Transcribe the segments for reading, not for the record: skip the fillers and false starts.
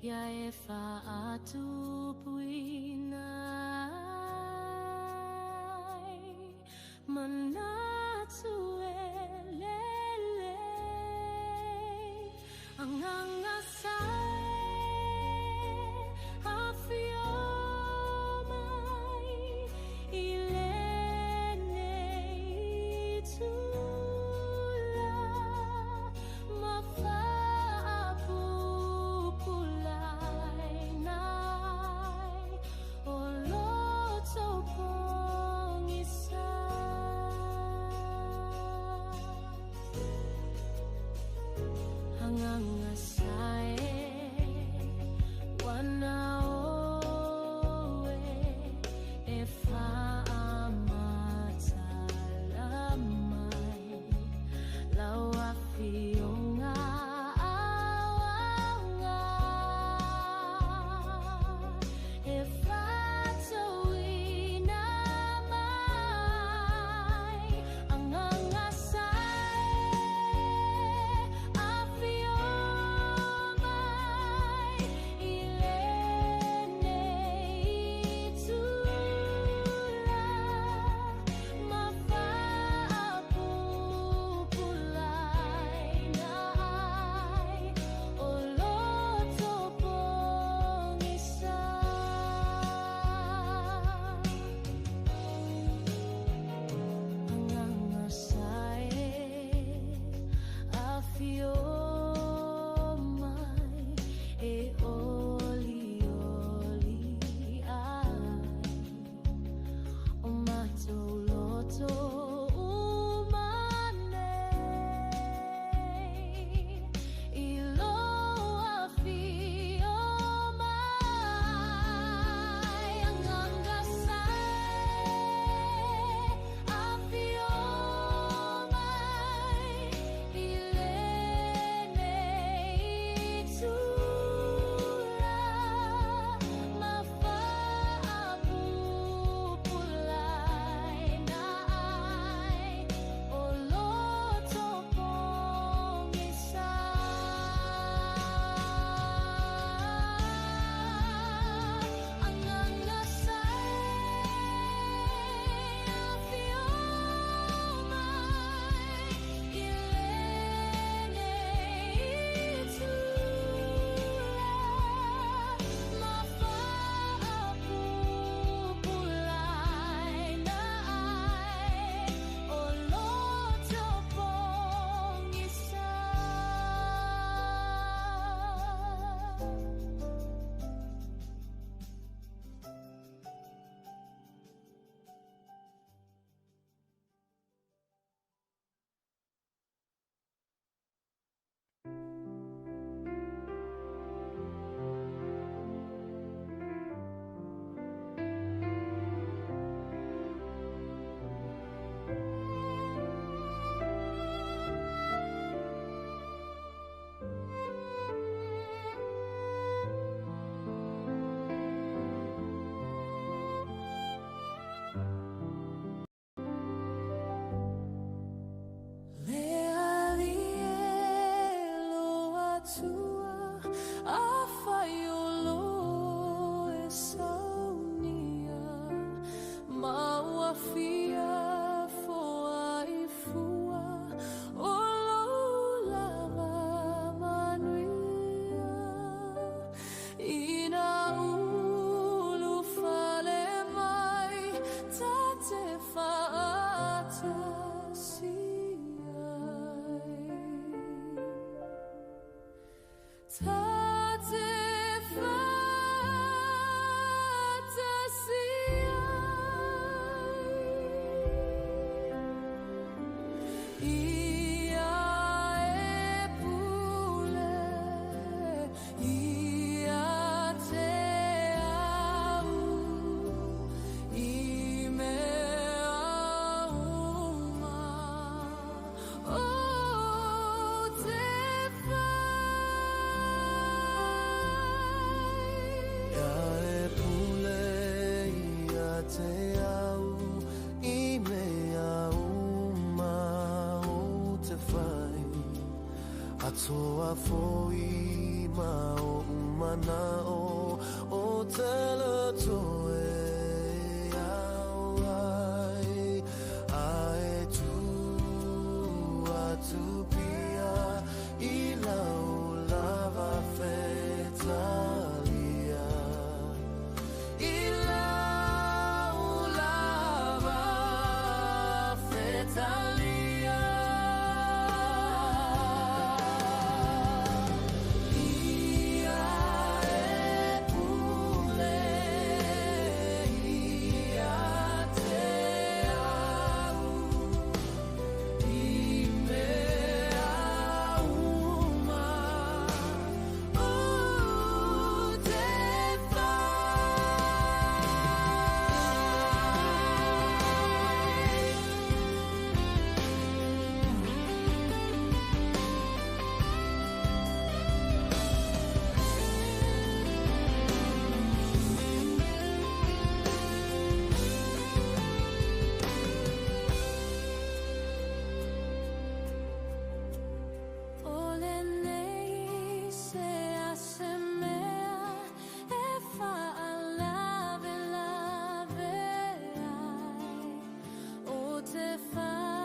Ia e faatupuina ai manatu e lele anganga sae afio mai i lenei tula ma faapupulainai o loto pogisa. Anganga sae wana oe e faamatala mai lau afioga auaunga e faatauina mai. Anganga sae afio Atoa foi ma o manao o tele toe au ai ae tu atu pia i lau lava fetalia i lau lava fetalia. Ia e pule ia te au i mea uma o te whai. O lenei se ase mea e whaalave lave ai o te whatalipea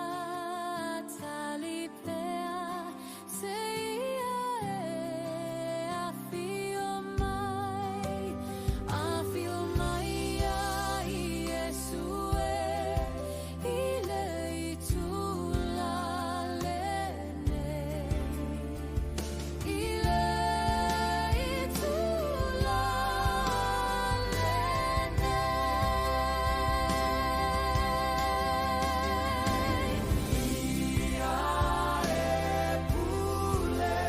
se ia e awhio mai, awhio mai ai Iesu e i le itula lenei. I le itula lenei. Ia e pule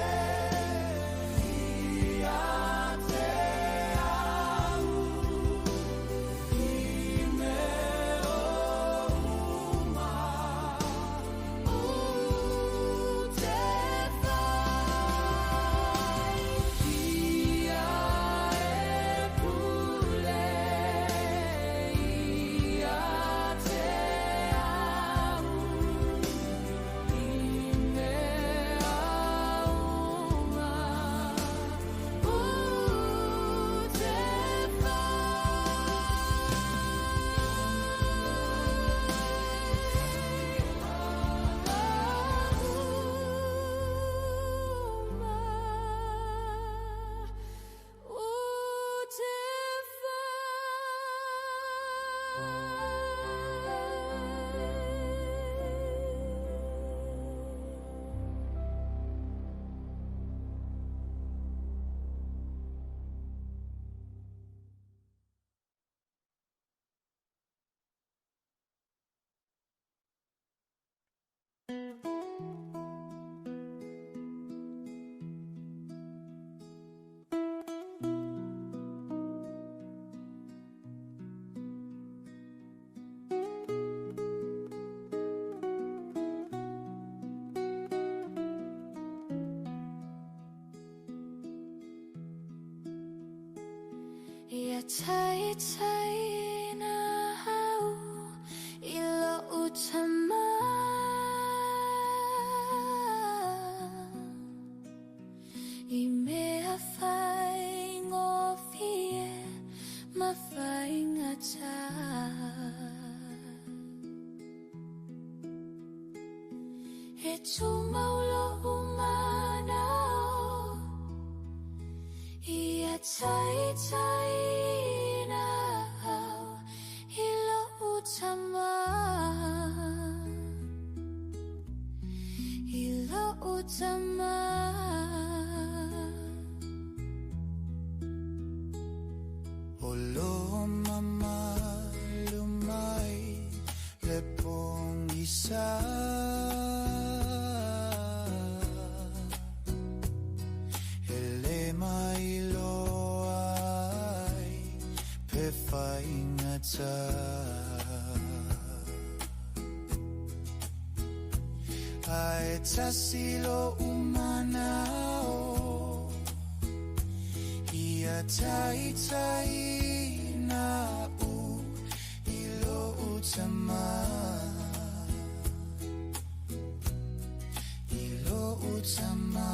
ia te au i mea uma o te whai. Ia e pule ia te au i mea uma o te whai. Uma o te whai. Ia tai tai na au i lo utama i mea whai ngōwhie ma whai ngata. E tūmaulo umanao ia tai tai na au i lo utama i lo utama. O lo mamalu mai le pongisa Ele mai loa ai pe whaingata Ae tasilo umanao Ia tai tai na u i lo utama I lo utama.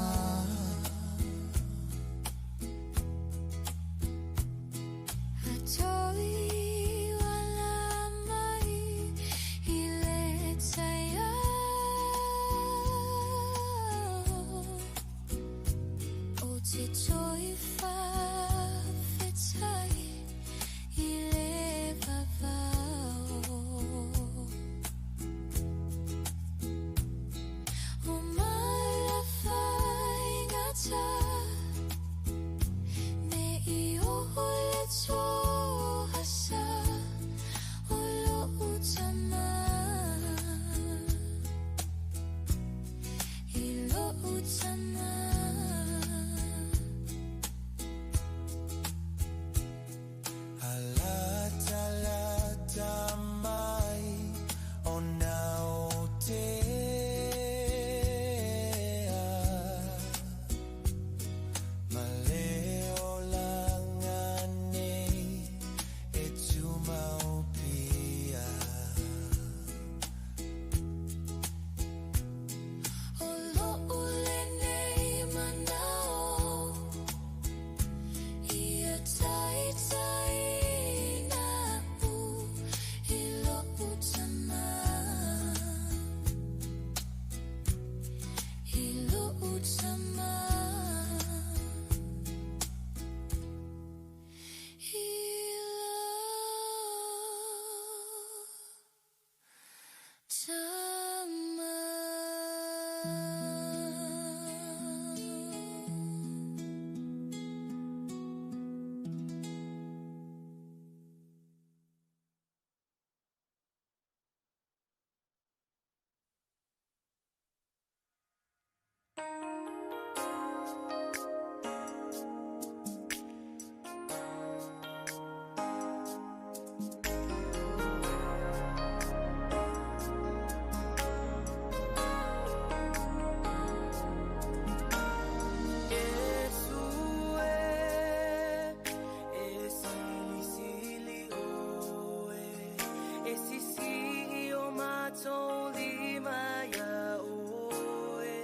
E sisi o matou lima ia oe.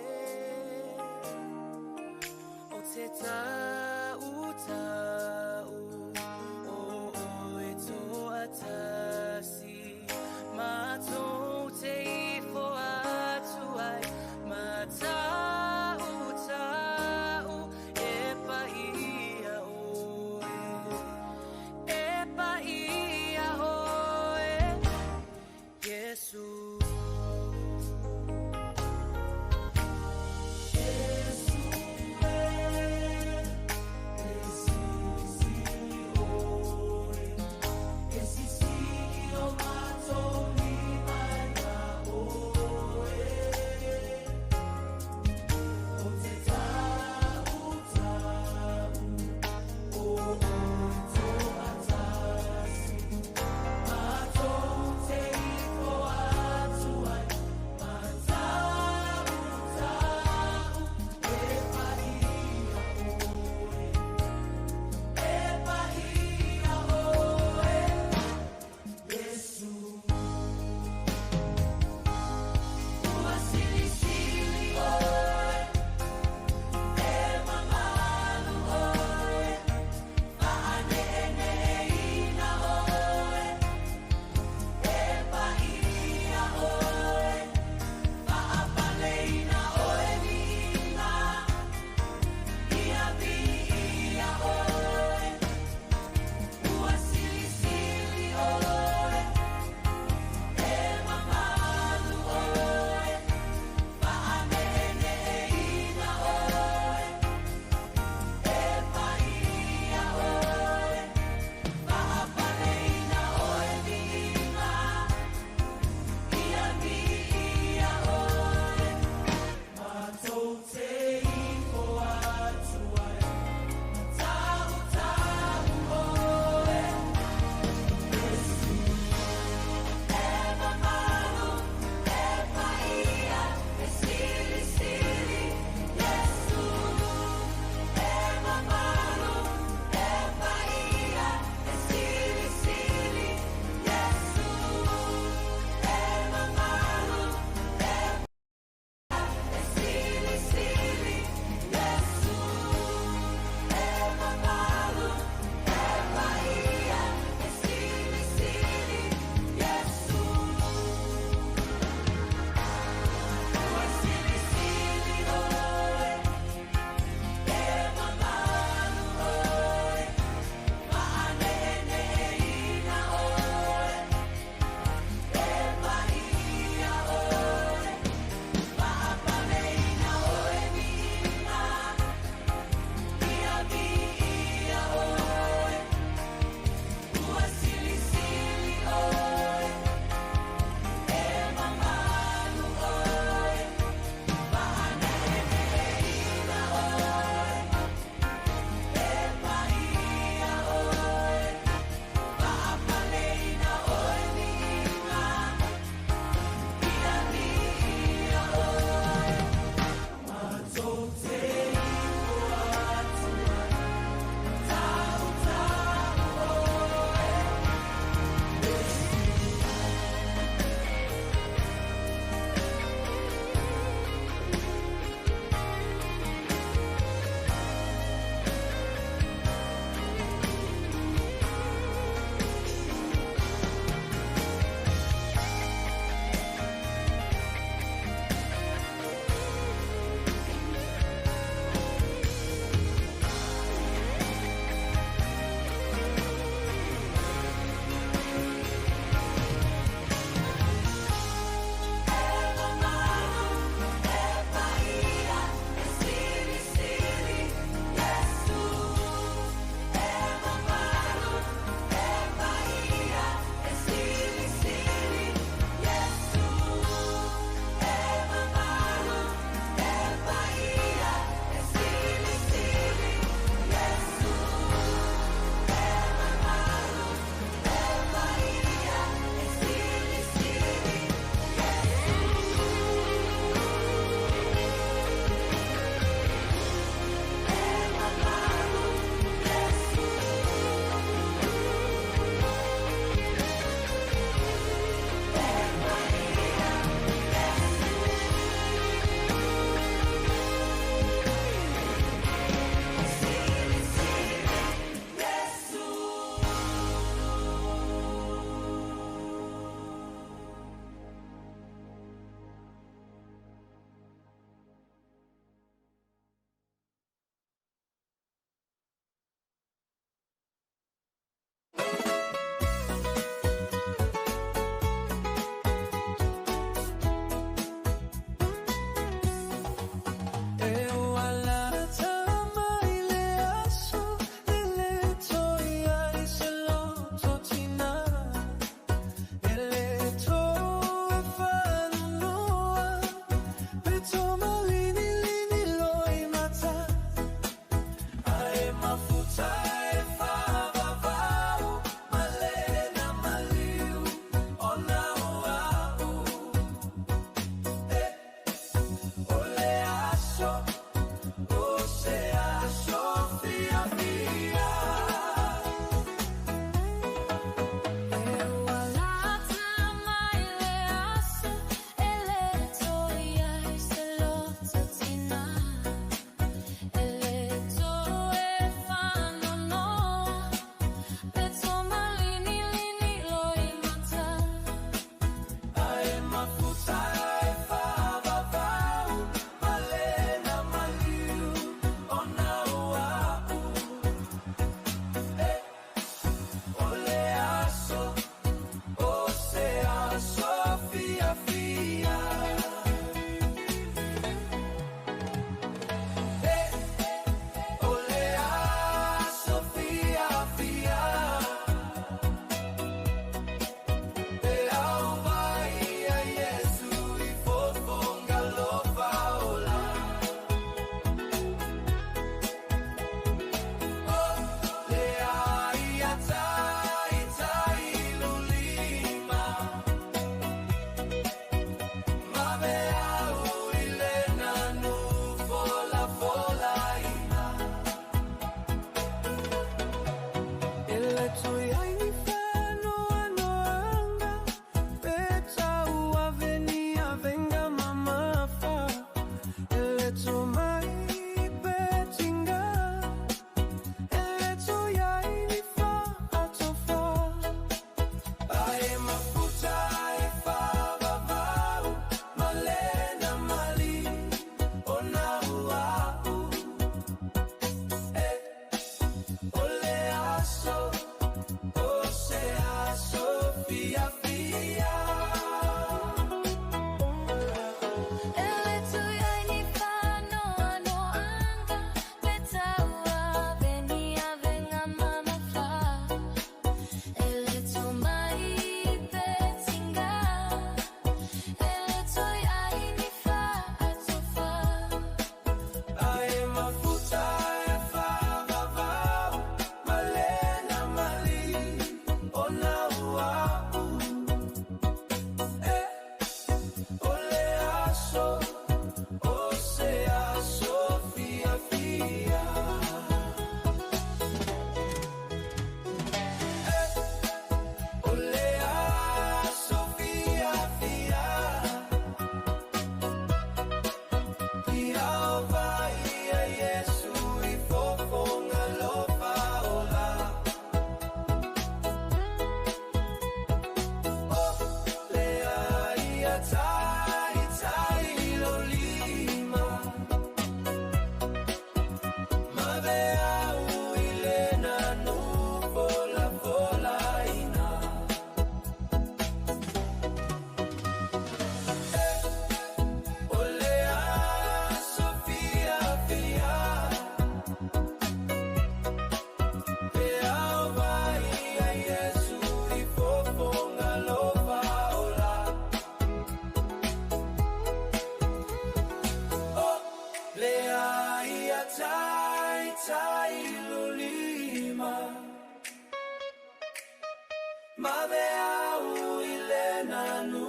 Maveau i le nanu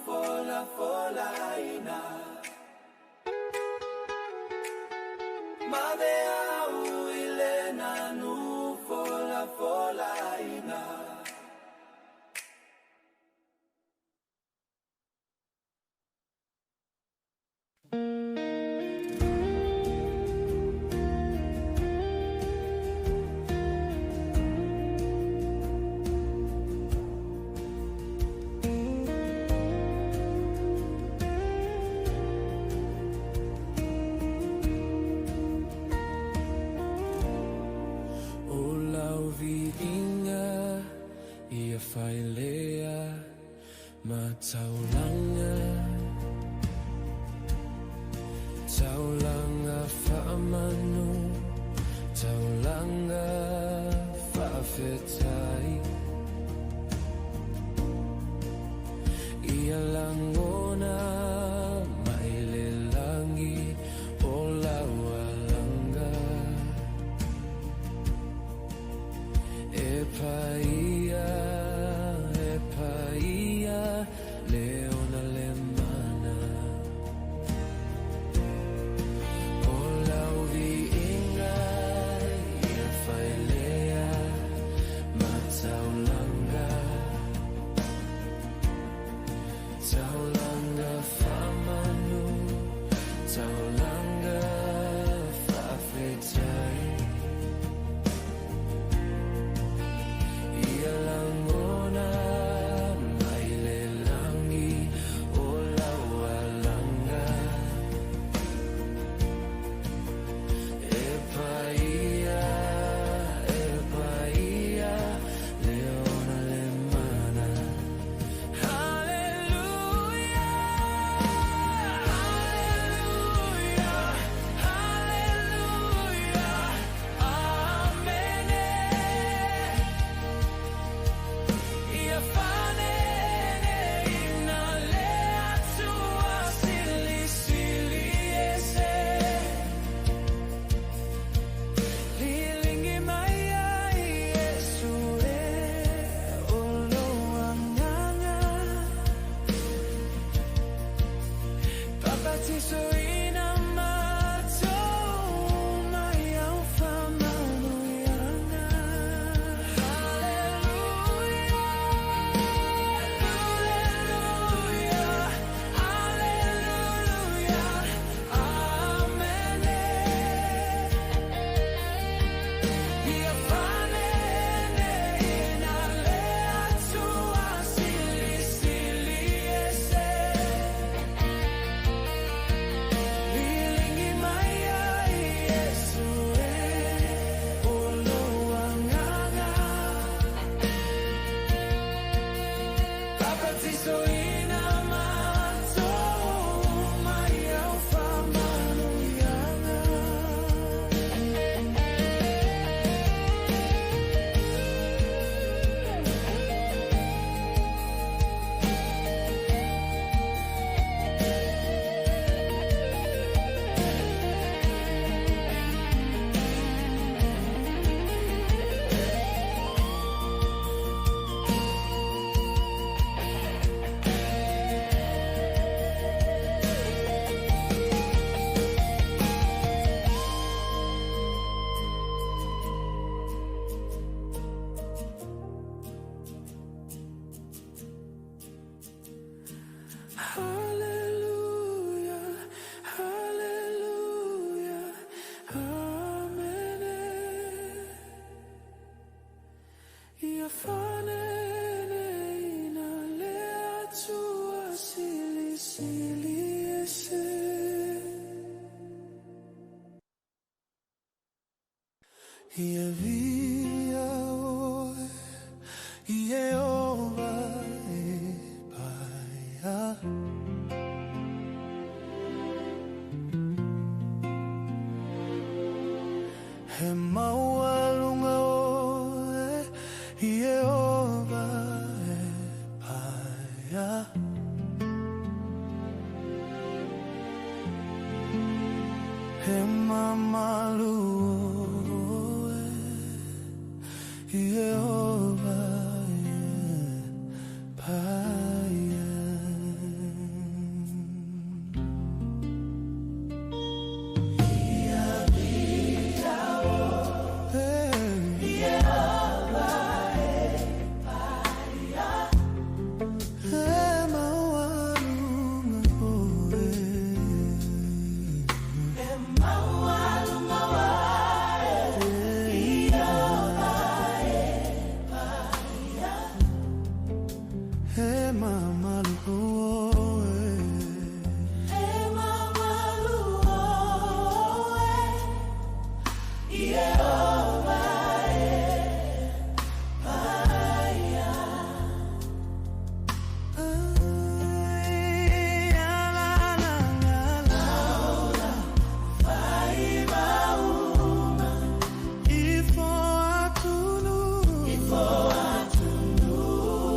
fola fola ina. Maveau i le nanu fola fola ina. O lau viiga ia failea ma taulaga, taulaga faamanu, taulaga faafetai. Ia lagona mai le lagi o lau alaga. E paia, e paia, le ona le mana. O lau viiga ia failea ma taulaga, taulaga faamanu, taulaga faafetai. Ia lagona mai le lagi o lau alaga. E paia, e paia, le ona le mana. Hallelujah, hallelujah, hallelujah, amene. Ia faneneina le Atua silisili ese. Liligi mai ai Iesu e o lou Agaga. Papatisoina matou mai au faamanuiaga. Hallelujah, hallelujah, hallelujah, amene. Ia faneneina le Atua silisili ese. Liligi mai ai Iesu e o lou Agaga. Papatisoina matou mai au faamanuiaga. Hallelujah, hallelujah, amene. Ia faneneina le Atua silisili ese. Ia viia oe, Ieova e paia. He maualuga oe, Ieova e paia. He mamalu oe. mamalu oe. E mamalu oe, Iehova e paia. Ai, la la la la. Faimauga. Ifo atunu. Ifo atunuga.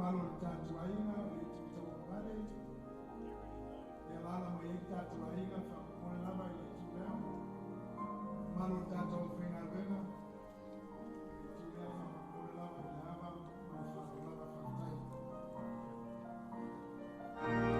mamalu o le tatou aiga o le itu tauagavale. E alaala mai ai le tatou aiga, faamolemole lava i le itu lea. Mamalu o le tatou aufaigaluega, le itu lea faamolemole lava i le ava ma le faaaloalo lava. Faafetai.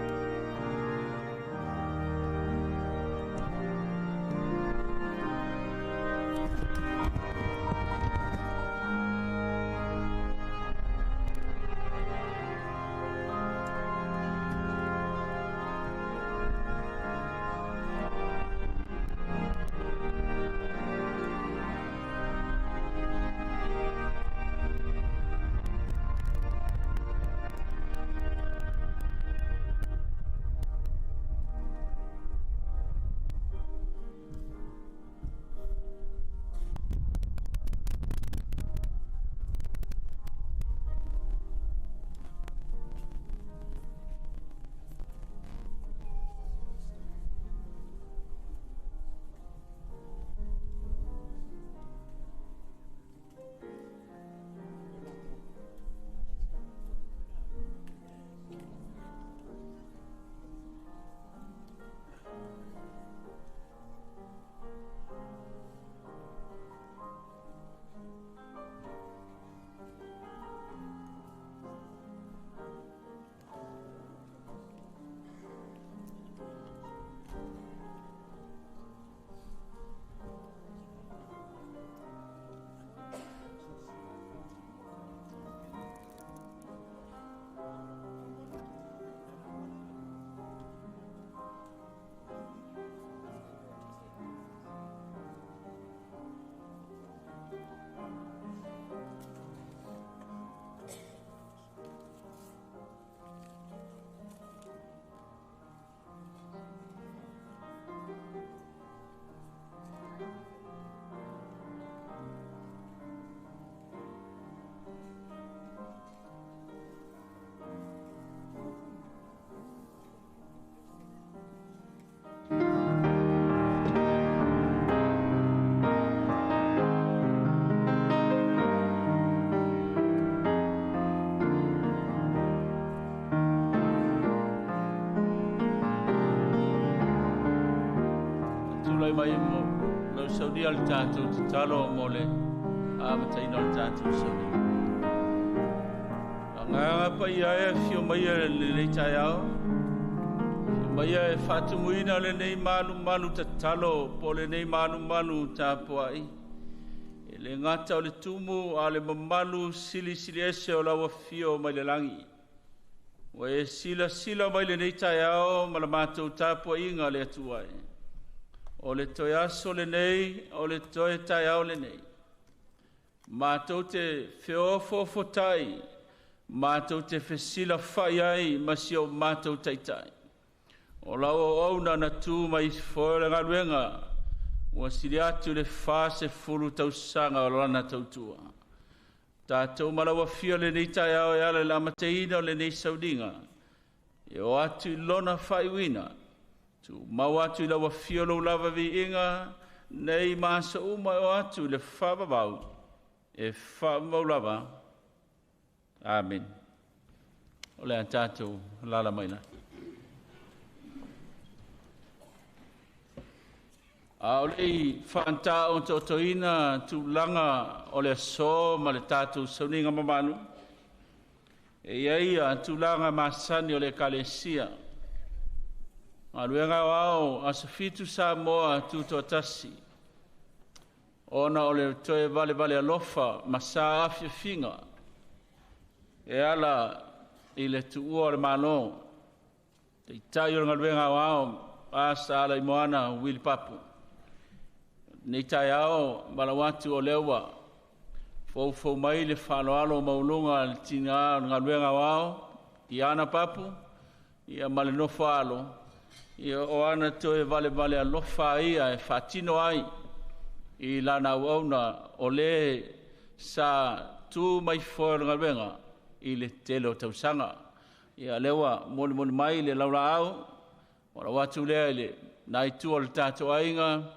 Tulai mai mo lau saunia le tatou tatalo mo le amataina o le tatou saunia. Agaga paia e afio mai e lenei taeao, afio mai e faatumuina lenei malumalu tatalo po o lenei malumalu tapuai. E le gata o le tumu a le mamalu silisili ese o lau afio mai le lagi. Ua e silasila mai lenei taeao ma la matou tapuaiga le Atua e. O le toe aso lenei, o le toe taeao lenei. Matou te feofoofotai, matou te fesilafai ai ma si o matou taitai. O lau auauna na tu mai foe o le galuega, ua sili atu le 40 tausaga o lana tautua. Tatou ma lau afio lenei taeao e ala i le amataina o lenei sauniga, e o atu i lona faaiuina, tumau atu i lau afio lou lava viiga, nei ma aso uma e o atu i le faavavau, e faavavau lava. Amen. O le a tatou lala mai la. A o le whaanta o totoina tulaga o le aso ma le tatou sauniga mamalu, e ia ia tulaga masani o le ekalesia. Galuega o ao aso 7 Samoa tutoatasi, ona o le toe valevale alofa ma sa afiafiga e ala i le tuua o le Malo, taitai o le galuega o ao a sa ala i moana Wili Papu. Nei taeao malau atu o lea ua foufou mai le faaaloalo maualuga le tina o le galuega o ao, Tiana Papu, ia ma le nofo alo, ia o ana toe valevale alofa ia e faatino ai i lana auauna o le sa tu mai foe o le galuega i le tele o tausaga. Ia lea ua molimoli mai le laulaau, o lau atu lea i le nai tua o le tatou aiga,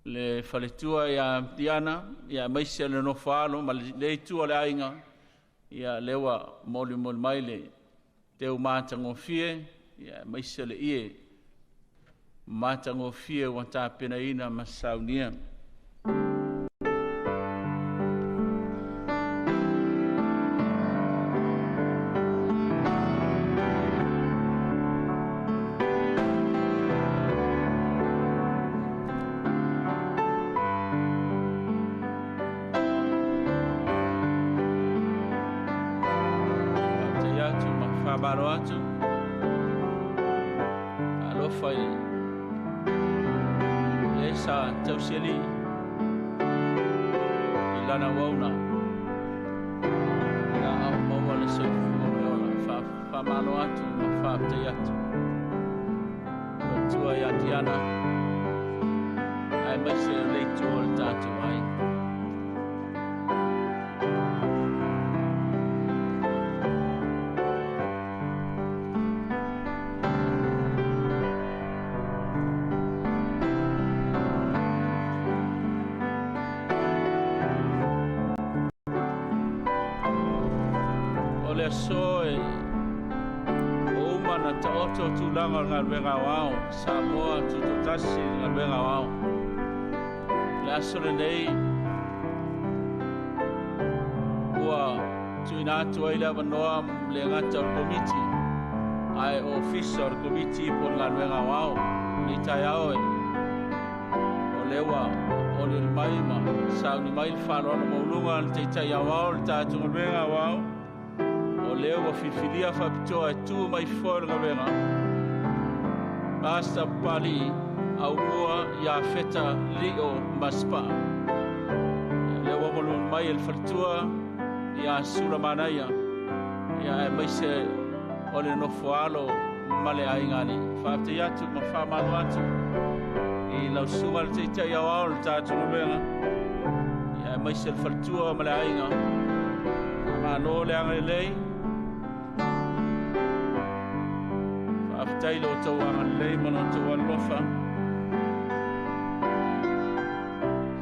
le faletua ia Tiana, ia maise le nofo alo ma le itu o le aiga, Ia lea ua molimoli mai le teu matagofie, ia aemaise le ie matagofie ua tapenaina ma saunia. Faafetai atu ma faamalo atu. Alofa i le sa tausialii i lana uauna. Ia a o maua le soifua ma le ola. Faamalo atu ma faafetai atu. Faletua ia Tiana, aemaise o le itu o le tatou aiga. O le aso e ua uma ona taoto tulaga o le galuega aoao, Samoa Tutoatasi i le galuega aoao. O le aso lenei ua tuuina atu ai le avanoa le gata o le Komiti, ae o Ofisa o le Komiti po o le galuega aoao. Lenei taeao e o lea ua olioli mai ma sauni mai le faaaloalo maualuga a le Taitai Aoao o le tatou galuega aoao, o lea ua filifilia faapitoa e tu mai foe o le galuega, Pastor Papali'i Aumua ia Feta Lio Masepaa. Ia lea ua molimoli mai e le faletua ia Sula Manaia, ia aemaise o le nofo alo ma le aiga alii. Faafetai atu ma faamalo atu i lau susuga le Taitai Aoao o le tatou galuega, ia aemaise le faletua ma le aiga. Faamalo le agalelei. Faafetai lo outou agalelei ma lo outou alofa.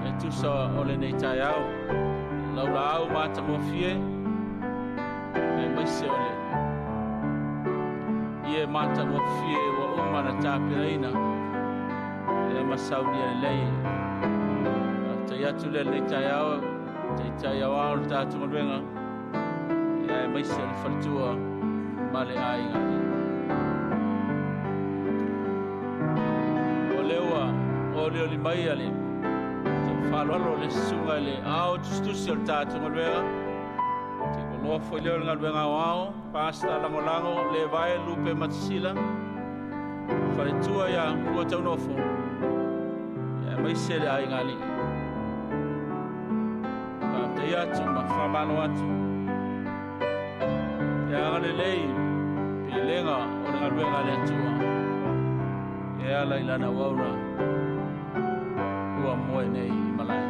E tusa o lenei taeao, laulaau matagofie, aemaise o le ie matagofie ua uma na tapenaina, lea ma saunia lelei. Faafetai atu lea lenei taeao, Taitai Aoao o le tatou galuega, ia aemaise o le faletua ma le aiga. O lea ua olioli mai a le faaaloalo le susuga i le ao tusitusi o le tatou galuega. Te foi lea o le galuega aoao, Pastor Lagolago Levae Lupe Matasila, faletua ia Pua Taunofo, ia aemaise le aiga alii. Faafetai atu ma faamalo atu. E agalelei pelega o le galuega a le Atua e ala i lana uauna ua moe nei i malae.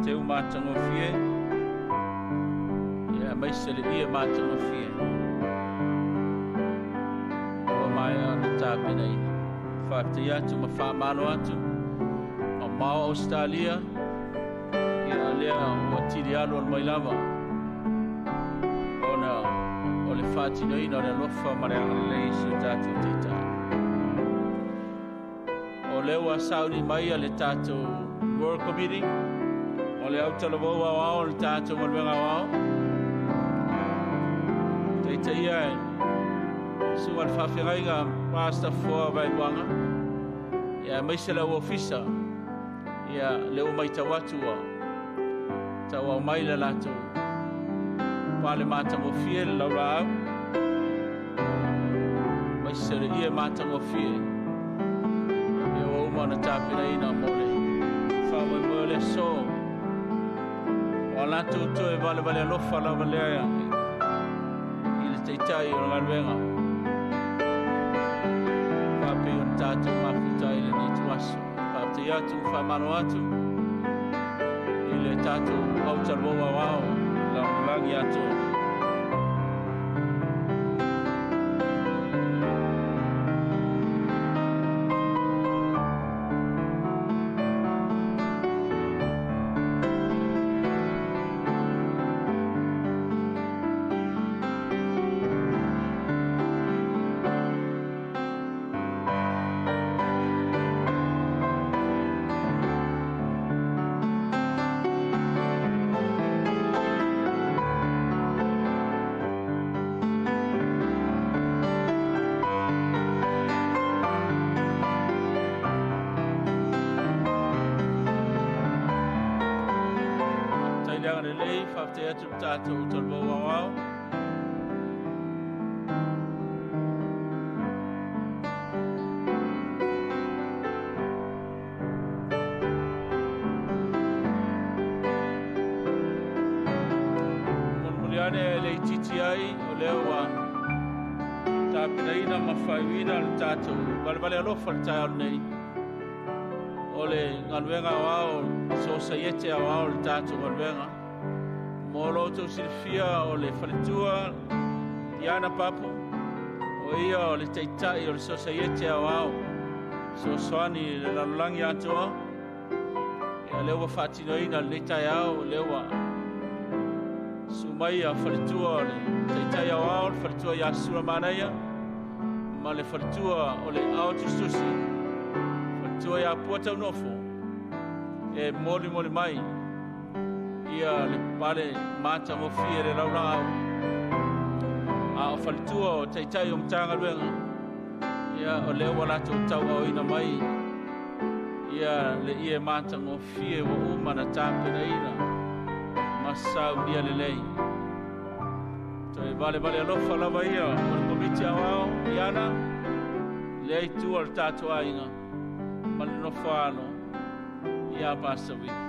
Teu matagofie, ia aemaise le ie matagofie ua maea ona tapenaina. Faafetai atu ma faamalo atu. Mamao Australia, ia lea ua tili alu alu mai lava ona o le faatinoina o le alofa ma le agalelei i si o tatou Taitai. O lea ua sauni mai a le tatou World Committee, o le autalavou aoao o le tatou galuega aoao. Taitaia e susuga le faafeagaiga Pastor Foa Vaeluaga, ia aemaise le au ofisa, ia lea ua matau atu ua tauau mai le latou pale matagofie le laulaau, aemaise le ie matagofie ia ua uma ona tapenaina mo le faamoemoe o le aso. O a latou toe valevale alofa lava lea i le Taitai o le galuega. Faapei ona tatou mafuta i lenei ituaso. Faafetai atu, faamalo atu i le tatou autalavou aoao lalolagi atoa. Faafetai le agalelei, faafetai atu le tatou talavou aoao. Mulimuli ane e le itiiti ai, o lea ua tapenaina ma faaiuina le tatou valevale alofa le taeao lenei. O le galuega aoao, sosaiete aoao le tatou galuega. Mo lo outou silafia o le faletua Diana Papu, o ia o le taitai o le sosaiete aoao, fesoasoani i le lalolagi atoa. Ia lea ua faatinoina lenei taeao, o lea ua sumai a faletua o le taitai aoao, le faletua ia Sulamanaia, ma le faletua o le ao tusitusi, faletua ia Pua Taunofo, e moli moli mai ia le pale matagofie le laulaau. A o faletua o taitai o Matagaluega, ia o lea ua latou tauaoina mai ia le ie matagofie ua uma na tapenaina ma saunia lelei. Toe valevale alofa lava ia o le komiti aoao, Iana, lea i tua o le tatou aiga, ma le nofoalo ia Pastor Wiki.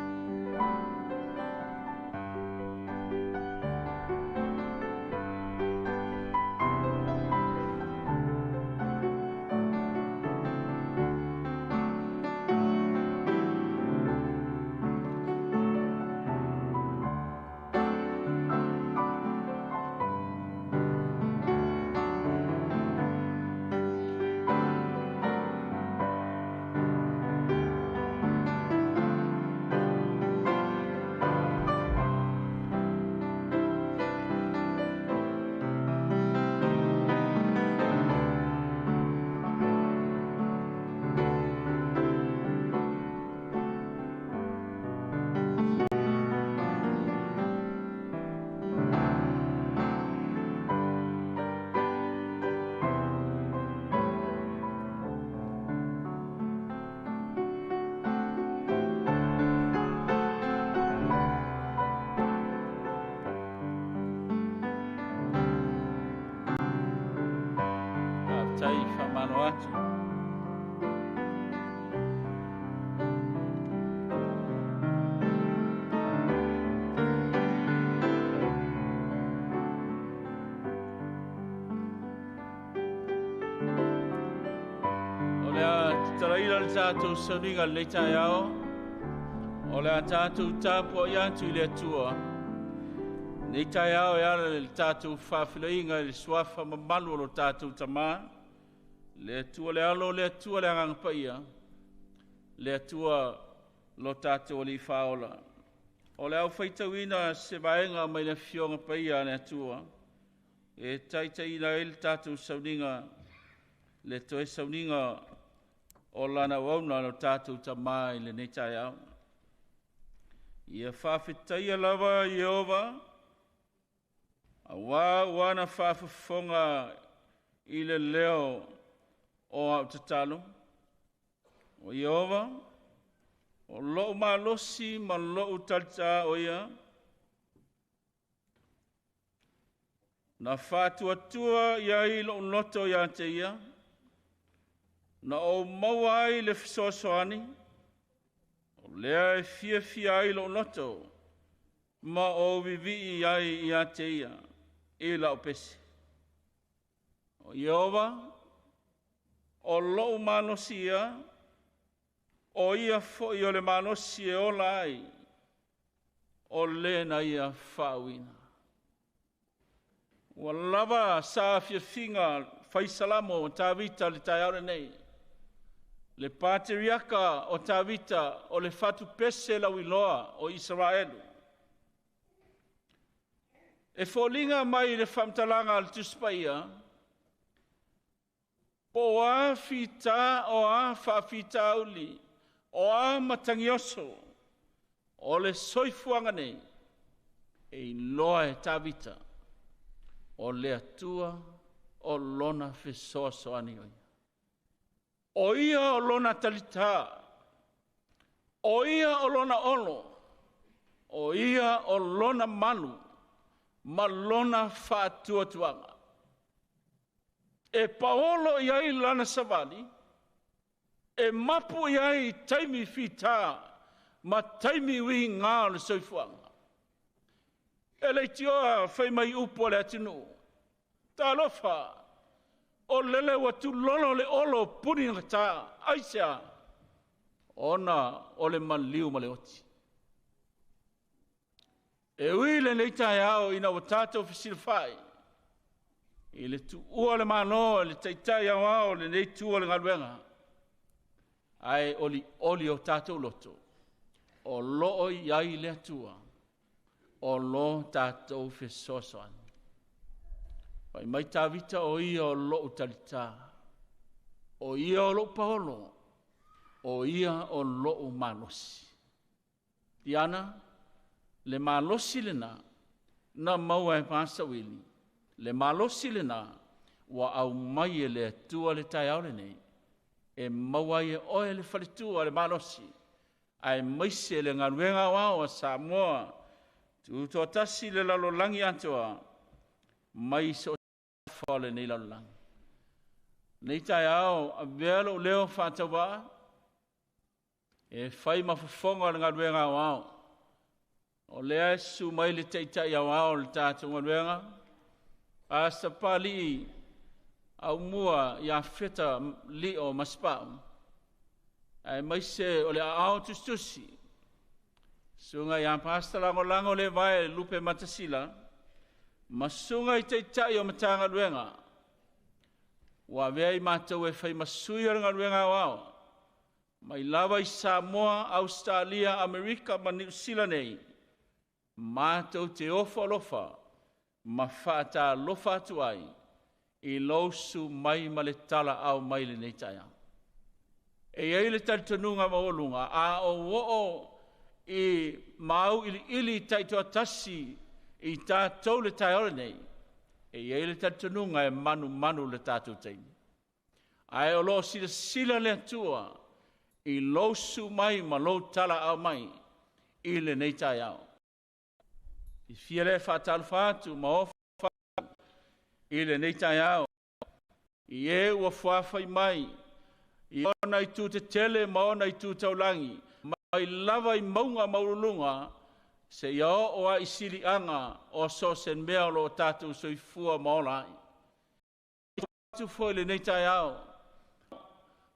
Faafetai faamalo atu. O le a tatalaina le tatou sauniga lenei taeao, o le a tatou tapuai atu i le Atua. Nei taeao e ala i le tatou faafiloiga i le suafa mamalu o lo tatou Tamā, le Atua le Alo, le Atua le Agaga Paia, le Atua lo tatou Alii Faaola. O le au faitauina se vaega mai le Afioga Paia a le Atua, e taitaiina ai le tatou sauniga, le toe sauniga o lana auauna lo tatou Tamā i lenei taeao. Ia faafetaia lava Ieova, auā ua na faafofoga i le leo o au tatalo. O Ieova, o lou malosi ma lou talitā o ia, na faatuatua i ai lou loto ia te ia, na ou maua ai le fesoasoani, o lea e fiafia ai lou loto, ma ou vivii ai ia te ia, i lau pese. O Ieova, o lou malosi ia, o ia foi o le malosi e ola ai, o le na ia faauina. Ua lava sa fiafiga faisalamo o Tavita le taeao lenei. Le patriaka o Tavita o le fatupese lauiloa o Isaraelu. E foliga mai le faamatalaga a le Tusi Paia, po o a fita o a faafitauli, o a matagioso, o le soifuaga nei, e iloa e Tavita, o le Atua o lona fesoasoani o ia. O ia o lona talitā, o ia o lona olo, O ia o lona malu ma lona faatuatuaga. E paolo i ai lana savali, e mapu i ai i taimi fitā ma taimi uiga o le soifuaga. E leitioa fai mai upu a le atunuu, talofa, o lele ua tulolo le olo punigata, aisea? Ona o le maliu ma le oti. E ui lenei taeao ina ua tatou fesilafai i le tuua o le Malo e le Taitai Aoao o lenei itu o le galuega, ae olioli o tatou loto, o loo i ai le Atua, o lo tatou fesoasoani. Fai mai Tavita, o ia o lou talitā, o ia o lou paolo, o ia o lou malosi. Tiana, le malosi lena, na maua e Pasawili, le malosi lena, ua aumai e le Atua le taeao lenei, e maua ai e oe le faletua le malosi, ae maise le galuega aoao a Samoa, tutoatasi le lalolagi atoa, mai so o se afa o lenei lalolagi. Nei taeao, avea lou leo faatauvaa, e fai ma fofoga o le galuega aoao. O lea e susu mai le Taitai Aoao o le tatou galuega, Pastor Papalii Aumua ia Feta Lio Masepau, aemaise o le aao tusitusi, susuga ia Pastor Lagolago Levae Lupe Matasila, ma susuga i Taitai o Matagaluega, ua avea i matou e fai ma sui o le galuega aoao, mai lava i Samoa, Ausetalia, Amerika ma Niu Sila nei, matou te ofo alofa ma faatalofa atu ai i lou susu mai ma le talaau mai lenei taeao. E i ai le talitonuga maualuga, a ou oo i mau iliili taitoatasi i tatou le taeao lenei, e i ai le talitonuga e manumanu le tatou taimi. Ae o loo silasila le Atua i lou susu mai ma lou talaau mai i lenei taeao. I fia lea faatalofa atu ma ofo i lenei taeao, i e ua fuafai mai i ona itu tetele ma ona itu taulagi, mai lava i mauga maualuluga, seia oo ai i siliaga o so o se mea o loo tatou soifua ma ola ai. Atu foi lenei taeao,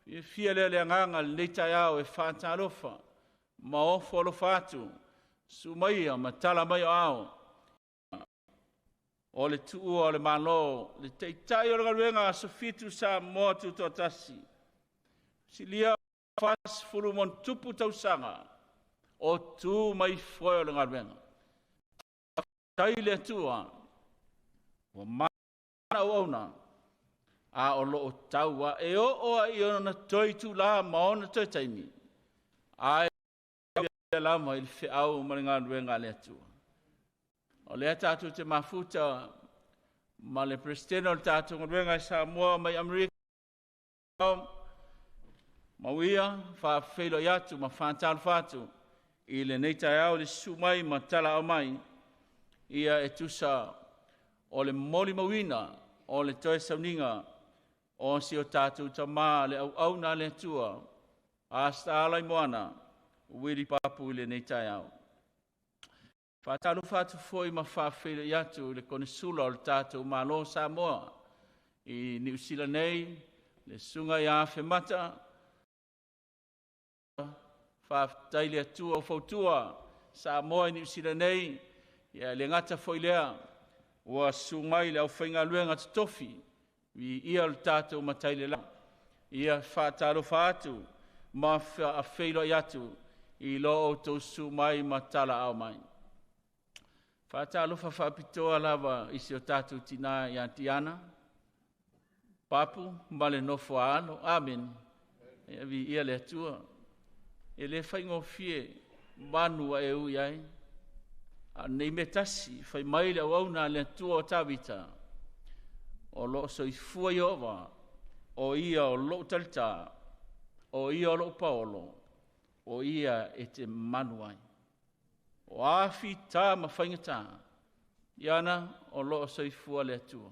fiafia lea le agaga lenei taeao e faatalofa ma ofo alofa atu, susu maia ma tala mai o ao, o le tuua o le Malo, le Taitai o le galuega Aso Fitu Samoa Tutoatasi, silia 40+ tausaga o tu mai foe o le galuega. Faafetai le Atua, ua mana auauna, a o loo taua e oo ai i ona toe itulā ma ona toe taimi, ae lava i le feau ma le galuega a le Atua. O lea tatou te mafuta ma le Peresetene o le tatou galuega i Samoa mai Amerika, mauia faafeiloi atu ma faatalofa atu i lenei taeao le susu mai ma talaau mai, ia e tusa o le molimauina o le toe sauniga o si o tatou tamā le auauna a le Atua, Pastor Alaimoana Wili Papu i lenei taeao. Faatalofa atu foi ma faafeiloi atu i le Konesula o le tatou Malo Samoa i Niu Sila nei, le susuga ia Afemata. Faafetai le Atua o fautua Samoa i Niu Sila nei, ia le gata foi lea, ua susu mai le aufaigaluega totofi, viia le tatou Matai i le lagi. Ia faatalofa atu ma faafeiloi atu i lo outou susu mai ma talaau mai. Faatalofa faapitoa lava i si o tatou tina ia Tiana Papu ma le nofo a alo. Amene. Ia viia le Atua. E le faigofie manu a e ui ai. A nei mea tasi, fai mai le auauna a le Atua o Tavita, o loo soifua Ieova, o ia o lou talitā, o ia o lou paolo, o ia e te manu ai. O a fitā ma faigatā, iana o loo soifua le Atua.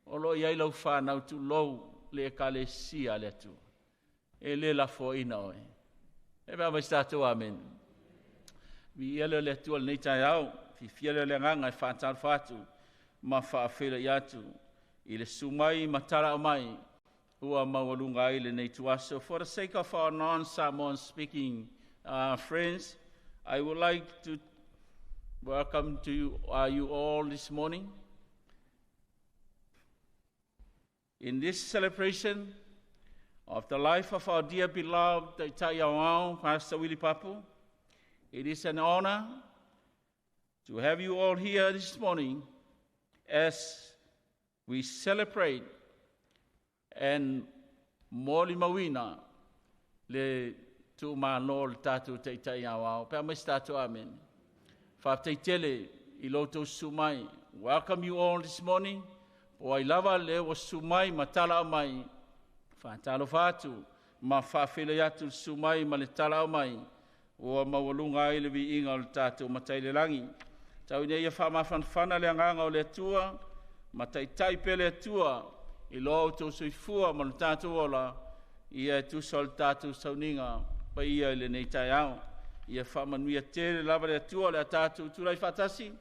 O loo i ai lau whanau tulou le ekalesia le Atua. E le lafoaina oe. E mea mai se tatou amen. Viia lea o le Atua i lenei taeao, fiafia lea o le agaga e faatalofa atu ma faafeiloai atu i le susu mai ma talaau mai ua maualuga ai lenei ituaso. For the sake of our non-Samoan speaking friends, I would like to welcome to you all this morning. In this celebration of the life of our dear beloved Taitai Aoao, Pastor Willie Papu, it is an honor to have you all here this morning as we celebrate and molimauina le tuumalo le tatou Taitai Aoao. Pe mai se tatou amen. Faafetai tele i lo outou susu mai. Welcome you all this morning. Po ai lava le ua susu mai ma talaau mai. Faatalofa atu ma faafeiloai atu le susu mai ma le talaau mai. Ua maualuga ai le viiga o le tatou Matai i le lagi. Tau ina ia faamafanafana le agaga o le Atua, ma taitai pea le Atua i lo outou soifua ma le tatou ola, ia e tusa o le tatou sauniga paia i lenei taeao. Ia faamanuia tele lava le Atua o le a tatou tulai faatasi.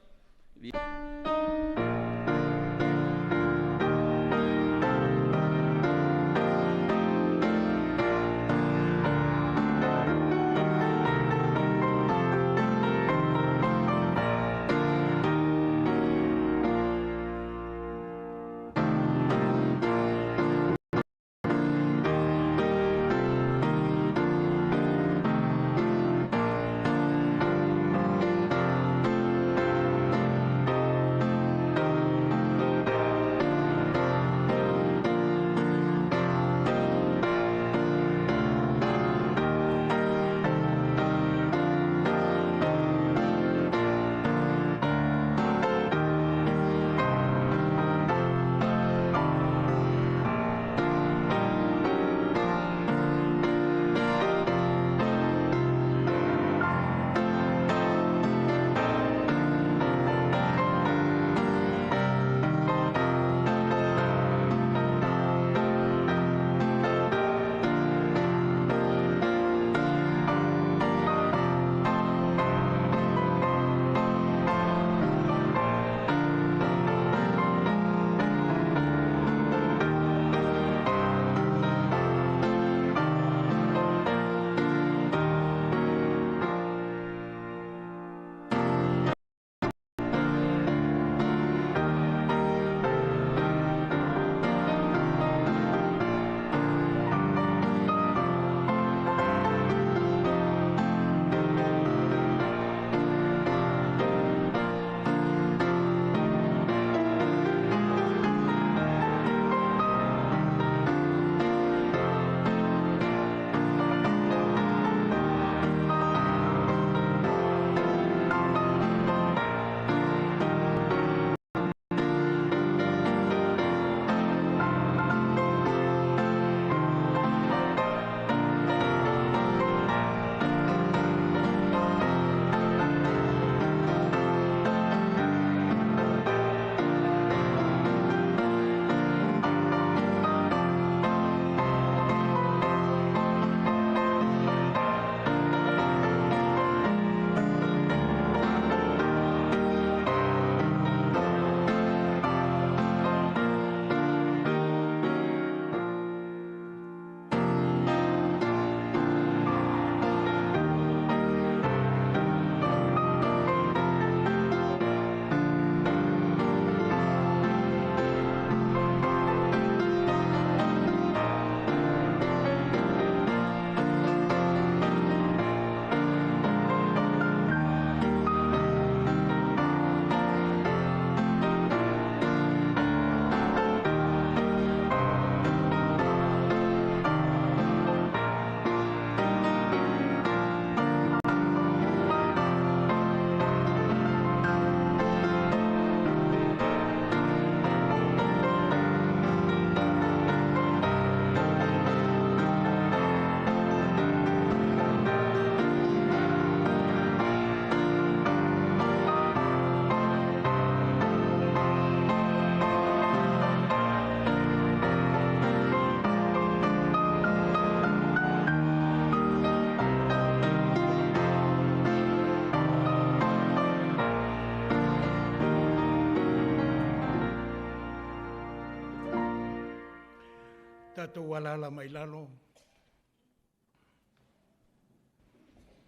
Tatou alaala mai lalo.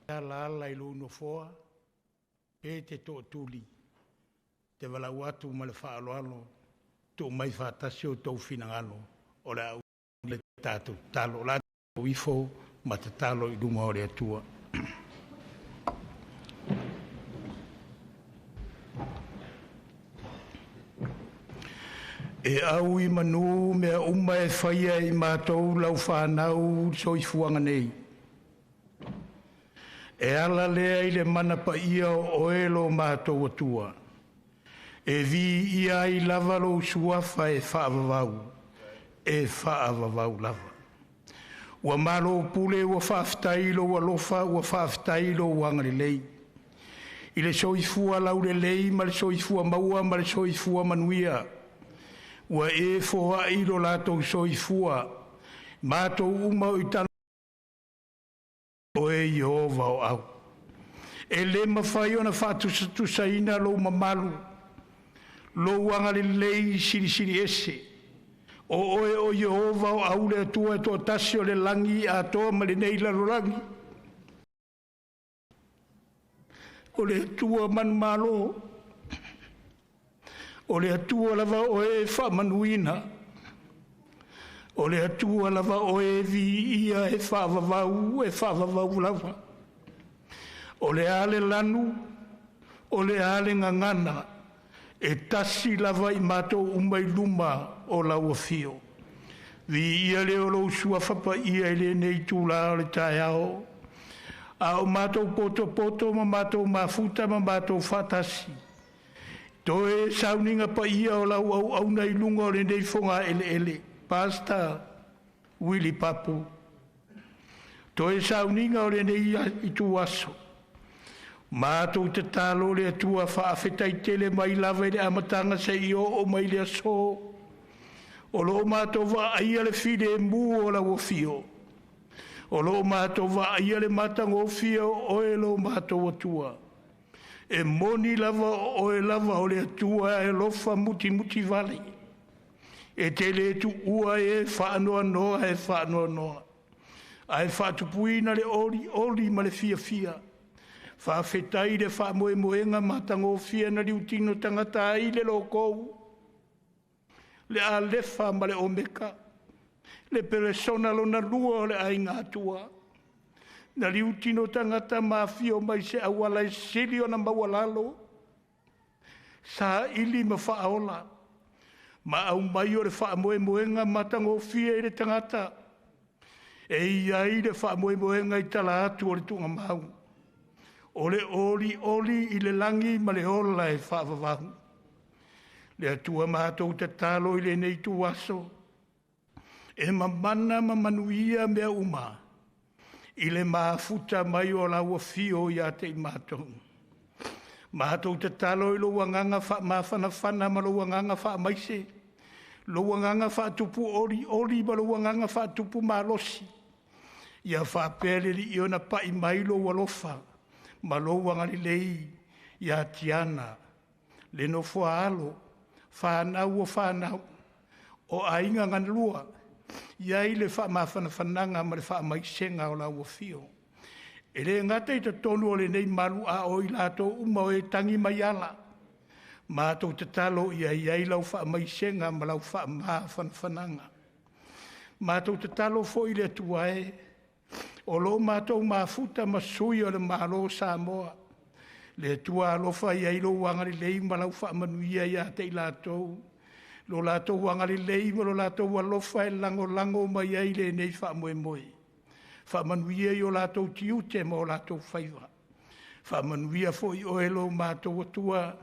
Alaala i lou nofoa, pe te tootuli, te walau atu ma le faaaloalo, tuu mai faatasi o tou finagalo, o le a le tatou tatalo. O le a ifo ma tatalo i luma o le Atua. E au i manu mea uma e faia i matou lau whanau soifuaga nei. E ala lea i le mana paia o oe lo mātou Atua. E vi ia ai lava lou suafa e faavavau, e faavavau lava. Ua malo pule ua faafetai i lou alofa, ua faafetai i lou agalelei. I le soifua laulelei ma le soifua maua ma le soifua manuia ua e foai lo latou soifua, matou uma o i Oe Ieova o au. E le mafai ona faatusatusaina lou mamalu, lou agalelei silisili ese. O oe o Ieova o au le Atua e toatasi o le lagi atoa ma lenei lalolagi. O le Atua manumalo, o le Atua lava oe e faamanuina, o le Atua lava oe e viia e faavavau, e faavavau lava. O le a le lanu, o le a le gagana, e tasi lava i matou uma i luma o lau afio. Viia lea o lou suafa paia i lenei itula o le taeao, a o matou potopoto ma matou mafuta ma matou faatasi. Toe sauniga paia o lau auauna i luga o lenei fogaeleele, Pastor Willie Papu. Toe sauniga o lenei ituaso. Matou tatalo le Atua faafetai tele mai lava i le amataga seia oo mai le aso. O lo o matou vaaia le filemu o lau afio. O lo o matou vaaia le matagofie o oe lo matou Atua. E moni lava o oe lava o le Atua e alofa mutimuti vale. E te le tuua e faanoanoa e faanoanoa. Ae faatupuina le oli oli ma le fiafia. Faafetai le faamoemoega matagofie na liutino tagata ai le lokou. Le Alefa ma le Omeka, le peresona lona lua o le aiga Atua. Na liutino tagata ma afio mai se auala e sili ona maualalo, saili ma faaola, ma aumai o le faamoemoega matagofie i le tagata, e iai le faamoemoega i tala atu o le tuugamau. O le oli oli i le lagi ma le ola e faavavau. Le Atua matou tatalo i lenei ituaso, e mamana ma manuia mea uma, i le mafuta mai o lau afio ia te i matou. Matou tatalo i lou agaga faamafanafana ma lou agaga faamaise, lou agaga faatupu oli oli ma lou agaga faatupu malosi. Ia faapea le alii ona pai mai lou alofa ma lou agalelei ia Tiana, le nofoa alo, whanau o whanau, o aiga ganlua, iai le faamafanafanaga ma le faamaisega o lau afio. E le gata i totonu o lenei malu a o i latou uma o e tangi mai ala. Matou tatalo ia iai lau faamaisega ma lau faamafanafanaga. Matou tatalo foi i le Atua e, o lo matou mafuta ma sui o le Malo o Samoa. Le Atua alofa ia i lou agalelei ma lau faamanuia ia te i latou. Lo latou agalelei ma lo latou alofa e lagolago mai ai lenei faamoemoe. Faamanuia i o latou tiute ma o latou faiva. Faamanuia foi oe lo matou Atua,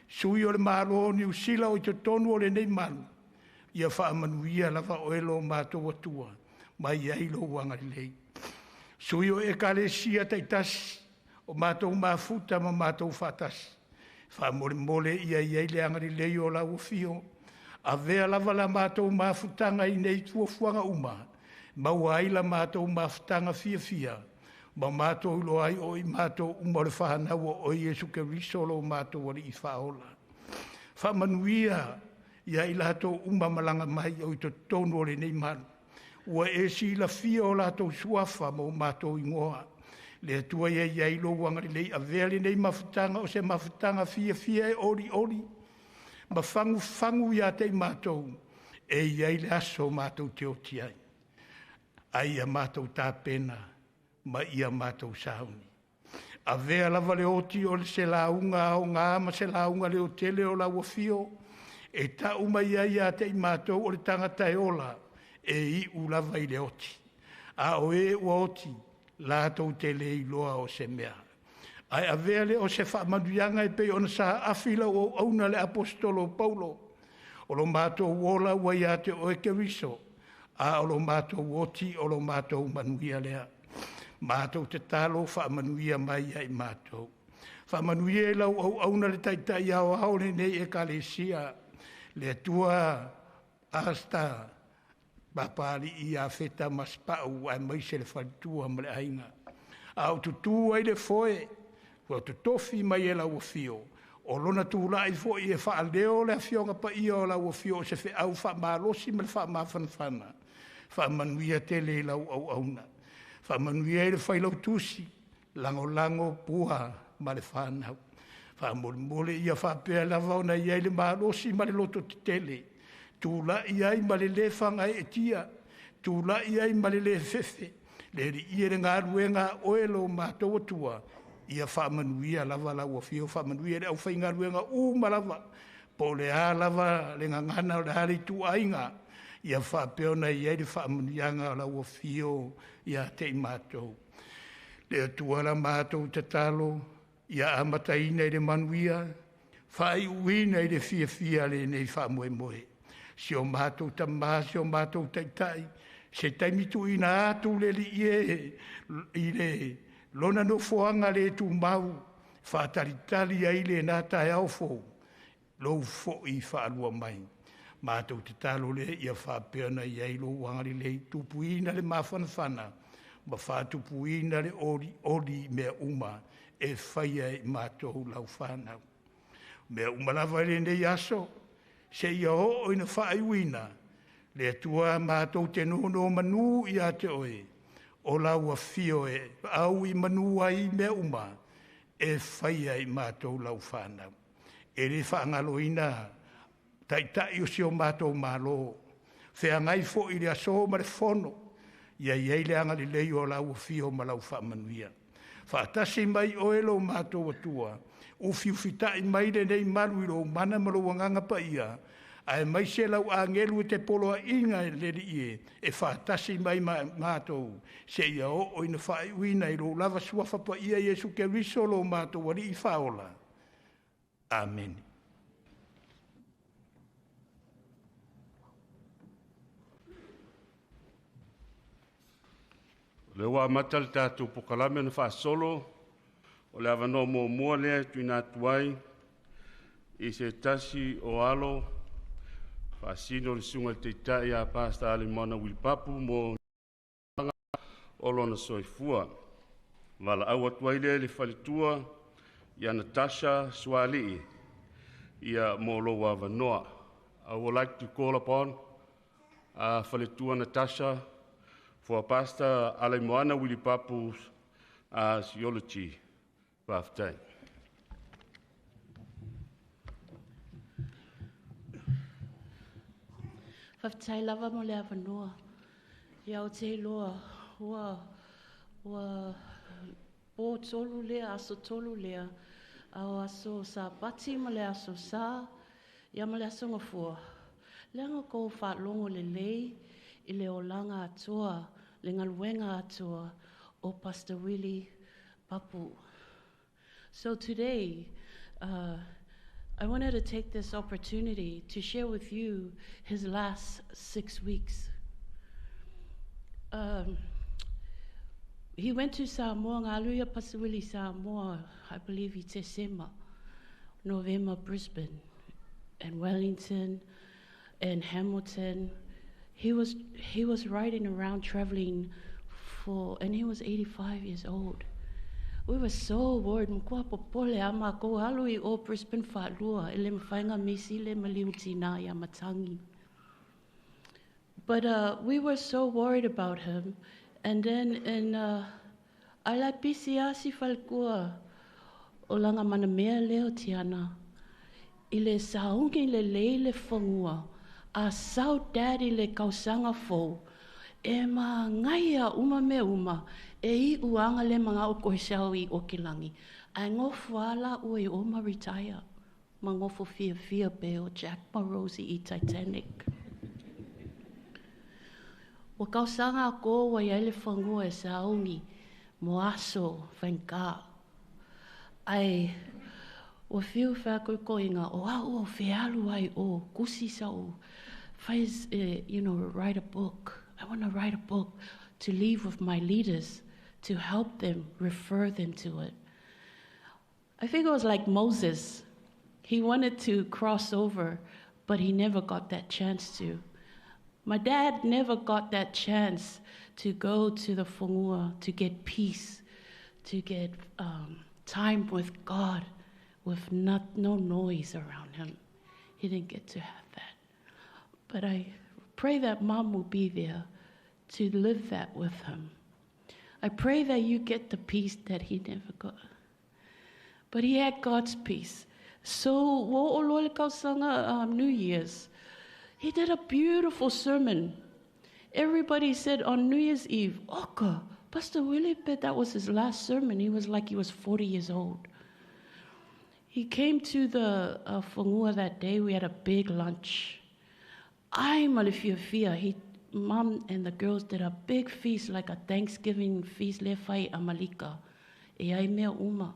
sui o le Malo o Niu Sila o i totonu o lenei malu. Ia faamanuia lava oe lo matou Atua, mai ai lou agalelei. Sui o Ekalesia taitasi, o matou mafuta ma matou faatasi. Faamolemole ia iai le agalelei o lau afio. Avea lava la matou mafutaga i nei fuafuaga uma, maua ai la matou mafutaga fiafia, ma matou iloa ai o i matou uma o le whanau o oe Iesu Keriso lo matou alii faaola. Faamanuia ia i latou uma malaga mai o i totonu o lenei malu. Ua e silafia o latou suafa ma o matou igoa. Le Atua ia i ai lou agalelei avea lenei mafutaga o se mafutaga fiafia e olioli ma fagufagu ia te i matou e i ai le aso matou te oti ai. Ai ia matou tapena ma ia matou sauni. Avea lava le oti o le se lauga aoga ma se lauga leotele o lau afio, e tau mai ai ia te i matou o le tagata e ola, e iu lava i le oti. A o e ua oti, latou te le iloa o se mea. Ae avea le o se faamanuiaga e pei ona sa afi lau auauna le aposetolo o Paulo, o lo matou ola ua ia te oe Keriso, a o lo matou oti o lo matou manuia lea. Matou te talo faamanuia mai ia i matou. Faamanuia i lau auauna le taitai aoao lenei ekalesia, le Atua Asta Papali'i ia Feta Masepau aemaise le faletua ma le aiga. A o tutū ai le foe, ua totofi mai e lau afio, o lona tulai foi e faaleo le afioga paia o lau afio o se feau faamalosi ma le faamafanafana. Faamanuia tele i lau auauna. Faamanuia i le failautusi, lagolago pua ma le fanau. Faamolemole ia faapea lava ona i ai le malosi ma le loto tetele. Tulai ai ma le lē fagaeetia, tulai ai ma le lē fefe, le Alii e le galuega a oe lo matou Atua, ia faamanuia lava lau afio, faamanuia le aufaigaluega uma lava, po o le a lava le gagana o le a le ituaiga, ia faapea ona i ai le faamanuiaga o lau afio ia te i matou. Le Atua la matou tatalo, ia amataina i le manuia, faaiuina i le fiafia lenei faamoemoe. Si o matou tamā, si o matou taitai, se taimi tuuina atu le Alii e i le lona nofoaga le tumau, faatalitali ai lena taeao fou, lou foi faalua mai. Matou tatalo lea ia faapea ona i ai lou agalelei, tupuina le mafanafana ma faatupuina le olioli i mea uma e faia e i matou lau fanau. Mea uma lava i lenei aso, seia oo ina faaiuina, le Atua matou te nonomanu ia te oe, o lau afio e au i manu ai mea uma, e faia i matou lau fanau. E le faagaloina taitai o si o matou Malo, feagai foi i le aso ma le fono, ia i ai le agalelei o lau afio ma lau faamanuia. Faatasi mai oe lo matou Atua, ufiufitai mai lenei malu i lou mana ma lou agaga paia, aemaise lau agelu e te poloaiga e le Alii e, e faatasi mai ma matou, seia oo ina faaiuina i lou lava suafa paia Iesu Keriso lo matou Alii faaola. Amene. O lea ua amata le tatou polokalame ona faasolo, o le avanoa muamua lea e tuuina atu ai i se tasi o alo faasino le susuga i le Taitai ia Pastor Alaimoana Uili Papu mo o lona soifua. Valaau atu ai lea i le faletua ia Natasha Sualii ia mo lou avanoa. I would like to call upon Faletua Natasha for Pastor Alaimoana Uili Papu's eulogy. Faafetai. Faafetai lava mo le avanoa. Ia o te iloa ua po tolu lea, aso tolu lea, a o aso Sapati ma le aso Sa, ia ma le aso Gafua. Leaga kou faalogo lelei i le olaga atoa, le galuega atoa o Pastor Willie Papu. So today, I wanted to take this opportunity to share with you his last 6 weeks. He went to Samoa, Ngaluia Pastor Willie Samoa, I believe i Tesema, November, Brisbane, and Wellington, and Hamilton. He was riding around traveling for, and he was 85 years old. We were so worried. Mkua popole ama ko halu i o Brisbane whaalua, e le mwhainga misi le maliu tina ia matangi. But we were so worried about him. And then in ala pisi asi falkua o langa mana mea leo tiana. I le saungi le leile fongua a sau daddy le kausanga fou. E ma ngaia uma me uma e i uanga le mga o koe i o kilangi. Ai ngofu ala ua i oma retire. Ma ngofu fia fia pe o Jack ma Rosie i Titanic. Wa kausanga ko wa ia le fongua e saungi mo aso whenka. Ai, wa whiu whakau ko inga, o au o whialu ai o, kusi sa o, whais, you know, write a book. I want to write a book to leave with my leaders, to help them, refer them to it. I think it was like Moses. He wanted to cross over, but he never got that chance to. My dad never got that chance to go to the Fongua, to get peace, to get time with God, with no noise around him. He didn't get to have that. But I pray that Mom will be there to live that with him. I pray that you get the peace that he never got. But he had God's peace. So, New Year's, he did a beautiful sermon. Everybody said on New Year's Eve, Oka, Pastor Willie, that was his last sermon. He was like he was 40 years old. He came to the Fongua that day. We had a big lunch. I'm a fia. He, Mom and the girls did a big feast, like a Thanksgiving feast, le fai amalika. E ai mea uma.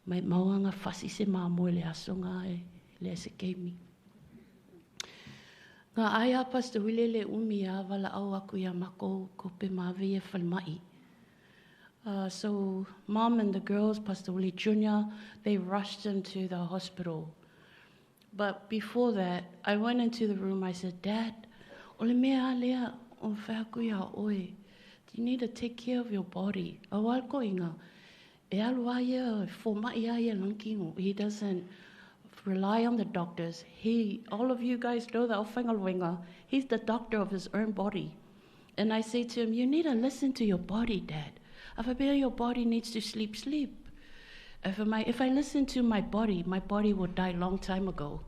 Mai mauanga fasi se maa le asonga e le se keimi. Ngā aia Pastor Willie le umi a wala au aku ia mako ko pe maave e whalmai. So Mom and the girls, Pastor Willie Jr., they rushed him to the hospital. But before that, I went into the room. I said, Dad, ole mea lea o whaku ia oe. You need to take care of your body. Awal ko inga. E alu aia, fo mai aia lankingo. He doesn't rely on the doctors. He, all of you guys know that Owhangalwenga, he's the doctor of his own body. And I say to him, you need to listen to your body, Dad. If I feel your body needs to sleep, sleep. If I listen to my body will die long time ago.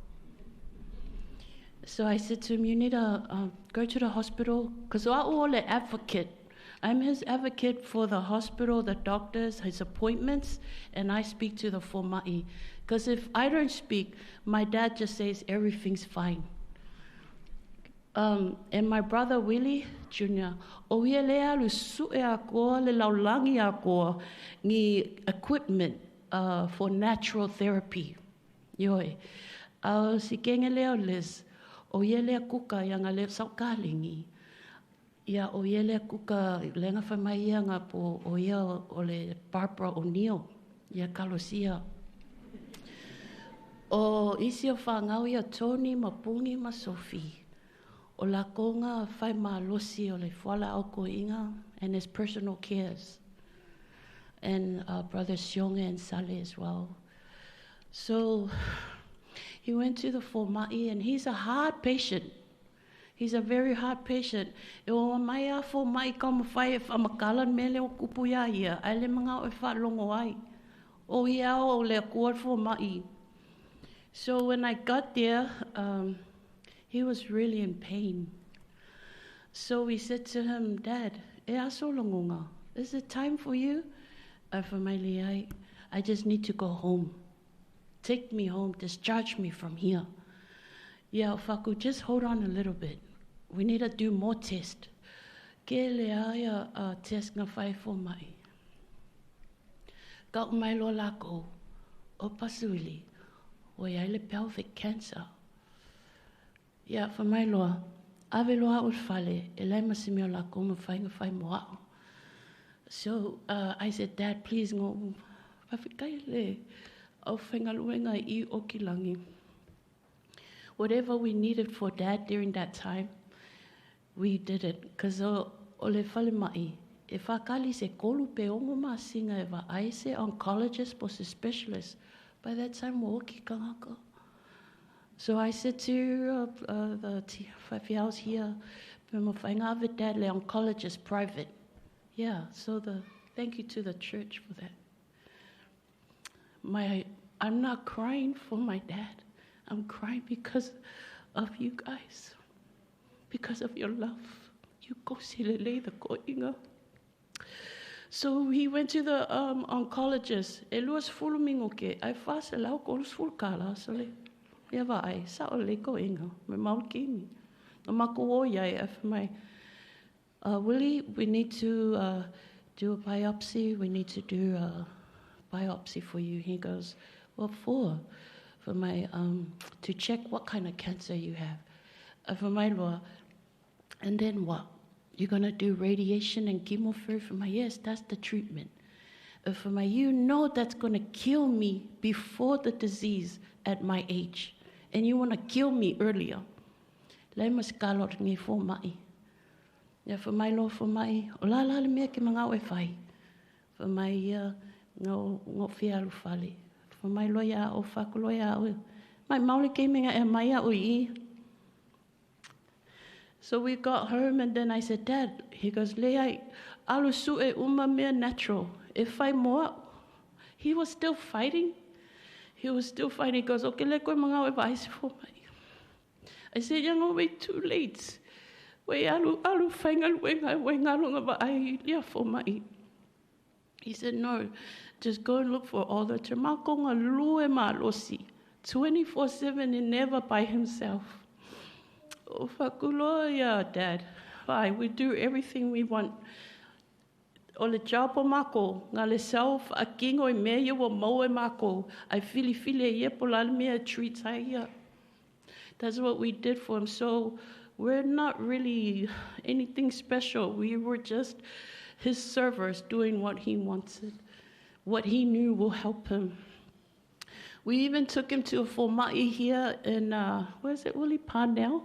So I said to him, you need to go to the hospital, because I'm all an advocate. I'm his advocate for the hospital, the doctors, his appointments, and I speak to the forma'i. Because if I don't speak, my dad just says everything's fine. And my brother Willie Jr., o ia lea lu sue a koa, le laulangi a koa, ni equipment for natural therapy. Ioi. Au si kenge leo Liz, o ia lea kuka ia ngā leo saukalingi. Ia o ia lea kuka, lenga whamai ia ngā po, o ia o le Barbara O'Neill, ia kalosia. O isi o whangau ia Tony, Mapungi, ma Sophie. O la konga whai malosi o le fuala au ko inga and his personal cares. And brother Sionga and Sale as well. So he went to the forma'i and he's a hard patient. He's a very hard patient. E o mai a forma'i ka mawhai e whamakalan mele o kupu ia ia. Ai le mga o e whalongo ai. O ia o le kua forma'i. So when I got there, he was really in pain. So we said to him, Dad, e aso longonga, is it time for you? I just need to go home. Take me home, discharge me from here. Yeah, Faku, just hold on a little bit. We need to do more tests. Ke le aia test ngā whai fo mai. Ka umai lo lako, o pasuili, o ia le pelvic cancer. Ia, fa mai loa, ave loa o fale, e lai masimi o lako ma whai ngā whai moa. So I said, Dad, please ngo, whawhikai le, au whaingaluenga i o kilangi. Whatever we needed for Dad during that time, we did it. Because o le whale mai, e whakali se kolu pe ongo masinga e wa ai se oncologist po se specialist. By that time, wo ki kangaka. So I said to the whawhiaus here, Pe mawhai ngā ave dad le oncologist private. Yeah, so the thank you to the church for that. I'm not crying for my dad. I'm crying because of you guys. Because of your love. You go see lele the koinga. So he went to the oncologist. E luas fulu mingo ke. Ai fasa lau ko lus fulu kala. So le, ia va ai, sa o le koinga. Me mau kimi. No mako o ia e awhi mai. Willie, we need to do a biopsy. We need to do a biopsy for you. He goes, what for? For my, to check what kind of cancer you have. For my law. And then what? You're going to do radiation and chemotherapy? For my, yes, that's the treatment. For my, you know that's going to kill me before the disease at my age. And you want to kill me earlier. Le mas kalor ngi fo mai. Ya for my law for my, o la la le mea ke manga o e whai. For my, ngo, ngo fia alu fale. For my lawyer, o whaku lawyer, o mai mauli ke menga e mai o i. So we got home and then I said, Dad, he goes, le ai, alu su e uma mea natural. If I moa, he was still fighting. He was still fighting. He goes, okay, le koe manga o e vai se fo mai. I said, young, way too late. Wei alu, alu whainga luenga, wei ngalo nga va ai lia fo mai. He said, no, just go and look for all the tamako nga lue ma losi. 24/7 and never by himself. O whakuloa ia, Dad. Vai, we do everything we want. O le chapo mako, ngā le self a kingo i mea ia wa mau e mako. Ai fili fili e ia po lale mea treats ai ia. That's what we did for him. So we're not really anything special. We were just his servers doing what he wanted, what he knew will help him. We even took him to a forma'i here in, where is it, Willie? Parnell?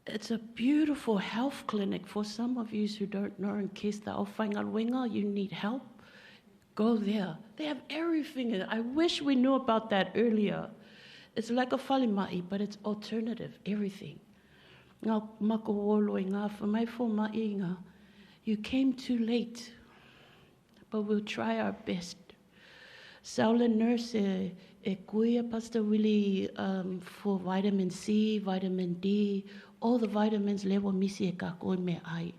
It's a beautiful health clinic for some of you who don't know, in case the alwhainga you need help, go there. They have everything. I wish we knew about that earlier. It's like a whalimai, but it's alternative, everything. Ngā mako olo i ngā whamai forma'i ngā. You came too late, but we'll try our best. Saula nurse e kuia Pastor Willie for vitamin C, vitamin D, all the vitamins lewa misi e ka koe me ai.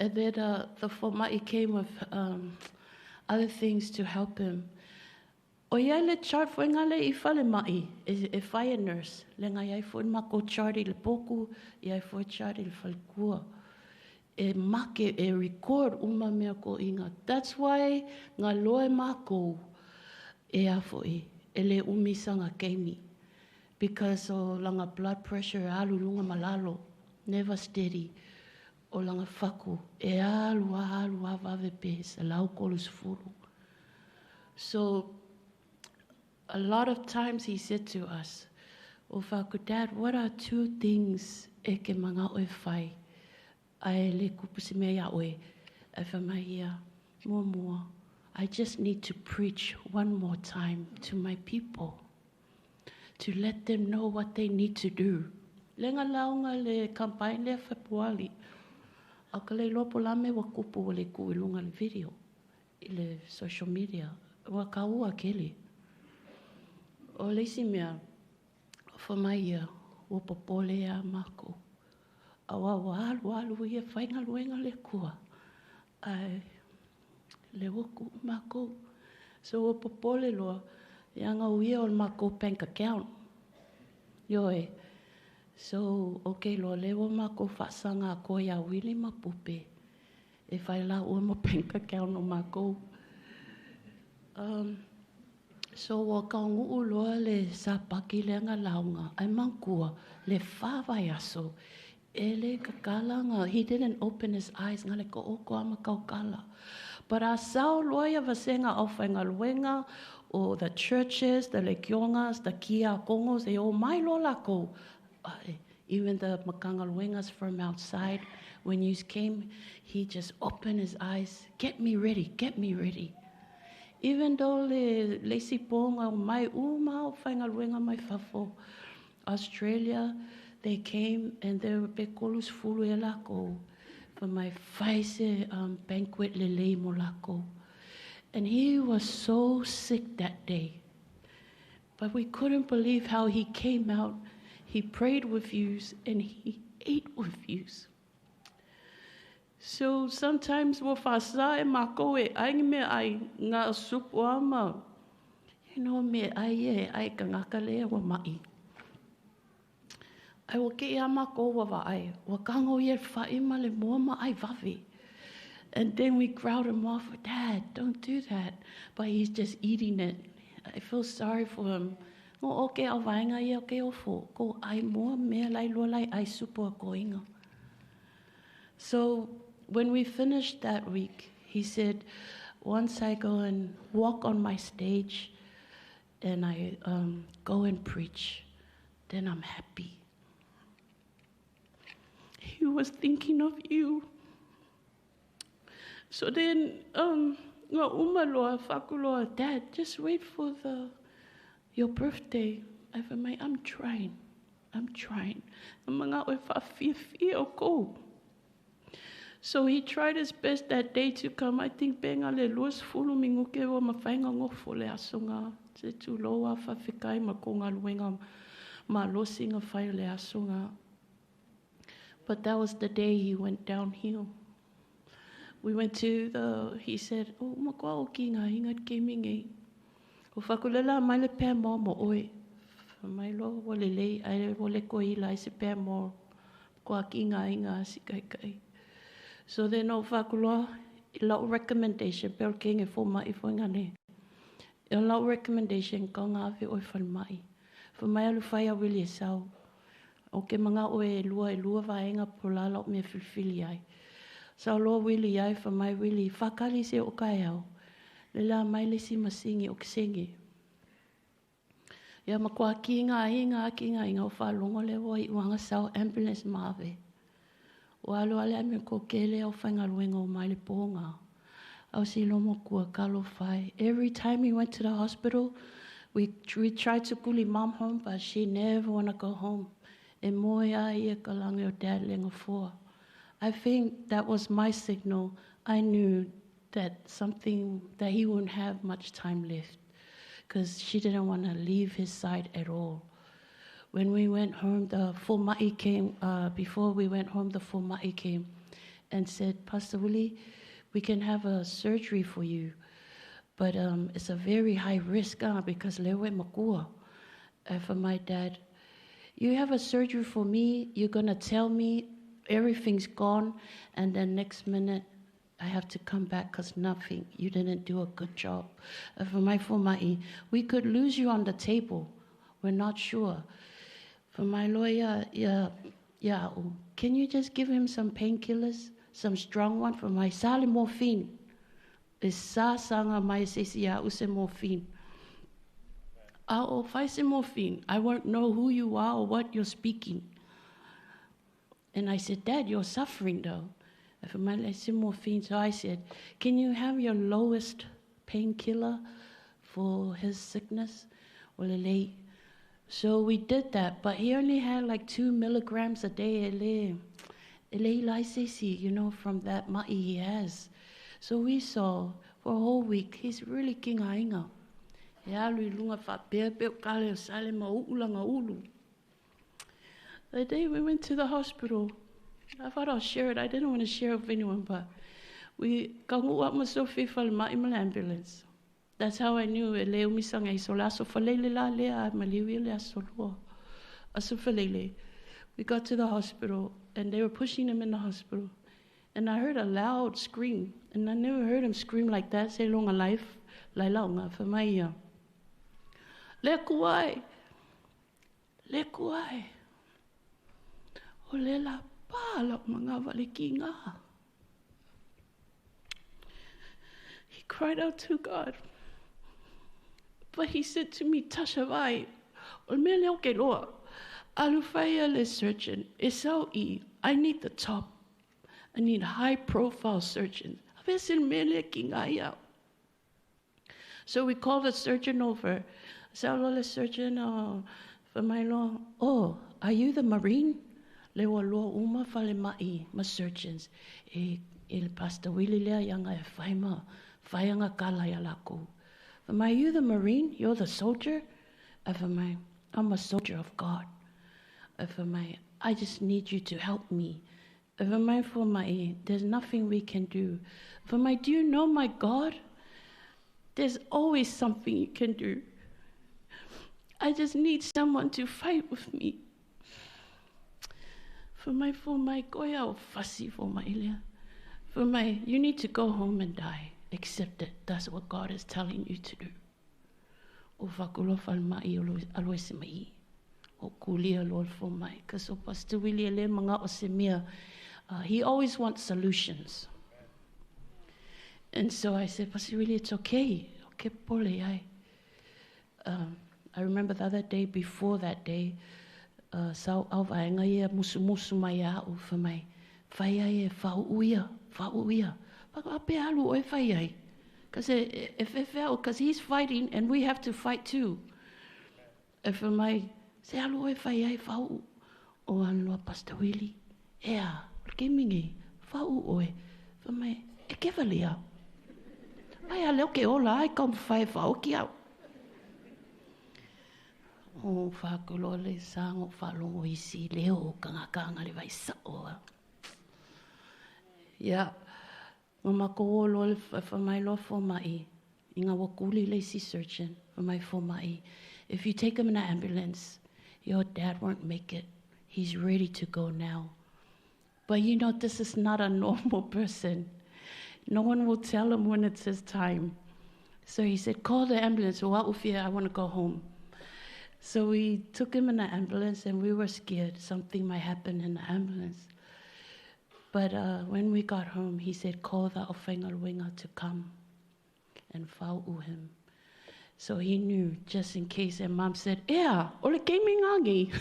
And then the forma'i came with other things to help him. O ia le chart fo ngā le i whale mai, e whai a nurse. Le ngā iai fo mako chart i le poku, iai fo chart i le whalekua. E make, e record uma mea ko inga. That's why ngā loe mako e a fo i, e le umisanga keimi. Because o langa blood pressure alu lunga malalo, never steady. O langa whaku, e alu a alu a vave pe, se lau kolu sefulu. So, a lot of times he said to us, O whaku, Dad, what are two things e ke manga oe whai? Ai le kupu si mea ia oe. Ai wha mai ia, mua mua. I just need to preach one more time to my people, to let them know what they need to do. Le ngā launga le campaign le February. Au ka le lopo la me wa kupu wa le ku i lunga le video, i le social media. Wa ka ua kele. O le isi mea, wha mai ia, wa popole a mako. Awa wa alu alu ia whainga luenga le kua. Ai, le woku mako. So wa popole loa, ia ngā uia o le mako bank account. Ioe. So, okay, loa le wa mako whaasanga ko ia wili mapupe. E whai la ua mo bank account o mako. So wa ka nguu loa le sapaki le nga launga. Ai mangkua, le whawai aso. E le kakala nga, he didn't open his eyes, nga le ko oko ama kaukala. But a sao loa ia vasenga au whainga luenga, o the churches, the lekiongas, the kia kongos, e o mai loa lako. Even the makanga luengas from outside, when you came, he just opened his eyes, get me ready, get me ready. Even though le si ponga o mai uma o whainga luenga mai fafo, Australia, They came and they were pe kolus fulu e lako for my faise banquet lelei mo lako. And he was so sick that day. But we couldn't believe how he came out. He prayed with you and he ate with you. So sometimes wo whasa e mako e ai me ai ngā supu ama. You know me ai e ai ka ngaka lea wa mai. Ai wa ke ia mako wa wa ai. Wa kango ia whai ma le mua ma ai wawe. And then we crowd him off. Dad, don't do that. But he's just eating it. I feel sorry for him. Ngo o ke au vaenga ia o ke ofo. Ko ai mua mea lai lua lai ai supu a koinga. So when we finished that week, he said, once I go and walk on my stage and I go and preach, then I'm happy. He was thinking of you. So then, ngā uma loa, whaku loa, Dad, just wait for your birthday. I said, I'm trying. I'm trying. Mga oe whaafia o kou. So he tried his best that day to come. I think benga le luas fulu minguke wa mawhainga ngofo le aso ngā. Te tūloa whawhikai ma ko ngā luenga ma losi ngā whai le aso ngā. But that was the day he went downhill. We went to the, he said, oh, makwa o ki ngā hingat ke mingi. O whakulela mai le pē mō mo oe. Mai lo wale lei, ai wale ko ila i se pē mō. Kua ki ngā hinga si kai kai. So then o whakuloa, i lau recommendation, peo ke nge fō mai fō ngane. I lau recommendation, ka ngā awe oe whal mai. Wha mai alu whai a wili e sau. O ke manga oe e lua vaenga po la lau mea filifili ai. Sau loa wili ai, wha mai wili, whakali se o kai au. Le la mai le si masingi o kisenge. Ia makua ki ngā inga, ki ngā inga o whalongo le wai uanga sau ambulance maave. O alo ale ame ko kele au whainga luenga o mai le pōnga. Au si lomo kua kalo whai. Every time he went to the hospital, we tried to kuli mom home, but she never wanna go home. E moe a ia ka lange o dad lenga fua. I think that was my signal. I knew that something, that he wouldn't have much time left, because she didn't want to leave his side at all. When we went home, the Foma'i came, before we went home, the Foma'i came and said, Pastor Willie, we can have a surgery for you, but it's a very high risk, because lewe makua. For my dad, you have a surgery for me, you're going to tell me everything's gone, and then next minute, I have to come back because nothing, you didn't do a good job. For my Foma'i, we could lose you on the table. We're not sure. For my lawyer, yeah, yeah, can you just give him some painkillers, some strong one for my sali morphine? Is sa sanga mai sisi ya use morphine. Oh, if I say morphine, I won't know who you are or what you're speaking. And I said, Dad, you're suffering though. If I say morphine, so I said, can you have your lowest painkiller for his sickness? Well, late. So we did that, but he only had like 2 milligrams a day. From that ma'i he has. So we saw for a whole week, he's really kingainga. E alu i lunga whapea peo kale o sale ma uulanga ulu. The day we went to the hospital, I thought I'll share it. I didn't want to share it with anyone, but we ka ngua ma Sophie whale mai ma le ambulance. That's how I knew e leo misanga i so laso whalele la lea ma liwi le aso loa. Aso whalele. We got to the hospital and they were pushing him in the hospital. And I heard a loud scream. And I never heard him scream like that. Say long a life. Lai launga for my ear. Le kuai. Le kuai. O le la pa la manga vale ki ngā. He cried out to God. But he said to me, Tasha vai, o mea leo ke loa. Alu whaia le surgeon. E sau i, I need the top. I need high profile surgeons. Ave se mea lea ki ngā ia. So we called the surgeon over. Sa lo le surgeon, oh, Fai mai loa, Oh, are you the Marine? Le ua loa uma falemai ma surgeons e e le Pastor Willie lea ianga e fai ma fai anga kala ia lakou. Fai mai, Are you the Marine? You're the soldier? Ae fai mai, I'm a soldier of God. Ae fai mai, I just need you to help me. Ae fai mai fomai, There's nothing we can do. Fai mai, Do you know my God? There's always something you can do. I just need someone to fight with me. Fai mai fomai, koe au fasi fomai lea. Fai mai, you need to go home and die. Accept it. That's what God is telling you to do. O fakulo falemai o aloese mai. O kulia loa le fomai. Cause o Pastor Willie e le mangao se mea. He always wants solutions. And so I said, Pastor Willie, it's okay. Okay, pole ai. I remember the other day before that day, sa au vaenga ia musumusu mai ia a'u, fai mai, Fai ai e faauu ia, faauu ia. Fai atu, A pea alu oe fai ai. Cause e, e fefe a'u, cause he's fighting and we have to fight too. E fai mai, Se alu oe fai ai faauu. O alu loa Pastor Willie, Ea, o le keimi nei, faauu oe. Fai mai, E kevale au. Mai a leo ke ola ai taumafai e faaoki au. O whākuloa le sāngo whālongo isi leo o kanga le vai sao a. Ia, nga mako o loa le wha mai loa fomai, i ngā wakuli le isi surgeon, wha mai fomai. If you take him in an ambulance, your dad won't make it. He's ready to go now. But you know, this is not a normal person. No one will tell him when it's his time. So he said, call the ambulance. I want to go home. So we took him in the ambulance, and we were scared something might happen in the ambulance. But when we got home, he said, call the aufaigaluega to come and fa'u'u him. So he knew, just in case. And Mom said, Ea, o le keimi ngagi.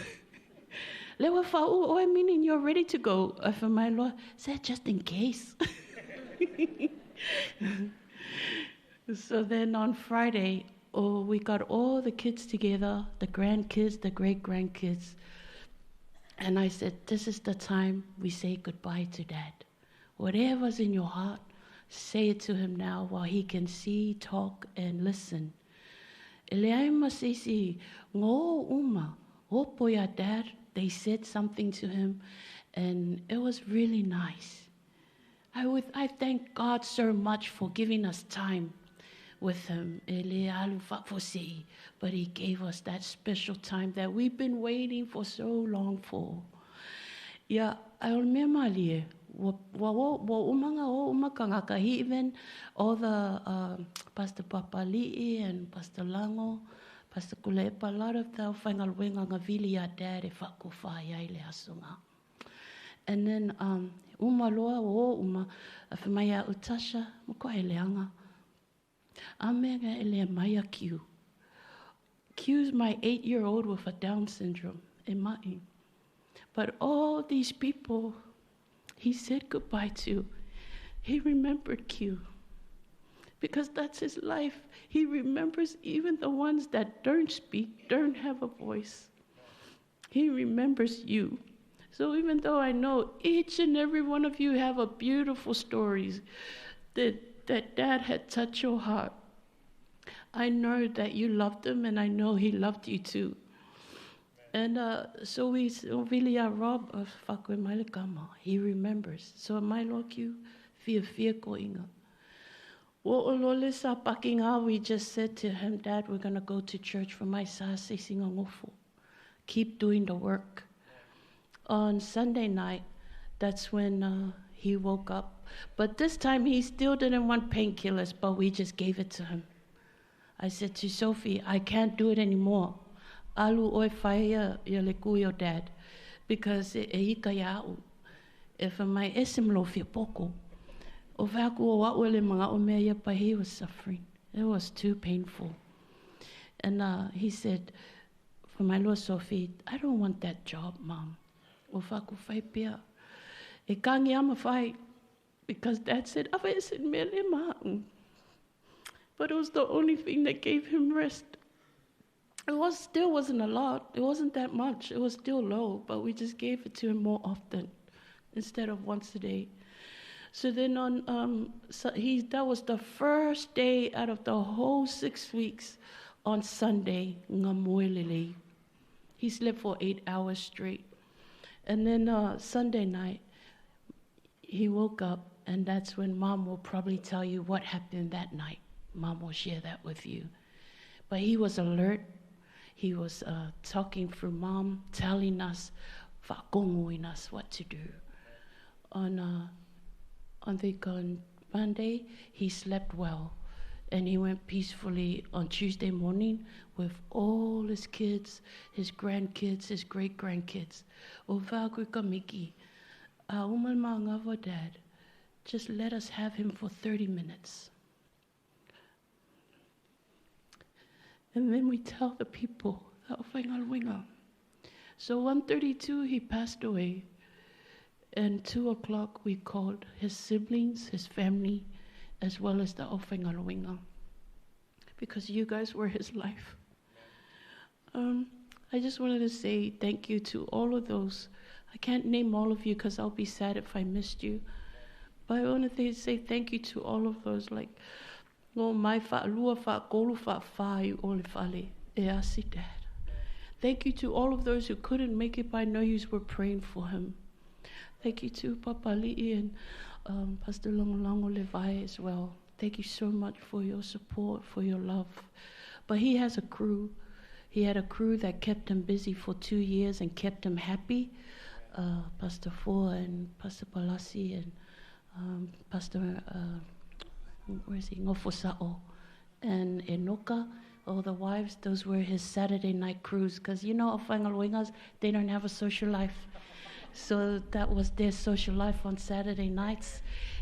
Lewa fa'u'u oe, meaning you're ready to go. Ae fai mai loa, said just in case. So then on Friday, oh, we got all the kids together, the grandkids, the great-grandkids. And I said, this is the time we say goodbye to Dad. Whatever's in your heart, say it to him now while he can see, talk, and listen. E leai ma se isi ngō uma, opo ia Dad, they said something to him, and it was really nice. I, would, I thank God so much for giving us time with him. E le alu fa'afosi'i, but he gave us that special time that we've been waiting for so long for. Ia, ai o le mea malie, ua, ua, ua uma nga o uma kangaka, he even, all the Pastor Papali'i and Pastor Lango, Pastor Kulepa, a lot of the aufaigaluega nga vili ia Dad e fa'akofa ai ai le aso nga. And then, uma loa, o uma, a fai mai a'u, Tasha, ma koe e leaga. A mea nga e lea mai a Q. Q's my 8-year-old with a Down syndrome, e ma'i. But all these people he said goodbye to, he remembered Q. Because that's his life. He remembers even the ones that don't speak, don't have a voice. He remembers you. So even though I know each and every one of you have a beautiful stories that, that Dad had touched your heart, I know that you loved him, and I know he loved you too. And so we vili ia Rob, whakoe mai le kama. He remembers. So mai loa kiu, fia fia ko inga. Ua o loa le sa pakinga, we just said to him, Dad, we're going to go to church for my sa sesinga ngofo. Keep doing the work. On Sunday night, that's when he woke up. But this time he still didn't want painkillers, but we just gave it to him. I said to Sophie, I can't do it anymore. Alu oe whaia ia le kui o Dad, because e, e ika ia au. E wha mai ese mlo fia poko. O whaku o au ele mga o mea ia, but he was suffering. It was too painful. And he said, for my lord Sophie, I don't want that job, Mom. O whaku whai pia. E kangi ama whai, because Dad said, Awa ese mea le maau. But it was the only thing that gave him rest. It was still wasn't a lot. It wasn't that much. It was still low, but we just gave it to him more often instead of once a day. So then on, so he, that was the first day out of the whole 6 weeks on Sunday, ngamoelele. He slept for 8 hours straight. And then Sunday night, he woke up, and that's when Mom will probably tell you what happened that night. Mom will share that with you. But he was alert. He was talking through Mom, telling us, whakongoing us what to do. On Monday, he slept well, and he went peacefully on Tuesday morning with all his kids, his grandkids, his great-grandkids. O whāku manga Dad, just let us have him for 30 minutes. And then we tell the people, so 1:32, he passed away. And 2 o'clock, we called his siblings, his family, as well as the Ofengaluinga, because you guys were his life. I just wanted to say thank you to all of those. I can't name all of you because I'll be sad if I missed you. But I want to say thank you to all of those, like, o mai whaalua, whaakolu, whaafai, o le whale, e asi Dad. Thank you to all of those who couldn't make it, but I know you were praying for him. Thank you to Papa Li'i and Pastor Longolango Levi as well. Thank you so much for your support, for your love. But he has a crew. He had a crew that kept him busy for 2 years and kept him happy. Pastor Four and Pastor Palasi and Pastor, where is he? Ngofosa'o and Enoka, all the wives, those were his Saturday night crews. Because you know, Whangaluingas, they don't have a social life. So that was their social life on Saturday nights.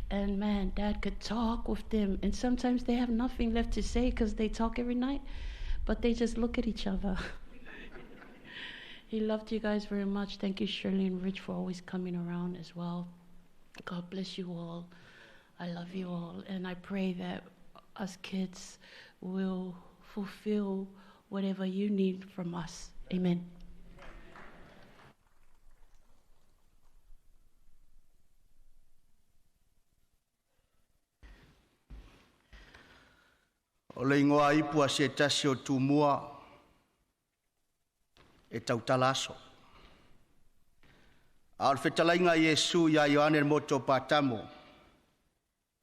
And man, Dad could talk with them. And sometimes they have nothing left to say because they talk every night, but they just look at each other. He loved you guys very much. Thank you, Shirley and Rich, for always coming around as well. God bless you all. I love you all. And I pray that us kids will fulfill whatever you need from us. Amen. O le ingoa ipu a se tasi o tumua e tautala aso. A o le fetalainga Iesu ia Ioane le moto patamo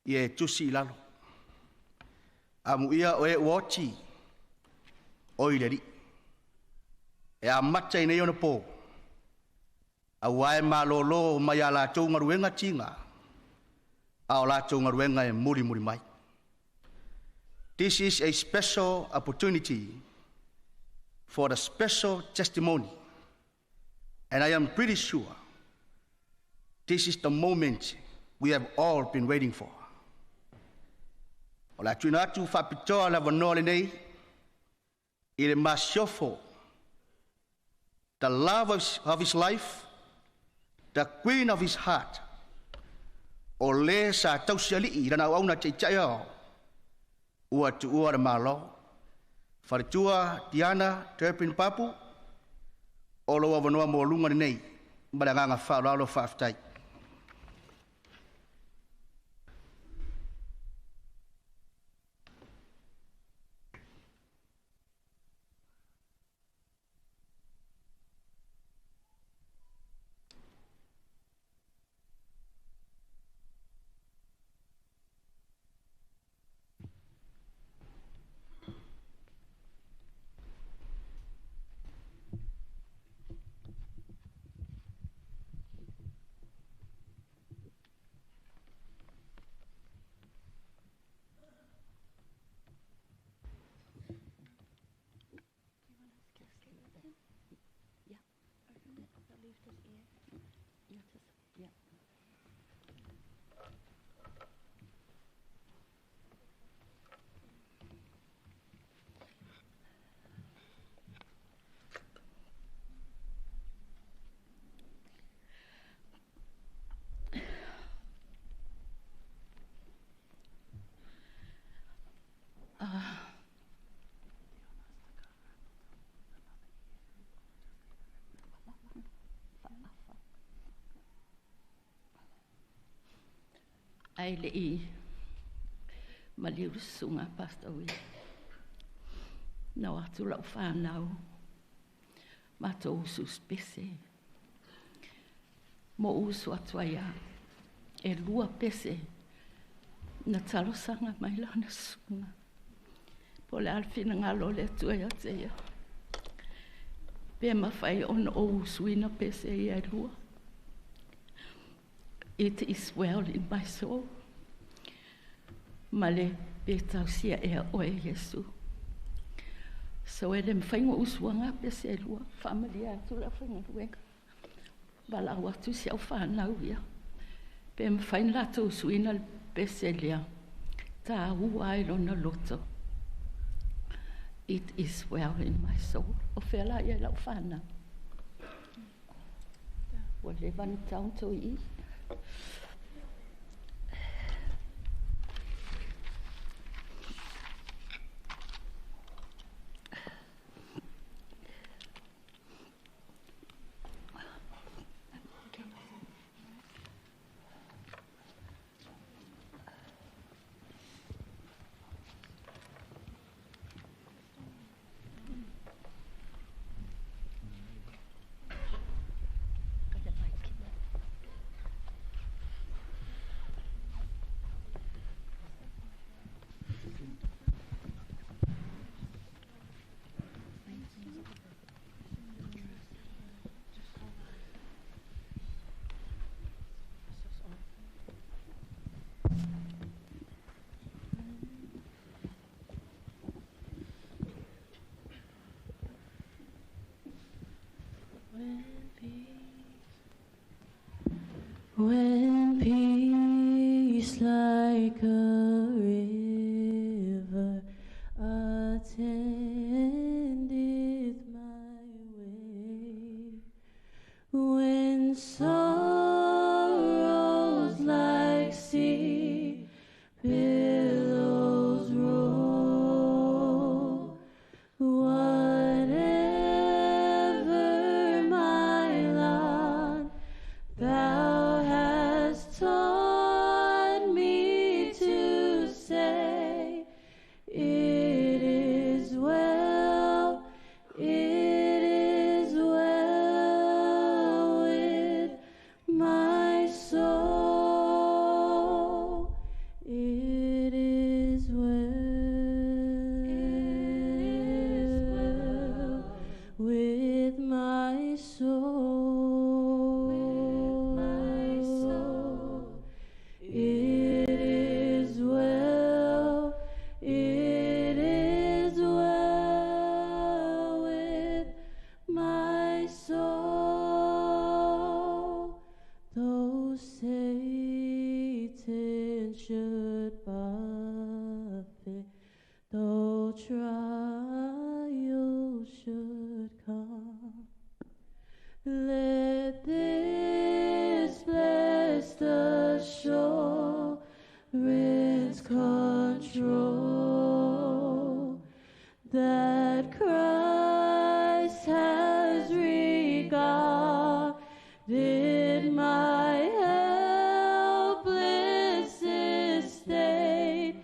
i e tusi i lalo. A muia o e uoti o i le ri. E a mata i nei ona pō. A wae malolo mai a lātou ngaruenga tinga. A o lātou ngaruenga e muri muri mai. This is a special opportunity for the special testimony. And I am pretty sure this is the moment we have all been waiting for. O la tuina atu whapitoa la vanoa le nei, i le masiofo, the love of his life, the queen of his heart, o le sa tausiali'i i lana auna te itai ao, ua tuua le malo, wharitua Diana Turpin Papu, o lo wanoa mō lunga nei, ma le nganga whaolalo whaaftai. Ae le'i maliu le susuga a Pastor Willie. Na o atu la'u fanau, matou usu usu pese. Ma ou usu atu ai a e lua pese na talosaga mai lana susuga. Po o le a le finagalo o le Atua ia te ia. Pe mafai ona ou usuina pese ia e lua. It is well in my soul. Ma le pe tausia ea oe Iesu. So e le mafai ona usuaga pese e lua. Faamalie atu le aufaigaluega. Valaau atu si au fanau ia. Pe mafai ona latou usuina le pese lea. Taua ai lona loto. It is well in my soul. O fea la i ai lau fanau? Ua leva ona tau ona toe i. When peace like a river attendeth my way, when sorrows like sea billows roll, whatever my lot, thou hast taught me to say, it is well, it is well with my soul. It is well with my soul. It is well, it is well with my soul. Though Satan should buffet, though trials should come, let this blessed assurance control that Christ has regarded my helpless estate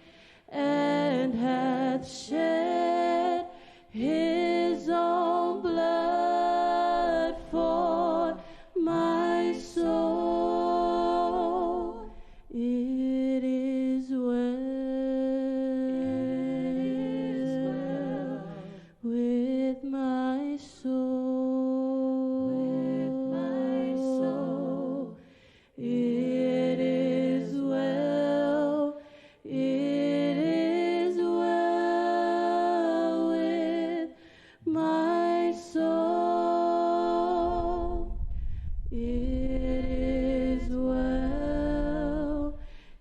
and hath shed his own blood for my soul. It is well with my soul. It is well, it is well with my soul. It is well,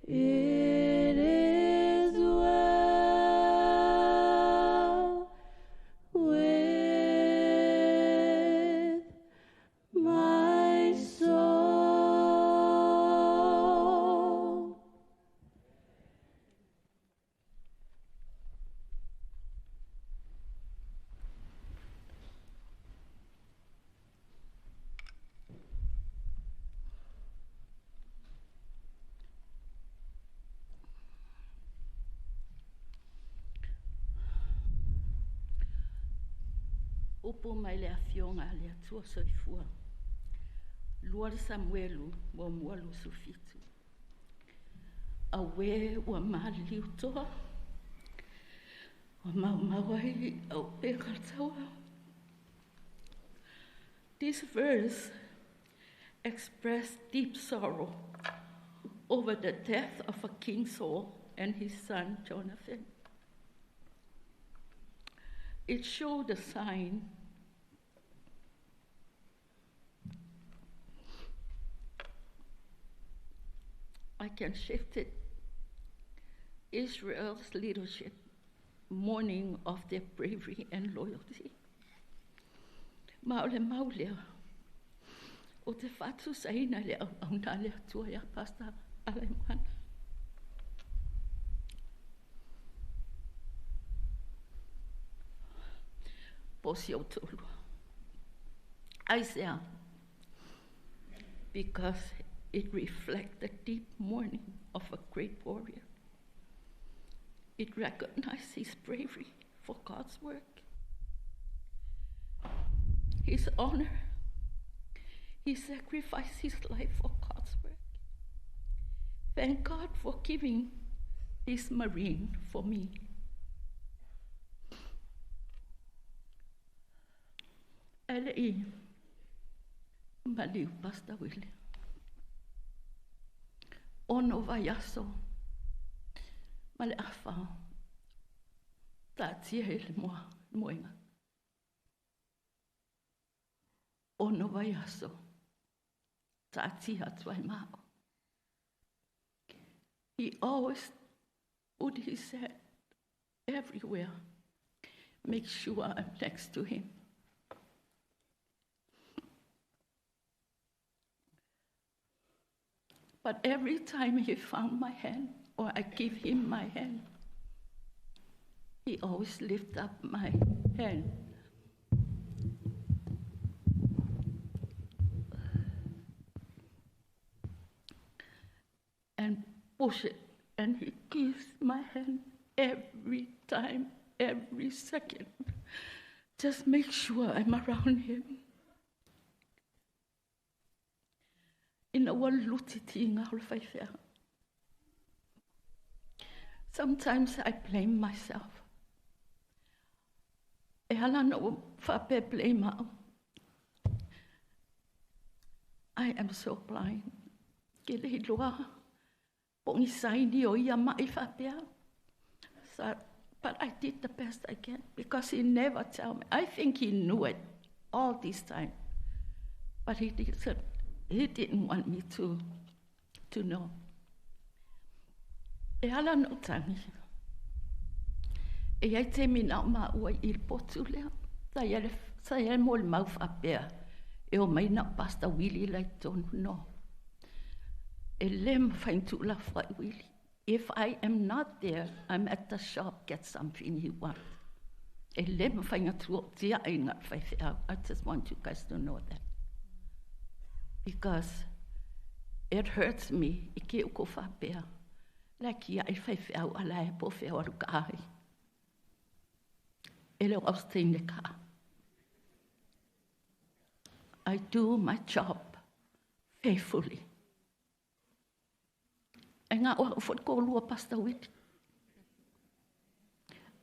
it is well with Upu mai le afioga a le Atua Soifua. 2 le Samuelu 1 27. Auē ua maliliu toa, ua maumau ai auupega o le taua. This verse expressed deep sorrow over the death of a King Saul and his son Jonathan. It showed a sign I can shift it. Israel's leadership, mourning of their bravery and loyalty. Ma o le mau lea, o te faatusaina le auauna a le Atua iā Pastor Alaimoana. Po si ou toalua. Aisea, because it reflects the deep mourning of a great warrior. It recognized his bravery for God's work, his honor. He sacrificed his life for God's work. Thank God for giving this Marine for me. Ae le i maliu Pastor William. Ono vaiaso ma le afa taatia i le moa, moenga. Ono vaiaso taatia atu ai ma au. He always put his head everywhere. Make sure I'm next to him. But every time he found my hand, or I give him my hand, he always lift up my hand. And push it, and he gives my hand every time, every second. Just make sure I'm around him. Ina ua luti tiga o le faifeau. Sometimes I blame myself. E ala ona ou faapea e blame au. I am so blind. Ke le iloa po o ni saini o ia maʻi faapea. So, but I did the best I can because he never tell me. I think he knew it all this time. But he didn't, he didn't want me to, to know. E ala ona ou tagi. E iai taimi na o maua i le potu lea. Sa i ai le, sa i ai le molimau faapea, e omai na o Pastor Willie la i totonu. No. E le mafai ona tuulafoai Willie. If I am not there, I'm at the shop, get something he want. E le mafai ona tuotiai na o le faifeau. I just want you guys to know that. Because it hurts me i ke uku faapea. La kia i faifeau a la e po whea waru ka ai. E leo au stein le ka. I do my job faithfully. E ngā oa ufo ko lua Pastor Willie.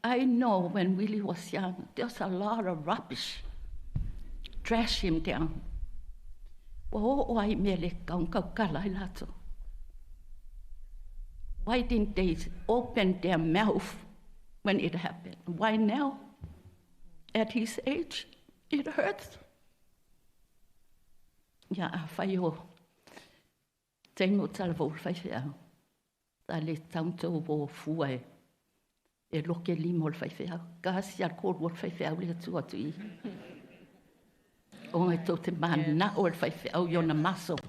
I know when Willie was young, there's a lot of rubbish. Trash him down. Ua oo ai mea le kaukala ai latou. Why didn't they open their mouth when it happened? Why now? At his age, it hurts. Ia, afai o taimi o talavou le faifeau, sa le tatau ona tou o fua e e loke lima o le faifeau. Kasi a le kōlua o le faifeau lea tua atu i i. Ona e tou te mana'o e le faifeau i ona muscle.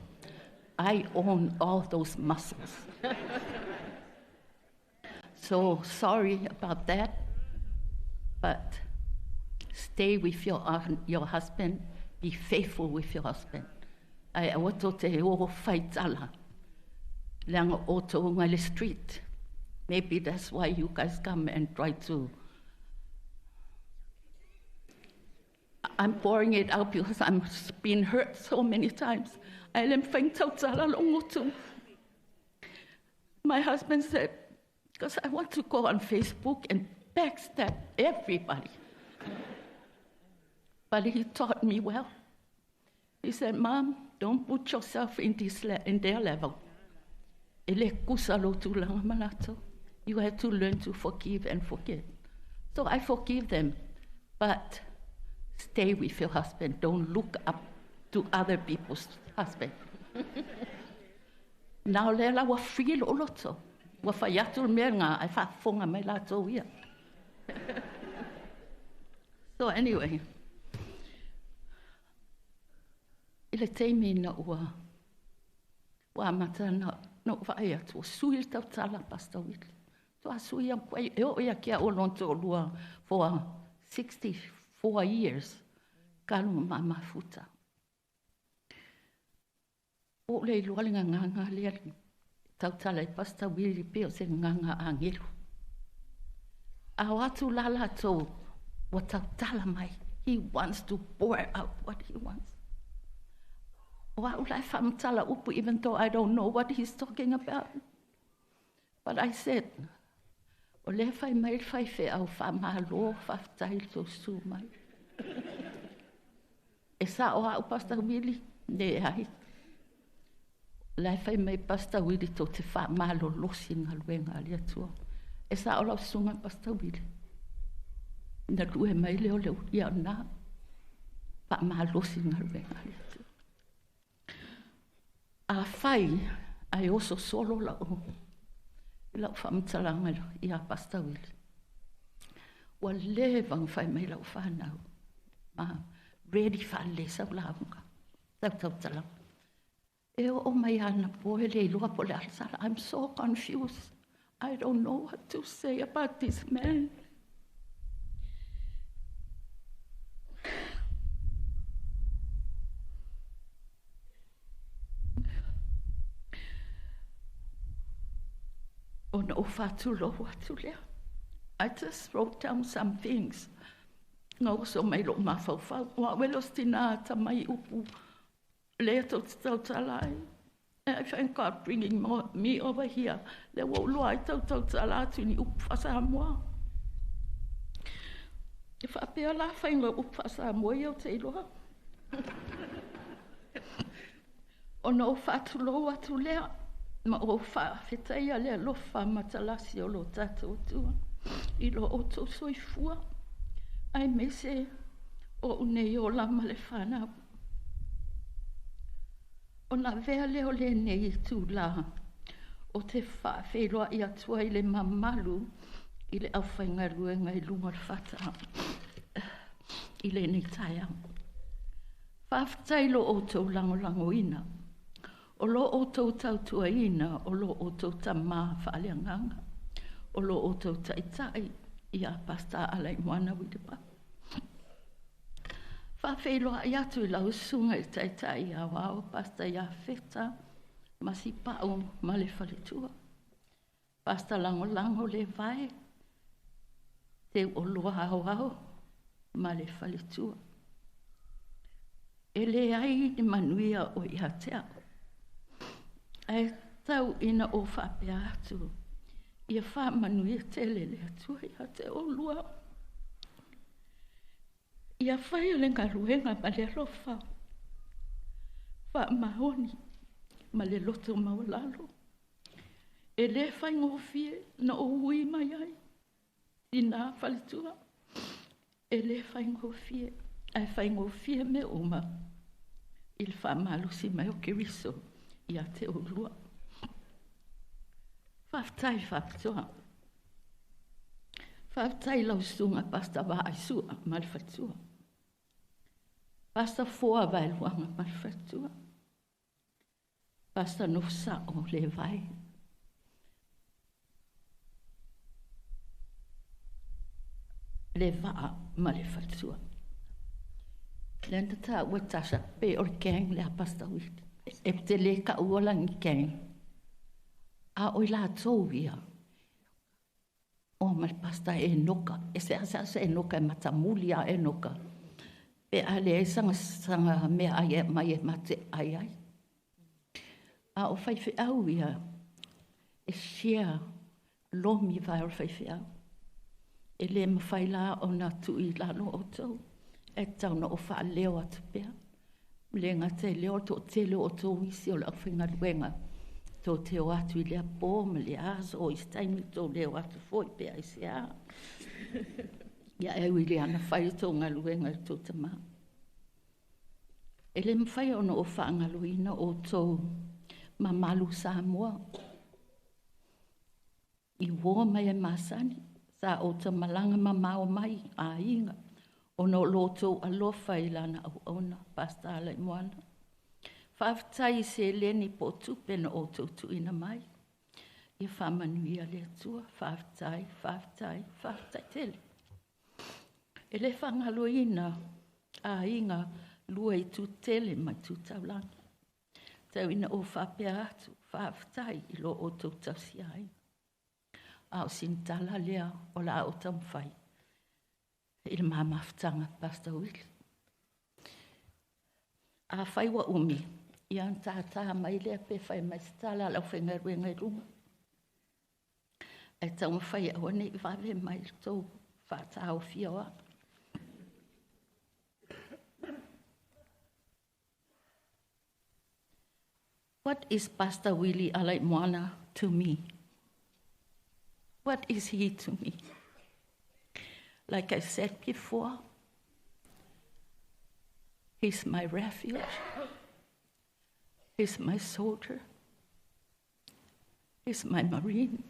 I own all those muscles. So sorry about that, but stay with your, your husband, be faithful with your husband. Ae aua tou te o faitala, leaga o outou i le street. Maybe that's why you guys come and try to. I'm pouring it out because I'm been hurt so many times. Ae le mafai ona tautala lo'u gutu. My husband said, because I want to go on Facebook and backstab everybody. But he taught me well. He said, Mom, don't put yourself in, this in their level. E le kusa lo tulaga ma latou. You have to learn to forgive and forget. So I forgive them, but stay with your husband. Don't look up to other people's husband. Na o lea la ua free lo'u loto. Ua fai atu le mea lena ae faafofoga mai latou ia. So anyway, i le taimi ina ua ua amata na na ou vaai atu ua sui le tautala a Pastor Willie. Toa sui au e oo ia ki au o lona toalua for 64 years talu ma mafuta. Ua ou le iloa le gagaga lea tautala i Pastor Willie pei o se gagaga agelu. A o atu la latou ua tautala mai. He wants to pour out what he wants. O au la e faamatala upu even though I don't know what he's talking about. But I said, o lea fai mai le faifeau faamalo faafetai i le tou susu mai. E sao au Pastor Willie? Leai. La e fai mai Pastor Willie tou te faamalolosi i le galuega a le Atua. E sao lau susuga Pastor Willie? Na lue mai lea o le ia o lena. Faamalosi i le galuega a le Atua. Afai ae oso solo lau lau faamatalaga ia Pastor Willie, ua leva ona fai mai lau fanau, ma ready faalelei sau lauga, sau tautalaga. E oo mai anapo e le iloa po o le a le sala. I'm so confused. I don't know what to say about this man. Ona ou faatulou atu lea. I just wrote down some things. Na oso mai lou mafaufau. O au e le o se tina atamai i upu lea tou te tautala ai. And I thank God bringing me over here. Lea ua ou loa ai tau tautala atu i ni upu faa-Samoa. E faapea la faiga o upu faa-Samoa ia ou te iloa. Ona ou faatulou atu lea ma ou faafetaia le alofa matalasi o lo tatou Atua i lo outou soifua aemaise o ou nei ola ma le fanau. Ona avea lea o lenei itulā ou te faafeiloai atu ai i le mamalu i le aufaigaluega i luga o le fata i lenei taeao. Faafetai i lo outou lagolagoina, o lo outou tautuaina, o lo outou tama faaleagaga, o lo outou taitai ia Pastor Alaimoana Willipapu. Faafeiloai atu i lau susuga i le Taitai Aoao Pastor Iafeta Masipau ma le faletua. Pastor Lagolago Levae Teuoloa Aoao ma le faletua. E leai ni manuia o ia te au. Ae tau ina ou faapea atu, ia faamanuia tele le Atua ia te oulua. Ia faia le galuega ma le alofa faamaoni ma le loto maualalo. E le faigofie na ou ui mai ai tina faletua. E le faigofie, ae faigofie mea uma i le faamalosi mai o Keriso ia te oulua. Faafetai faapitoa. Faafetai i lau susuga Pastor Vaaisua ma le faletua. Pastor Foa Vaeluaga ma le faletua. Pastor Nofosao Levae. Le vaa ma le faletua. Lea na taua e Tasha pe o le gang le a Pastor Willie. E te le taua la ni gang. A o i latou ia. O ma le Pastor Enoka. E seasea se Enoka e matamuli a Enoka. Pe a leai saga meaai e aumai e ma te ai ai. A o faifeau ia, e share lomi vae o le faifeau. E le mafai la ona tuu i lalo outou, e tatau ona ou faaleo atu pea. Le gata i lea o le toatele o outou isi o le aufaigaluega, tou te o atu i lea po ma lea aso, o isi taimi tou le o atu foi pe aisea. Ia e ui i lea na fai le tou galuega i le tou tama. E le mafai ona ou faagaloina outou mamalu Samoa. I uō mai e masani, sa ou malaga mamao mai aiga, ona o lo outou alofa i lana auauna, Pastor Alaimoana. Faafetai i seleni po o tupe na outou tuuina mai. Ia faamanuia le Atua, faafetai, faafetai, faafetai tele. E le faagaloina aiga lua i tutele ma tu taulagi. Tau ina ou faapea atu, faafetai i lo outou tausiaiga. A o sinitala lea o la o taumafai i le mamafutaga Pastor Willie. A fai ua umi, ia na tātā mai lea pe fai mai se tala a le aufaigaluega i luga. Ae taumafai aua ne i vave mai le tou faataofia o au. What is Pastor Willie Alaimoana to me? What is he to me? Like I said before, he's my refuge. He's my soldier. He's my marine.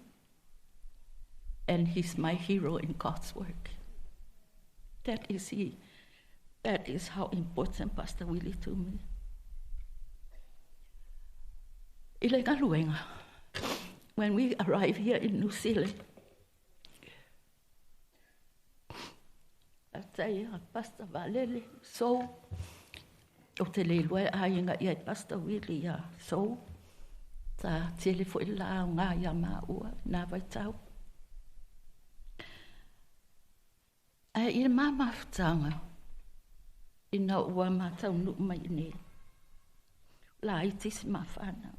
And he's my hero in God's work. That is he. That is how important Pastor Willie to me. I le galuega, when we arrive here in New Zealand, tai a Pastor Valele, so o te le iloa e aiga ia i Pastor Willie ia so sa tele foi la o ngā ia maua nā vaitau. Ae i le mamafutaga ina ua mataunuu mai nei, la iti si mawhanau.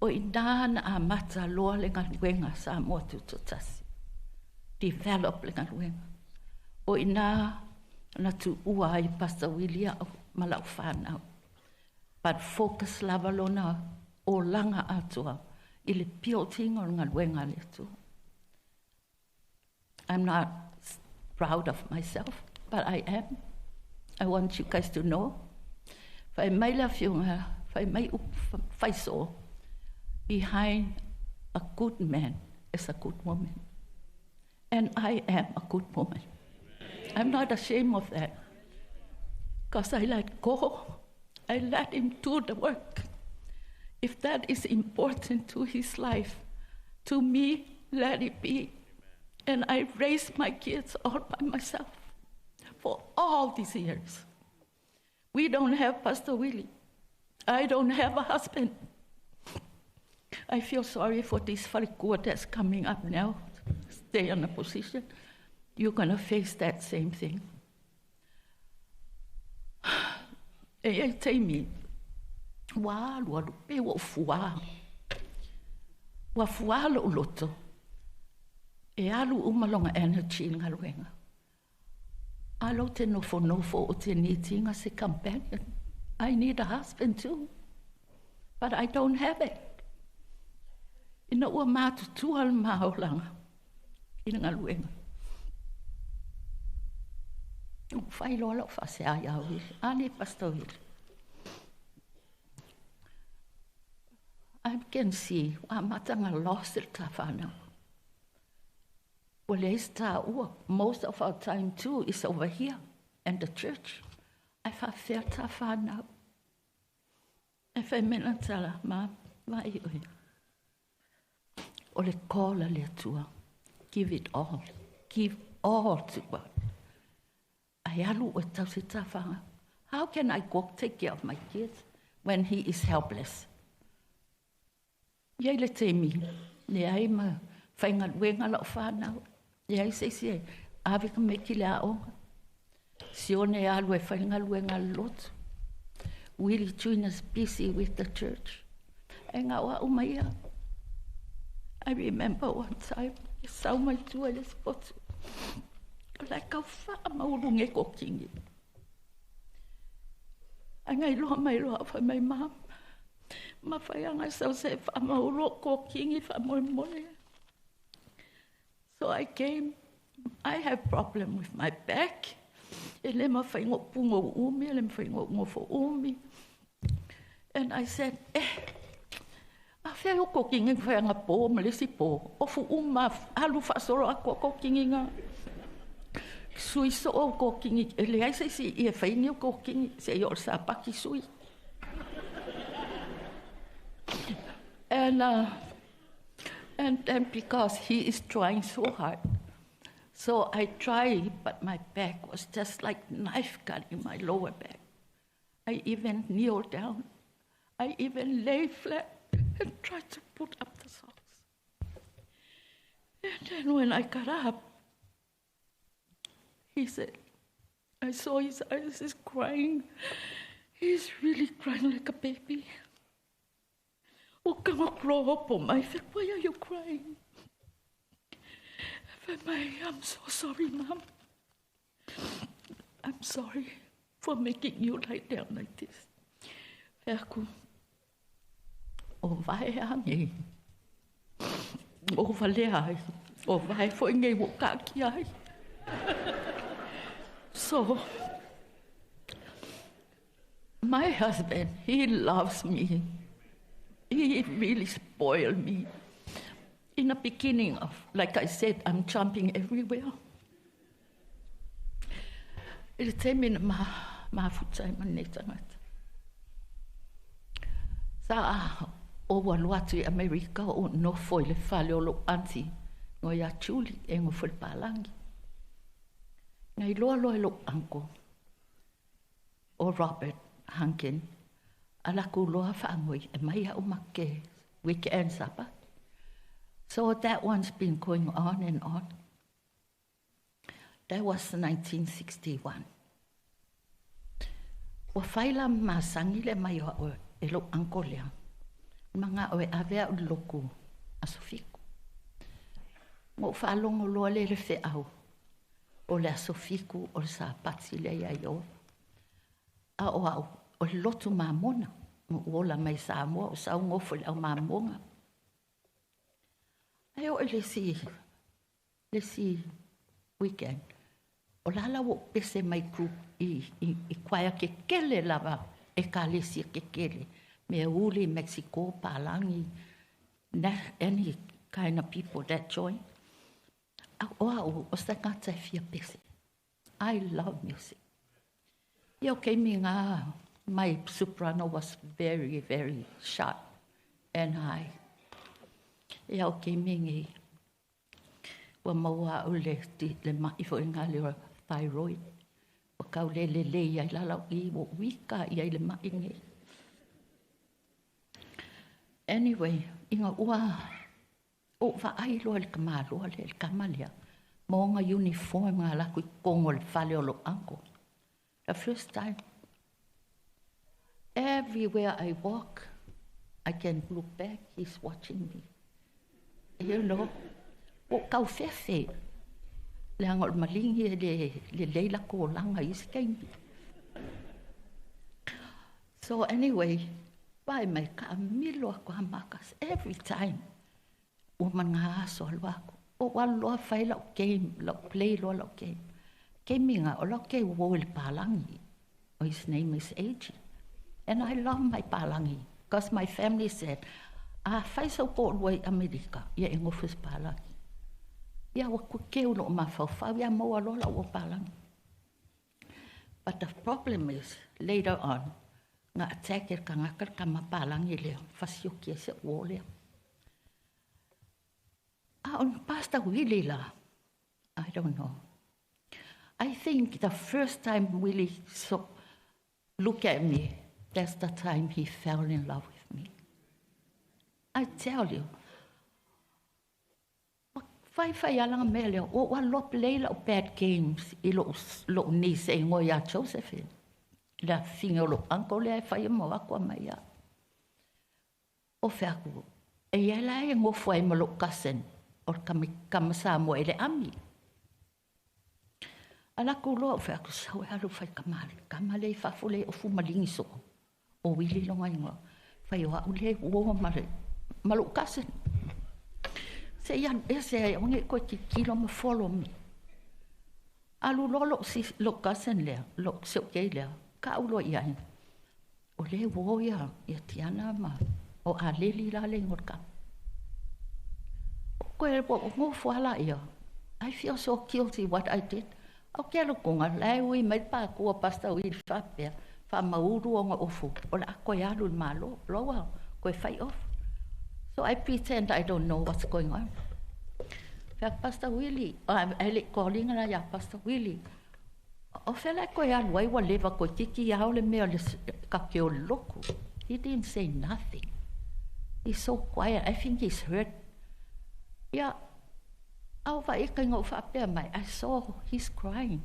O i nā na amata loa le galuega Samoa Tutoatasi. Develop le galuega. O i nā na tuua ai Pastor Willie au ma lau whanau. But focus lava lona o langa atua i le piotinga o le galuega le Atua. I'm not proud of myself, but I am. I want you guys to know. Fai mai le afioga, fai mai upu faiso, behind a good man is a good woman. And I am a good woman. I'm not ashamed of that. Because I let go. I let him do the work. If that is important to his life, to me, let it be. And I raised my kids all by myself for all these years. We don't have Pastor Willie. I don't have a husband. I feel sorry for this falekua that's coming up now. Stay in a position. You're going to face that same thing. E ai taimi, ua alu alu pe ua fuā. Ua fuā lou loto. E alu uma longa energy i le galuega. A lou te nofonofo o te need-ina se companion. I need a husband too. But I don't have it. Ina ua matutua le maolaga i le galuega. Ua fai loa lau faasea ia Willie. A nei Pastor Willie. I can see ua amata ona lost le ta whanau. Ua leai se taua. Most of our time too is over here and the church. Ae faafefea ta whanau. E fai mai lana tala, ma, vaai oe. O le call a le Atua. Give it all. Give all to God. Ae alu oe tausi ta whanga. How can I go take care of my kids when he is helpless? Ia i le taimi, leai ma faigaluega lau whanau. Leai se isi e ave tamaiti i le aoga. Sione e alu e fai le galuega a le lotu. Willie Junior's busy with the church. E na o au ma ia. I remember one time, e sau mai tua i le isi potu. O la e kau faamauluga e kokigi. Ae na iloa mai loa au fai mai, Mom, mafai lava ona sau se i faamaulu ou kokigi faamolemole. So I came, I have problem with my back. E le mafai ona ou pugou umi, e le mafai ona ou nofo umi. And I said, eh, afea o kokigi na fai anapo ma le isi po, ofu uma, alu faasolo atoa kokigi na. Sui soo au kokigi, e leai se isi i e fai ni au kokigi, seia oo i le Sapati sui. And and then because he is trying so hard. So I tried, but my back was just like knife cutting my lower back. I even kneel down. I even lay flat and tried to put up the socks. And then when I got up, he said, I saw his eyes, he's crying. He's really crying like a baby. I said, why are you crying? I'm so sorry, Mom. I'm sorry for making you lie down like this. Fai atu, o vae a nei, o valea ai, o vae foi nei ua ou taatia ai. So, my husband, he loves me. He really spoiled me. In the beginning of, like I said, I'm jumping everywhere. I le taimi na mafuta ai ma lenei tagata. Sa ou alu atu i Amerika o ou nofo i le fale o lou aunty no ia Julie e nofo i le palagi. Na iloa loa e lou uncle o Robert Hunkin a lakou loa faanoi e mai au ma ke weekend Sapati. So that one's been going on and on. That was 1961. Ua fai la masani le mai o au e lou uncle lea. Mana'o e ave au i le lotu aso Fitu. Na ou faalogo loa lea i le feau o le aso Fitu o le Sapati lea ia Ieova. A o au, o le lotu mamona. Na ou ola mai Samoa o sau nofo i le au mamona. Ae oo i le isi, le isi weekend, o la la ua ou pese mai group i, i, i choir kekele lava, ekalesia kekele, mea uli, Mexico, palagi, na, any kind of people that join. A o au, o se tagata e fia pese. I love music. Ia o keimi ngā, my soprano was very, very sharp and high. Ia o keimi ngi, ua maua au le, le ma'i foi ngā le thyroid. Ua kau le lelei ai la lau i, ua uika i ai le ma'i nei. Anyway, ina ua ou vaai loa i le tamaloa lea, le tama lea, ma ona uniform na alu atu i totonu o le fale o lou uncle. The first time. Everywhere I walk, I can look back, he's watching me. You know, ua ou tau fefe, leaga o le maligi e le lelei latou olaga i isi taimi. So anyway, vaai mai, taamilo atu lava Marcus every time. Ua ma na aso alu atu. Ou alu loa fai lau game, lau play loa lau game. Taimi na, o lau ke uo i le palagi. His name is Eiji. And I love my palagi, because my family said, a fai sau toalua i Amerika, ia e nofo i se palagi. Ia ua keu lou mafaufau, ia maua loa lau uo palagi. But the problem is, later on, na attack e le tagata le tama palagi lea, fasioki ai si au uo lea. A o le Pastor Willie la, I don't know. I think the first time Willie saw, look at me, that's the time he fell in love with me. I tell you, Fai ala nga mea lea, o ua loa play lau bad games i lou niece e ingoa ia Josephine. Le afifine o lou uncle lea e fai ma o atu a mai ia. O fai atu, e ia la e ngofo ai ma lou cousin, o le kama Samoa i le ami. Ala ku loa o fai atu, sau e alu fai kama, kama le i fafo le o fumalingi so. O wili longa ingoa. Fai o au le uo ma le, ma lou cousin. Se ia, e se ai, onge koe titilo ma follow me. Alu loa lou si, lou cousin lea, lou se o kei lea, ka au loa ia ai. O le uo ia, ia Tiana ma, o Aleli la le ingoa kama. O koe, o ngofo ala ia. I feel so guilty what I did. O ke alu konga, lai ui mai pa kua pasta ui whapea, wha mauru o ngā ofu, o la koe alu le malo, loa, koe whai off. So I pretend I don't know what's going on. Fai Pastor Willie, ai le calling la ia Pastor Willie. O fela koe alu ai wa leva koe kiki au le mea le ka ke o loko. He didn't say nothing. He's so quiet. I think he's hurt. Yeah. Au va e kai ngau whapea mai. I saw he's crying.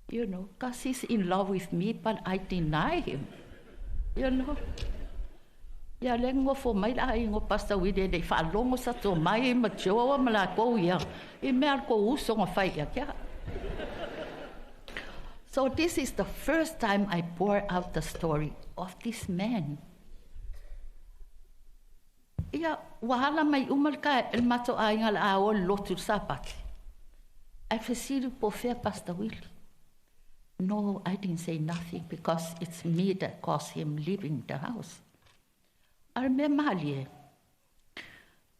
You know, because he's in love with me, but I deny him. You know. Ia le ngofo mai la ai ngo Pastor Willie le whaalongo sa tō mai ma tioa ma la kou ia. I mea ko uso nga whai ia kia. So this is the first time I pour out the story of this man. Ia, wahala mai umal ka el mato a inga la o lotu sapati. Ai fesili po fea Pastor Willie. No, I didn't say nothing because it's me that caused him leaving the house. A mea malie e.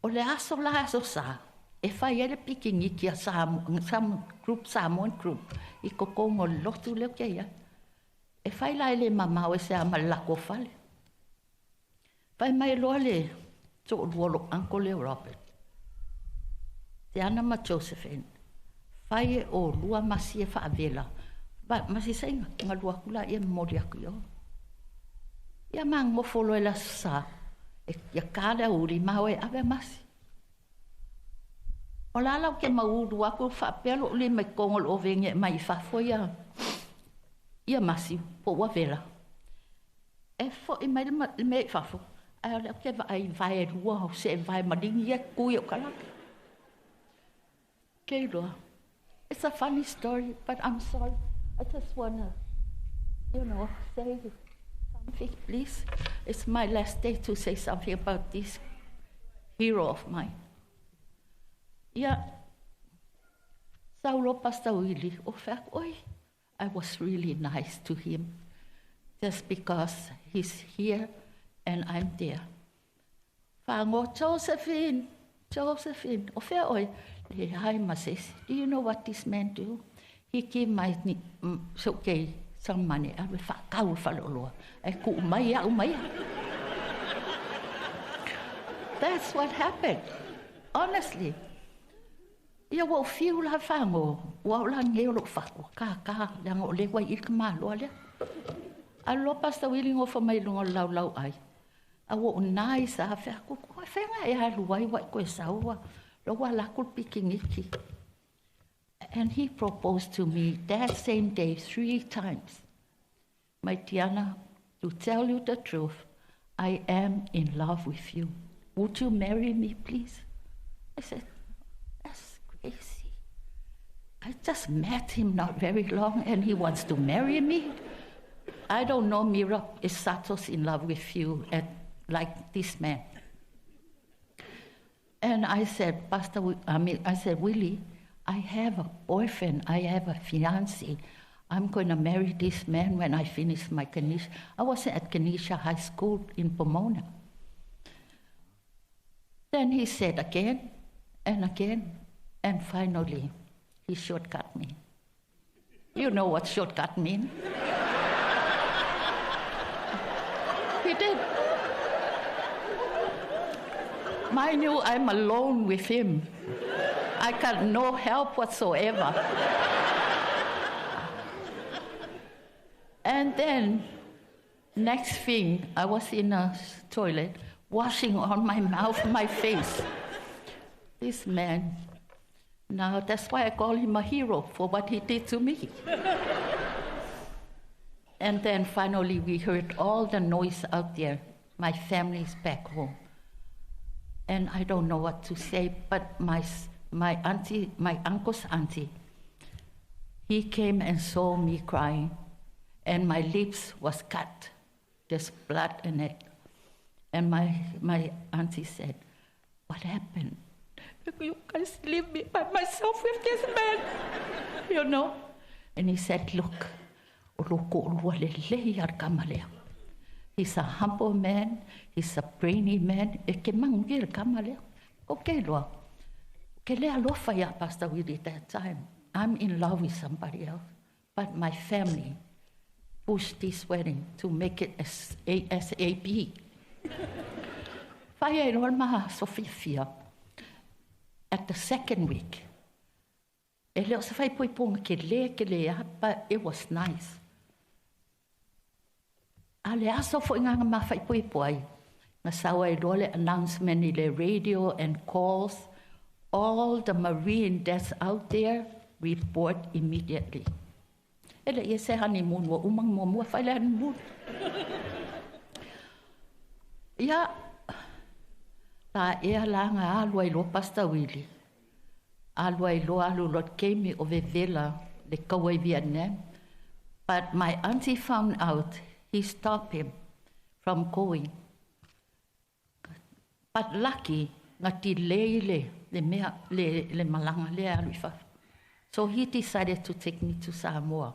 O le aso la aso sa, e fai ele pikiniki a Samoa, group, Samoan group, i kokongo lotu leo kia ia. E fai la ele mamao e se ama lako fale. Fai mai loa le to'olua o lou uncle leo Robert. Te ana ma Josephine. Fai e o lua masi e whaavela. Ba, masi sainga, nga lua kula ia mori aku i o. Ia ma ngofo loe la sa, e ia ka lea uri mau e ave masi. O la lau ke mauru aku whaapea lo le mai kongo lo venge mai fafo ia, ia masi, po ua vela. E fo i mai le me fafo. Ai o lea ke vai vai rua o se vai malingi ia kui o kalaka. Ke loa. It's a funny story, but I'm sorry. I just want to, you know, say something, please. It's my last day to say something about this hero of mine. Ia, saulo Pastor Willie, o whaak, oi, I was really nice to him, just because he's here and I'm there. Whango, Josephine, Josephine, o whea oi, le hai masesi. Do you know what this man do? He gave my so okay, some money. I will whakau whaloloa. E ku mai au mai. That's what happened. Honestly. Ia wa fiu la whango, wa o la ngeo lo whako, ka ka, le ngo le wai ilka maloa lea. A lo Pastor Willie ngofo mai lunga lau lau ai. A wa o nai sa whea ku, ko whenga e halu wai wai koe saua, lo wa lakul pikingiki. And he proposed to me that same day 3 times. My Tiana, to tell you the truth, I am in love with you. Would you marry me, please? I said, that's crazy. I just met him not very long and he wants to marry me. I don't know, Mira, is Satos in love with you at, like this man? And I said, Pastor, I mean, I said, Willie, I have a boyfriend, I have a fiancé. I'm going to marry this man when I finish my Kenisha. I was at Kenisha High School in Pomona. Then he said again and again, and finally he shortcut me. You know what shortcut means? He did. Mind you, I'm alone with him. I got no help whatsoever. And then, next thing, I was in a toilet, washing on my mouth, my face. This man, Now, that's why I call him a hero for what he did to me. And then finally, we heard all the noise out there. My family's back home. And I don't know what to say, but my auntie, my uncle's auntie, he came and saw me crying, and my lips was cut. There's blood in it. And my auntie said, What happened? You guys leave me by myself with this man, you know? And he said, Look, he's a humble man, he's a brainy man. E ke mangu le kama lea. O ke loa. Ke lea alofa ia Pastor Willie at that time. I'm in love with somebody else. But my family pushed this wedding to make it ASAP. Whai e loa maha Sofia fia. At the second week, e leo se whai pui ponga ke le ke le but it was nice. A le aso fo inga ma whai pui poi. Nga sawa i loa le announcement i le radio and calls. All the Marine that's out there report immediately. E le ia se honeymoon wa umang mua mua whai le honeymoon. Ia, la ea la nga alua i loa Pastor Willie. Alua i loa alu lot kemi o vevela le kaua i Vietnam. But my auntie found out he stopped him from going. But lucky, nga delay le mea, le malanga le alu i fafo. So he decided to take me to Samoa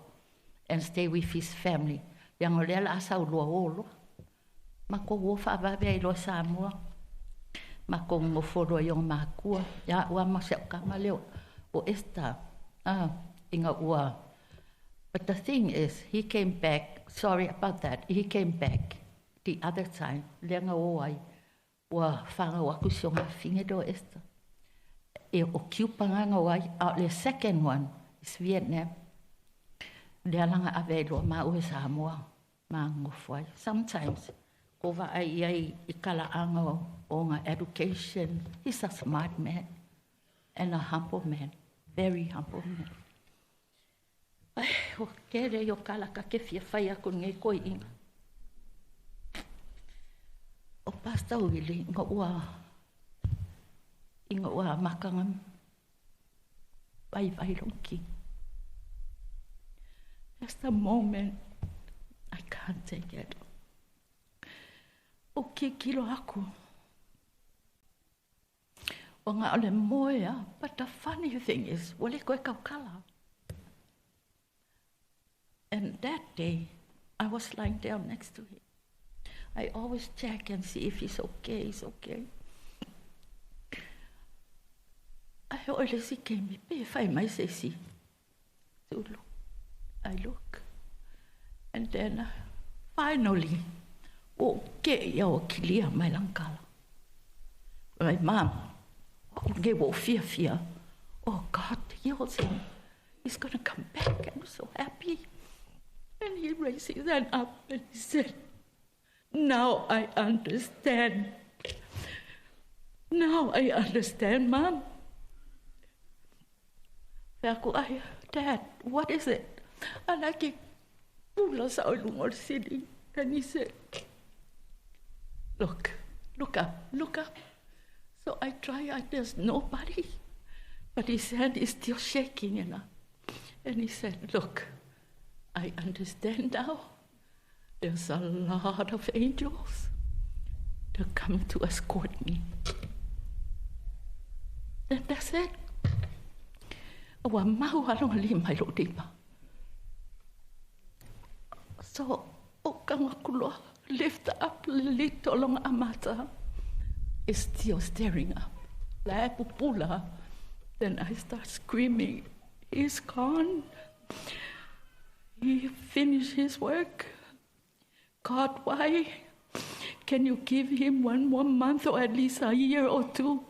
and stay with his family. Ia ngo lea la asa ulua olo. Ma ko ua whaavave ai loa Samoa. Ma ko ngofolo i o makua. Ia ua ma se o kama leo. O esta. Ah, inga ua. But the thing is, he came back, sorry about that, he came back the other time. Lea nga o ai. Ua whanga o aku si o ngā finge do esta. E o kiupa ngā o ai. The second one is Vietnam. Lea langa ave i loa ma ue Samoa. Ma ngofo ai. Sometimes, ko wa ai ai i kala anga o ngā education. He's a smart man and a humble man. Very humble man. Ai, o kere i o kala ka ke fia whai aku ngai koi inga. O Pastor Willie, inga ua makanga vai vai lonki. That's the moment I can't take it. O ke kilo aku. O ngā ole moea, but the funny thing is, wale koe kaukala. And that day, I was lying down next to him. I always check and see if he's okay, he's okay. I always see came, pe whai mai se si. So look, I look. And then, finally, o ke ia o kilia mai langkala. My mom, o nge wo fia fia. Oh God, he also, he's going to come back. I'm so happy. And he raised his hand up and he said, Now I understand. Now I understand, Mom. Dad, what is it? And I ke pula sa olungo sili. And he said, Look, look up, look up. So I try, there's nobody. But his hand is still shaking, you know. And he said, Look, I understand now. There's a lot of angels. They're coming to escort me. And that's it. Ua mau alo li mai lo lima. So, o kangakuloa, lift up little long amata, is still staring up. La pupula. Then I start screaming, he's gone. He finished his work. God, why? Can you give him one more month or at least a year or two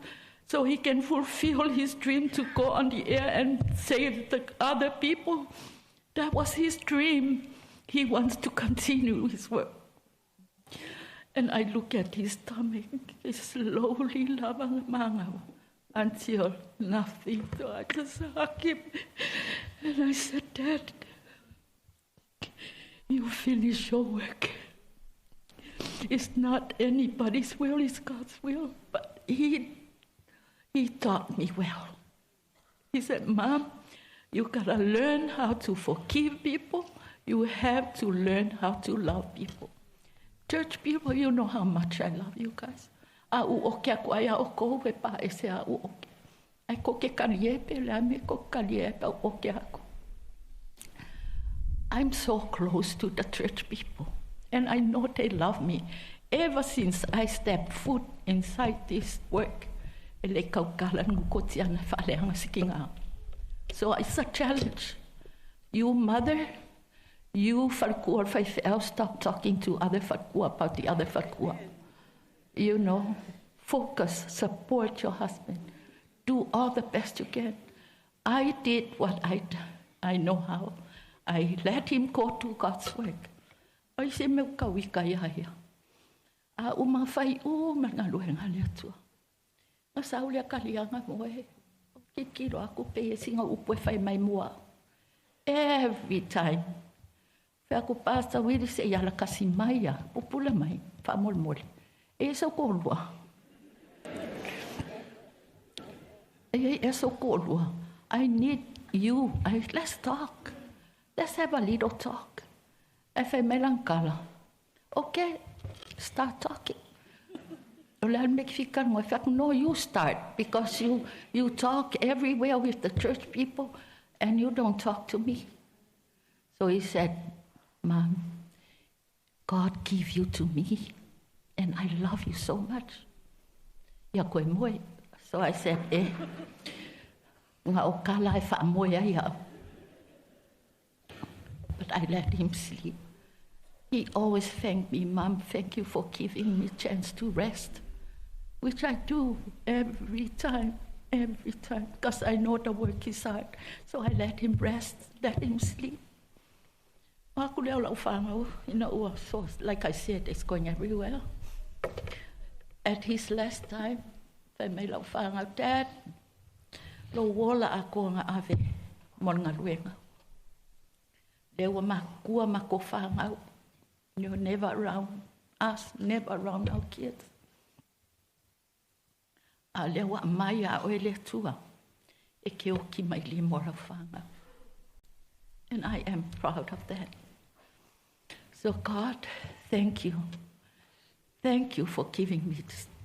so he can fulfill his dream to go on the air and save the other people? That was his dream. He wants to continue his work. And I look at his stomach, it's slowly lavang manga. until nothing. So I just hugged him. And I said, Dad, you finish your work. It's not anybody's will, it's God's will. But he taught me well. He said, Mom, you got to learn how to forgive people. You have to learn how to love people. Church people, you know how much I love you guys. A u o ke aku ai a o kou e pa e se a u o ke. Ai ko ke kaliepe, le a me ko kaliepe o ke aku. I'm so close to the church people, and I know they love me. Ever since I stepped foot inside this work, e le kaukala ngu ko tiana whaleanga sikinga. So it's a challenge. You mother, you whalekua whaiwheau, stop talking to other whalekua about the other whalekua. Focus, support your husband. Do all the best you can. I did what I know how. I let him go to God's work. I say, me ka wika ia ia. A uma whai o ma ngā luhe ngā lea tua. Ngā saulea ka lianga moe. O ki kiro aku pe e singa upu e whai mai mua. Every time. Whai aku pāsta wiri se i ala kasi mai ia. Pupula mai. Wha mole mole. E sau kōlua. E sau kōlua. I need you. Let's talk. Let's have a little talk. E whai mai langkala. Okay, start talking. O le alme ki fika ngoi whak, no, you start, because you talk everywhere with the church people and you don't talk to me. So he said, Mom, God give you to me, and I love you so much. Ia koe moe. So I said, ngā o kala e wha moe ai au. But I let him sleep. He always thanked me, Mom, thank you for giving me a chance to rest, which I do every time, every time, because I know the work is hard. So I let him rest, let him sleep. So like I said, it's going everywhere. At his last time, whai mai lau whāngau, Dad, lo wola a koa ngā ave mo ngā luenga. Lewa makua mako whāngau. You're never around us, never around our kids. A lewa mai a oe le tua, e ke oki mai li mora whāngau. And I am proud of that. So God, thank you. Thank you for giving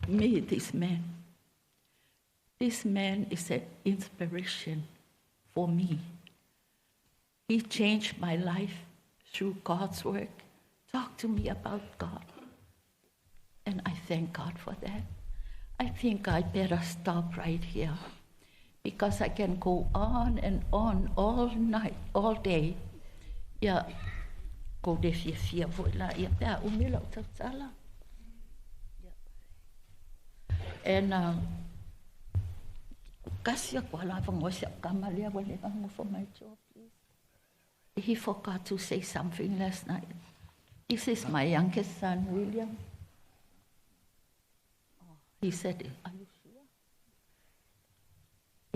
me this man. This man is an inspiration for me. He changed my life through God's work. Talk to me about God. And I thank God for that. I think I better stop right here, because I can go on and on all night, all day. Yeah. Ko de fia fia voi la ia pea umi lau tautala. Yeah. And kasi ako ala vango se kama lea wa le vango for my job, please. He forgot to say something last night. This is my youngest son, William. Oh, he said, are you sure?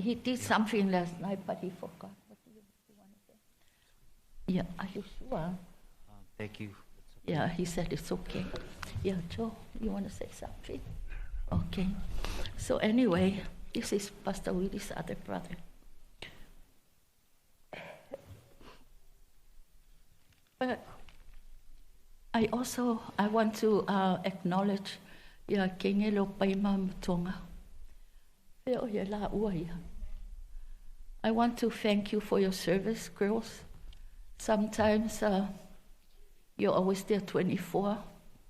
He did something last night, but he forgot. What do you want to say? Yeah, are you sure? Thank you. Okay. Yeah, he said it's okay. Yeah, Joe, you want to say something? Okay. So anyway, this is Pastor Willie's other brother. But I also want to acknowledge ia kenge lo paima matonga. Feo ia la ua ia. I want to thank you for your service, girls. Sometimes you're always there 24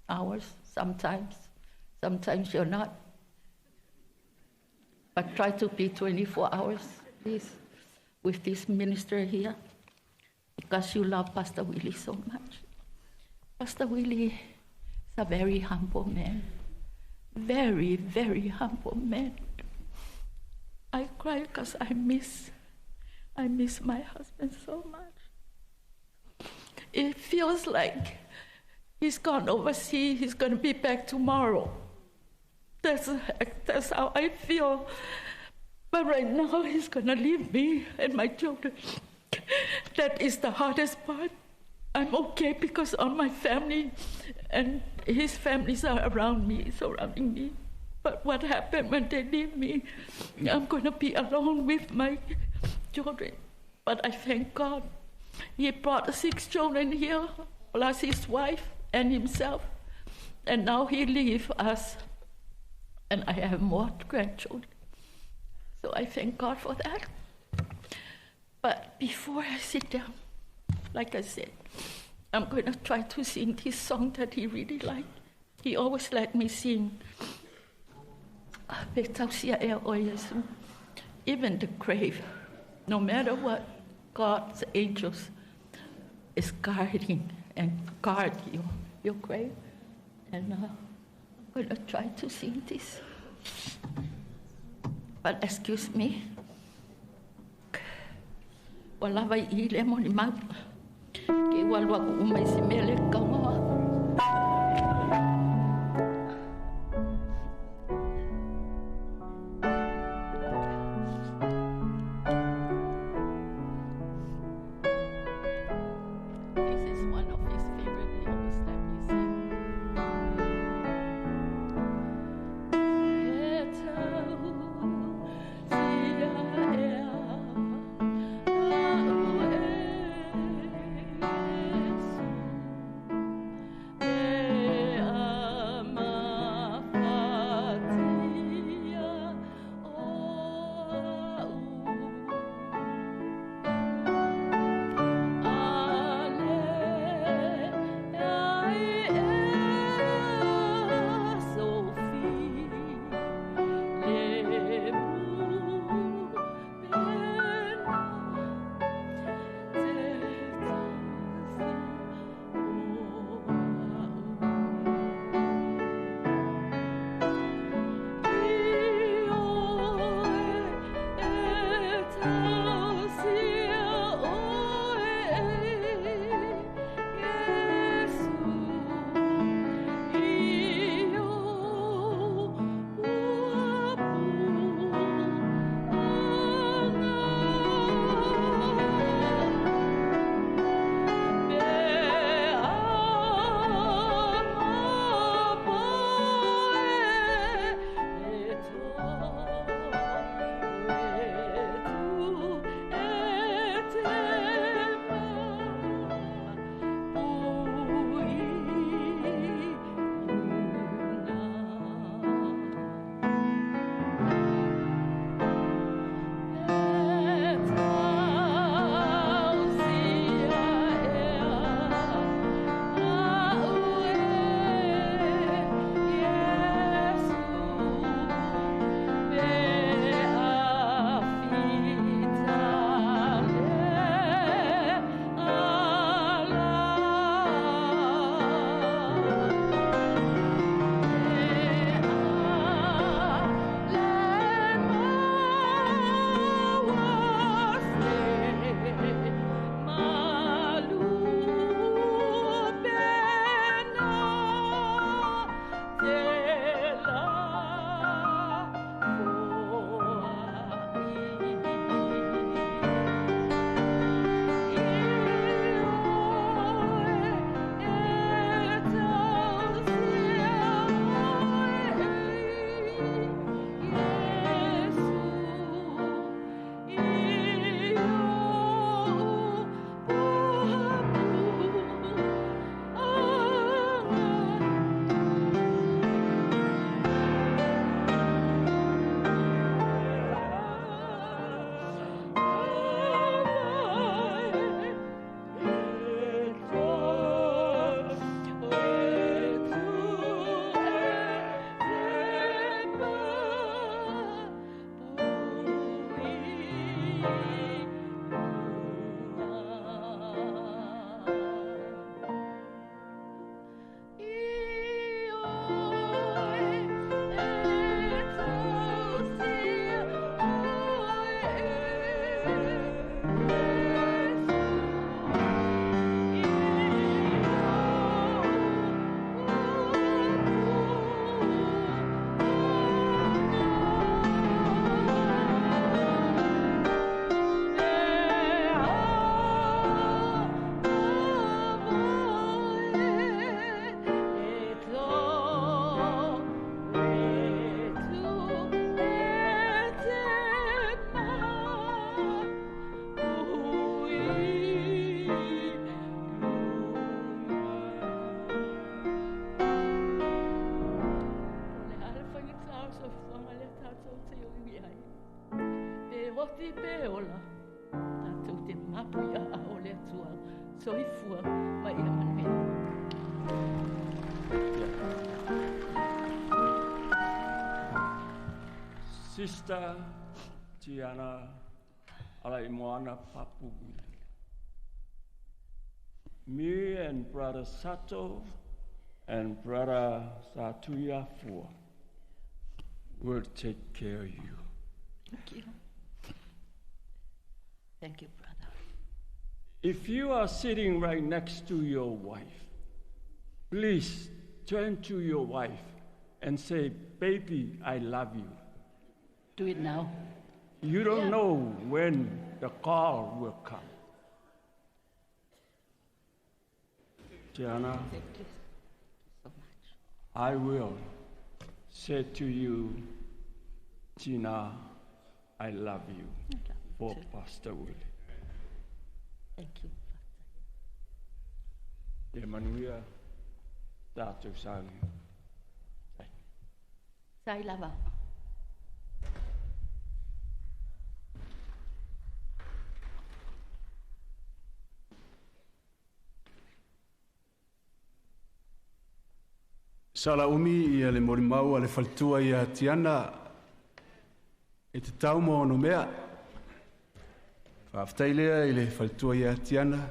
hours, sometimes. Sometimes you're not. But try to be 24 hours, please, with this minister here, because you love Pastor Willie so much. Pastor Willie is a very humble man. Very, very humble man. I cry because I miss my husband so much. It feels like he's gone overseas, he's going to be back tomorrow. That's how I feel. But right now, he's going to leave me and my children. That is the hardest part. I'm okay because all my family and his families are around me, surrounding me. But what happened when they leave me? I'm going to be alone with my children. But I thank God. He brought 6 children here, plus his wife and himself. And now he leaves us. And I have more grandchildren. So I thank God for that. But before I sit down, like I said, I'm going to try to sing this song that he really liked. He always let me sing. Even the grave, no matter what, God's angels is guarding and guard your grave. And I'm going to try to sing this. But excuse me. Ua lava i le mo ni mau. Ke ua lua ku umai si mele kaunga. This is one of his favorite. He always let me sing. Soifua ma ia manuia. Sister Tiana Alaimoana Papu. Me and Brother Sato and Brother Satuya Fua will take care of you. Thank you. Thank you, brother. If you are sitting right next to your wife, please turn to your wife and say, Baby, I love you. Do it now. You don't know when the call will come. Tiana, Thank you so much. I will say to you, Tina, I love you, I love you for too. Pastor Willie. Thank you. Ia manuia tātou sāngi. Sai lava. Sala umi ia le molimau a le faletua ia Tiana e te tau ma ona mea. Faafetai lea i le faletua ia Tiana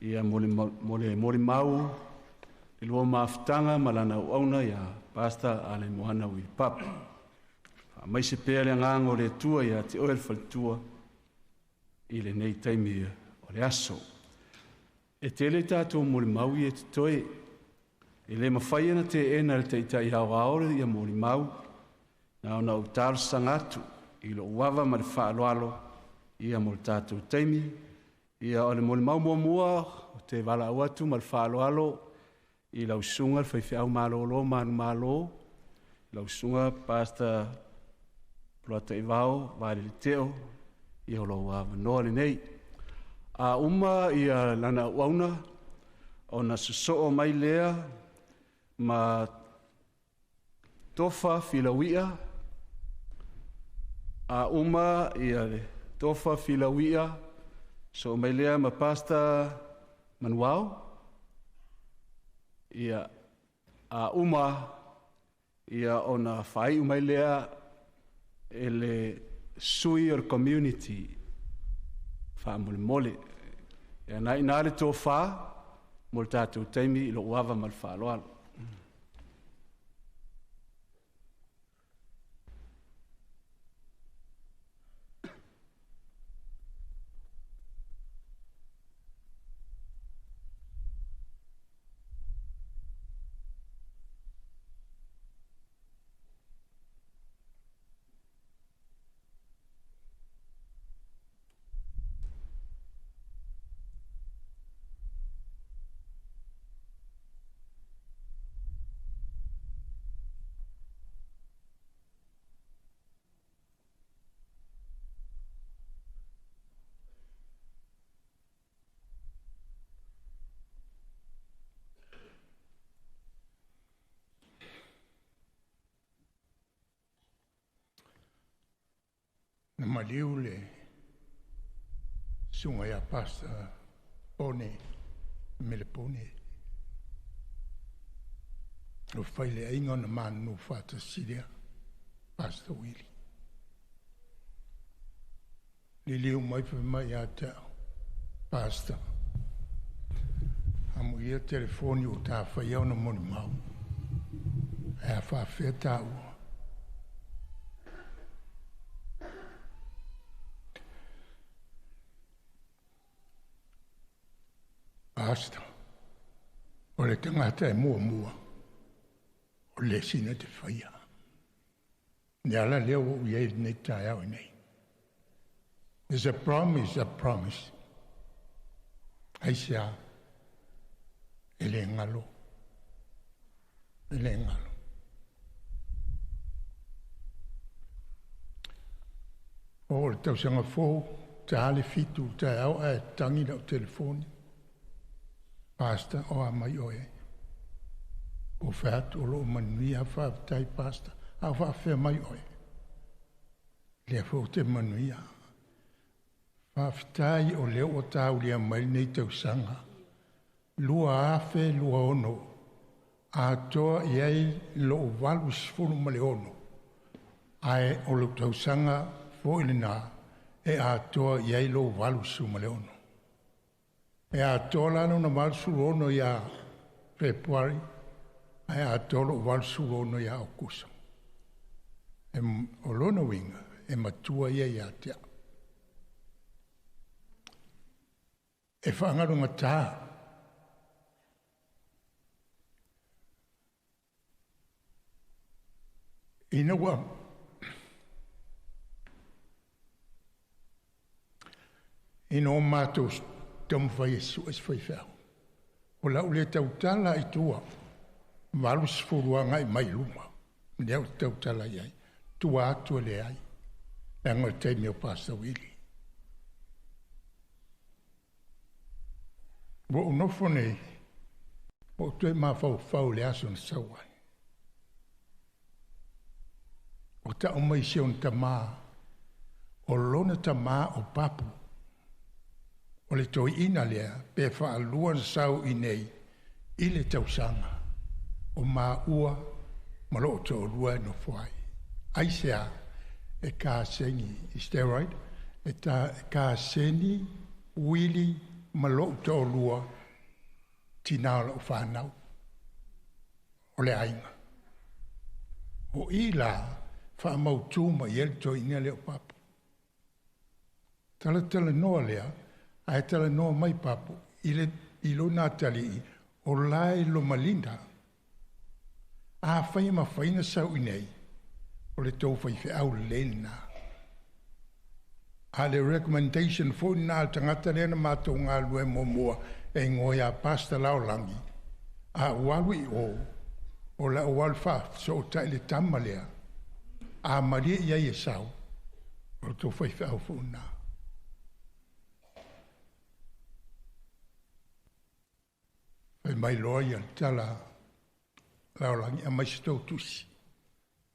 ia mo le molimau i lua mafutaga ma lana auauna ia Pastor Alaimoana Wili Papa. Faamaise pea le agaga o le Atua ia te oe le faletua i lenei taimi o le aso. E tele tātou molimau ia te toe. E le mawhai ana te ena le teitai hao aore ia molimau. Na ona o talosaga atu i lo uava ma le whaaloalo ia mo le tātou taimi. Ia o le molimau muamua o te wala au atu ma le whaaloalo i lau susuga le faifeau malōlō manu malo, lau susuga Pastor Poloataivao Valele Teo, ia o lou avanoa lenei. A uma ia lana auauna, ona sosoo mai lea ma tofa filauia, a uma ia le tofa filauia, so mai lea ma Pastor Manuao, ia a uma ia ona whai mai lea e le sui o le community whaamolemole. Ia na ina le tofa mo le tātou taimi i lo uava ma le whaaloalo. Na maliu le susuga ia Pastor Pone Melepone. O fai le aiga ona manunu faatasi lea, Pastor Willie. Liliu mai fai mai ia te au, Pastor. Amo ia telefoni o tā whai au na molimau. E a whaafea tāua. Pastor, o le tangata e muamua, o le sina te whaia. Ne ala lea o iai nei taeao i nei. There's a promise, a promise. Ai sea, e le ngalo. E le ngalo. O le tausaga fou, ta le fitu, ta au e tangi lau telefoni. Pastor, o a mai oe. O whaatu o loo manuia whaafetai, Pastor. A whaafea mai oe. Lea fo te manuia. Faafetai o lea ua taulia mai lenei tausaga 2026 atoa i ai lou 86, ae o le tausaga foi lena e atoa i ai lou 86. E atoa la lona 86 ia Fepuari, ae atoa lou 86 ia Aokuso. O lona uiga, e matua ia ia te au. E faagalugatā ina ua ina o matou taumafai e sue se faifeau. O lau le tautala i tua, 80 agai mai luma, lea ou te tautala i ai, tua atu e leai, leaga o le taimi o Pastor Willie. Ua ou nofo nei, ua ou toe mafaufau i le aso na sau ai. Ua tau mai si ona tamā, o lona tamā o Papu. O le toeaina lea pe faalua na sau i nei i le tausaga o maua ma loo toalua e nofo ai. Aisea e kaseni, is that right? E ta kaseni, Wili ma lou toalua, tina o lau whanau, o le aiga. O i la, whaamautū mai e le toeaina lea o Papu. Talatala noa lea, ae tala noa mai Papu, i le i lona atalii, o lae Lomalinda. A fai ma faina sau i nei, o le tou faifeau lelei lena. A le recommendation foi lena a le tagata lea na matou galulue muamua e igoa ia Pastor Laolagi, a ou alu i o, o lau alu faafesootai i le tama lea, a malie i ai e sau, o le tou faifeau foi lena. Fai mai loa ia le tala Laolagi, aumai se tou tusi,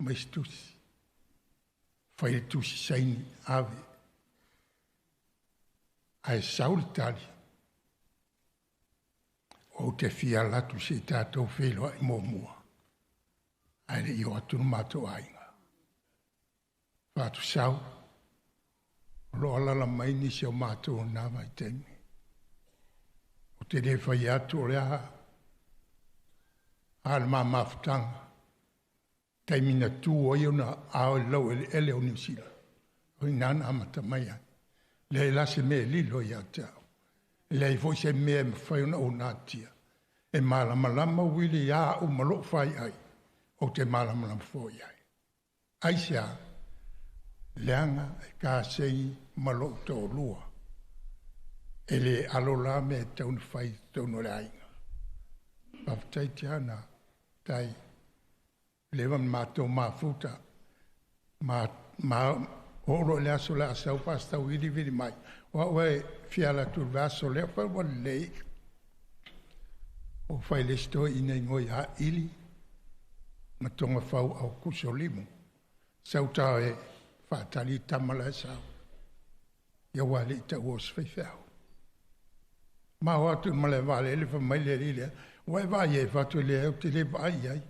aumai se tusi. Fai le tusi saini, ave. Ae sau le tali, ou te fia alu atu se i tatou feiloai muamua, ae le i oo atu le matou aiga. Fatusau, o lo o alaala mai nisi o matou o na vaitaimi. Ou te le fai atu o le a, a le mamafutaga, taimi na tu ai ona ao i laueleele o Niu Sila, o i ina na amata mai ai. Leai la se mea e lilo ia te au. E leai foi se mea e mafai ona ou natia. E malamalama Wili ia au ma lou faiai, ou te malamalama foi ai. Aisea, leaga e kasei ma lou toalua. E le alo la mea e tatau ona fai i totonu o le aiga. Faafetai Tiana, tai. Leva na matou mafuta, ma, ma oo loa i le aso o le a sau Pastor Wili vili mai. O au e fia ala atu i le aso lea, fai ua lelei. O fai le isi toeaina igoa ia Ili ma Togafau Aukuso Limu. Sau ta e faatali i tama la e sau. Ia ua le i taua o se faifeau. Ma o atu i malaevaalele fai mai le alii lea, ua e vaai ai fatu e leai ou te le vaai i ai.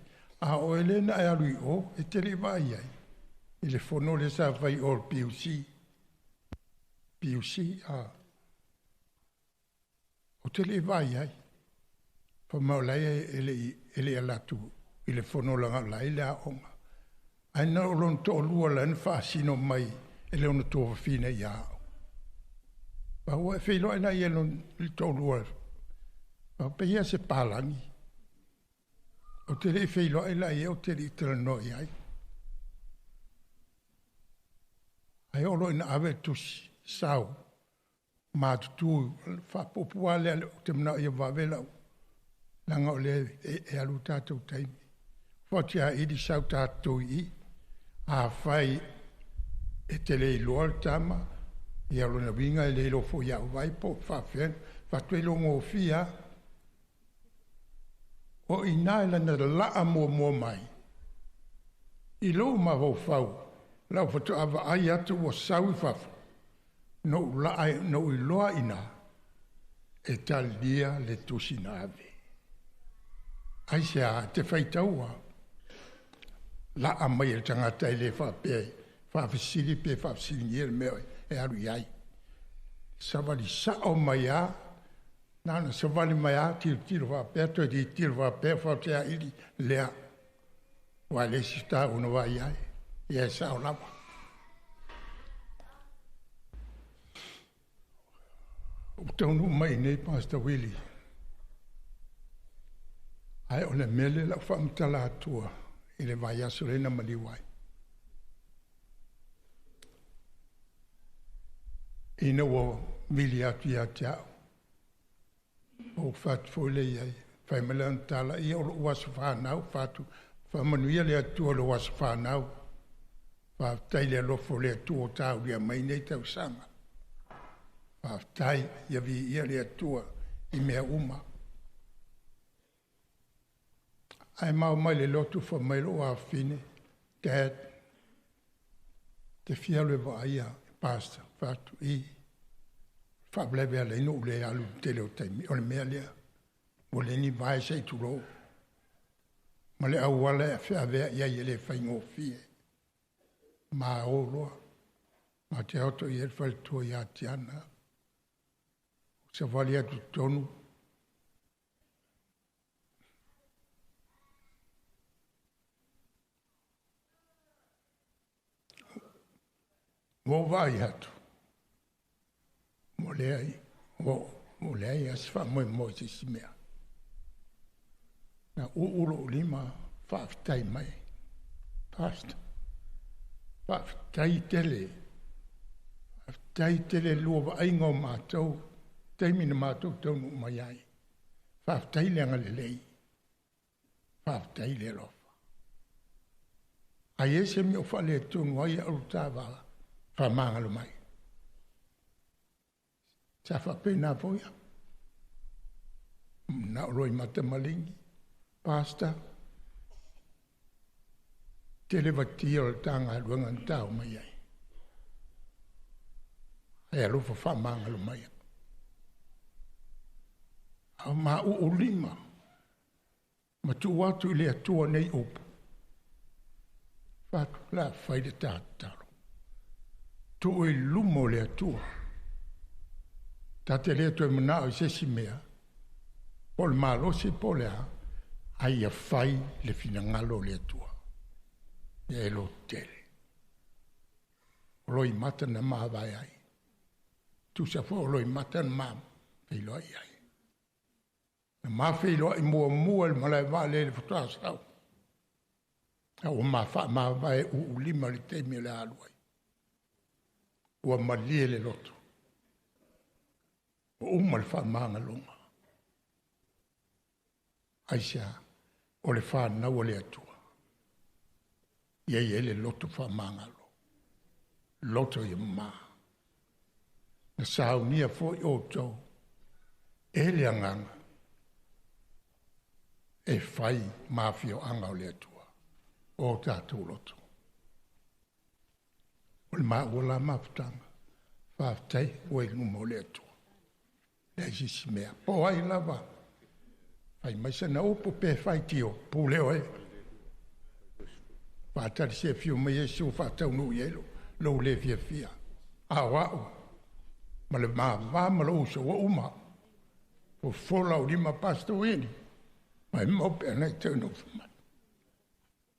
A o oe lea na e alu i o, e te le i vaai i ai. I le fono lea sa fai i o le PUC. PUC, a. Ou te le i vaai i ai. Fai mai o la e le i, e le i ala atu i le fono leaga o la e i le aoga. Ae na o lona toalua la na faasino mai e le ona tuafafine ia au. Ba ua e feiloai la ia i le toalua, ba pei se palagi. Ou te le i feiloai la ia, ou te le i talanoa i ai. Ae oo loa ina ave le tusi, sau, matutu, faapuupuu lava lea, ou te manao ia vave lau, leaga o lea e alu tatou taimi. Fatu ia Ili sau tatou i i, afai e te le iloa le tama, ia o lona uiga e le iloa foi ia au vai po o faapefea, fatu e iloa gofie lava. O i ina i lana laa muamua mai, i lou mafaufau, lau faatoa vaai atu ua sau i fafo, Na ou laa na ou iloa iina e talia le tusi na ave. Aisea te faitaua laa mai e le tagata e lē faapea e faafesili pe faafesiligia le mea e alu i ai. Savali sa'o mai a na ona savali mai a tilotilo faapea toe tilotilo faapea faoteaili lea. Ua le isi taua na vaai ai. Ia e sa'o lava. Ua taunuu mai nei Pastor Willie. Ae o le mea lea lau faamatala atua i le vaiaso lea na maliu ai. Ina ua vili atu ia te au. Ou fatu foi le iai. Fai mai lana tala ia o lou aso fanau fatu. Faamanuia le Atua lou aso fanau. Faafetai le alofa o le Atua o taulia mai nei tausaga. Faafetai ia viia le Atua i mea uma. Ae mao mai le lotu fa mai lou afine. Dad, te fia le vaaia, pastor, fatu i. Faavelave ala ina ou le alu tele o taimi. O le mea lea. Ua le ni vae se i tulou. Ma le auala e feavea i ai e le faigofie. Ma o loa. Ma te oto i e le faletua ia Tiana. Savali atu tonu. Ua ou vaai atu. Ua leai, ua leai lava se faamoemoe i se isi mea. Na uu lou lima faafetai mai. Pastor, faafetai tele. Faafetai tele lua vaaiga o matou, taimi na matou taunuu mai ai. Faafetai le agalelei. Faafetai le alofa. Ai e se mea o faaletonu ai au ta faamagalo mai. Sa faapena foi au. Na o Loimata Maligi, pastor, tele vatia o le tagaluega na tau mai ai. Ai alofa faamagalo mai au. A ma uu lima, ma tuu atu i le Atua nei upu. Fatu la fai le tatalo. Tuu i luma o le Atua. Ta te le toe manao i se isi mea, po o le malosi po o le a, ai ia fai le finagalo o le Atua. Ia e lototele. O Loimata na mavae ai. Tusa foi o Loimata na mafeiloai ai. Na mafeiloai muamua i le malae vaalele faatoa sau. A ua ma faamavae uulima le taimi o le alu ai. Ua malie le loto. Ua uma le faamagaloga. Aisea, o le fanau o le Atua. Ia i ai le loto faamagalo. Loto ia mama. Na saunia foi outou e le agaga e fai ma afioaga o le Atua o tatou loto. O le maua la mafutaga. Faafetai ua i luma o le Atua. Leai se isi mea. Po o ai lava. Fai mai sana upu pe faitio, pule oe. Faatali se afio mai Iesu faataunuu i ai lou le fiafia. A o au, ma le mava ma lou uso ua uma. Fofola o lima Pastor Willie. Mai mau pe na i toe nofo mai.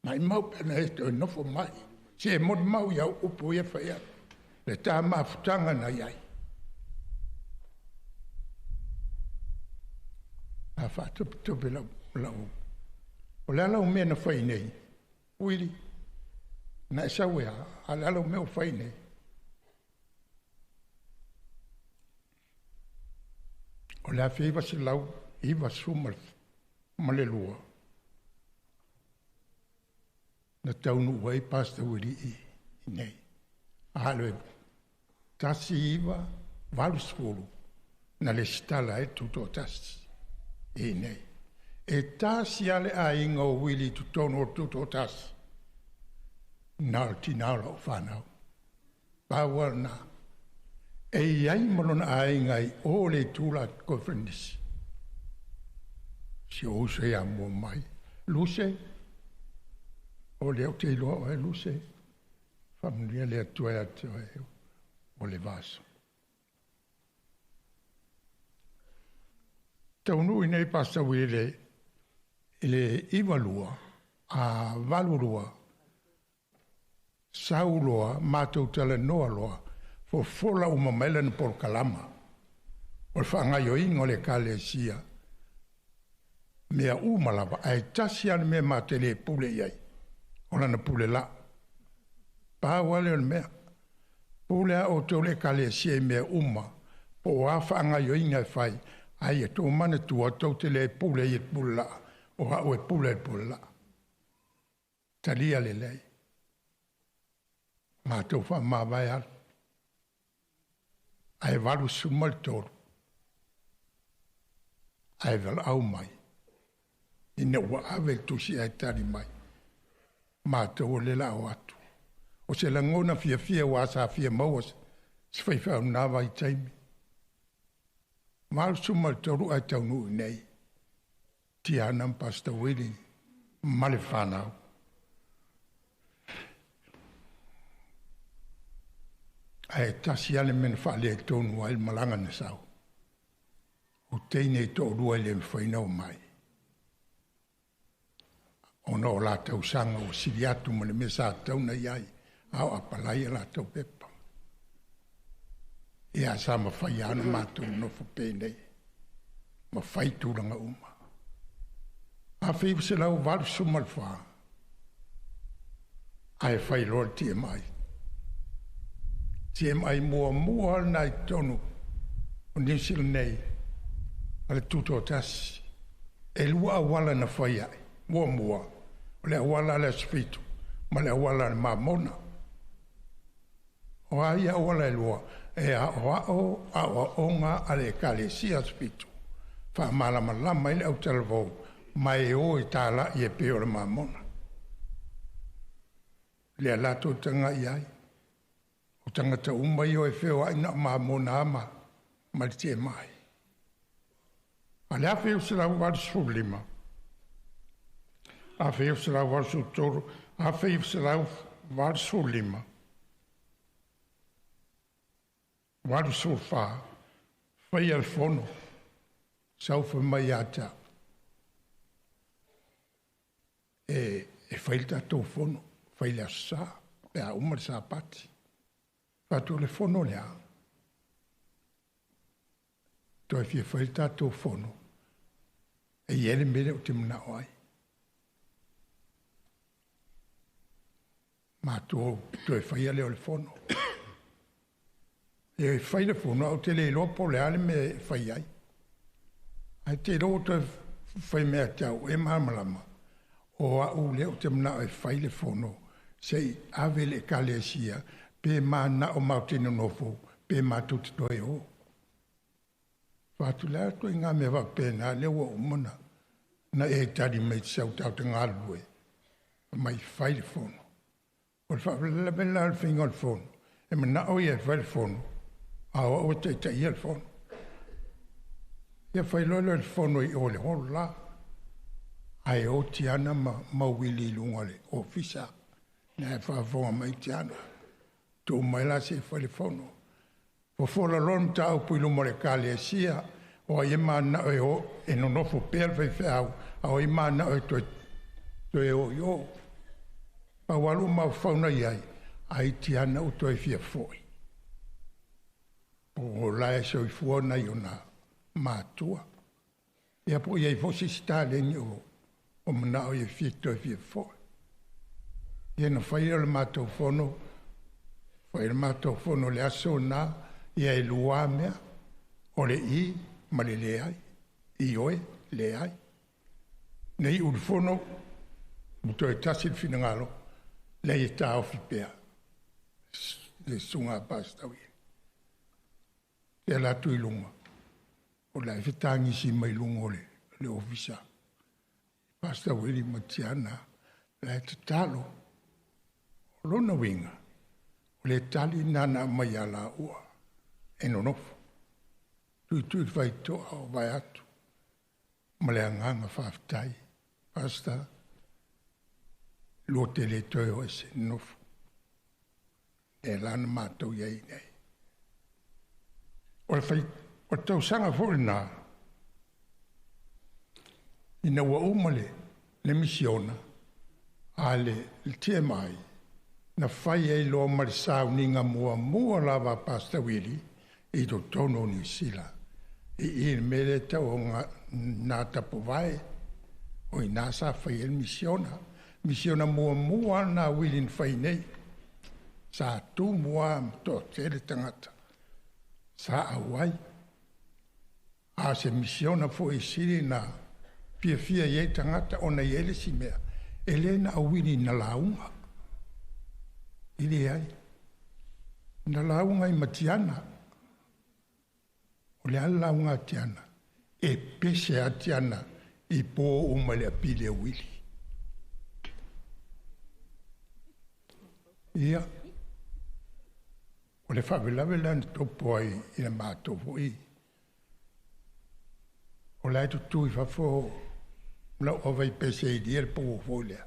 Mai mau pe na i toe nofo mai. Se e molimau i au upu ia fai atu. Le tā mafutaga na i ai. A faatopetope lau lau. O le ala o mea na fai nei. Willie, na e sau e a, a le ala o mea o fai nei. O le 1992, na taunuu ai Pastor Willie i nei. A le 1980, na lesitala ai tutoatasi i nei. E tasi lava le aiga o Willie i totonu o le tutoatasi. Na o le tina o lau fanau. Pau lava lena. E i ai ma lona aiga i o le itu la Koferenisi. Si o uso ia mua mai. Luse, o lea ou te iloa oe Luse. Faamanuia le Atua ia te oe o le vaso. Taunuu i nei Pastor Willie i le 92 a 82 sau loa matou talanoa loa fofola uma mai lana polokalama o le faagaoioiga o le Ekalesia mea uma lava ae tasi lava le mea matou te le pule i ai o lana pule laa. Pau lava lea o le mea. Pule lava outou le Ekalesia i mea uma po o a faagaoioiga e fai ae ia tou manatua tou te le pule i le pule laa o au e pule i le pule laa. Talia lelei. Matou faamavae alu. Ae 83. Ae valaau mai. Ina ua ave le tusi ae tali mai. Matou o lea la o atu. O se lagona fiafia ua sa fia maua se faifeau na vaitaimi. 83 ae taunuu i nei. Tiana ma Pastor Willie ma le whanau. Ae tasi lava le mea na faaletonu ai le malaga na sau. O teine i toalua e le mafai ona omai. Ona o la tausaga ua sili atu ma le mea sa tatau ona i ai, a o apalai a latou pepa. Ia sa mafai lava ona matou nonofo penei ma fai tulaga uma. 1984, ae fai loa le TMI. TMI muamua lena i totonu o New Zealand nei a le Tutoatasi. E lua auala na fai ai. Muamua, o le auala a le Aso Fitu ma le auala a le Mamona. O a ia auala e lua, e aoao aoaoga a le Ekalesia Aso Fitu, faamalamalama ai le autalavou ma e o e talai e pei o le Mamona. Lea latou tagai ai. O tagata uma ia e feoai na o Mamona ama ma le TMI. A le 1985, 1983, 1985, 84, faia le fono, sau fai mai ia te au. E fai le tatou fono, fai le aso Sa, pe a uma le Sapati. Faatu le fono lea. Toe fia fai le tatou fono, e i ai le mea lea ou te manao ai. Matou toe faia lea o le fono. E fai le fono, au te le iloa po o le a le mea e fai ai. Ae te iloa ua toe fai mea te au e malamalama, o au lea ou te manao e fai le fono, se i ave le Ekalesia, pe manao matou te nonofo, pe matou te toe o. Faatu le atu i ngā mea faapena, lea ua uma na e tali mai te sau tau te galulue, mai fai le fono. O le faalavelave la o le faiga o le fono, e manao ia e fai le fono, a o au e taitaia le fono. Ia fai loa lea o le fono i o le holo la, ae o Tiana ma Wili i luga o le ofisa, na e faafofoga mai Tiana. Tuu mai la se i fai le fono. Fofola loa le mataupu i luma o le Ekalesia, o ai e manao e o, e nonofo pea le faifeau, a o ai e manao e toe o i o. Pau alu mafaufau na i ai, ai Tiana ua toe fia foi. Po o la e soifua nai ona matua. Ia po i ai foi se isi taleni o manao ia fia toe fia foi. Ia na fai o le matou fono, fai le matou fono le aso na, ia e lua mea, o le i ma le leai, i oe, leai. Nei ulu fono, ua toe tasi le finagalo, lea e taofi pea, le susuga a Pastor Willie. Te ala atu i luga, o la e fetagisi mai luga o le ofisa. Pastor Willie ma Tiana, la e tatalo. O lona uiga, o le tali nana mai a la ua, E nonofo. Tuitui le faitoa o vae atu. Ma le agaga faafetai. Pastor, lua te le toe o ese nonofo. E la na matou i ai nei. O le fai, o le tausaga foi lena, ina ua uma le, le misiona a le, le TMI, na fai ai loa ma le sauniga muamua lava a Pastor Willie i totonu o Niu Sila. I i le mea lea e tau o Ngā Tapuvae, o i ina sa fai ai le misiona. Misiona muamua lena a Willie na fai nei. Sa tumu lava ma toatele tagata sa auai. A o se misiona foi e sili na fiafia i ai tagata ona e i ai le isi mea, e le na o Willie na lauga. E leai. Na lauga ai ma Tiana. O le a le lauga a Tiana? E pese a Tiana i po uma i le apili a Willie. Ia, o le faalavelave lea na tupu ai i le matou foi, o la e tutu i fafo lau ava i pese i lia le pau foi lea.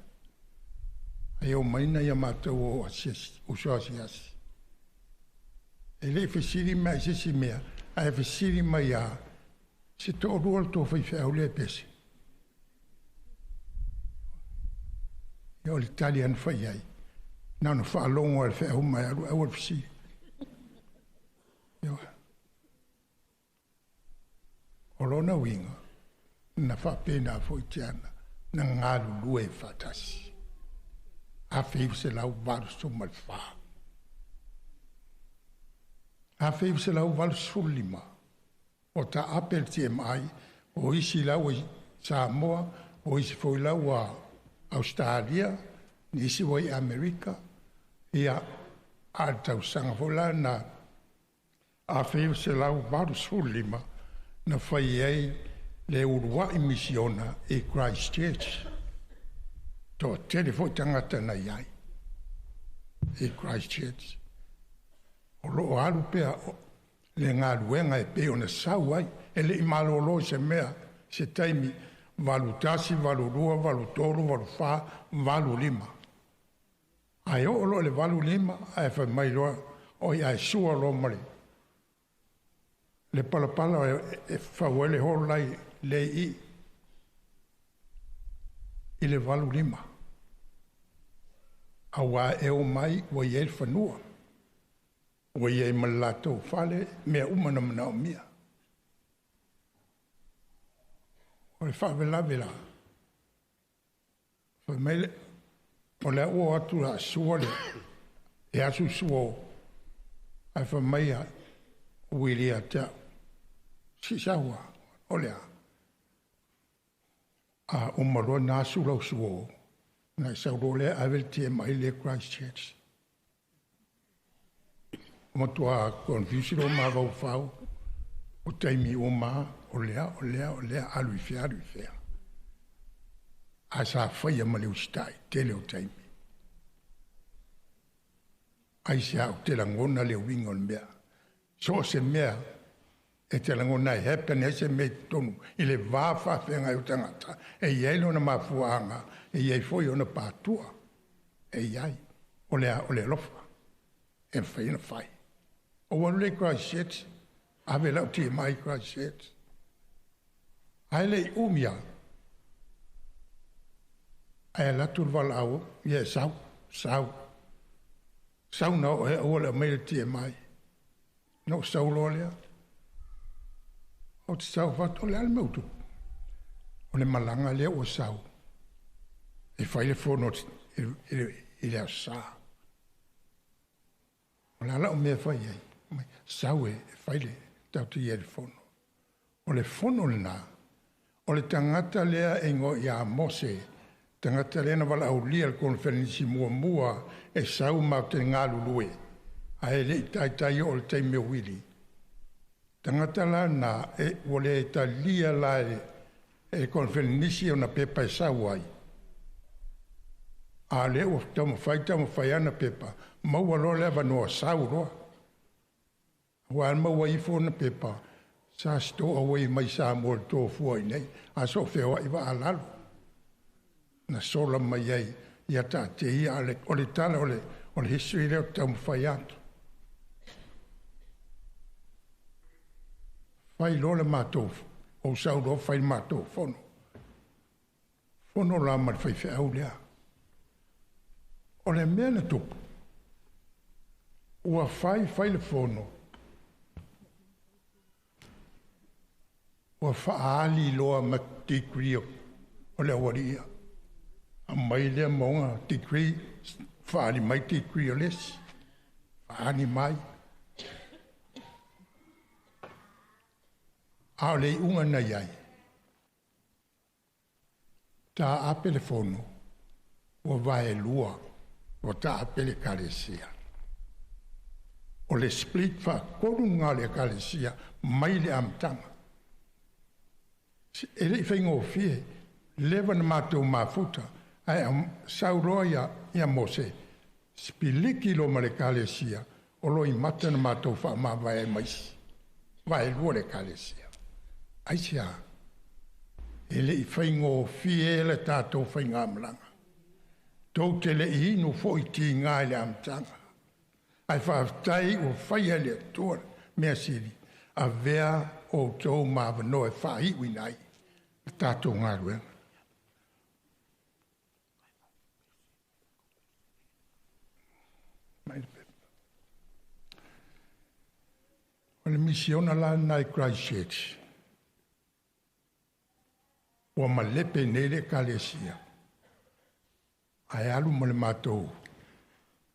Ai o mai na ia matou o asiasi, uso asiasi. E le i fesili mai i se isi mea, ae fesili mai lava, se toalua o le tou faifeau lea e pese? Ia o le tali lava na fai i ai, na ona faalogo lava i le feau ma e alu, aua le fesili. Ioe. O lona uiga, na faapena foi Tiana, na galulue faatasi. 1984. 1985, o taape le TMI, o isi la ua i Samoa, o isi foi la ua Ausetalia, nisi ua i Amerika, ia, a o le tausaga foi la na 1985 na fai ai le uluai misiona i Christchurch. Toatele foi tagata na i ai i Christchurch. O lo o alu pea le galuega e pei ona sau ai, e le i malolo i se mea, se taimi, 81, 82, 83, 84, 85. Ae oo loa i le 85 ae fai mai loa, oi ae sua loa ma le le palapala e fau ai le hall lai le i i le 85. Aua e omai ua i ai le fanua, ua i ai ma le latou fale, mea uma na manaomia. O le faalavelave la, fai mai le, o le a ua o atu la sua le, e asu sua o, ae fai mai a Willie ia te au, si sau a, o le a, a uma loa na asu lau sua o, na e sau loa lea ave le TMI le Christchurch. Ua matua confuse lou mafaufau, o taimi uma o lea, o lea, o lea, alu i fea, alu i fea. Ae sa faia ma le usitai, tele o taimi. Aisea ou te lagona le uiga o le mea. So o se mea e te lagona e happen ai se mea i totonu i le va faafeagai o tagata, e i ai lona mafuaaga, e i ai foi ona patua. E i ai. O le a, o le alofa. E mafai ona fai. Ou alu lea i Christchurch, ave lau TMI i Christchurch. Ae le i umi lava, ae alu atu le valaau, ia e sau, sau. Sau na oo e aua le aumai le TMI. Na ou sau loa lea. Ou te sau fatu, o le a le mea ua tupu? O le malaga lea ua sau e fai le fono i le Aso Sa. O le a lau mea e fai ai? Sau e fai le tatou i ai le fono. O le fono lena, o le tagata lea e igoa ia Mose, tagata lea na valaaulia le koneferenisi muamua e sau matou te galulue, ae le i taitai oo i le taimi o Wili. Tagata la na e, ua le talia la e le koneferenisi ona pepa e sau ai. A o lea ua taumafai taumafai ana pepa, maua loa le avanoa sau loa. Ua alma ua ifo na pepa, sa sto away mai sa mo le tofua i nei, a so whewa i wa alalo. Na sola mai ai, ia tā te ia o le tala o le history leo taumafai atu. Fai loa le matou, o sau loa fai le matou fono. Fono la ma le faifeau lea. O le mea na tupu, ua fai fai le fono, ua faaali loa ma degree o le aualii ia. Aumai lea maoga degree, faali mai degree o le isi, faali mai. A o le iuga na i ai, taape le fono, ua vaelua, ua taape le ekalesia. O le split faatolu lena o le ekalesia mai le amataga. E le i faigofie, leva na matou mafuta, ae sau loa ia Mose, sipiliki loa ma le ekalesia, o lo i mata na matou faamavae ai ma isi. Vaelua le ekalesia. Aisea, e le i faigofie le tatou faigamalaga. Tou te le i inu foi tiga i le amataga. Ae faafetai ua faia le Atua mea sili, avea outou ma avanoa e faaiuina ai le tatou galuega. O le misiona la lena i Christchurch. Ua malepe nei le ekalesia. Ae alu ma le matou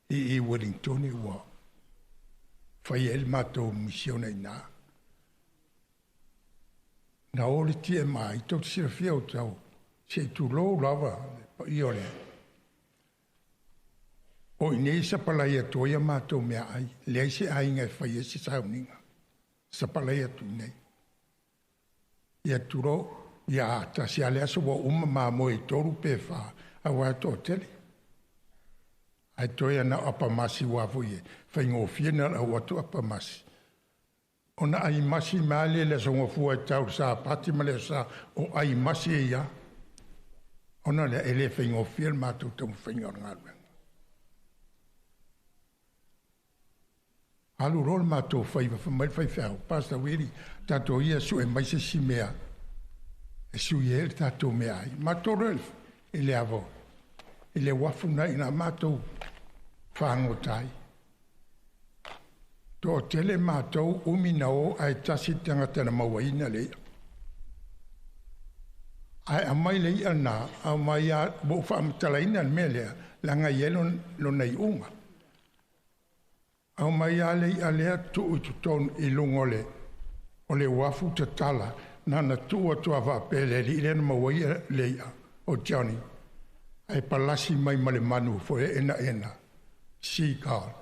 i Wellington ua fai ai le matou misiona i ina. Na o le TMI, tou te silafia o tau, se i tulou lava le paia o le o i nei sapalai atu ai a matou meaai, leai se aiga e fai ai se sauniga. Sapalai atu i nei. Ia tulou, ia tasi a le aso ua uma mamoe i 3 pe 4, aua e toatele. Ae toe ana o apamasi ua foi e faigofie na lau atu apamasi. Ona ai masi ma le le aso gafua e tau sa pati ma le sa o ai masi e ia. Ona lea e le faigofie le matou taumafaiga o le galuega. Alu loa le matou faiva fai mai le faifeau, Pastor Willie, tatou ia sue mai se isi mea e sui ai le tatou meaai. Matou loa i le avo, i le uafu na ina matou fagota ai. Toatele matou umi na o ae tasi le tagata na mauaina le i'a. Ae aumai le i'a lena, aumai a, ua ou faamatalaina le mea lea, leaga e i ai lona iuga. Aumai a le i'a lea tuu i totonu i luga o le uafu tatala, na na tuu atu a faapea le alii lea na maua ia le i'a o Johnny. Ae palasi mai ma le manu foi e ena ena, seagull.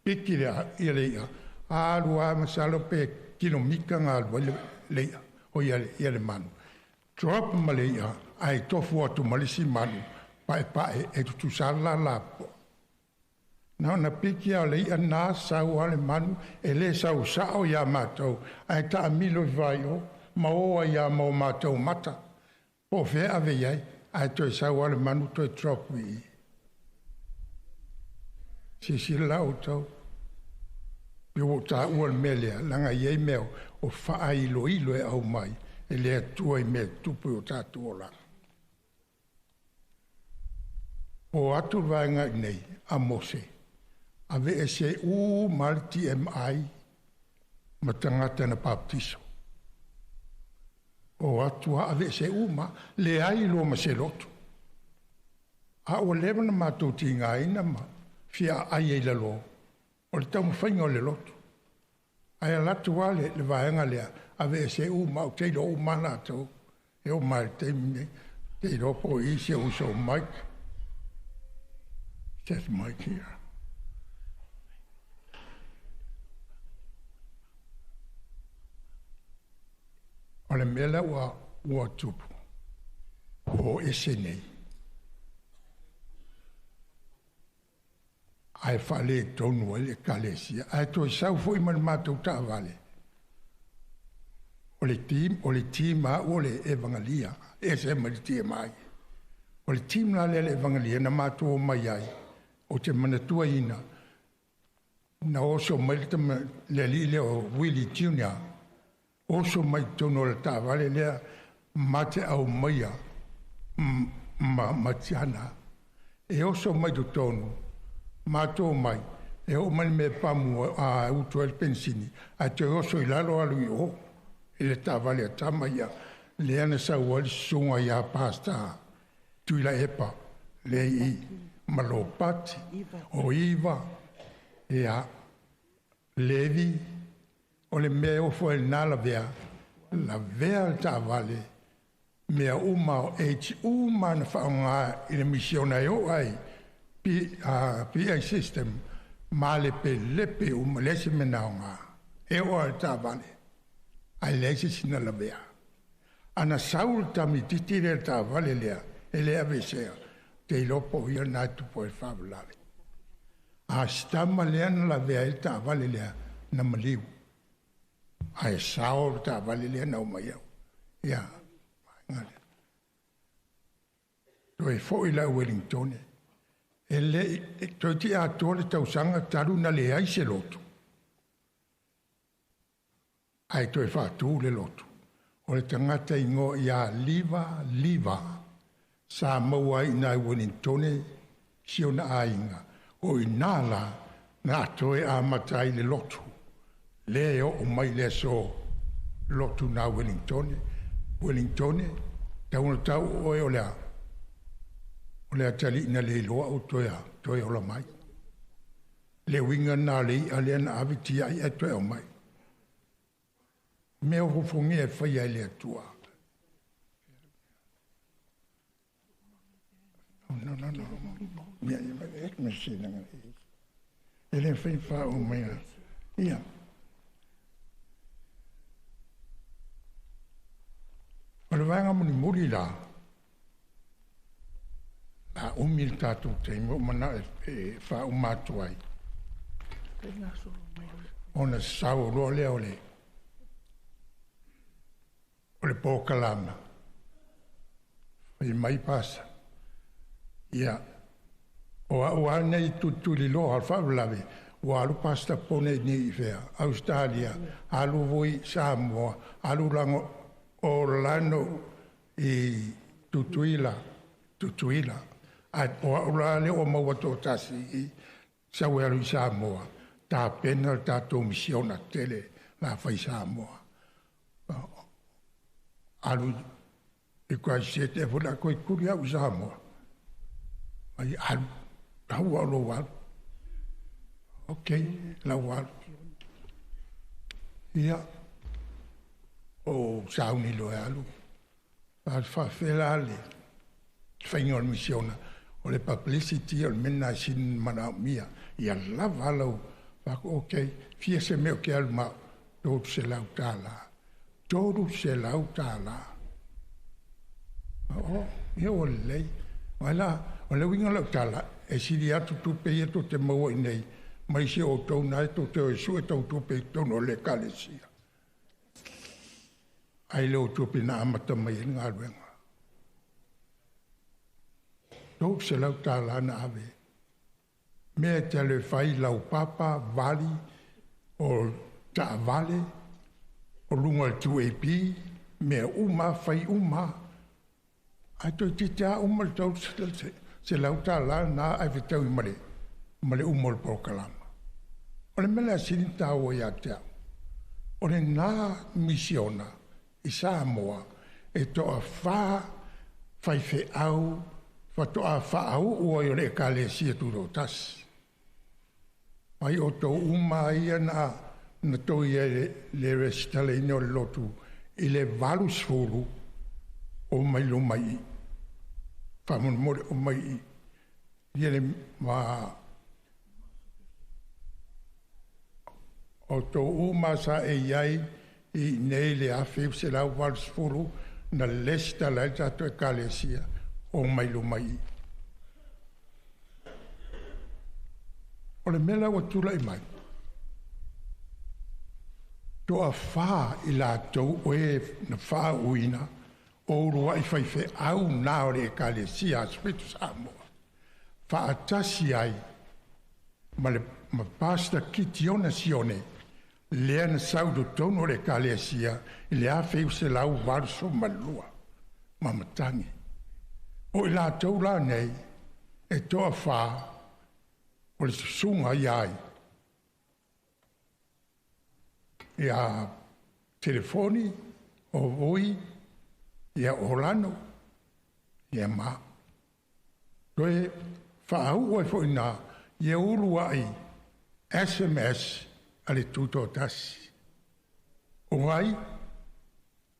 Piki le ia le i'a, alu a masalo pe kilomita ngā alu ai le i'a, o ia le, ia le manu. Drop ma le i'a, ae tofu atu ma le isi manu, pae pae e tutusa la la po. Na ona piki a le i'a nā sau a le manu, e le sau sao ia mātou, ae taamilo i vai o, ma oa ia mō mātou mata. Po fea ave i ai, ae toe sau a le manu toe drop i i. Sisila la outou. Pe ua tāua le mea lea, langa i ai mea o faailoilo e au mai, e le Atua i mea tupu i o tātou olaga. O atu le vaega i nei, a Mose, ave e se u ma le TMI ma tagata na baptiso. O atu a ave e se u ma, le ai loa ma se loto. A ua leva na mātou tigaina ma fia ai ai lalo, o le taumafaiga o le loto. Ae alu atu lava le vaega lea, ave e se u ma o te iloa uma latou, e oo mai i le taimi nei, te iloa po o i si ou uso o Mike. That's Mike here. O le mea lea ua tupu, o ese nei. Ae faaletonu ai le ekalesia. Ae toe sau foi ma le matou taavale. O le team, o le team a ua le Evangelia, e ese ma le TMI. O le team la lea le Evangelia na matou omai ai, ou te manatuaina, na oso mai le tama, le alii lea o Willie Junior, oso mai totonu o le taavale lea ma te aumaia ma tiana. E oso mai totonu, matou mai, e oo mai le mea pamu a utu ai le penisini, ae toe oso i lalo alu i o, i le taavale a tama ia, lea na sau ai le susuga ia Pastor Tuilaepa, lea i Malopati, o Iva, ia, Levi, o le mea e ofo ai lena lavea, lavea le taavale, mea uma o H uma na faaaoga i le misiona e oo ai PA system, ma le pelepe uma, leai se mea na aoga. E oo lava i le taavale, ae leai se isi na lavea. A na sau le tamaitiiti lea i le taavale lea, e le aveesea, ou te iloa po o ia lena e tupu ai le faalavelave. A si tama lea na lavea ai le taavale lea, na maliu. Ae sao le taavale lea na omai au. Ia, vaega lea. Toe foi la i Wellingtone. E le i toeitiiti atoa le tausaga talu na leai se lotu. Ae toe faatu le lotu. O le tagata igoa ia Liva Liva sa maua ai i ina i Wellingtone si ona aiga. O i ina la na toe amata ai le lotu. Lea e oo mai i le aso lotu na Wellingtone. Wellingtone, tau ona tau oe o le a? O le atalii na le iloa ou toe a, toe ola mai. Le uiga lena o le i'a lea na ave tiai ae toe aumai. Mea ofoofogia e faia e le Atua. No, no, no. Mea, e le fai faaoo mai. Ia. O le vaega mulimuli la, la umi le tatou taimi ua ou manao e faauma atu ai. Ona sau loa lea o le o le polokalama, fai mai pasa. Ia, o au lava nei tulituliloa o le faalavelave, ua alu Pastor Pone nei i fea, Australia, alu foi i Samoa, alu lago Orlando i Tutuila, Tutuila. Ae o au la lea ua maua toatasi i sau e alu i Samoa, tapena le tatou misiona tele la fai i Samoa. Alu i Christchurch e foi la koe kuli au i Samoa. Mai alu, lau au lou alu. Ok, lau alu. Ia, o sauni loa e alu. Faafefea la le faiga o le misiona, o le publicity o le mea lena e sili ona manaomia. Ia lava lau faako, ok, fia se mea o ke alu ma au, $300. $300. O, ia ua lelei. Ai la, o le uiga o lau tala, e sili atu tupe ia tou te maua i inei, mai si outou na e tou te o e sue tou tupe i totonu o le ekalesia. Ai le o tupe na amata mai ai le galuega. $300 na ave. Mea e te alu e fai laupapa, vali, o taavale, o luga o le 2AP, mea uma, fai uma. Ae toeitiiti lava uma le $300 lena ae fetaui ma le ma le uma o le polokalama. O le mea lea sili ona taua ia te au, o lena misiona i Samoa e toafa faifeau faatoa faauu ai o le Ekalesia Tutoatasi. Mai outou uma ia na na tou i ai le, le resitalaina o le lotu i le 80 o mai luma i i. Faamolemole o mai i i. Ia le ma outou uma sa e i ai i inei i le 1980 na resitala ai le tatou Ekalesia o mai luma i i. O le mea la ua tula'i mai, toafā i latou o e na faauuina o ulua'i faifeau na o le Ekalesia a Sefito Samoa, faatasi ai ma le ma Pastor Kitiona Sione, lea na sau i totonu o le Ekalesia i le 1982 ma matagi. O i latou la nei, e toafā o le susuga ia ai. Ia telefoni, o vui, ia Orlando, ia ma. Toe whaau ai fo ina, ia ulu ai SMS a le tūtōtasi. O ai,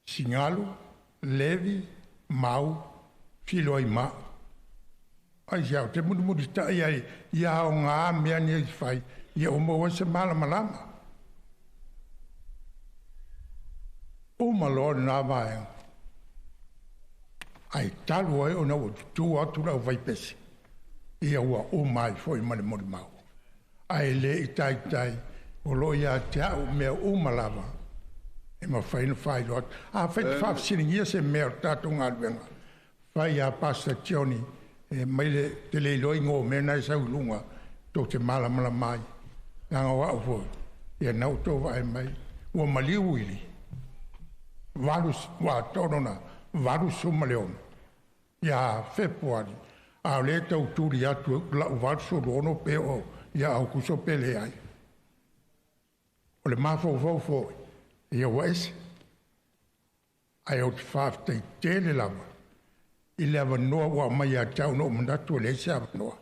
Singalu, Levi, Mau, Filoi Ma. Ai siau, te mulimuli tai ai, ia o ngā mea ni ai whai, ia o maua se malamalama. O maloa nā vaenga. Ai talu ai o na ua tutu atu lau vaipese. Ia ua o mai foi ma le molimau. Ai le i taitai o lo ia te au mea uma lava. E mawhai na whai loa. A whai te whaafisiringia se mea o tātou ngā. Whai a Pastor Johnny e mai le te le loi ngō mea nai sau lunga tō te malamala mai. Nanga wau foi. Ia nau tō vai mai. Ua maliu ili. Valu, wa tōno na, valu suma le ono. Ia Fepuari. A le tau turi atu lau valu sulu ono pe o ia au kuso pele ai. O le mafau fau foi. Ia ua ese. Ai o te whaaftai tele lava. I le avanoa ua mai a tau no manatu le ese avanoa.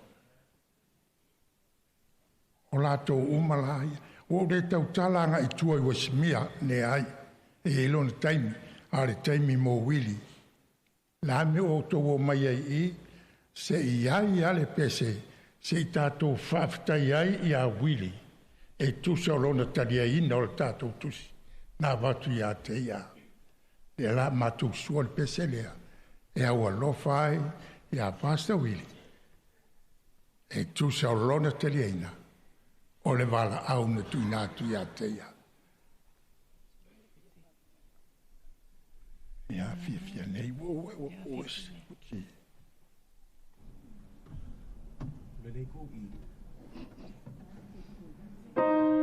O lātou uma la ia. Ua o le tau talanga i tua i wasimia ne ai. E ilona taimi, a le taimi mo wili. La me o tō o mai ai i, se i ai a le pese, se i tātou whaaftai ai i a wili. E tusa o lona talia ina o le tātou tusi. Nā watu i a te ia. Le la mātou sua le pese lea. E au alofa ai i a Pastor Willie. E tusa o lona talia ina. O le wala au na tuina atu i a te ia. Ia fia fia nei ua ua ua ua. Lelei ko i. Thank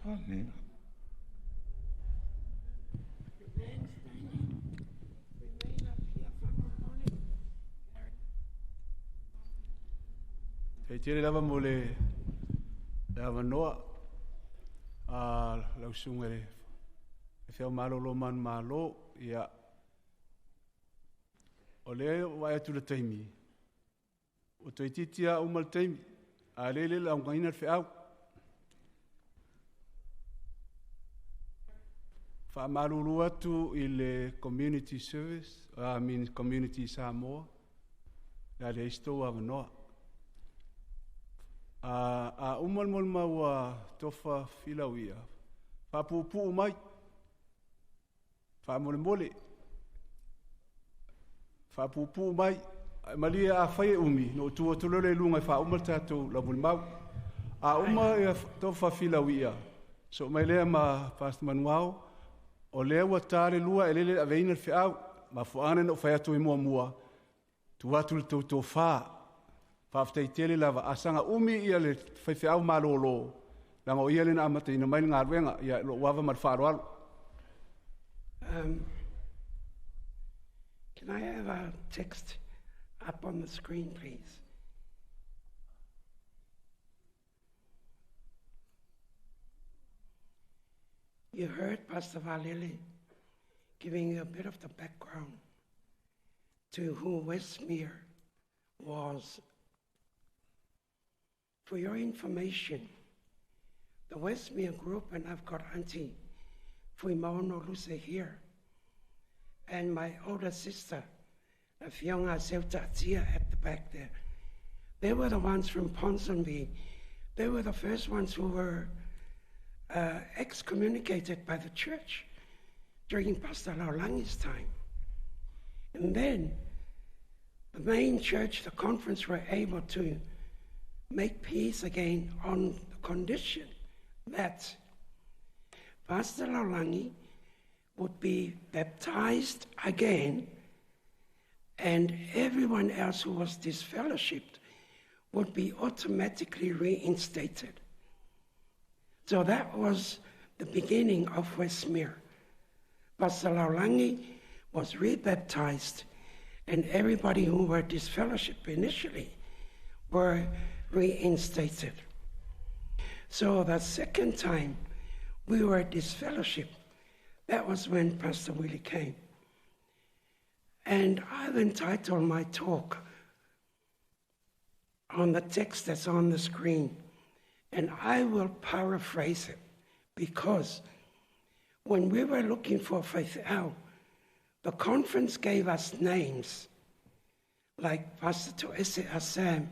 Amena. E tele lava mo le le avanoa a lau susuga i le faifeau malolo manumalo. Ia, o lea ua vaai atu i le taimi, ua toeitiiti lava uma le taimi, a o lea e le i laugaina le feau. Faamalulu atu i le Community Service, I mean Community Samoa, le a leai se tou avanoa. A, a uma le molimau a Tofa Filauia, faapuupuu mai, faamolemole, faapuupuu mai, malie afai e umi, na ou tu atu loa lea i luga e faauma le tatou laumolimau. A uma ia Tofa Filauia, soo mai lea ma Pastor Manuao, o lea ua ta le 2 e lele e aveina le feau. Mafuaaga lena na ou fai atu ai muamua, tuu atu i le tou tofa. Faafetai tele lava. A saga umi ia le faifeau malolo, leaga o ia lea na amataina mai le galuega. Ia, lou ava ma le faaaloalo. Can I have a text up on the screen, please? You heard Pastor Valele giving you a bit of the background to who Westmere was. For your information, the Westmere group, and I've got Auntie Fuimaono Luce here, and my older sister, Fionga Seutatia at the back there. They were the ones from Ponsonby. They were the first ones who were excommunicated by the church during Pastor Laulangi's time. And then the main church, the conference, were able to make peace again on the condition that Pastor Laulangi would be baptized again and everyone else who was disfellowshipped would be automatically reinstated. So that was the beginning of Westmere. Pastor Laulangi was rebaptized, and everybody who were disfellowshipped initially were reinstated. So the second time we were disfellowshipped, that was when Pastor Willie came. And I've entitled my talk on the text that's on the screen, and I will paraphrase it because when we were looking for Faifeau, the conference gave us names like Pastor Toese Assam,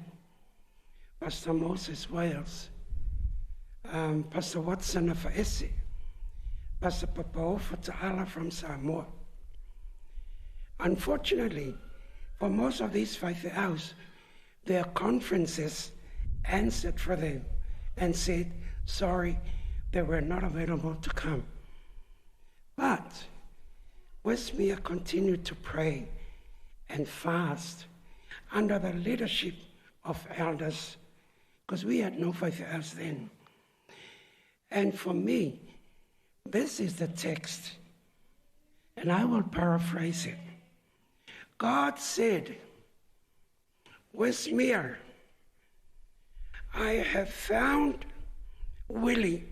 Pastor Moses Wales, Pastor Watson Afaese, Pastor Papaofa Ta'ala from Samoa. Unfortunately, for most of these Faifeaus, their conferences answered for them and said, sorry, they were not available to come. But Westmere continued to pray and fast under the leadership of elders, because we had no faifeaus then. And for me, this is the text, and I will paraphrase it. God said, Westmere, I have found Willie,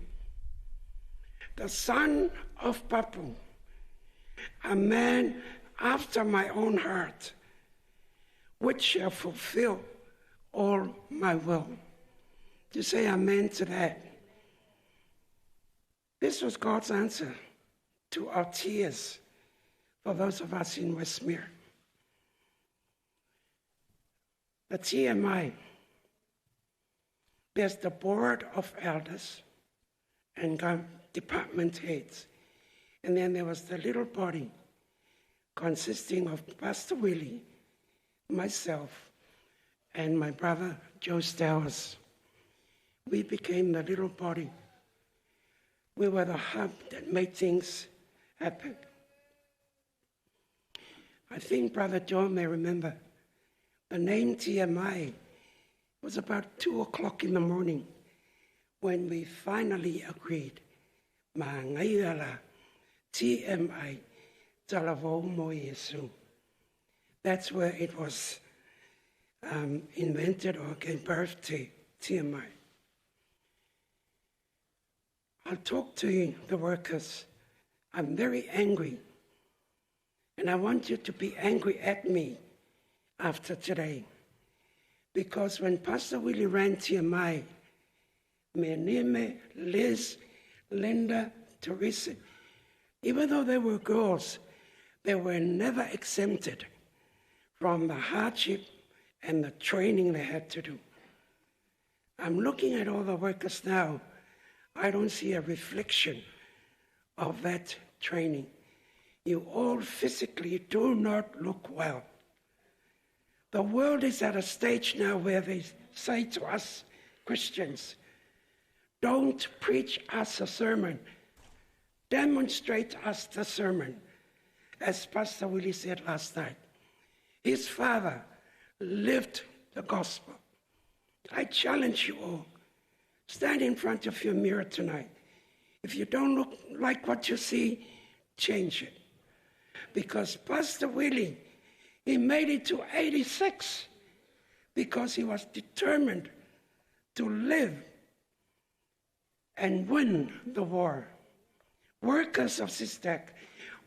the son of Papu, a man after my own heart, which shall fulfill all my will. To say amen to that. This was God's answer to our tears for those of us in Westmere. The TMI, there's the board of elders and department heads. And then there was the little body consisting of Pastor Willie, myself, and my brother, Joe Stowers. We became the little body. We were the hub that made things happen. I think Brother Joe may remember the name TMI was about 2:00 in the morning when we finally agreed Maagaia la TMI Talavou mo Iesu. That's where it was invented or gave birth to TMI. I'll talk to the workers. I'm very angry. And I want you to be angry at me after today. Because when Pastor Willie ran TMI, Menime, Liz, Linda, Teresa, even though they were girls, they were never exempted from the hardship and the training they had to do. I'm looking at all the workers now. I don't see a reflection of that training. You all physically do not look well. The world is at a stage now where they say to us Christians, don't preach us a sermon, demonstrate us the sermon. As Pastor Willie said last night, his father lived the gospel. I challenge you all, stand in front of your mirror tonight. If you don't look like what you see, change it. Because Pastor Willie, he made it to 86 because he was determined to live and win the war. Workers of SISTech,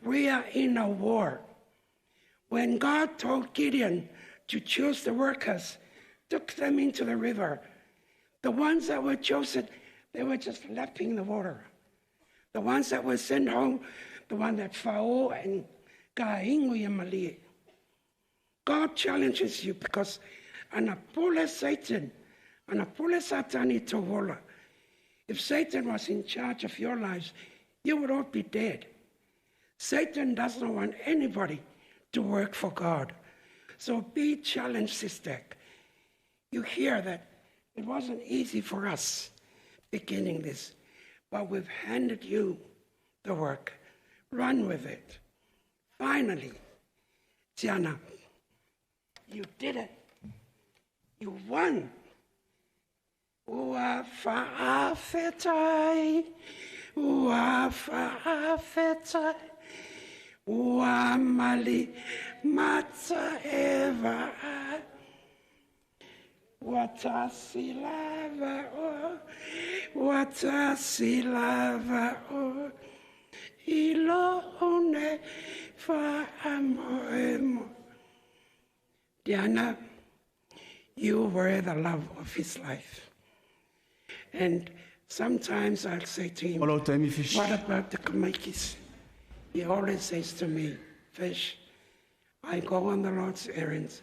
we are in a war. When God told Gideon to choose the workers, took them into the river, the ones that were chosen, they were just lapping the water. The ones that were sent home, the one that Fao and Kaingu Yamali. God challenges you because anapule Satan, anapule Satani Tovola. If Satan was in charge of your lives, you would all be dead. Satan doesn't want anybody to work for God. So be challenged, sister. You hear that it wasn't easy for us beginning this, but we've handed you the work. Run with it. Finally, Tiana, you did it. You won. Ua fa'afetai, ua fa'afetai, ua mali mata eva. Watasi lava o, watasi lava o, ilo one fa'amoemo. Diana, you were the love of his life. And sometimes I'll say to him, Hello, Tammy Fish. What about the Kamaikis? He always says to me, Fish, I go on the Lord's errands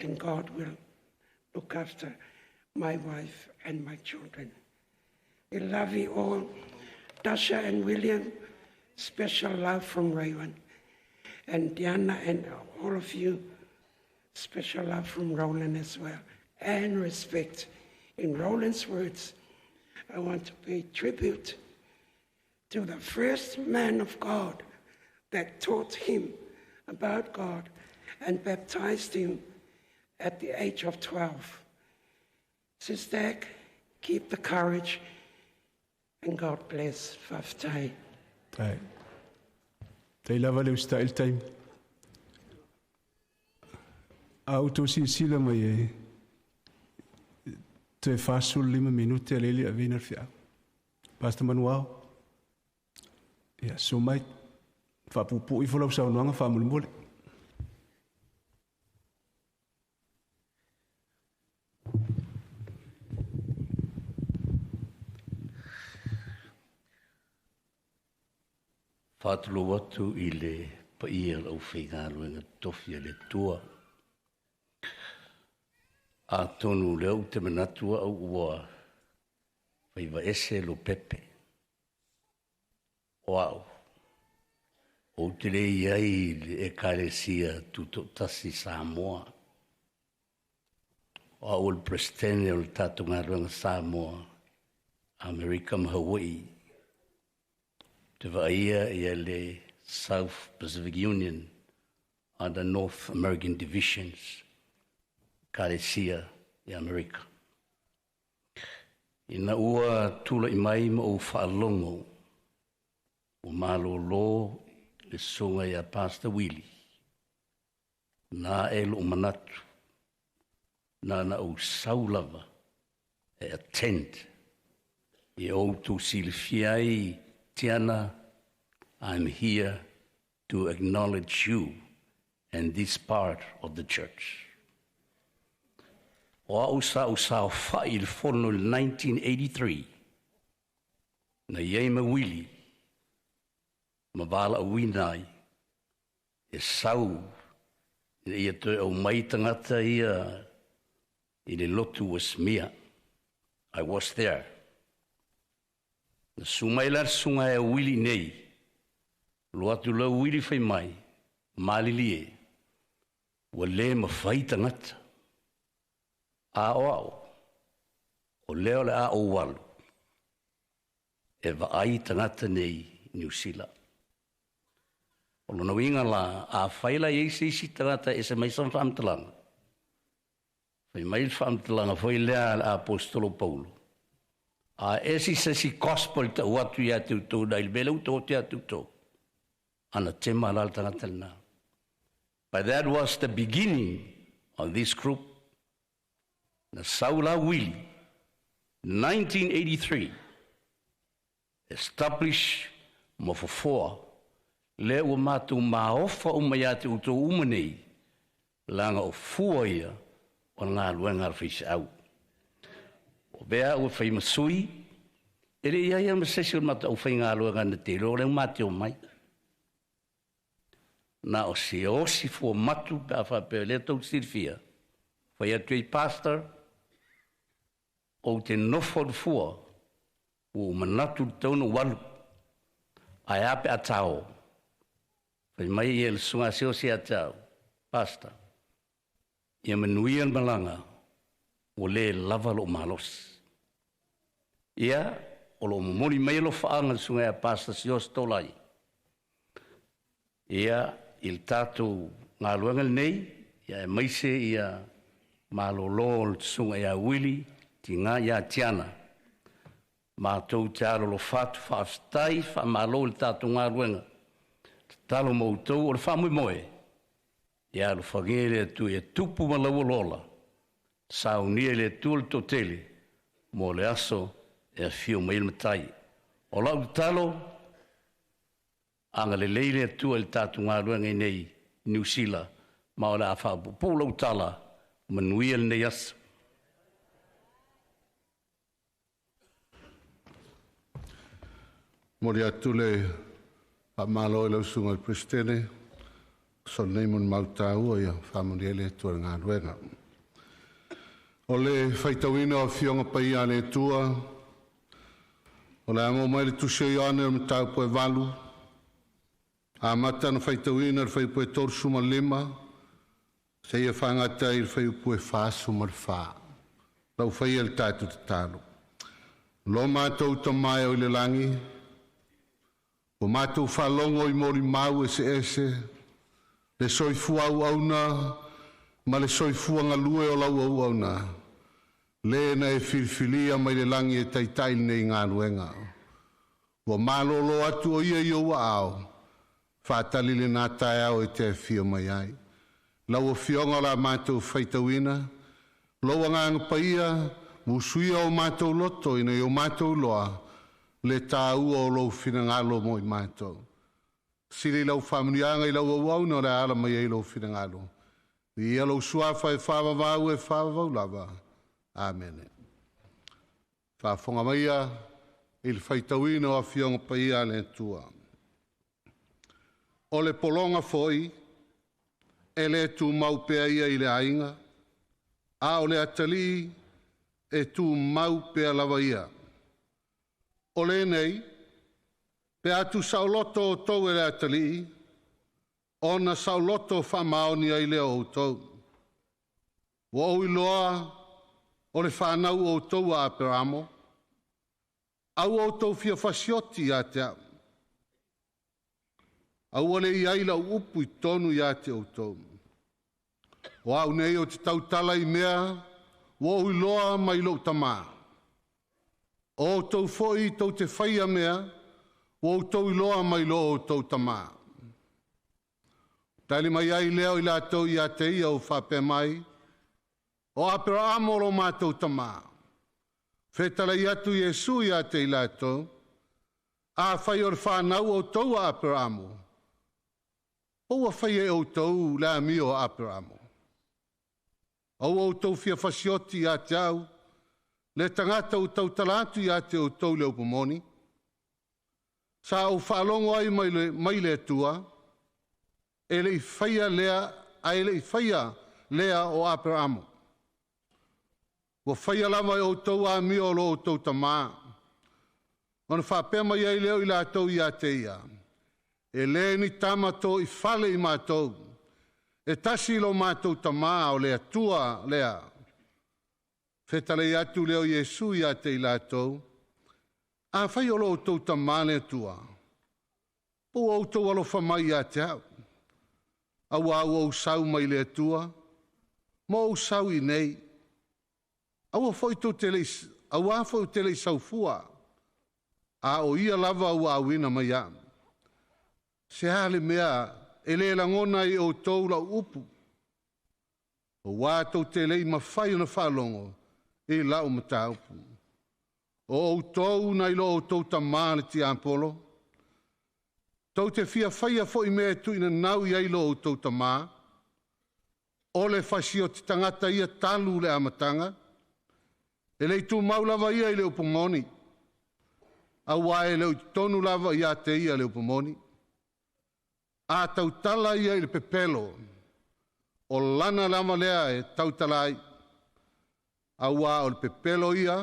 and God will look after my wife and my children. We love you all. Dasha and William, special love from Raywan. And Diana and all of you, special love from Roland as well. And respect. In Roland's words, I want to pay tribute to the first man of God that taught him about God and baptized him at the age of 12. Sister, keep the courage and God bless. Faftai. Tai. Tai lava le usta il taimi. A outou silasila mai e toe 45 minute a lele aveina le feau. Pastor Manuao. Ia, so mai. Faapuupuu ifo lau saunoaga faamolemole. Faatulou atu i le paia o le aufaigaluega tofi a le Atua. Atonu o lea ou te manatu au ua faivaese lo pepe. O au, ou te le i ai i le Ekalesia Tutoatasi Samoa. O au o le Peresetene o le tatou galuega Samoa, Amerika ma Hawaii. Te vaaia ia le South Pacific Union under North American Divisions, Ekalesia i Amerika. Ina ua tula'i mai ma ou faalogo Ua malōlō le susuga ia Pastor Willie. Na e lo'u manatu, na na ou sau lava e attend. E outou silafia ai, Tiana, I'm here to acknowledge you and this part of the church. O a'u sa ou saofa'i i le fono i le 1983, na i ai ma Willie ma valaauina ai e sau ina ia toe aumai tagata ia i le lotu Westmere. I was there. Na susu mai la le susuga ia Willie nei, alu atu lau Willie fai mai, malilie, ua le mafai tagata. A o a'u, o lea o le a ou alu e vaai tagata nei i Niu Sila. O lona uiga la, afai la e i ai se isi tagata e ese mai sana faamatalaga, fai mai le faamatalaga foi lea a le Aposetolo Paulo, A ese i se isi gospel e tau atu ia te outou nai le mea lea ua taoto ia te outou, anatema la le tagata lena. But that was the beginning of this group. Na sau la Willie, 1983, establish ma fofoa lea ua matou maofa uma ia te outou uma nei, leaga o fua ia o le galuega a le faiseau. O mea ua fai ma sui, e le i ai lava ma se isi o le matou aufaigaluega na te iloa lea ua mateo mai. Na o se osi fuamatu pe a faapea o lea tou te silafia, fai atu ai Pastor, ou te nofo i le fua, ua ou manatu i le tatau ona ou alu. Ae a pe a tao? Fai mai ia le Susuga Asioti ia te au, Pastor, ia manuia le malaga, ua le lava lou malosi. Ia, o lo o momoli mai alofaaga le Susuga ia Pastor Sios Tolai, ia, i le tatou galuega lenei, ia aemaise ia malolo o le Susuga ia Willie Tiga ia Tiana. Matou te alolofa atu, faafetai, faamalo i le tatou galuega. Tatalo mo outou o le faamoemoe, ia alofagia e le Atua ia tupu ma lauolola, saunia e le Atua le toatele mo le aso e afio mai ai le Matai. O lau tatalo, agalelei le Atua i le tatou galuega i nei i Niu Sila, ma o le a faapuupuu lau tala, manuia lenei aso. Momoli atu le faamalo i lau Susuga i le Peresetene, tusa nei mo le mau taua, ia faamanuia le Atua i le galuega. O le faitauina o Afioga Paia a le Atua, o le a maua mai le Tusi o Ioane o le Mataupu e 8, amata ona faitauina le fuaiupu e 35 seia fagata ai le fuaiupu e 44. Lau faia le tatou tatalo. Lo matou Tama e o i le lagi, ua matou faalogo i molimau eseese, le soifua auauna ma le soifua galue o lau auauna, le na e filifilia mai le lagi e taitai lenei galuega. Ua malōlō atu o ia i ou aao, faatali lena taeao e te afio mai ai. Lau Afioga o le a matou faitauina, lou agaga paia, musuia o matou loto ina ia o matou iloa le taua o lou finagalo mo i matou. Sili lau faamanuiaga i lau auauna o le a ala mai ai lou finagalo. Viia lou suafa e faavavau e faavavau lava. Amene. Faafofoga maia i le faitauina o Afioga Paia a le Atua. O le pologa foi, e le tumau pea ia i le aiga, a o le atalii e tumau pea lava ia. O lenei, pe a tuusaoloto outou e le atalii, ona saoloto faamaoni ai lea o outou. Ua ou iloa o le fanau outou a Aperamo, aua outou fia fasioti ia te au. Aua le i ai lau upu i totonu ia te outou. O au nei o te tautala i mea ua ou iloa mai lou tamā. O outou foi tou te faia mea Ua outou iloa mai lo outou tamā. Tali mai ai lea o i latou ia te ia o faapea mai, o Aperaamo lo mātou tamā. Fetalai atu Iesu ia te i latou, a fai o le whānau o tau a Aperaamo, o ua fai e outou le amio a Aperaamo. Au outou fia fasioti ia te au, le tagata o tautala atu ia te outou le upumoni, sa ou faalogo ai mai le Atua, e le i faia lea, a e le i faia lea o Aperaamo. Ua faia lava e outou amio o lo outou tamā. Ona faapea mai ai lea o i latou ia te ia, e le ni tama tō i fale i mātou, e tasi lo mātou tamā o le Atua lea. Fetalai atu lea o Iesu ia te i latou, a fai o lo outou tamā le Atua, po ua outou alofa mai ia te au, aua ua ou sau mai le Atua, ma ou sau i nei, aua foi tou te lei, aua foi te lei saufua, a o ia lava ua auina mai au. Se a le mea e le lagona i outou lau upu, o wā tou te lei mawhai ona whaalongo i lau mataupu. O outou nai lo outou tamā le tiapolo, tou te fia whaia fo i mea tuina nau i ai lo outou tamā, o le fasi o te tangata ia talu le amatanga, e lei tū mau lava ia i le upumoni, aua e le tonu lava ia te ia le upumoni. A tautala ia i le pepelo, o lana lava lea e tautalai, aua o le pepelo ia,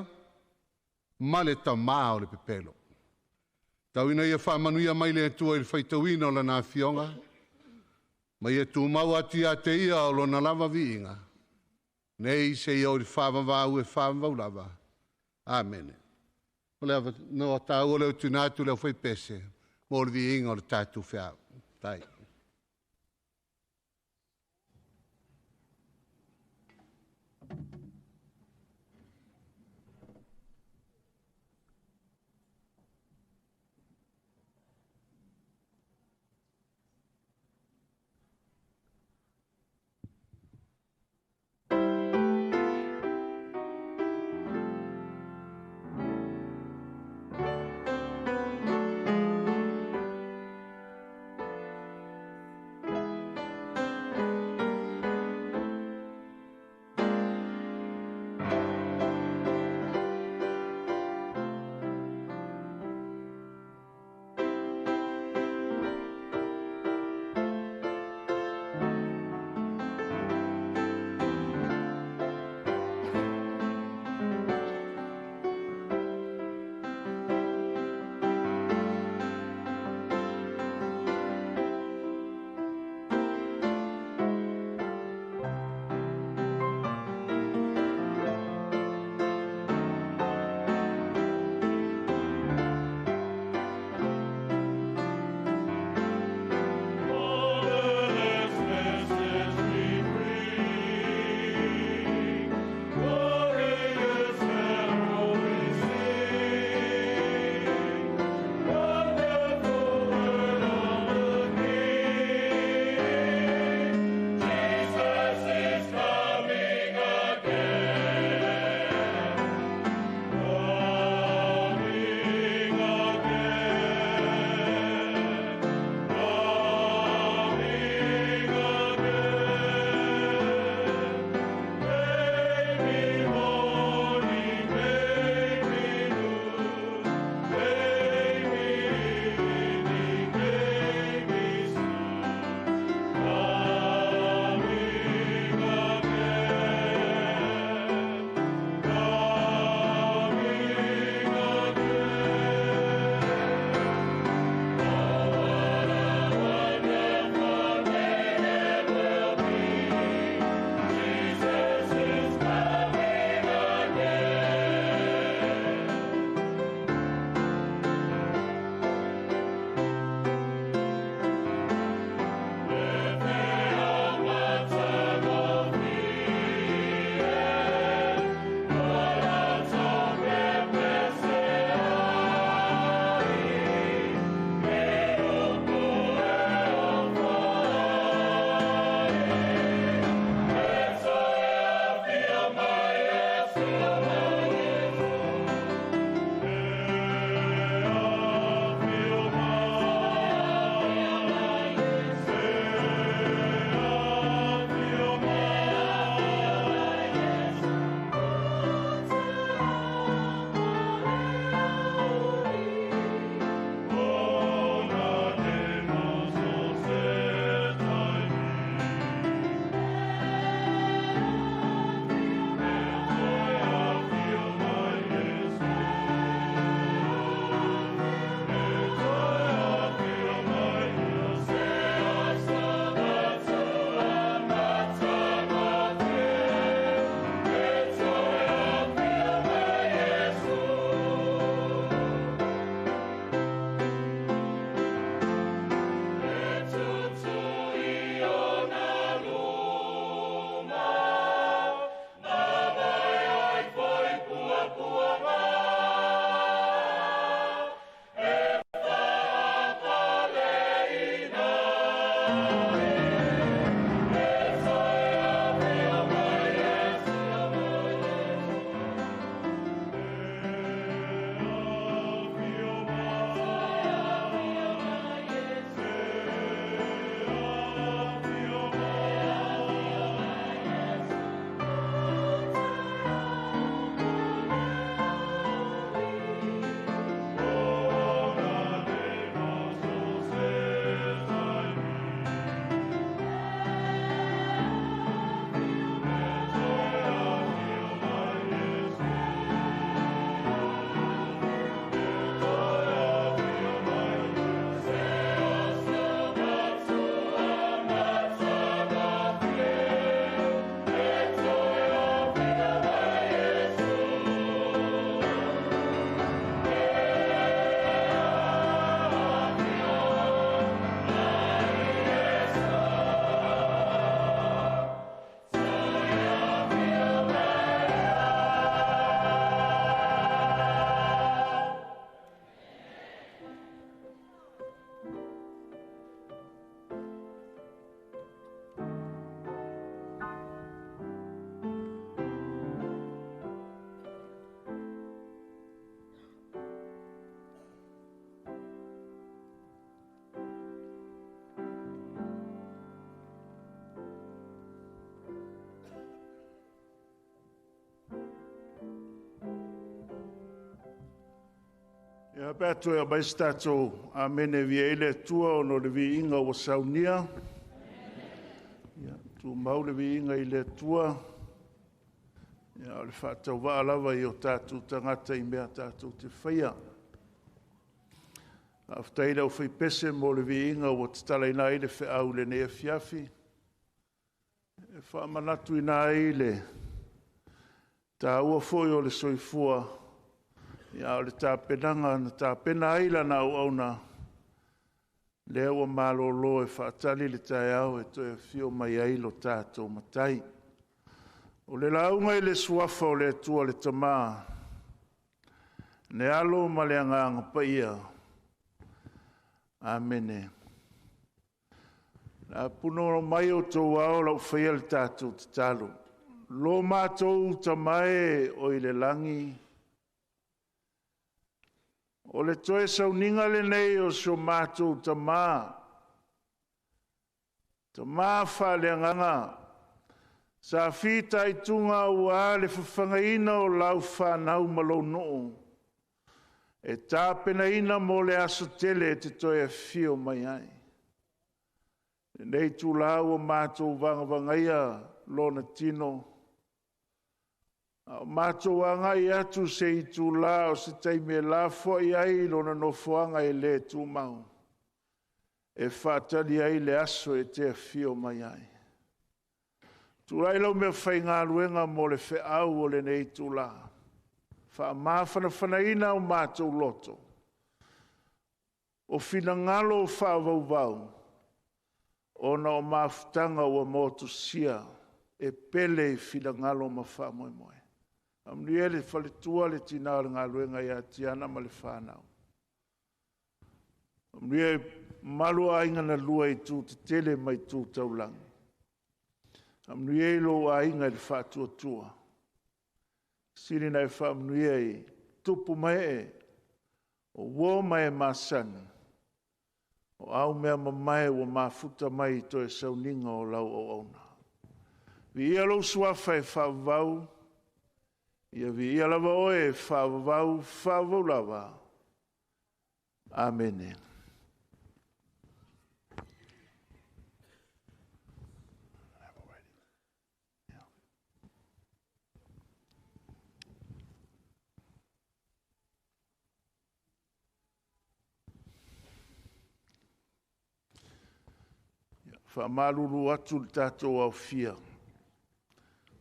ma le tamā o le pepelo. Tauina ia whaamanuia mai le Atua i le faitauina o lana afioga, ma ia tumau atu ia te ia o lona lava viiga, nei se ia o le whaavavau e whaavavau lava. Amene. O le ava no tāua leo tuna atu leo whai pese, mo le viiga o le tātou whiau. Tai. Ia pe atu e mai se tātou amene via i le Atua ona o le viiga ua saunia. Ia, tumau le viiga i le Atua. Ia, o le faatauvaa lava i o tātou tagata i mea tātou te faia. Faafetai i le aufaipese mo le viiga ua tatalaina ai le feau i lenei afiafi. E faamanatuina ai le taua foi o le soifua, ia, o le tapenaga na tapena ai lana auauna, lea ua malolo e faatali le taeao e toe afio mai ai lo tatou Matai. O le lauga i le suafa o le Atua le Tama, le Alo ma le Agaga Paia. Amene. A puno mai outou ao lau faia le tatou tatalo. Lo mātou Tama e o i le lagi, o le toe sauniga lenei o so mātou Tama, Tama faaleagaga, sa fitaituga aua le fafagaina o lau fanau ma lou nuu, e tapenaina mo le aso tele e te toe afio mai ai. Lenei itula ua matou vagavagaia lona tino, a o matou agai atu se itula o se taimi e lafoai ai lona nofoaga e le tumau, e faatali ai le aso e te afio mai ai. Tulai lau mea faigaluega mo le feau o lenei itula. Faamafanafanaina o matou loto, o finagalo faavauvau, ona o mafutaga ua motusia e pele i finagalo ma faamoemoe. Faamanuia le faletua le tina o le galuega ia Tiana ma le fanau. Faamanuia i mamalu o aiga na lua i itu tetele ma itu taulagi. Faamanuia i lou aiga i le faatuatua. Sili na e faamanuia i tupu ma ee, o uo ma e masani, o au mea mamae ua mafuta mai i toe sauniga o lau auauna. Viia lou suafa e faavavau, ia viia lava oe e faavavau, faavavau lava. Amene. Faamalulu atu le tatou aofia,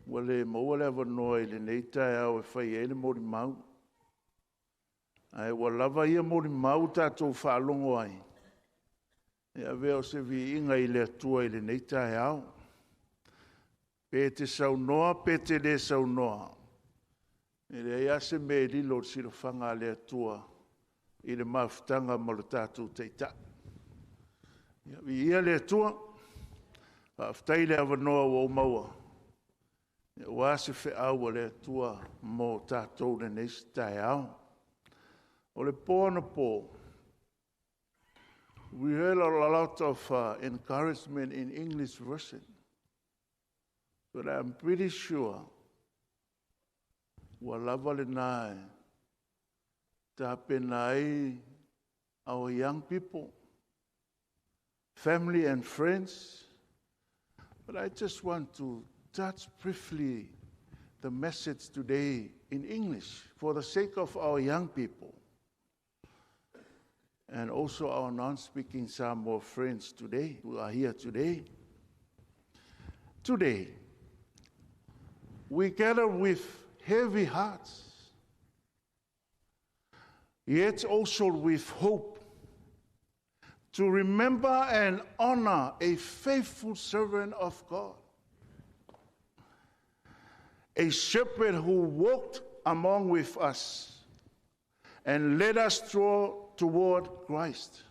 ua le maua le avanoa i lenei taeao e fai ai le molimau. Ae ua lava ia molimau tatou faalogo ai, e avea o se viiga i le Atua i lenei taeao. Pe te saunoa, pe te le saunoa, e leai lava se mea e lilo i le silafaga a le Atua i le mafutaga ma lo tatou Taitai. Ia, viia le Atua, faafetai le avanoa ua ou maua, aua se feau a le Atua mo tatou lenei taeao. O le po anapo, we heard a lot of encouragement in English version, but I'm pretty sure ua lava lena e tapena ai our young people, family and friends. But I just want to touch briefly the message today in English for the sake of our young people and also our non-speaking Samoa friends today who are here today. Today, we gather with heavy hearts, yet also with hope to remember and honor a faithful servant of God, a shepherd who walked among with us and led us toward Christ.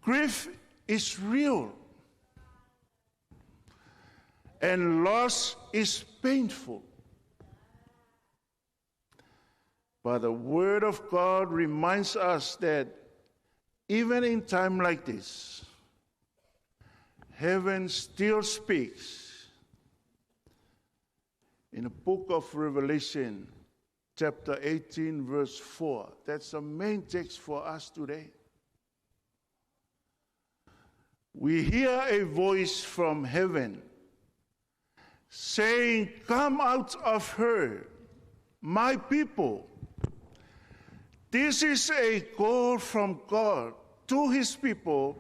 Grief is real, and loss is painful. But the Word of God reminds us that even in time like this, heaven still speaks. In the book of Revelation, chapter 18, verse 4. That's the main text for us today. We hear a voice from heaven saying, Come out of her, my people. This is a call from God to his people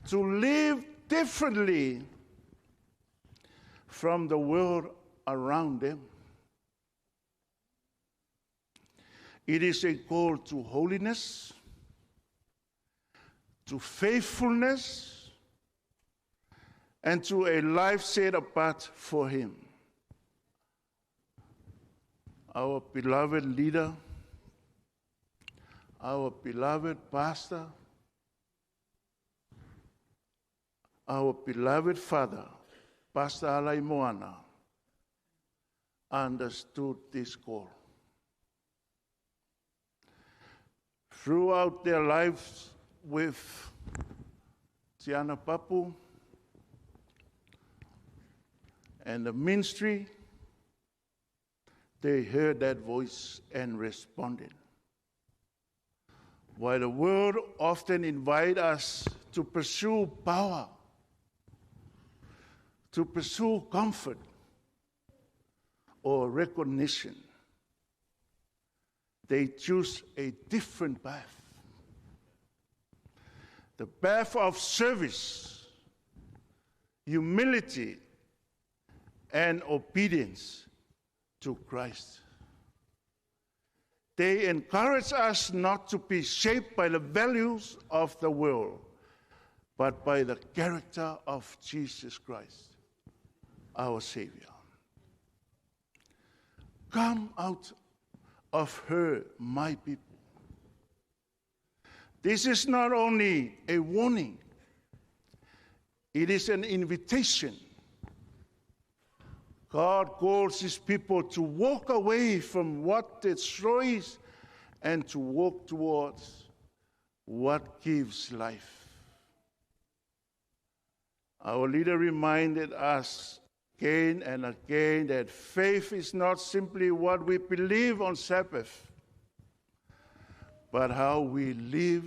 to live differently from the world around them. It is a call to holiness, to faithfulness, and to a life set apart for Him. Our beloved leader, our beloved pastor, our beloved father, Pastor Alaimoana, understood this call. Throughout their lives with Tiana Papu and the ministry, they heard that voice and responded. While the world often invites us to pursue power, to pursue comfort or recognition, they choose a different path. The path of service, humility, and obedience to Christ. They encourage us not to be shaped by the values of the world, but by the character of Jesus Christ, our Savior. Come out of her, my people. This is not only a warning, it is an invitation. God calls his people to walk away from what destroys and to walk towards what gives life. Our leader reminded us again and again that faith is not simply what we believe on Sabbath, but how we live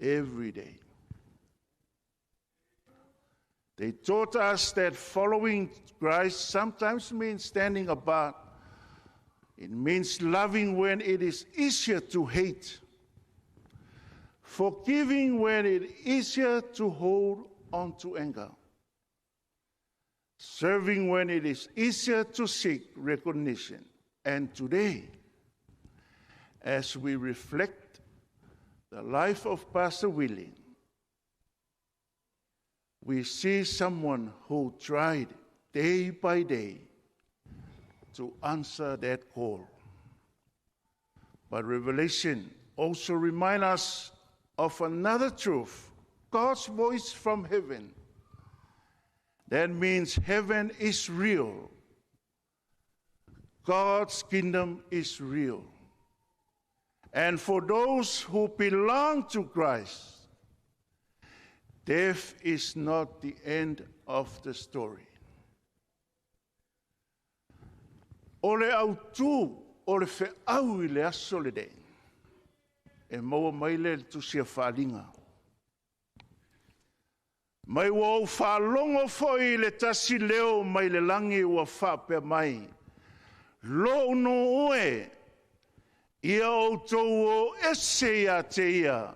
every day. They taught us that following Christ sometimes means standing apart. It means loving when it is easier to hate, forgiving when it is easier to hold on to anger, serving when it is easier to seek recognition. And today, as we reflect the life of Pastor Willie, we see someone who tried day by day to answer that call. But Revelation also reminds us of another truth, God's voice from heaven. That means heaven is real. God's kingdom is real. And for those who belong to Christ, death is not the end of the story. O le autu, o le wheau i le aso le nei. E maua mai le tusi a whaalinga. Mai ua ou whaalongo foi le tasi leo mai le langi ua whaapea mai. Lo no oe, ia o tau o ese ia te ia.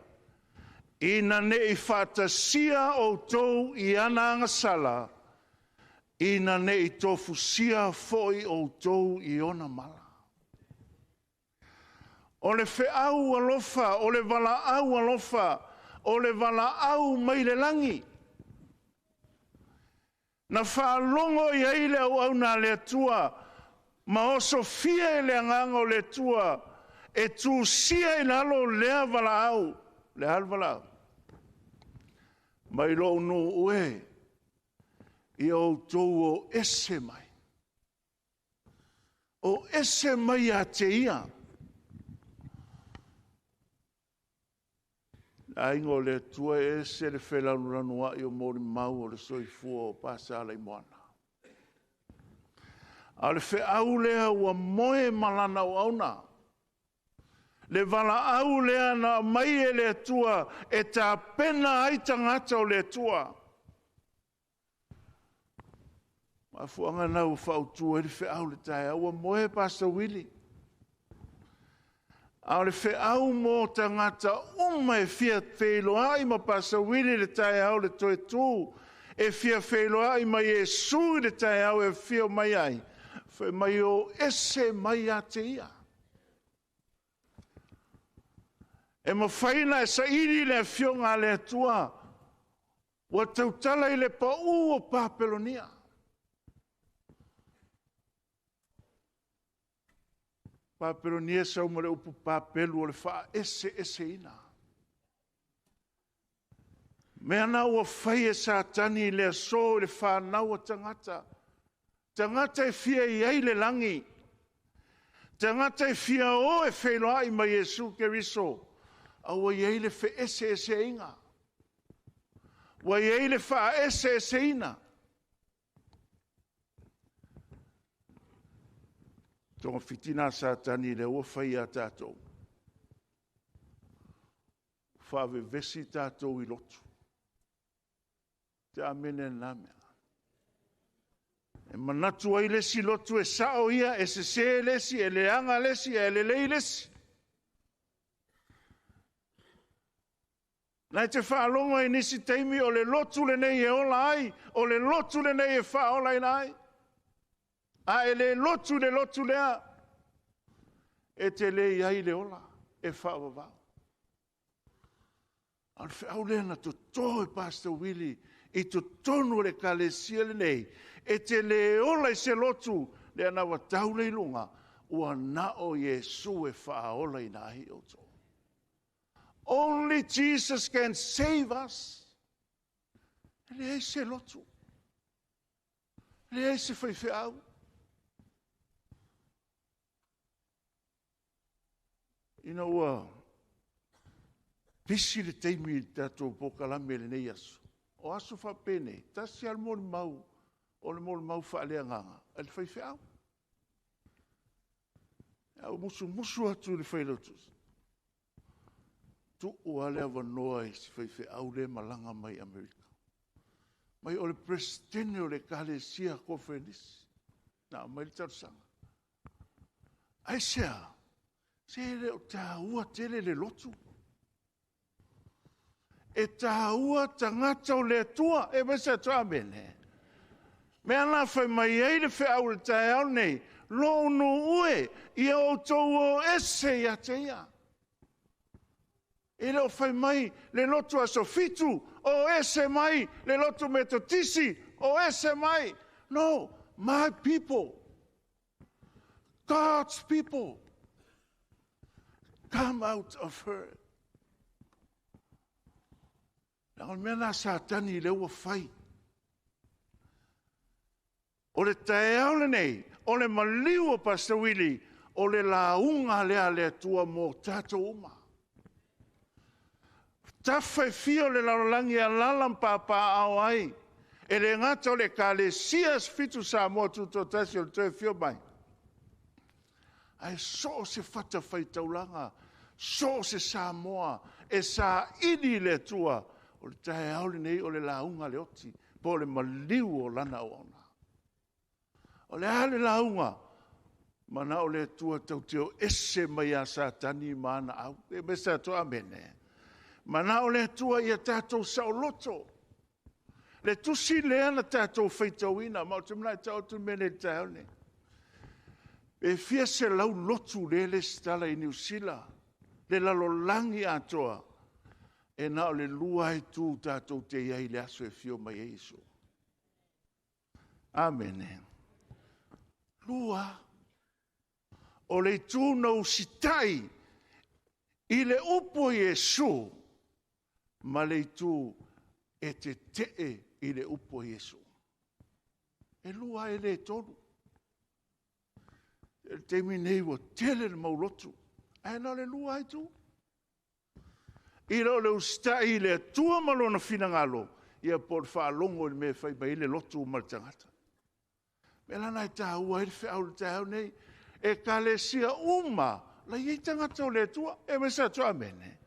Ina ne i whaatasia o tau i ana angasala, ina ne i tofusia foi o tau i ona mala. O le wheau alofa, o le walaau alofa, o le walaau mai le langi. Na whaalongo i ai le au au nā le atua, ma oso fia e le anganga o le atua, e tūsia i lalo lea walaau, le hal walaau. Mai lo no ue, i au tau o ese mai. O ese mai a te ia. Ainga o le atua e ese le whelanulanu ai o mori mau o le soifua o Pasa Alaimoana. A o le feau lea ua moe ma lana auauna. Le valaau lea na aumai e le Atua e tapena ai tagata o le Atua. Mafuaaga na ua fautu ai le feau i le taeao, ua moe Pastor Willie. A o le feau mo tagata uma e fia feiloai ma Pastor Willie i le taeao le toe tu, e fia feiloai ma Iesu i le taeao e afio mai ai, fai mai o ese mai ia te ia. E mafai ona e saili le afioga a le Atua ua tautala i le pau o Papelonia. Papelonia sau ma le upu Papelu o le faaeseeseina. Mea na ua fai e Satani i le aso i le fanau a tagata. Tagata e fia i ai le lagi. Tagata e fia o e feiloai ma Iesu Keriso. A ua i ai le feeseeseaiga. Ua i ai le faaeseeseina. Togafiti na Satani lea ua fai ia tatou. Faavevesi tatou i lotu. Te amene na mea. E manatu ai le isi lotu e sao ia, e sese le isi, e leaga le isi, e lelei le isi. Na e te faalogo ai nisi taimi o le lotu lenei e ola ai, o le lotu lenei e faaolaina ai. A e le lotu le lotu lea, e te le i ai le ola, e faavavau. A o le feau lea na toto e Pastor Willie i totonu o le ekalesia lenei, e te le ola i se lotu, lea na ua tau le iluga, ua na o Iesu e faaolaina ai outou. Only Jesus can save us. E leai se lotu. E leai se faifeau. Ina ua pisi le taimi i le tatou pokalame lenei aso. O aso faapenei, tasi lava le molimau, o le molimau faaleagaga, a le faifeau. A musumusu atu i le failautusi. Tuu lava le avanoa i si faifeau lea malaga mai Amerika. Mai o le presidente o le ekalesia Koferenisi. Na aumai le talosaga. Aisea, se le o tāua tele le lotu. E tāua tagata o le Atua. E mai se atu amene. Mea la fai mai ai le feau le taeao nei, lou nuu e, ia outou o ese ia te ia. E le o fai mai le lotu aso 7, o ese mai le lotu metotisi, o ese mai. No, my people, God's people, come out of her. Na o le mea la Satani le ua fai. O le taeao lenei, o le maliu o Pastor Willie, o le lauga lea le Atua mo tatou uma. Tafa e fia o le lalolagi alala ma ai. E le gata o le ekalesia 7 Samoa tutotasi o le toe fio mai. Ae so o se fata faitaulaga, so o se Samoa, e sa ili le Atua, o le taeao lenei o le lauga le oti, po o le maliu o lana auauna. O le a le lauga, mana o le Atua tau te o ese mai a Satani ma ana au. E me sa atu amene. Mana o le Atua ia tātou saoloto. Le tusi lea na tātou faitauina, ma o te mana e tau atu mene i taeao nei. E fia se lau lotu le le stala i Niu Sila, le lalolagi atoa, e na o le lua ai tu tātou te iai le aso e fio mai e Iesu. Amene. Lua. O le itu na usitai i le upu o Iesu, ma le itu e te tee i le upu o Iesu. E lua e le tolu. E le taimi nei ua tele le maulotu. Ae na o le lua ai tu. I le o le usitai i le Atua ma lona finagalo, ia po o le faalogo i le mea e fai mai ai le lotu ma le tagata. Mea lana e tāua ai le feau le taeao nei. E kalesia uma, la i ai tagata o le Atua. E mai sa atu amene.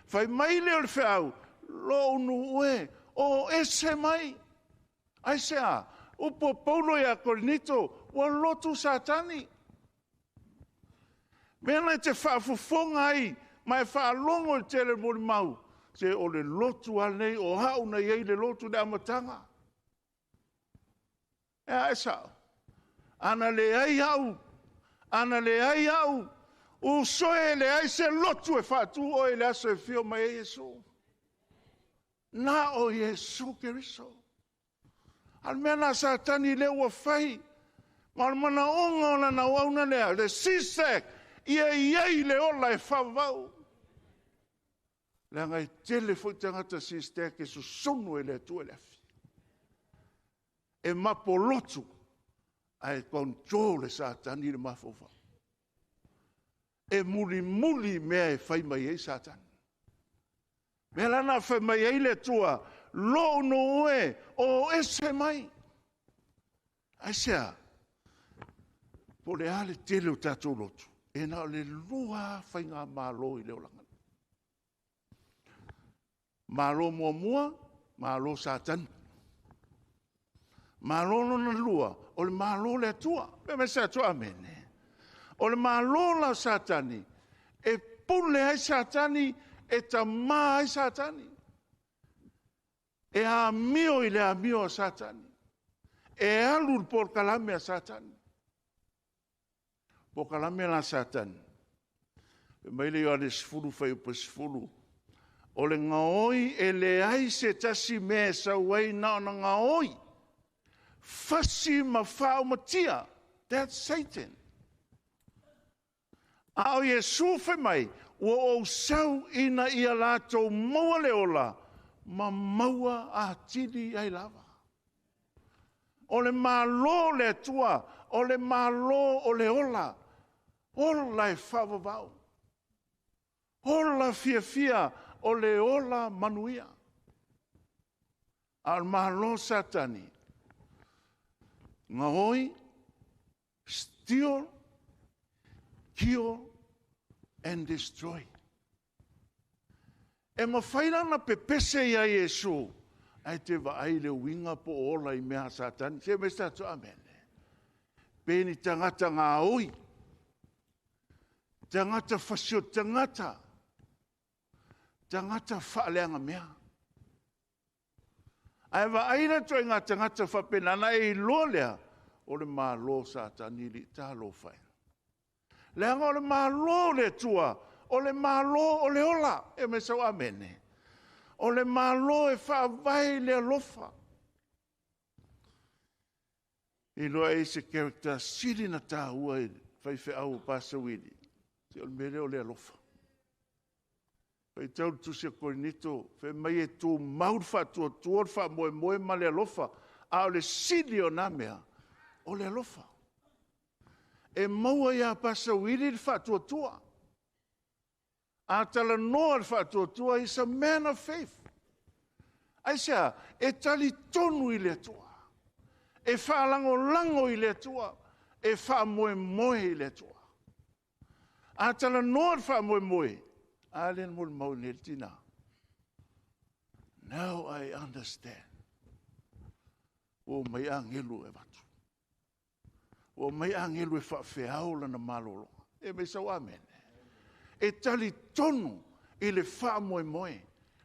Fai mai le o le feau, lo unu ue, o ese mai. Ai se a, upo Paulo ia Korinito, ua lotu Satani. Mea na te faafofoga ai, ma e faalogo i le tele molimau, se o le lotu a nei, o hau na iai le lotu le amataga. E a e sao. Ana le ai au, ana le ai au, u soe le ai se lotu e faatu oe le aso e fio mai ai Iesu. Na o Iesu Keriso. Al mea na Satani le ua fai, ma o le manaoga o lana auauna lea, le sisek, ia iai le ola e whawau. Leaga e tele foi tagata sistek e susunu e le Atua le afi. E mapolotu, ae control e Satani le mafaufau. E mulimuli mea e fai mai ai Satani. Mea lana fai mai ai le Atua, lo no e, o ese mai. Ai sea, po le a le tele o tātou lotu, e na o le lua whainga malo i le olanga. Malo muamua, malo Satani. Malo lona lua, o le malo le Atua. Pe me se Atua amene. O le malo la Satani, e pule ai Satani, e tamā ai Satani. E amio i le amio a Satani. E alu le polokalame a Satani. Polokalame la Satani. E mai le Ioane 10 fai upa 10. O le ngaoi e le ai se tasi mea e sau ai na ona ngaoi. Fasi ma whaomatia. That's Satan. A o Iesu fai mai, ua ou sau ina ia lātou maua le ola, ma maua atili ai lava. O le malo le Atua, o le malo o le ola, ola e whaavavau. Ola fiafia, o le ola manuia. A o le malo Satani, ngaoi, steal, kill, and destroy. E mawhai lana pepese ia Iesu, ai te vaai le uinga po ola i mea Satani. Se me sa amen. Peni tangata ngā oi. Tangata fasio tangata. Tangata whaaleanga mea. Ai vaai na toi ngā tangata whapenana e iloa lea, o le malo Satani li tālo whai. Leanga o le malo le Atua, o le malo o le ola, e me sau amene. O le malo e whaawai le alofa. I loa e se character sili na tāua i whaiwheau o Pasawili. Te o le mele o le alofa. Whai tau le tusi a Korinito, whai mai e tū mauri whaatua, tua le whaamoe moe ma le alofa, a o le sili o nā mea, o le alofa. E maua ia Pasawili le whaatuatua. A tala noa le whaatuatua, he's a man of faith. Ai sea, e tali tonu i le Atua. E whaalangolango i le Atua. E whaamoemoe i le Atua. A tala noa le whaamoemoe, a le mo le mau nei le tina. Now I understand. O mai angelu e watu. O mai angelu e whaawheau lana malolo. E me sau amen. E tali tonu i le whaamoemoe.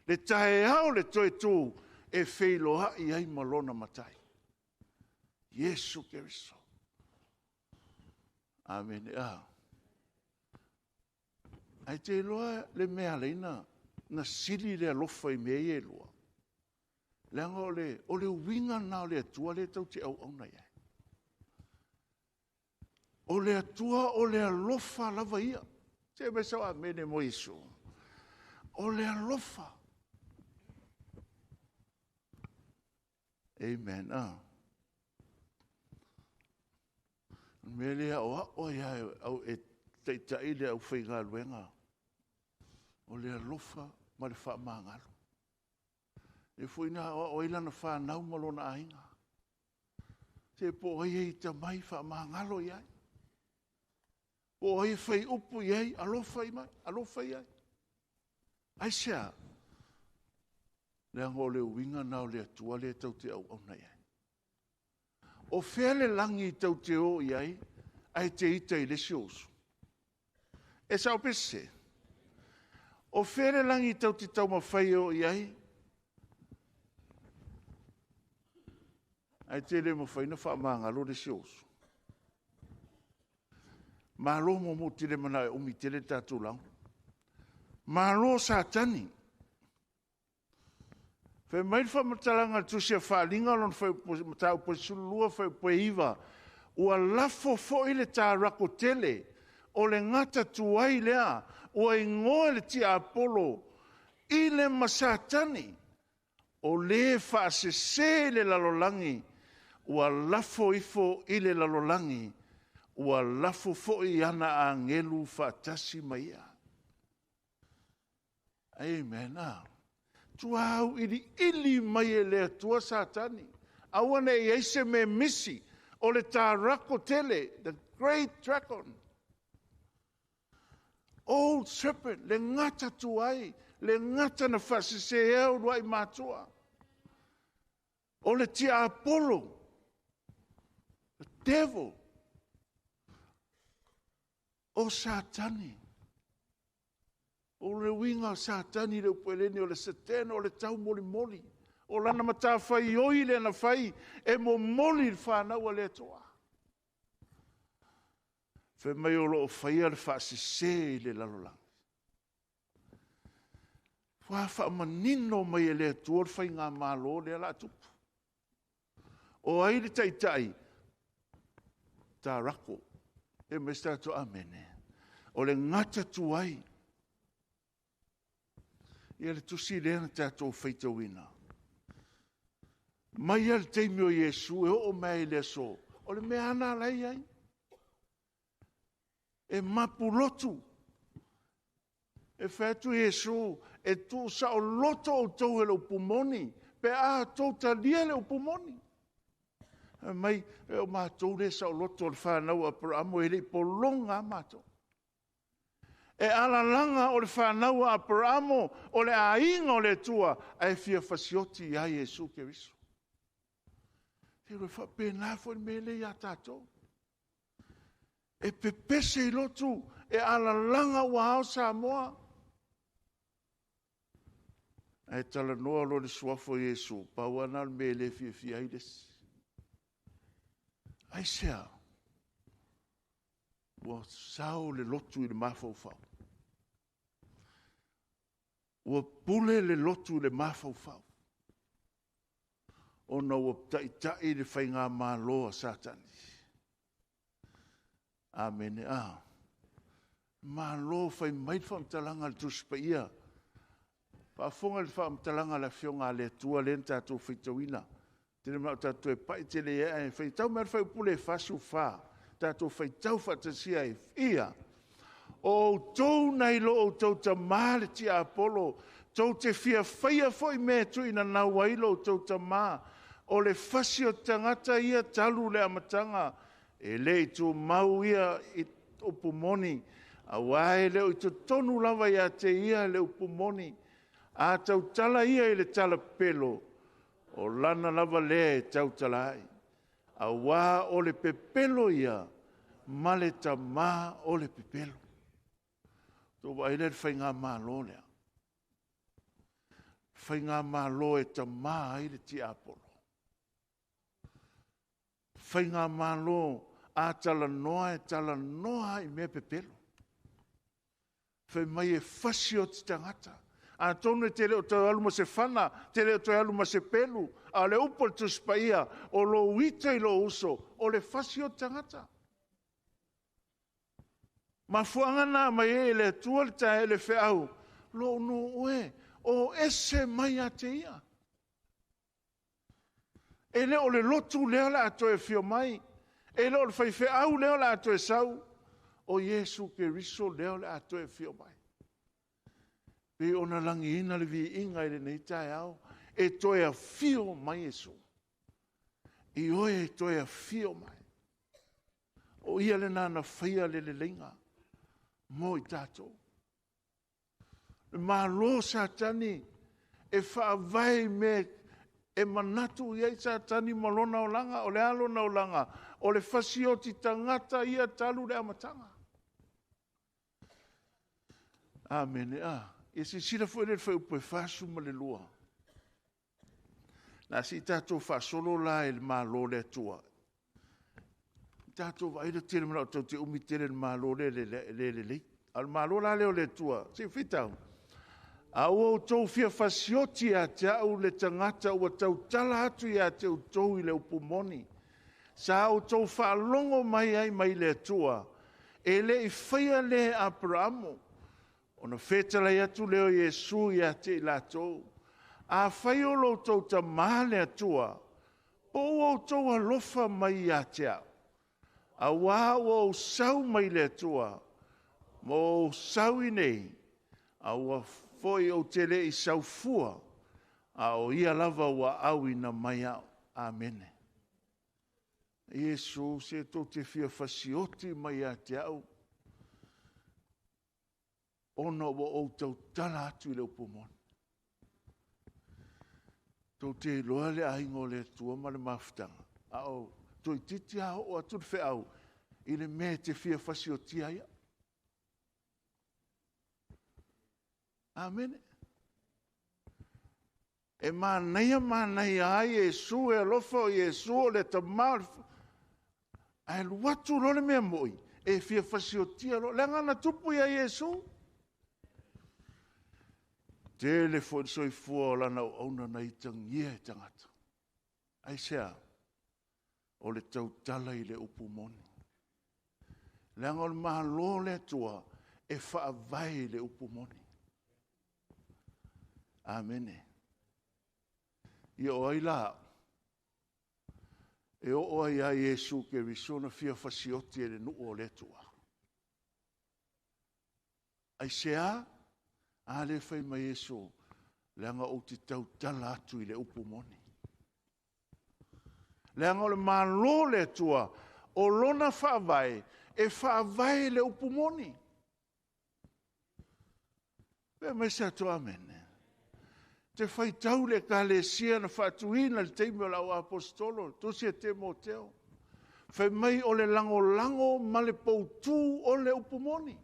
Le taeao le toe tū e wheiloa i ai malona matai. Iesu Keriso. Amen. Ah. Ai te loa le mea leina na sili le alofa i mea i e loa. Leanga o le uinga na o le Atua le tau te au au na iai. O le Atua o le alofa lava ia. Te me sau amene mo Iesu. O le alofa. Amen. Ah. Me lea o ao ia au e taitai le au whaigaluenga. O le alofa ma le whaamangalo. E fui nā o o ilana whanau ma lona ainga. Se po o ai e ita mai faamagalo i ai. Po o ai e fai upu i ai, alofa i mai, alofa i ai. Aisea? Leaga o le uiga na o le Atua lea tatou te auauna i ai. O fea le lagi tou te o i ai, ae te ita i le isi ou uso? E sao pe sese? O fea le lagi tou te taumafai e o i ai, ae te le mafai ona faamagalo le isi ou uso? Malo muamua, ou te le manao e umi tele le tatou lauga. Malo Satani. Fai mai le faamatalaga a le Tusi a Faaaliga lona mataupu e 12 fuaiupu e 9, ua lafo foi le tarako tele, o le gata tuai lea, ua igoa e le tiapolo i le ma Satani, o le faasese i le lalolagi, ua lafo ifo i le lalolagi, ua lafo foi ana agelu faatasi ma ia. Amen. Tua auiliili mai e le Atua Satani. Aua ne i ai se mea misi o le tarako tele, the great dragon. Old serpent, le gata tuai, le gata na faasese uluai matua. O le tiapolo, the devil, o Satani. O le uiga o Satani le upu eleni o le setena o le taumolimoli. O lana matafaioi le na fai e momoli le whanau a le Atua. Fai mai o loo faia le faasese i le lalolagi. Ua faamanino mai e le Atua le faiga malo lea la tupu. O ai le taitai? Tarako. E mai se tatou amene. O le gata tuai. Ia le tusi lea na tatou faitauina. Mai a le taimi o Iesu e oo mai i le aso, o le mea ana la i ai. E mapulotu. E fai atu Iesu, e tuu saoloto outou e le upu moni, pe a tou talia le upu moni. Fai mai, e o matou le saoloto o le whanau a Aperamo, e le i pologa a matou. E alalaga o le whanau a Aperamo, o le aiga o le Atua, ae fia fasioti ia Iesu Keriso. Te roi whapena fo le mele ia tātou. E pepese i lotu, e alalaga ua ao Samoa. Ae talanoa lo le suafo Iesu, pau ana le mele fia fia ai lesi. Ai sea, ua sao le lotu i le mafaufau. Ua pule le lotu i le mafaufau. Ona ua taitai le faiga malo a Satani. Amene. A. Malo fai mai le faamatalaga a le Tusi Paia. Faafofoga le faamatalaga a le Afioga a le Atua lea na tatou faitauina. Tele mau tatou e pai tele e ae faitau mai le fuaiupule e 44. Tatou faitau faatasia ai. Ia, o outou nai lo outou tamā le tiapolo, tou te fia faia foi mea e tuuina nau ai lo outou tamā. O le fasi o tagata ia talu le amataga, e le i tumau ia i upu moni, auā e le o i totonu lava ia te ia le upu moni. A tautala ia i le talapelo, o lana lava lea e tautala ai. Auā o le pepelo ia, ma le tamā o le pepelo. Tō vaai lea le faiga malo lea. Faiga malo e tamā ai le tiapolo. Faiga malo a talanoa e talanoa i mea pepelo. Fai mai e fasi o te tagata. A tonu e te leo toe alu ma se whana, te leo toe alu ma se pelu, a le upo le Tusi Paia, o lo uita i lo uso, o le fasi o te tagata. Mafuanga nā mai e le Atua le tae le wheau, lo no oe, o ese mai a te ia. E le o le lotu lea la atoe fio mai, e le o le whaiwheau lea la atoe sau, o Iesu Keriso lea la atoe fio mai. Pe ona langi ina le vi inga i le nei tae au, e toe a fio mai Iesu. I oe e toe afio mai. O ia le nana whaia le leleiga mo i tātou. Le malo Satani e whaawai me e manatu i ai Satani ma lona olaga, o le a lona olaga, o le fasioti tagata ia talu le amataga. Amene. A. Ia silasila foi le fuaiupu e 42. Na si tātou faasolo la e le malo le Atua. Tātou vaai le tele mana o tau te umi tele le malo le le le le le. A o le malo la lea o le Atua. Se whitau. A ua outou fia fasioti ia te au le tagata ua tautala atu ia te outou i le upu moni. Sa outou faalogo mai ai mai le Atua. E le i whaia le Aperamo. Ona fetalai atu lea o Iesu ia te i latou. A whai o lo outou tamā le Atua, po ua outou alofa mai ia te au. A ua ua ou sau mai le Atua, ma ou sau i nei, a ua foi ou te le i saufua, a o ia lava ua au ina mai au. Amene. Iesu se tou te fia fasioti mai ia te au, ona ua ou tautala atu i le upu moni. Tou te iloa le aiga o le Atua ma le mafutaga, a o toeitiiti lava oo atu le feau i le mea e te fia fasiotia ai au. Amene. E manaia manaia ai Iesu e alofa o Iesu o le tamā o le ae alu atu loa le mea moi e fia fasiotia loa. Leaga na tupu ia Iesu. Tele foi le soifua o lana auauna na itagia e tagata. Aisea? O le tautala i le upu moni. Leaga o le malo o le Atua e faavae i le upu moni. Amene. Ia o ai la au? E oo ai ia Iesu Keriso na fia fasioti e le nuu o le Atua. Aisea? A le fai mai Iesu, leaga ou te tautala atu i le upu moni. Leaga o le malo le Atua, o lona faavae, e faavae le upu moni. Pe mai se atu amene. Te faitau le ekalesia na faatuina i le taimi o le au apostolo, tusi e Timoteo. Fai mai o le lagolago ma le poutū o le upu moni.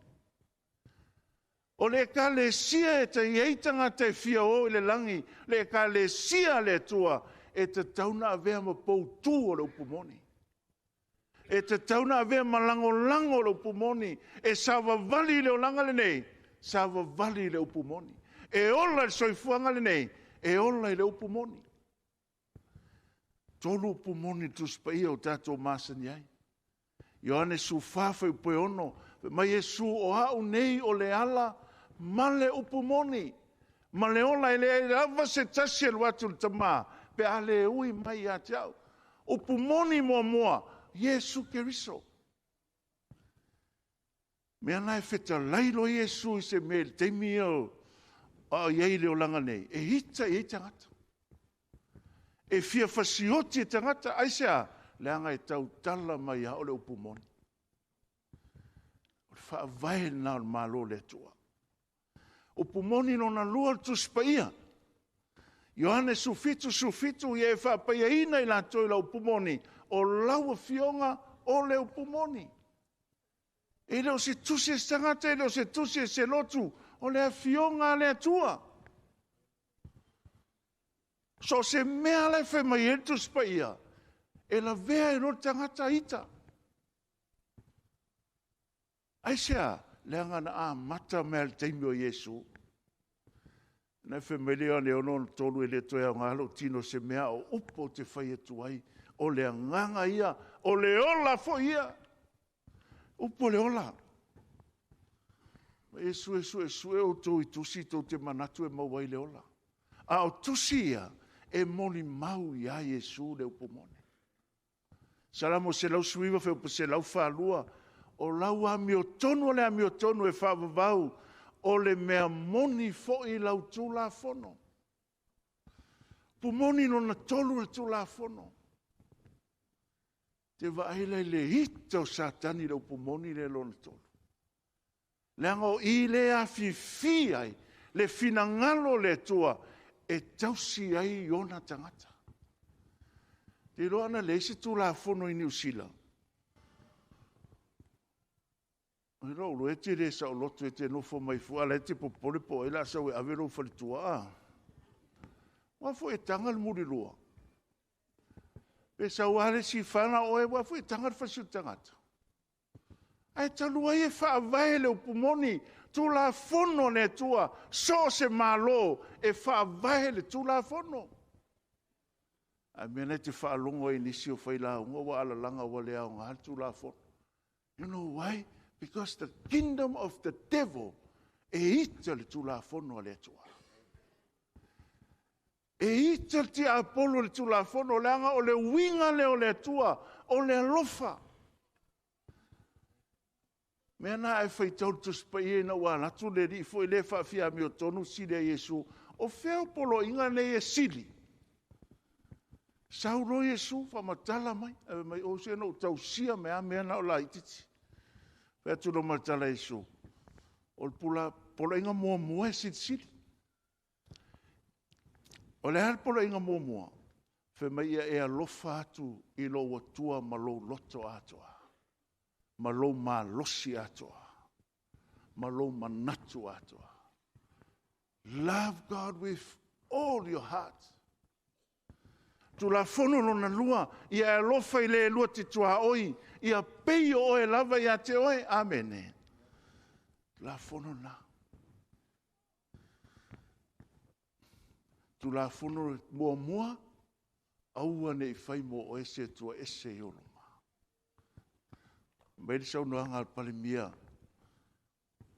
O le ekalesia e tai ai tagata e fia o i le lagi, le ekalesia a le Atua, e tatau na avea ma poutū o le upu moni. E tatau na avea ma lagolago o le upu moni. E savavali i le olaga lenei, savavali i le upu moni. E ola i le soifuaga lenei, e ola i le upu moni. Tolu upu moni i le Tusi Paia o tatou masani ai. Ioane 14 fuaiupu e 6, fai mai Iesu, o au nei o le ala ma le upu moni, ma le ola, e leai lava se tasi e alu atu i le Tamā, pe a le ui mai ia te au. Upu moni muamua, Iesu Keriso. Mea na e fetalai loa Iesu i se mea i le taimi ia o a o i ai le olaga nei, e ita i ai tagata. E fia fasioti e tagata, aisea? Leaga e tautala mai lava o le upu moni. O le faavae lena o le Malo o le Atua. Upu moni lona lua o le Tusi Paia. Ioane 17, 17, ia e faapaiaina i latou i lau upu moni, o lau afioga o le upu moni. E le o se tusi e se tagata, e le o se tusi e se lotu, o le afioga a le Atua. So o se mea la e fai mai ai le Tusi Paia, e lavea e loa le tagata ita. Aisea? Leaga na amata mai lava i le taimi o Iesu. Na fai mai le Ioane 6:63, e le toe aoga lou tino se mea o upu ou te fai atu ai, o le agaga ia, o le ola foi ia. Upu o le ola. Ma Iesu e suesue outou i tusi tou te manatu e maua ai le ola. A o tusi ia, e molimau ia Iesu le upu moni. Salamo 119 fuaiupu 142, o lau amiotonu o le amiotonu e faavavau, o le mea moni foi lau Tulafono. Upu moni lona tolu le Tulafono. Te vaai la i le ita o Satani i le upu moni lea lona tolu. Leaga o i le afifi ai le finagalo o le Atua e tausi ai ona tagata. Te iloa ana leai se Tulafono i Niu Sila, o lou iloa e te le saoloto e te nofo mai fua, a o la e te popole po o ai o le a sau e ave lou faletua, a? Aua foi e taga le mulilua. Pe sau lava le isi fana oe, aua foi e taga le fasi o le tagata. Ae talu ai e faavae le upu moni, Tulafono a le Atua, so o se Malo e faavae le Tulafono. Ae mea na e te faalogo ai i nisi o failauga ua alalaga ua le aoga le Tulafono. You know why? Because the kingdom of the devil e ita le Tulafono a le Atua. E ita le tiapolo le Tulafono, leaga o le uiga lea o le Atua, o le alofa. Mea na e faitau le Tusi Paia ina ua alu atu le alii foi lea faafiamiotonu sili a Iesu. O fea o poloaiga nei e sili? Sau loa Iesu faamatala mai, ave mai o se na ou tausia mai a mea na o laititi. Fai atu loa ma le tala a Iesu, o le poloaiga muamua e silisili. O le a le poloaiga muamua? Fai mai ia e alofa atu i lou Atua ma lou loto atoa, ma lou malosi atoa, ma lou manatu atoa. Love God with all your heart. Tulafono lona lua, ia e alofa i le lua te tuaoi, ia pei o oe lava ia te oe. Amene. Tulafono na. Tulafono muamua, aua ne i fai mo oe se Atua ese i ou luma. Mai le saunoaga a le Palemia,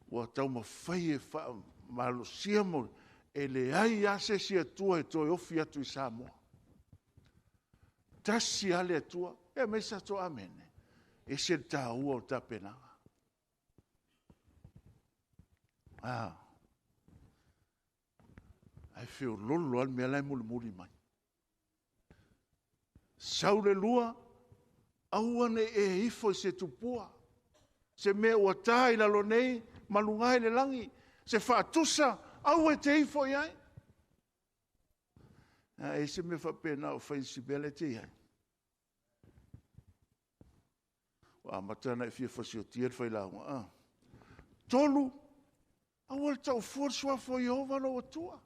ua taumafai e faamalosia mo e leai lava se isi Atua e toe ofi atu i Samoa. Tasi lava le Atua, e mai sa to amene. E se le tāua o tapenaga. Ae feololo lava le mea la e mulimuli mai. Sau le lua, aua ne i e ifo i se tupua. Se mea ua ta i lalo nei, maluga i le lagi. Se faatusa, aua e te ifo i ai. A e se mea faapena o fai si mea le te i ai. Ua amata na e fia fasiotia le failauga. Tolu, aua le taufua le suafa o Ieova lou Atua.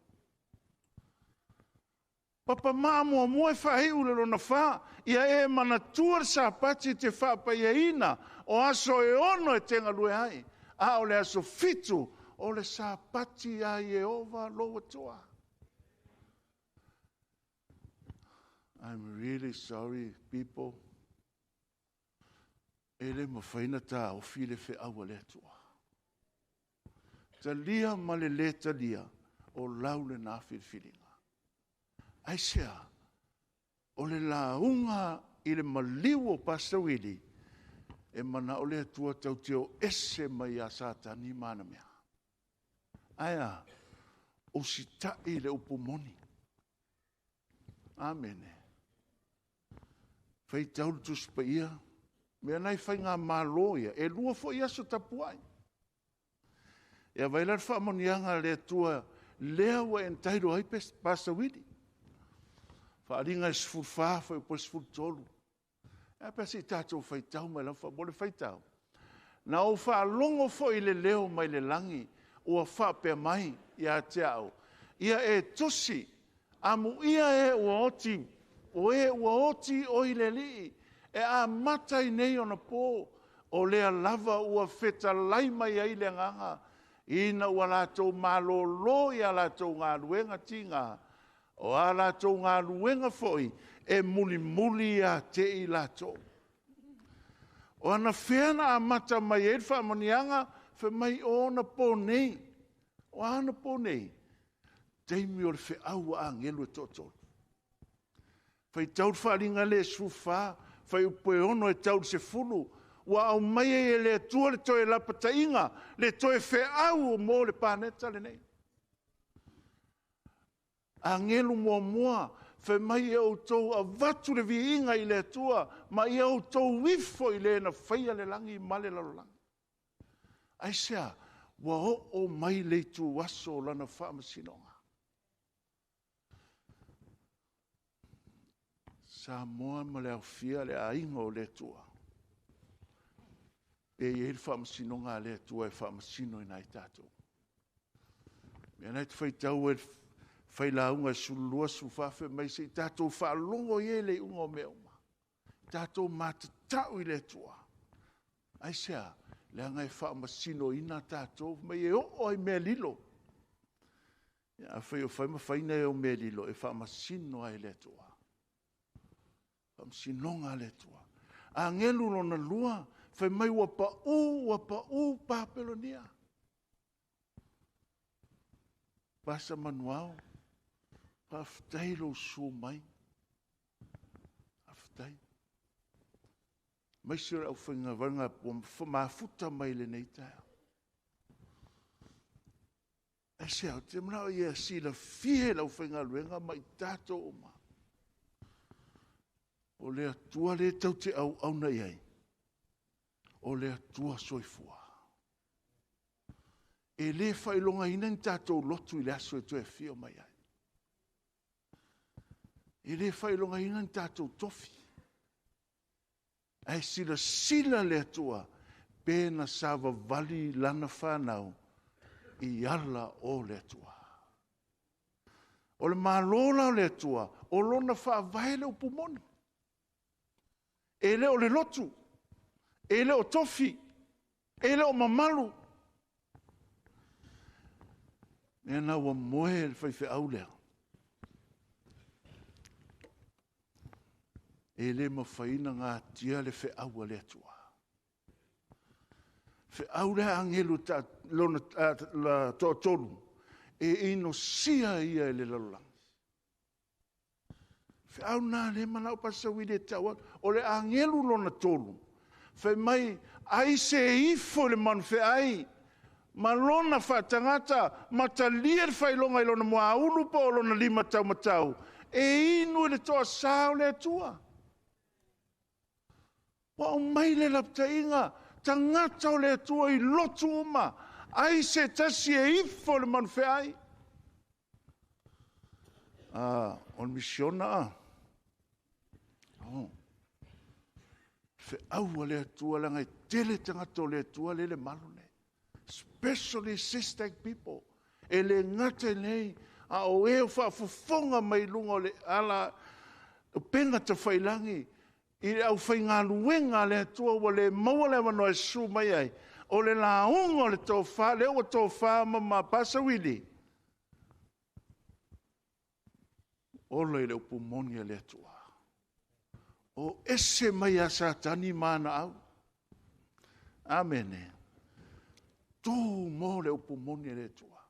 Papa maa muamua e faaiu le lona fa, ia e manatua le Sapati te faapaiaina o aso e 6 e te galue ai, a o le aso 7 o le Sapati a Ieova lou Atua. I'm really sorry, people. E le mawhai na tā ofi le wheaua le Atua. Talia ma le le talia o lau le nā whiliwhilinga. Aisea, o le launga i le maliu o Pastor Willie, e mana o le Atua tau te o ese mai a Satani mana mea. Aia, o sita'i le upu moni. Amene. Fai tau le Tusi Paia, mea nai fai ngā malo ia, e lua foi aso tapuai. Ia vai la le faamoniaga le Atua, lea ua entitle ai Pastor Willie. Whaaringa e 14, whai upo e 13. E pea se i tātou whaitau mai lau wha, mo le whaitau. Na o whaalongo fo i le leo mai le langi, ua whaapea mai ia te au. Ia e tusi, amu ia e ua oti, o e ua oti o i le lii, e a mata i nei ona pō, o lea lava ua fetalai mai ai le nganga, ina ua lātou malolo i a lātou ngā luenga tinga, o a lātou ngā luenga foi, e mulimuli a te i lātou. O ana whea a mata mai e whaamonianga, whe mai o ona pō nei, o ana pō nei, teimi o le wheaua a ngelu e tōtolu. Whai taur whaaringa le suwha, whai upe ono e taur se fulu, ua au mai e le atua le toe lapatainga, le toe wheau o mō le pāneta le nei. Angelu mua mua, Fai mai e outou avatu le viiga i le Atua, ma ia outou ifo i le na faia le lagi ma le lalolagi. Aisea, ua oo mai le ituaso o lana faamasinoga. Samoa ma le aofia le aiga o le Atua. E i ai le faamasinoga a le Atua e faamasino ai tatou. Mea na e te faitau e failauga 12 14 fai mai se i tatou faalogo i ai le iuga o mea uma. Tatou matatau i le Atua. Aisea, leaga e faamasinoina tatou mai e oo ai mea lilo. Ia, afai o fai ma faina e o mea lilo, e faamasino ai le Atua. Faamasinoga a le Atua. Agelu lona lua, fai mai ua pau Papelonia. Pasa Manuao, faafetai lou susu mai. Faafetai. Maise o le aufaigaluega ua mafuta mai lenei taeao. Aisea, ou te manao ia silafia e le aufaigaluega ma i tatou uma. O le Atua le tau te auauna i ai, o le Atua soifua. E le faailogaina ni tatou lotu i le aso e toe afio mai ai. E le faailogaina ni tatou tofi. Ae silasila le Atua pe na savavali lana whanau i ala o le Atua. O le malo la o le Atua, o lona whaavae le upu moni. E le o le lotu, e le o tofi, e le o mamalu. Mea na ua moe le faifeau lea. E le mawhaina ngā tia le wheau a le Atua. Wheau lea angelu ta lona la toatolu, e ino sia ia e le lalolagi. Wheau nā le mana o pasawili e tau atu. O le angelu lona tolu. Whai mai, ai se ifo le manu wheai. Ma lona whaatangata, ma talia le whailonga i lona mua ulu po o lona lima tau matau. E inu i le toa sao le Atua. Wa o mai le laptainga, tangata o le Atua i lotu uma. Ai se tasi e ifo le manu wheai. O le misiona a. Oh. Wheau a le Atua langa e tele tangata o le Atua le le malu nei. Especially SESTAC people. E le ngata nei, a o e o whaafofonga mai lunga o le ala, o penga ta whailangi, i le au whaingaluenga le Atua ua le maua le awanoa e su mai ai. O le launga o le tōwha, le ua tōwha ma ma pasawili. Ola i le upu moni a le Atua. O ese mai a Satani mana au. Amene. Tū mō le upu moni a le Atua.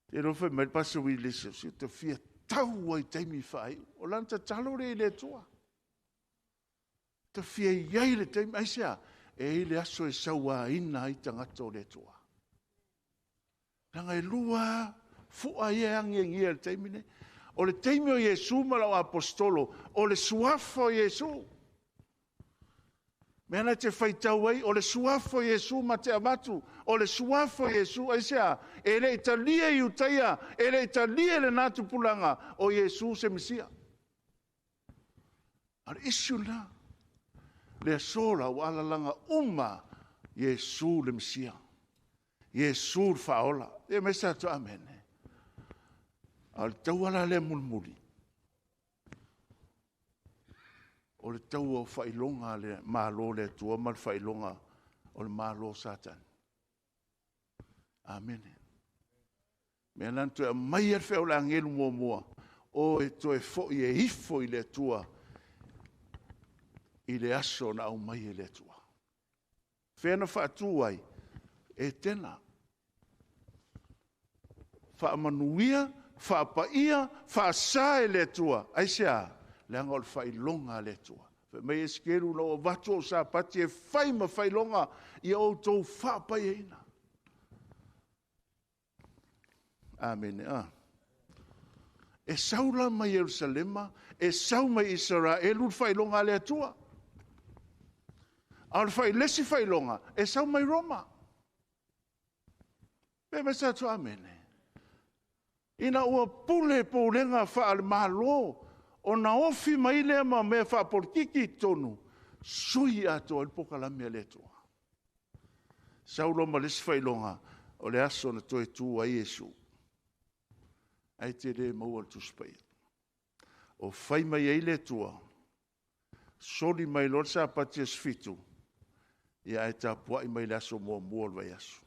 Te roa whai mai pasawili le se, se te fia tau ai taimi whai. O lana tatalo le i le Atua. Te fia iai le taimi, aisea, e i le aso e saua ina ai tangata o le Atua. Langa e lua, fua ia angi ngia le taimi nei. O le taimi o Iesu ma lau apostolo, o le suafa o Iesu. Mea na te whaitau ai, o le suafa o Iesu ma te avatu, o le suafa o Iesu, aisea, e le italia i utaia, e le italia le natu pulanga, o Iesu se Mesia. A le isu la, le asola o alalanga uma, Iesu le Mesia. Iesu le whaola. E mesa atu, amen. A le tauala le mulmuli. O le taua o whailonga le malo le Atua ma le whailonga o le malo Satan. Amen. Mea nā toe mai al wheo le angelu mua mua, o e toe fo i e ifo i le Atua, i le aso na au mai e le Atua. Whena whaatua ai, e tēnā. Whaamanuia, whaapaia, whaasa e le Atua. Aisea, leanga o le whailonga le Atua. Whai mai e skeru lau o vatu o sapati e whai ma whailonga i o tō whaapaia ina. Amen. E sau la mai Ierusalema, e sau mai Isaraelu le faailoga a le Atua. A o le failesi faailoga, e sau mai Roma. Pe mai sa atu amene. Ina ua pule pulega faale-Malo, ona ofi mai lea ma mea faapolikiki i totonu, sui atoa ai le polokalame a le Atua. Sau loa ma le isi faailoga, o le aso na toe tu ai Iesu. Ae te le maua le Tusi Paia. O fai mai ai le Atua, soli mai loa le Sapati aso 7, ia ae tapuai mai le aso muamua o le vaiaso.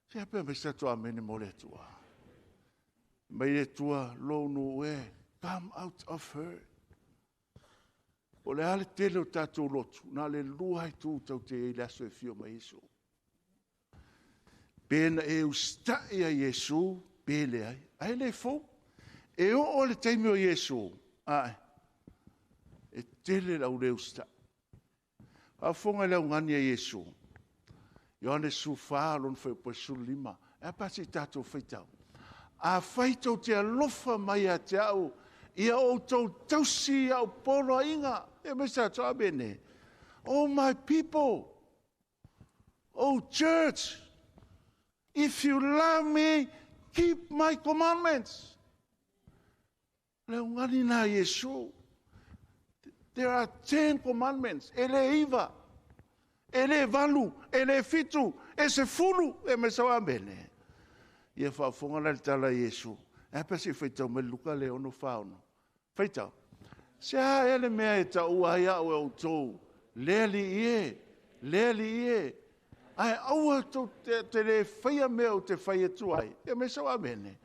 Se a pea mai se tatou amene mo le Atua. Mai le Atua, lou nuu e, come out of her. O le a le tele o tatou lotu, na o le lua itu tatou te i ai i le aso e fio mai Iesu. Pe na e usita'i a Iesu, pe leai. Ae le fou. E oo le taimi o Iesu, ae, e tele lau le usita'i. Faafofoga i le augani a Iesu. Ioane 14, lona fuaiupu e 15. E a pe a se i tatou faitau. Afai tou te alofa mai ia te au, ia outou tausi i au poloaiga. E mai sa atu, amene. Oh my people, oh church, if you love me, keep my commandments. Le augani nā Iesu. There are 10 commandments. E le iva, e le valu, e le fitu, e se fulu, e mai sau amene. Ia faafofoga la le tala a Iesu. E a pe a se i faitau mai le Luka le ono fa ono. Faitau. Se a ea le mea e taua ai au e outou, le alii e, le alii e. Ae aua tou te le faia mea ou te fai atu ai. Ia mai sau amene.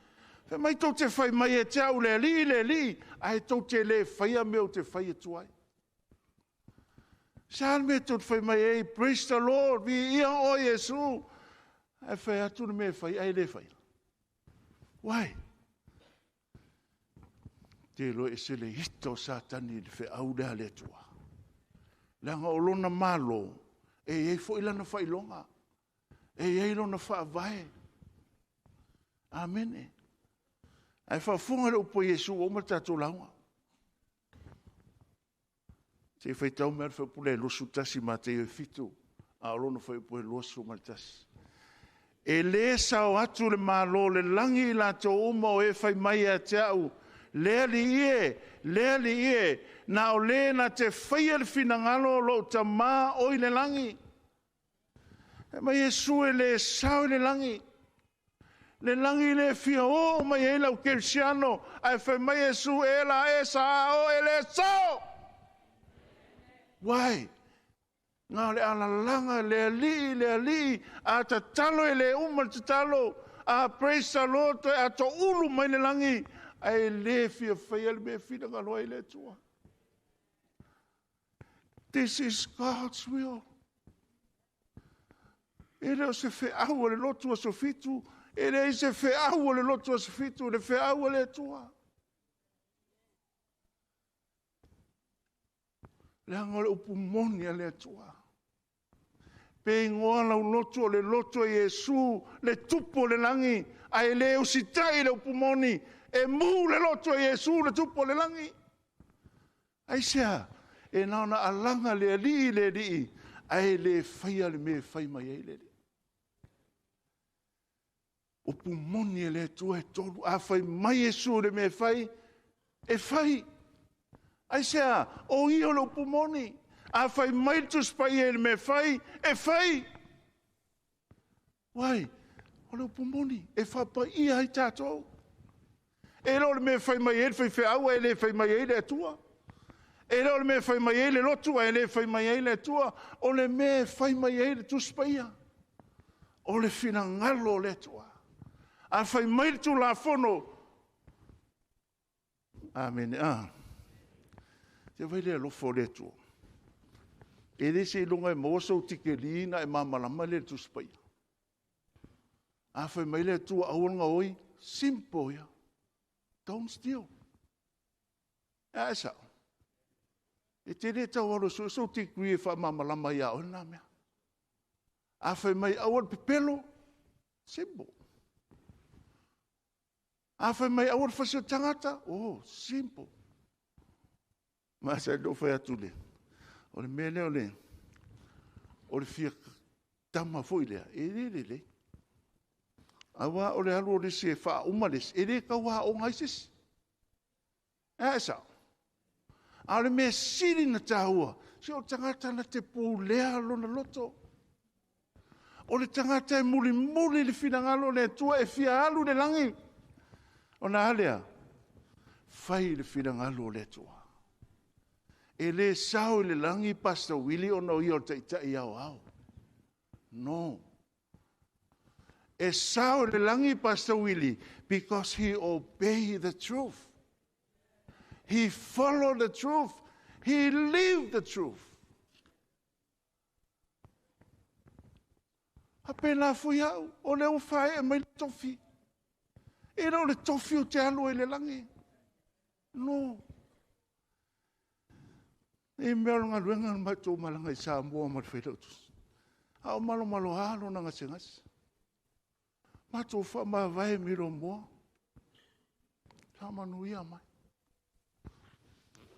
Fai mai tou te fai mai e te au le alii, le alii, ae tou te le faia mea ou te fai atu ai. Se a le mea tou te fai mai ai, praise the Lord, viia oe Iesu. Ae fai atu le mea e fai, ae le faia. Why? Te loa e se le ita o Satani i le feau lea a le Atua. Leaga o lona malo, e i ai foi lana faailoga. E i ai lona faavae. Amene. Ae faafofoga le upu a Iesu ua uma le tatou lauga. Se i faitau mai le fuaiupu lea e 21 Mataio e 7, a o lona fuaiupu e 21. E le sao atu le malo o le lagi i latou uma o e fai mai ia te au, le alii e, le alii e, na o le na te faia le finagalo o lou tamā o i le lagi. E mai Iesu e le sao i le lagi. Le lagi le fia o mai ai lau kerisiano, ae fai mai Iesu e la e sa o e le sao. Why? Ngā o le alalaga, le alii, le alii, a tatalo e le uma le tatalo, a praise the Lord, toe a to ulu mai le lagi, ae le fia faia le mea finagalo ai le Atua. This is God's will. E le o se feau o le lotu aso 7, e leai se feau o le lotu aso 7, le feau o le Atua. Leaga o le upu moni a le Atua. Pe ingoa lau lotu o le lotu a Iesu, le tupu o le lagi, ae le usitai le upu moni, e mu le lotu a Iesu, le tupu o le lagi. Aisea, e na ona alaga le alii le alii, ae le faia le mea e fai mai ai le alii. Upu moni e le Atua e tolu, a fai mai Iesu le mea e fai, e fai. Aisea, o ia o le upu moni. A fai mai le Tusi Paia i le mea e fai, e fai. Why? O le upu moni, e faapaia ai tatou. E le o le mea e fai mai ai le faifeau, ae le fai mai ai le Atua. E le o le mea e fai mai ai le lotu, ae le fai mai ai le Atua. O le mea e fai mai ai le Tusi Paia. O le finagalo o le Atua. A fai mai le Tulafono. Amene. Ah. Te vai le alofa o le Atua. E le se iloga e maua sou tikeli na e mamalama le Tusi Paia. A fai mai le Atua aua le gaoi, simple ia. Don't steal. E a e sao. E te le tau alo sou sou tikui e whaamamalama ia oe nā mea. A fai mai aua le pepelo, simple. A fai mai aua le fasi o tagata, oh, simple. Ma sa no fai atu le. O le mea lea o le, o le fia tama foi lea, e le lelei. Aua o le alu o le isi e faauma le isi, e le tau aoga ai se isi. E sao. A o le mea sili na tāua, se o le tagata na te pulea lona loto. O le tagata e mulimuli le finagalo o le Atua e fia alu le lagi. Ona a lea, fai le finagalo o le Atua. E le sao i le lagi Pastor Willie ona o ia o le taitai ao ao. No. E sao i le lagi Pastor Willie because he obeyed the truth. He followed the truth. He lived the truth. A pēlā foi au, o le ua whae e mai le tofi. E le o le tofi o te alu e le lagi. No. E mea o le galuega na matou malaga i Samoa ma le Failautusi. A o malomalo a lona gasegase. Matou faamavae mai lomoa. Faamanuia mai.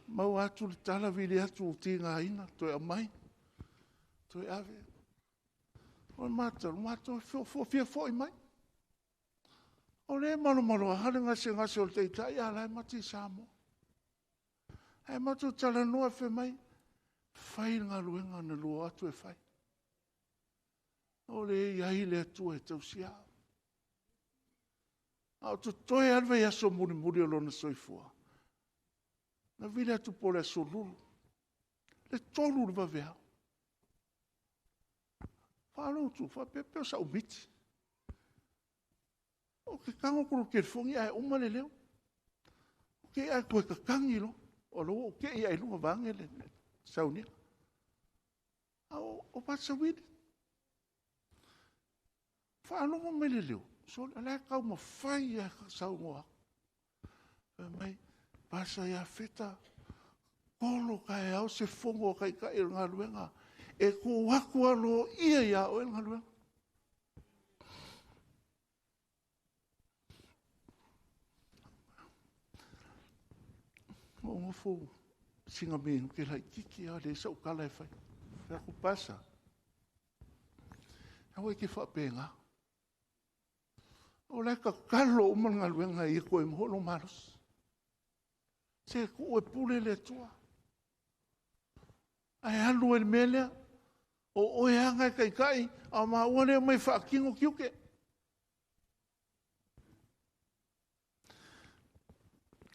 Maua atu le tala vili atu o tigaina, toe aumai, toe ave. O le matou, matou fia foi mai. O le malomalo a le gasegase o le taitai a la e mate i Samoa. Ae matou talanoa fai mai, fai le galuega na lua atu e fai. O le iai le Atua e tausia. A o totoe lava le vaiaso mulimuli o lona soifua. Na vili atu po o le aso Lulu, le 3 le vaveao. Faalogo atu, faapea pe o sau miti. O ke kago kolo telefoni ae uma le leo. O ke ae koe kakangi lo. O lo o ke ia i lunga vange le saunia. A o Pastor Willie. Faalogo mai le leo. So, la kau ma fai ia saunoa. Fai mai, pasa ia feta, kolo ka e au se fongo kai kai o galuega. E ku aku alo ia ia o le galuega. O ngofo singa me ke lai kiki a le sau kala e fai. Fai aku pasa. Aua ke whapenga. O le ka kalo o le galuega i koe mo lo malos. Se ku e pule le tua. Ai alu e le mea o oe anga e kai kai, a ma ua lea mai whaakingo kiuke.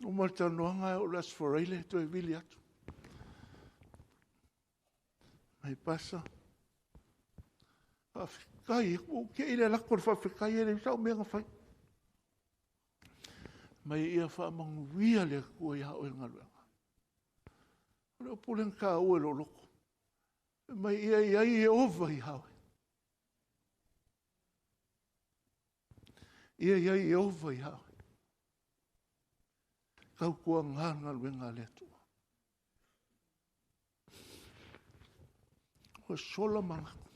O maltanoanga e o las foreile toe vili atu. Mai pasa. Whaafekai, o ke ile lako le whaafekai e le sau mea ngawhai. Mai ia whaamanguia le kua ia o e ngaluega. O le opulen ka ue lo loko. Mai ia ia ia ova i hawe. Ia ia ia ova i hawe. Kau kua ngā ngaluega le atua. Ua sola mangaku.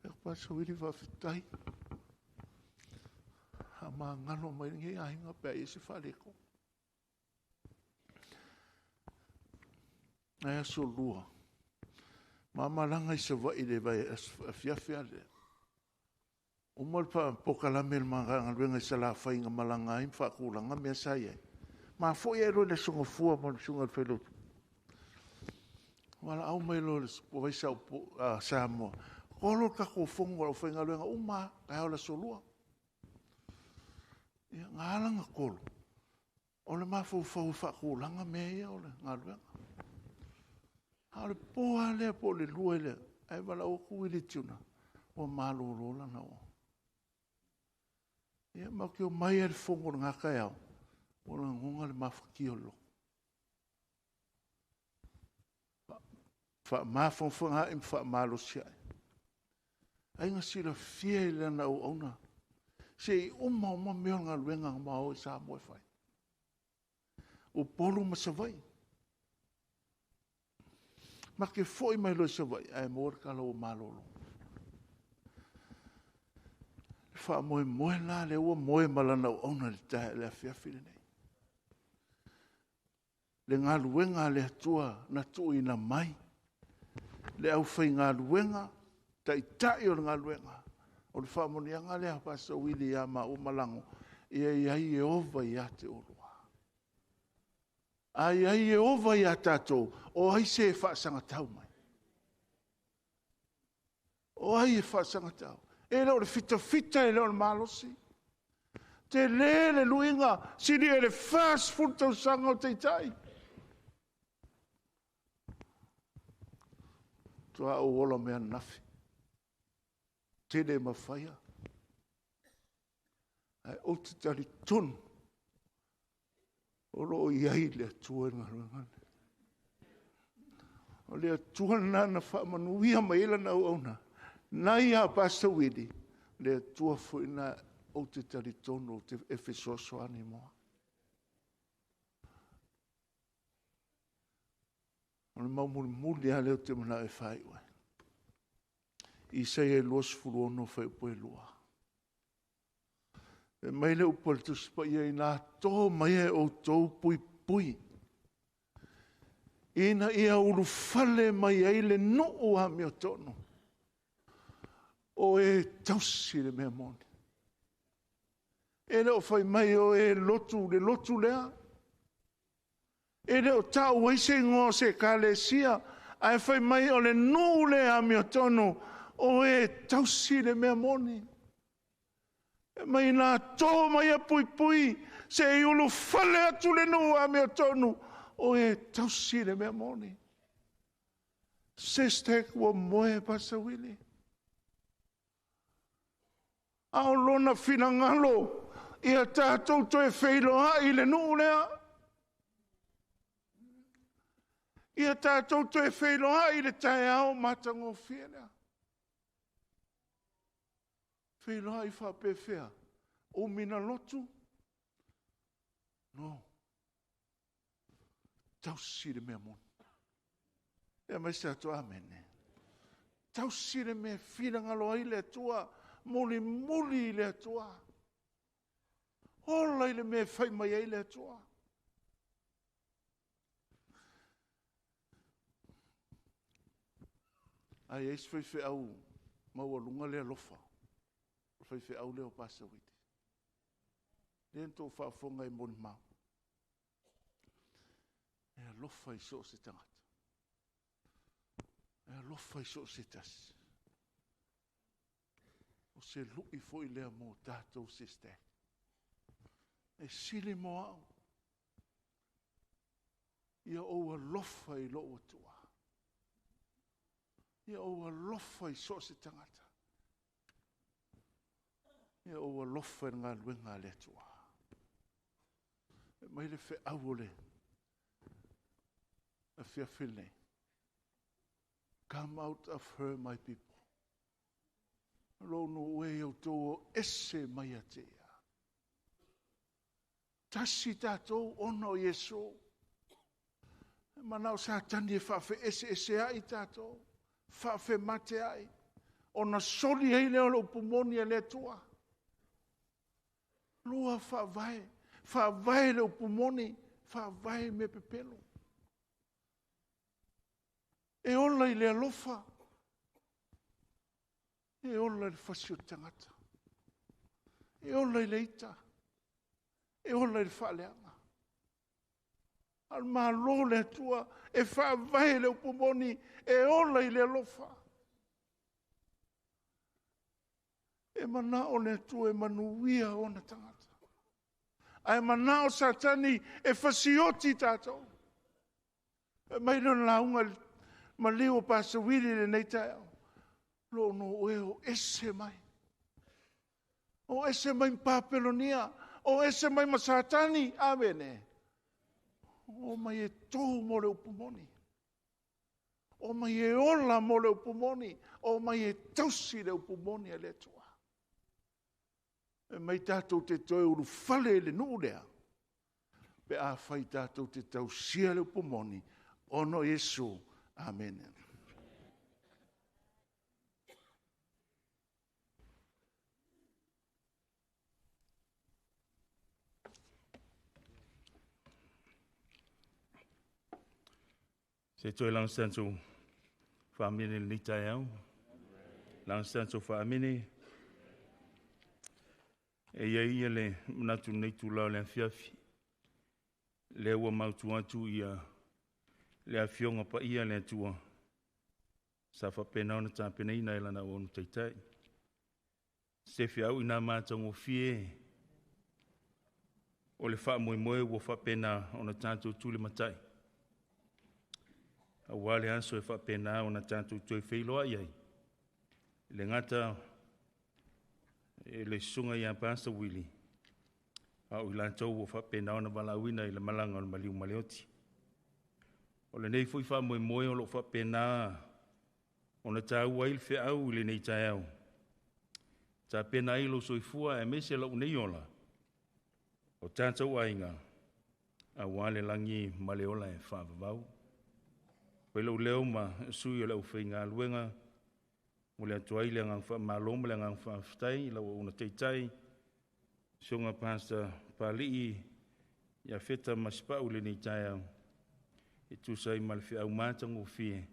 Pea pasa wili whawhitai. A maa ngalo mai nge ahinga pea i se whaleko. Ai aso lua. Mamalanga i sa vai le vai afiafi ale. O mo le pokalame le magaluega i sa lafaiga malaga ai ma faakulaga mea sa i ai. Mafo'i ai loa le sogafua ma le susuga i le failotu. Valaau mai loa le vaisa o Samoa. Kolo le tatou fono o le aufaigaluega uma taeao le aso Lua. Ia, galaga kolo. O le mafaufau e faakulaga mea ia o le galuega. A o le po lava lea po o le lua lea, ae valaau atu i le tiuna, ua malōlō lana oa. Ia, ma ke o mai e le fongo le ngā kai au, o la ngonga le mafakia o le loko. Wha mafonfonga i wha malosi ai. Ai ngā sila fia i lana au auna. Se i uma uma mea o ngā luenga ngā mao i sa moe whai. O polu ma sa vai. Ma ke foi mai loe sa vai, ai mo le kala o malolo. Le faamoemoe lena lea ua moe ma lana auauna i le afiafi lenei. Le galuega a le Atua na tuuina mai, le aufaigaluega, taitai o le galuega, o le faamanuiaga lea a Pastor Willie ia maua ma Lano, ia i ai Ieova ia te oulua. A i ai Ieova ia tatou, o ai se e faasagatau mai? O ai e faasagatau? E le o le fitafita, e le o le malosi. Tele le luiga, sili e le 40 tausaga o taitai. Tua ou ola mea nafi. Tele mafaia. Ae ou te talitonu o lo o i ai le Atua i le galuega lenei. O le Atua lena na faamanuia mai ai lana auauna, nai a Pastor Willie, le Atua foi na ou te talitonu ou te e fesoasoani moa. O le mau mulimuli lava lea ou te manao e faaiu ai. Isaia 26 fuaiupu e 2. E mai le upu a le Tusi Paia, ina tō mai e outou puipui, ina ia ulufale mai ai le nuu amiotonu, o e tausi le mea moni. E le o fai mai o e lotu le lotu lea. E le o tau ai se igoa o se ekalesia, ae fai mai o le nuu le amiotonu, o e tausi le mea moni. E mai nā tō mai a puipui, se i ulufale atu le nuu amiotonu, o e tausi le mea moni. Sestec ua moe Pastor Willie. A o lona finagalo, ia tātou toe feiloai i le nuu lea. Ia tātou toe feiloai i le taeao matagofie lea. Feiloai faapefea, o mina lotu? No. Tausi le mea moni. Ia mai se atu amene. Tausi le mea finagalo ai le Atua, mulimuli i le Atua. Ola i le mea fai mai ai le Atua. Ai ai se faifeau maualuga le alofa. O le faifeau lea o Pastor Willie. Lea na tou faafofoga i molimau. E alofa i so o se tagata. E alofa i so o se tasi. O se lui foi lea mo tātou sister. E sili mo au. Ia ou alofa i lou Atua. Ia ou alofa i so o se tagata. Ia ou alofa i le galuega a le Atua. E mai le feau o le afiafi lenei. Come out of her, my people. Lou nuu e ia outou o ese mai ia te ia. Tasi tātou ona o Iesu. E manao Satani e faafeese ese ai tātou, faafemate ai, ona soli ai lea o le upu moni a le Atua. Lua faavae, faavae le upu moni, faavae mea pepelo. E ola i le alofa, e ola i le fasi o le tagata, e ola i le ita, e ola i le faaleaga. A o le malo le Atua e faavae le upu moni, e ola i le alofa. E manao le Atua e manuia ona tagata. Ae manao Satani e fasioti tātou. E mai lona lauga maliu o Pastor Willie lenei taeao. Lou nuu e o ese mai. O ese mai ma Papelonia. O ese mai ma Satani. Amene. O mai e tō mo le upu moni. O mai e ola mo le upu moni. O mai e tausi le upu moni a le Atua. E mai tātou te toe ulufale i le nuu lea. Pe a fai tātou te tausia le upu moni. Ono Iesu. Amen. Se toe laga se tatou faamene i lenei taeao. Laga se tatou faamene. E i ai ia le manatu i lenei itula o le afiafi, lea ua mautu atu ia le Afioga Paia a le Atua sa faapena ona tapenaina e Lana auauna taitai. Se feau ina matagofie o le faamoemoe ua faapena ona tatou tulimatai, aua le aso e faapena ona tatou toe feiloai ai, le gata e le susuga ia Pastor Willie, a o i latou ua faapena ona valaauina i le malaga o le maliu ma le oti. O lenei foi faamoemoe o lo o faapena ona taua ai le feau i lenei taeao, tapena ai lou soifua aemaise lou nei ola, o tatou aiga, aua le lagi ma le ola e faavavau. Fai lou leo ma sui o le aufaigaluega, mo le atu ai le agaga faamalo ma le agaga faafetai i lau auauna taitai, Susuga Pastor Palii Iafeta Masepau i lenei taeao, e tusa ai ma le feau matagofie,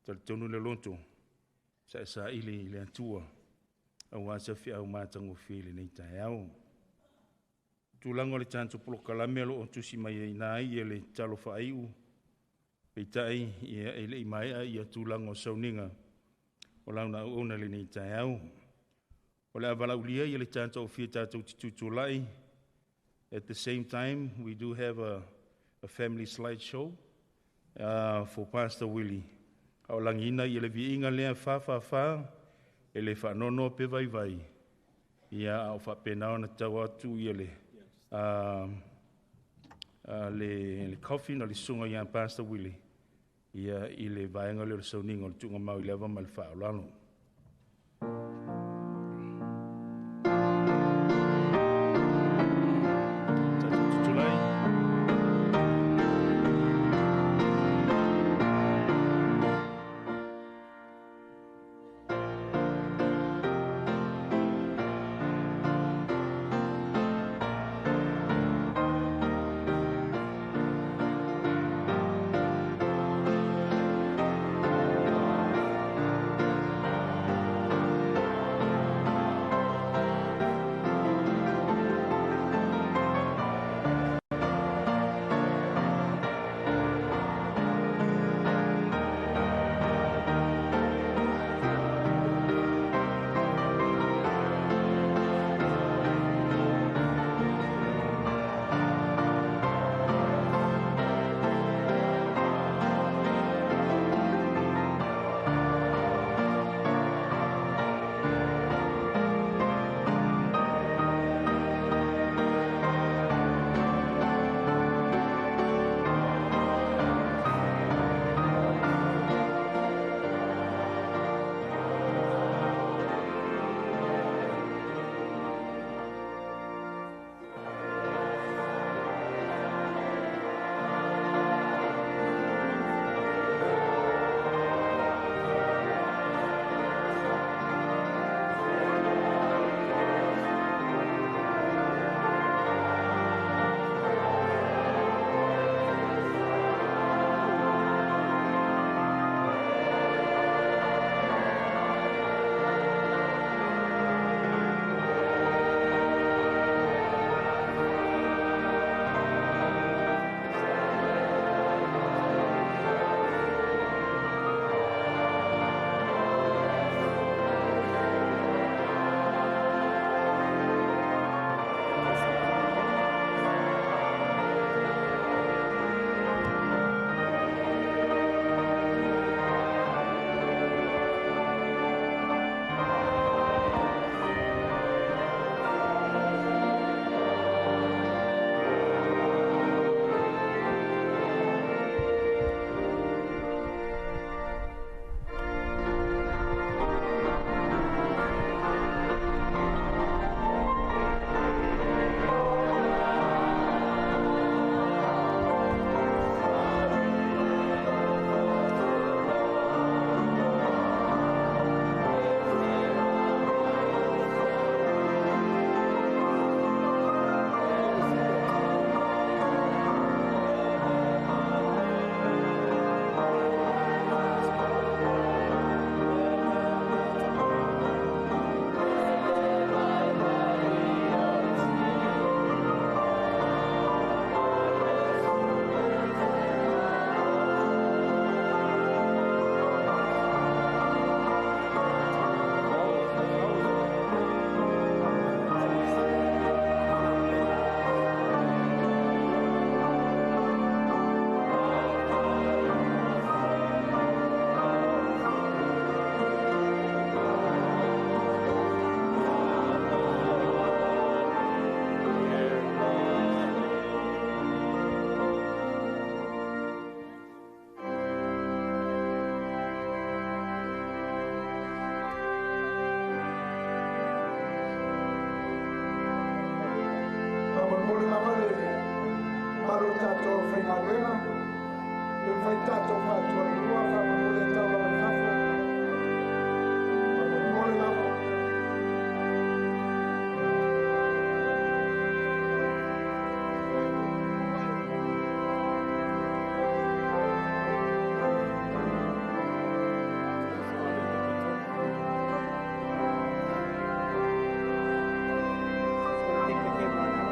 talitonu le loto, sa e saili i le Atua, aua se feau matagofie i lenei taeao. Tulaga o le tatou polokalame o lo o tusi mai ai na ai le tatalo faaiu, peitai ia e le i maea ia tulaga o sauniga o launa auauna i lenei taeao. O le a valaaulia ia le tatou fia tatou te tutulai. At the same time, we do have a family slideshow for Pastor Willie. A o lagiina ia le viiga lea fa fa fa, e le faanono pe vaivai, ia a o faapena ona tau atu ia le coffin o le susuga ia Pastor Willie, ia i le vaega lea o le sauniga o le tuugamau i le ava ma le faaaloalo. Fai tatou faatualua faamolemole tau lava i fafo. Faamolemole lava. Take the camera now.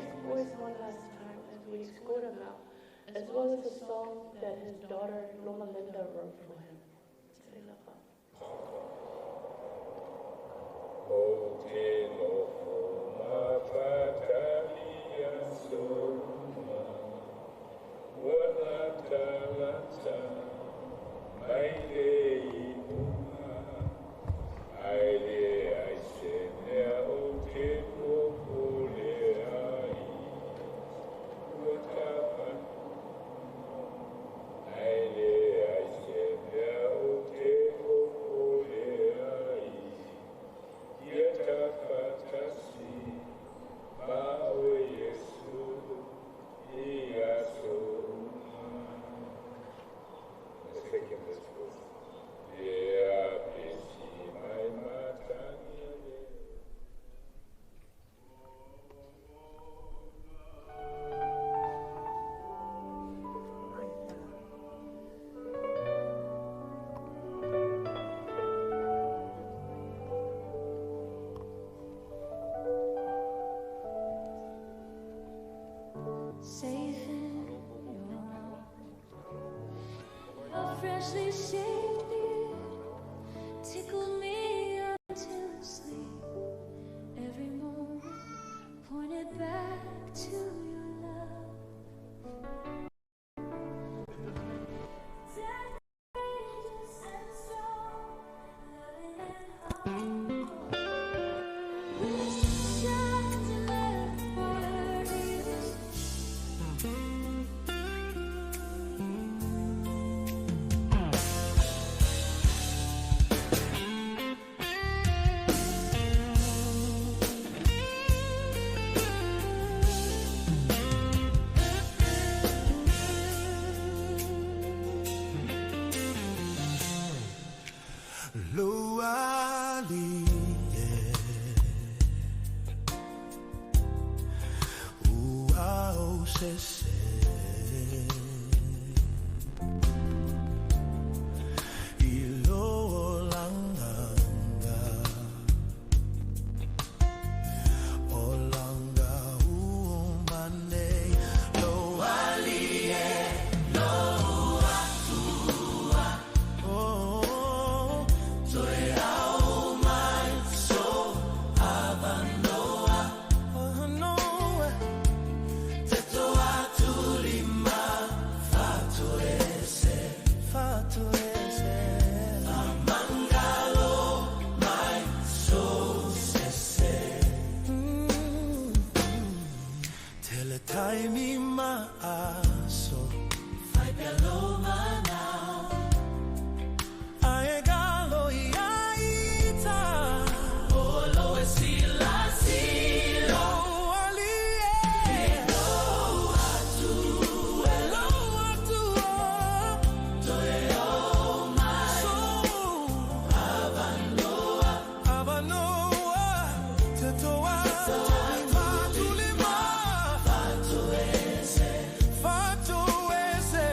his voice one last time as we escort him out, as well as a song that his daughter Loma Linda wrote for him. Safe in your arms. A freshly shaved beard tickled me until sleep. Every moment pointed back to your love. Death, courageous and strong, loving and humble. With shines and leopards. Luali Ua o se I lo langanga O langa umane Lo ali e lo atua Oh, toe au mai so avanoa Avanoa Te toa tulima Fatu ese Fatu ese Amangalo mai so sese Tele taimi maaso Fai pelo manao Ae galo ia ita Olo e sila sila O ali e Lo atu e Lo atu Toe o mai So Avanoa Avanoa Te toa Fatulima Fatu ese Fatu ese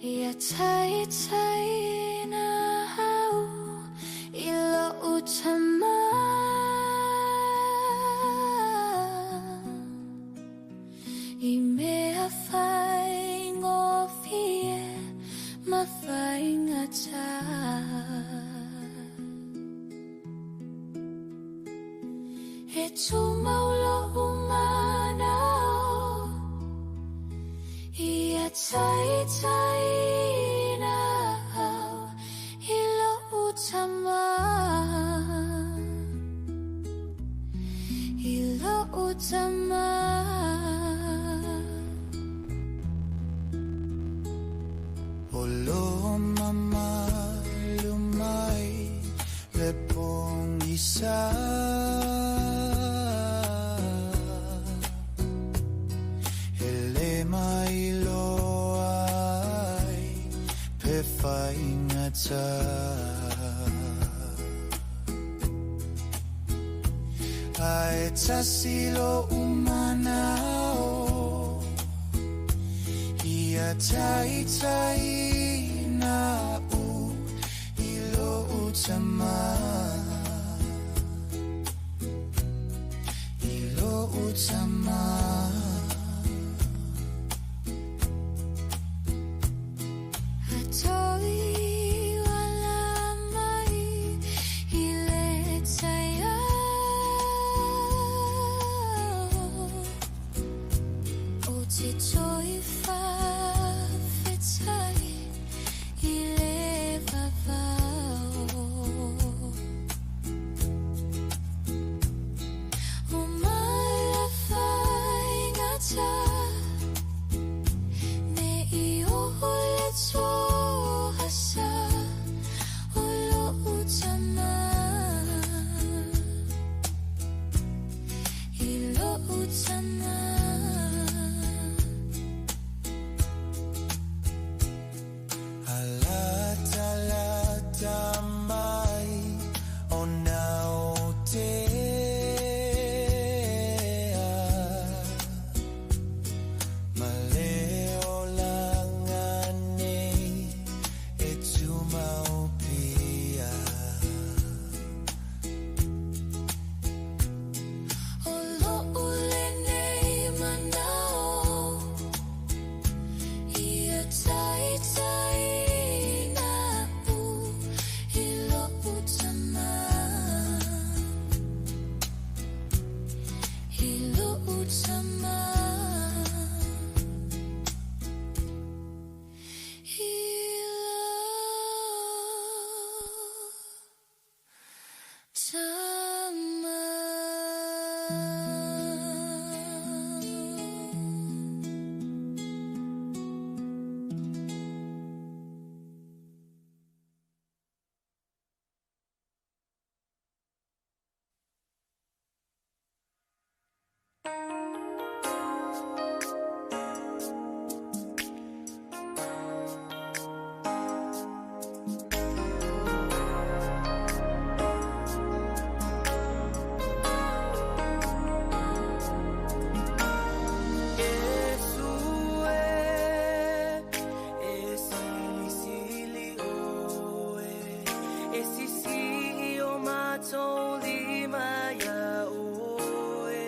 Ia tai na au i lo utama. I mea whai ngōwhie ma whai ngata. E tūmaulo umanao ia tai tai na au i lo utama. I lo utama. O lo mamalu mai le pogisa. E le mailoa ai pe faigata. Ae tasi lo'u mana'o ia taitaiina u i lo'u tamā. I lo'u tamā. Atoi wala mai i le taeao. O te toi whawhetai i le vavao. O mai la whaingata me i oho le tōhasa o lo utama. I lo utama. Alatalata mai o nao tea. Ma le olaga nei e tumau pea. O lo'u lenei mana'o ia taitaiina u i lo'u tamā. I lo'u tamā. I lo'u tamā. Iesu e, e silisili oe, e sisi o matou lima ia oe.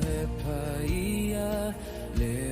E paia, le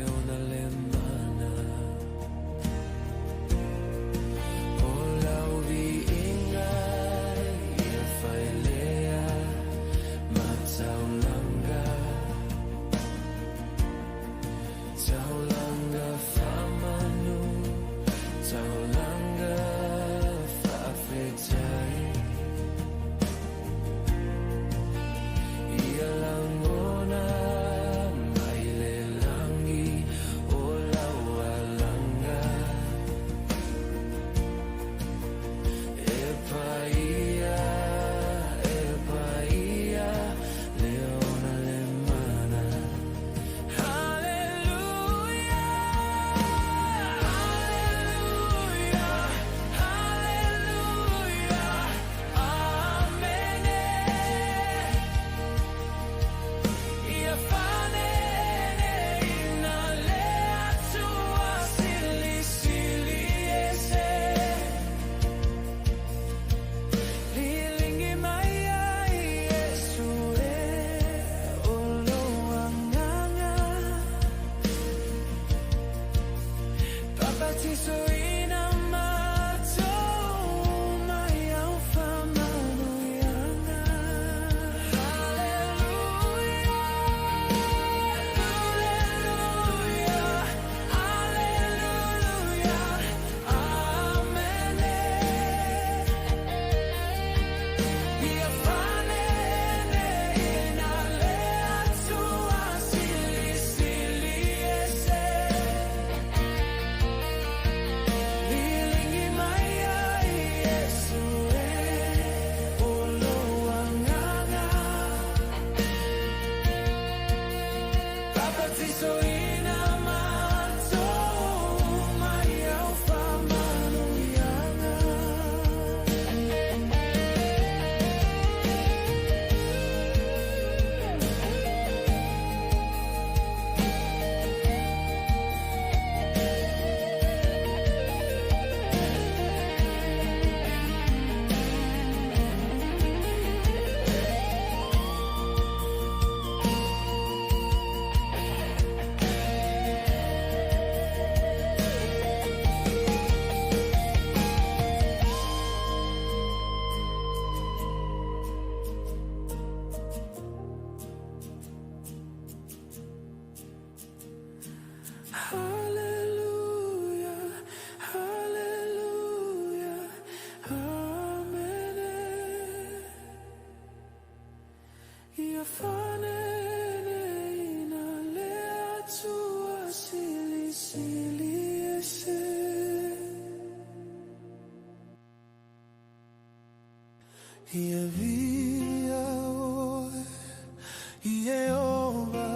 Hallelujah, hallelujah, amen. Ia fanene ina le atua sili sili ese. Ia via oe, Ieova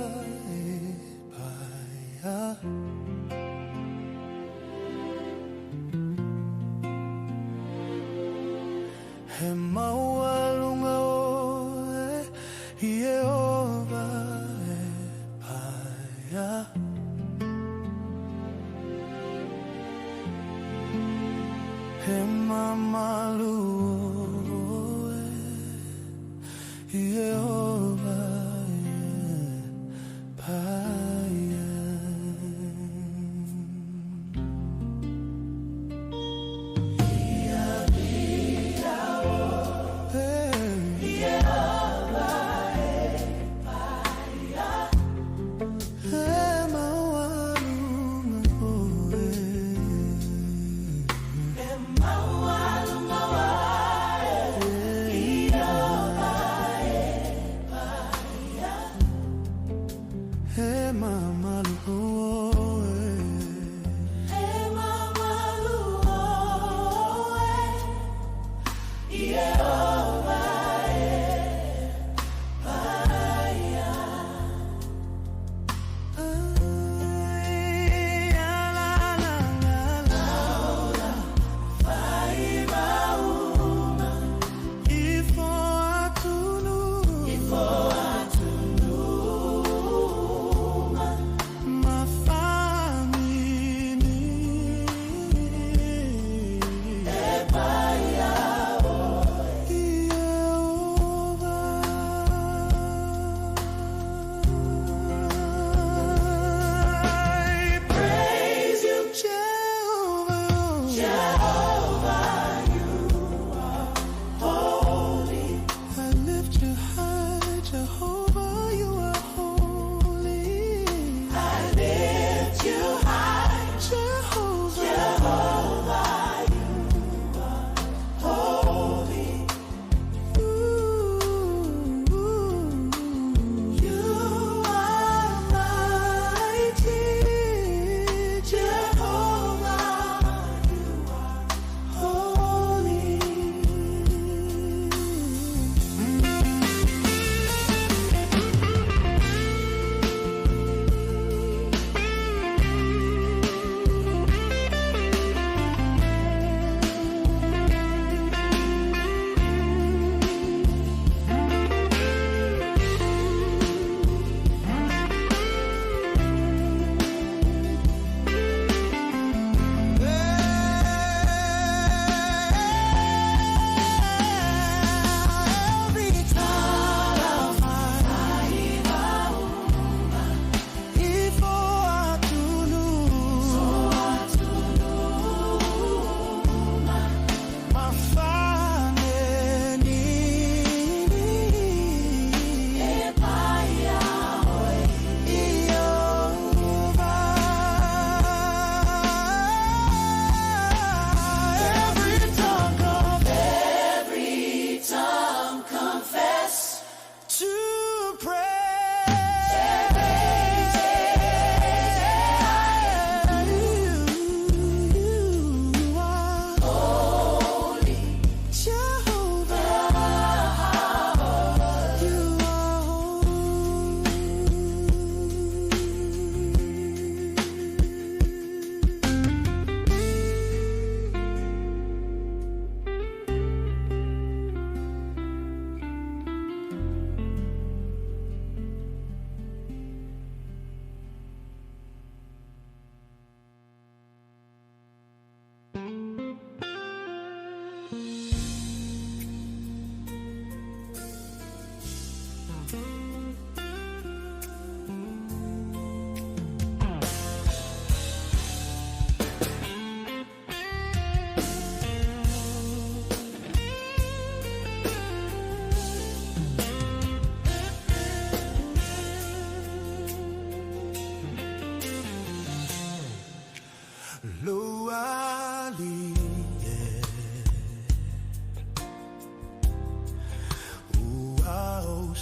e paia. He maualunga oe, Ieova e paia. He mamalu oe, Ieova e paia.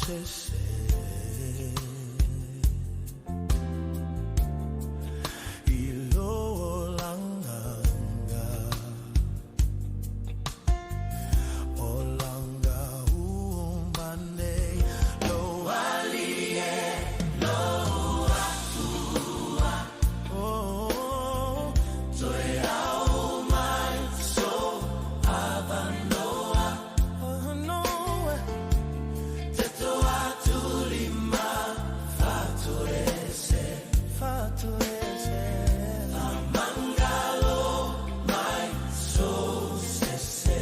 sese I lo olanganga Olanga umane Lo alie lo atua Oh, toe au mai so avanoa Avanoa Te toa tulima Fatuese Fatuese Amangalo mai so sese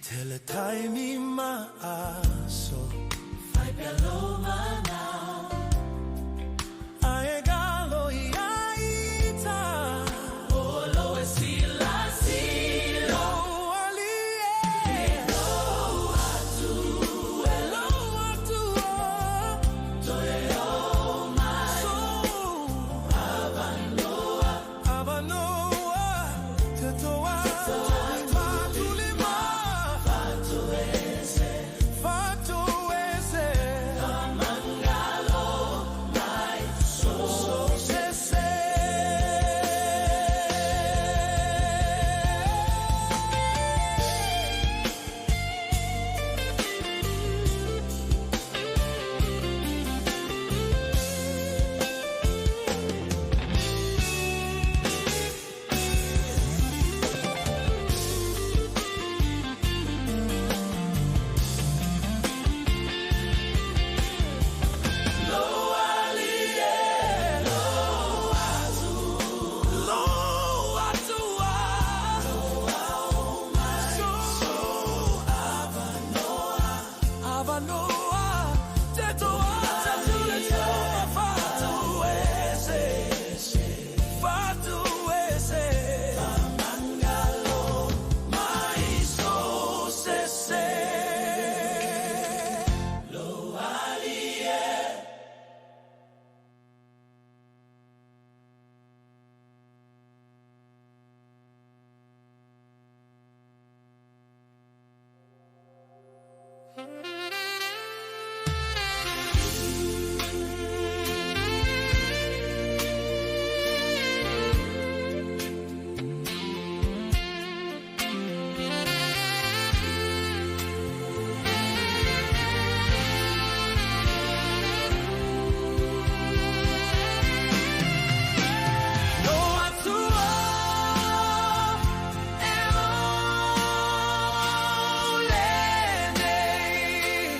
Tele taimi maaso Fai pelo manao Ae galo ia ita Olo e sila sila O alie Lo atu Lo atu Toe o mai So Avanoa Avanoa Te toa Fatulima Fatuese Fatuese Amangalo mai so sese Lo alie lo atu Lo atua Lo au mai So avanoa Avanoa Te toa Fatuese Fatuese Amangalo mai so sese Lo alie. Lo atua e ole nei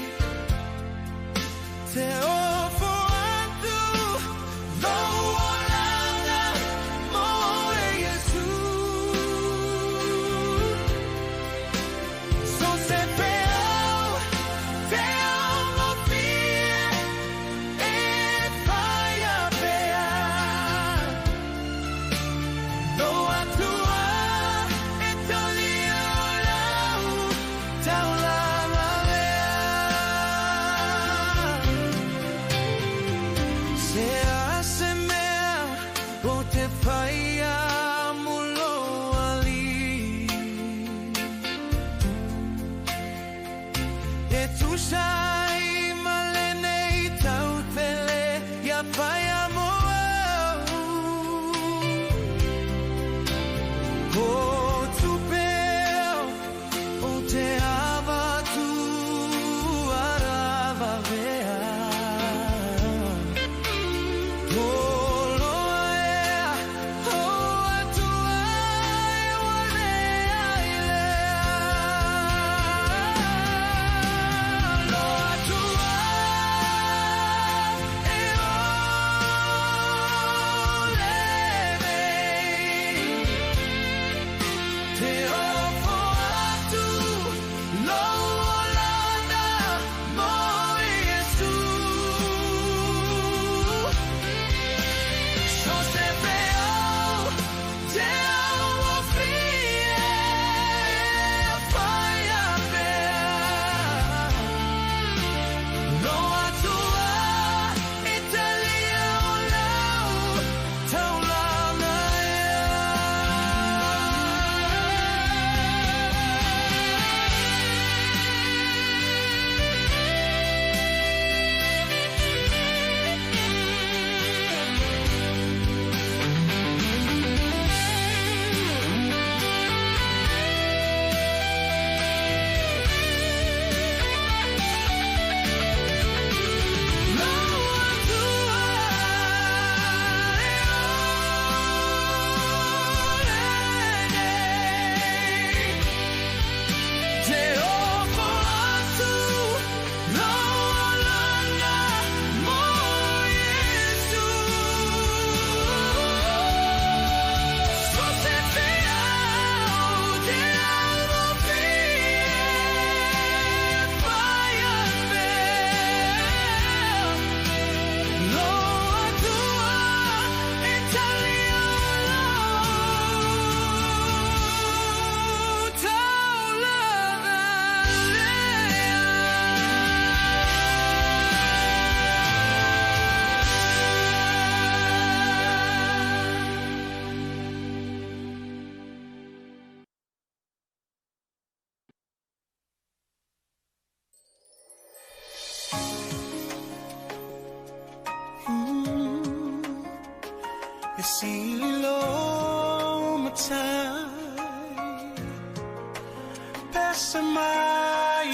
Te ofo atu lo olanga mo e Jesu So se peau te amo fie e faia pea Lo atua e tali o lau taulanga lea. Se a se mea o te paia mulo ali E tusai malene i tautele ia paia mo au. O tupeo o te avatu aravavea. Toloa ea o atua e walea i lea. Lo E sili lo matai Pesa mai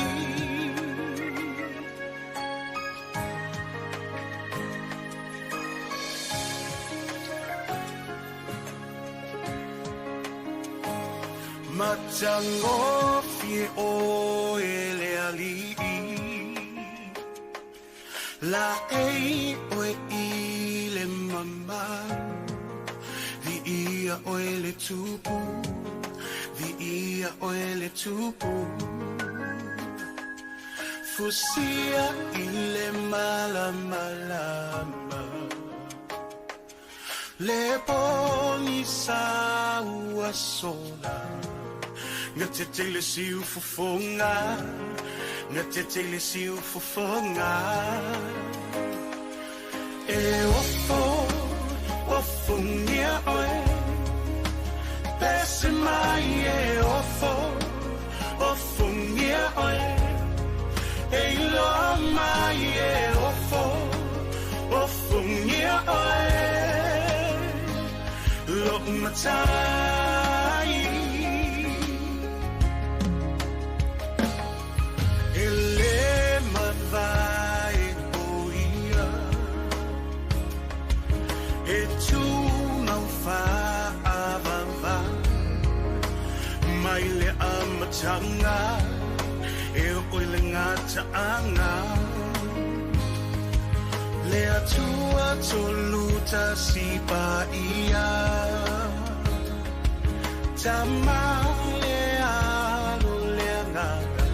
Matangofie o e le alii La ei oe i le mama Vi ia oe le tupu Vi ia oe le tupu Fusia i le malamalama Le poni sa ua sola Nga te tele siu fofonga Nga te tele siu fofonga E ofo, ofo nia oe Pese mai e ofo, ofo nia oe E iloa mai e ofo, ofo nia oe Lo'u matai E le mavae o ia E tūmau whaavava Mai le amatanga E o i le ngataanga Le atua tolu tasi pa ia Tama le alo le angata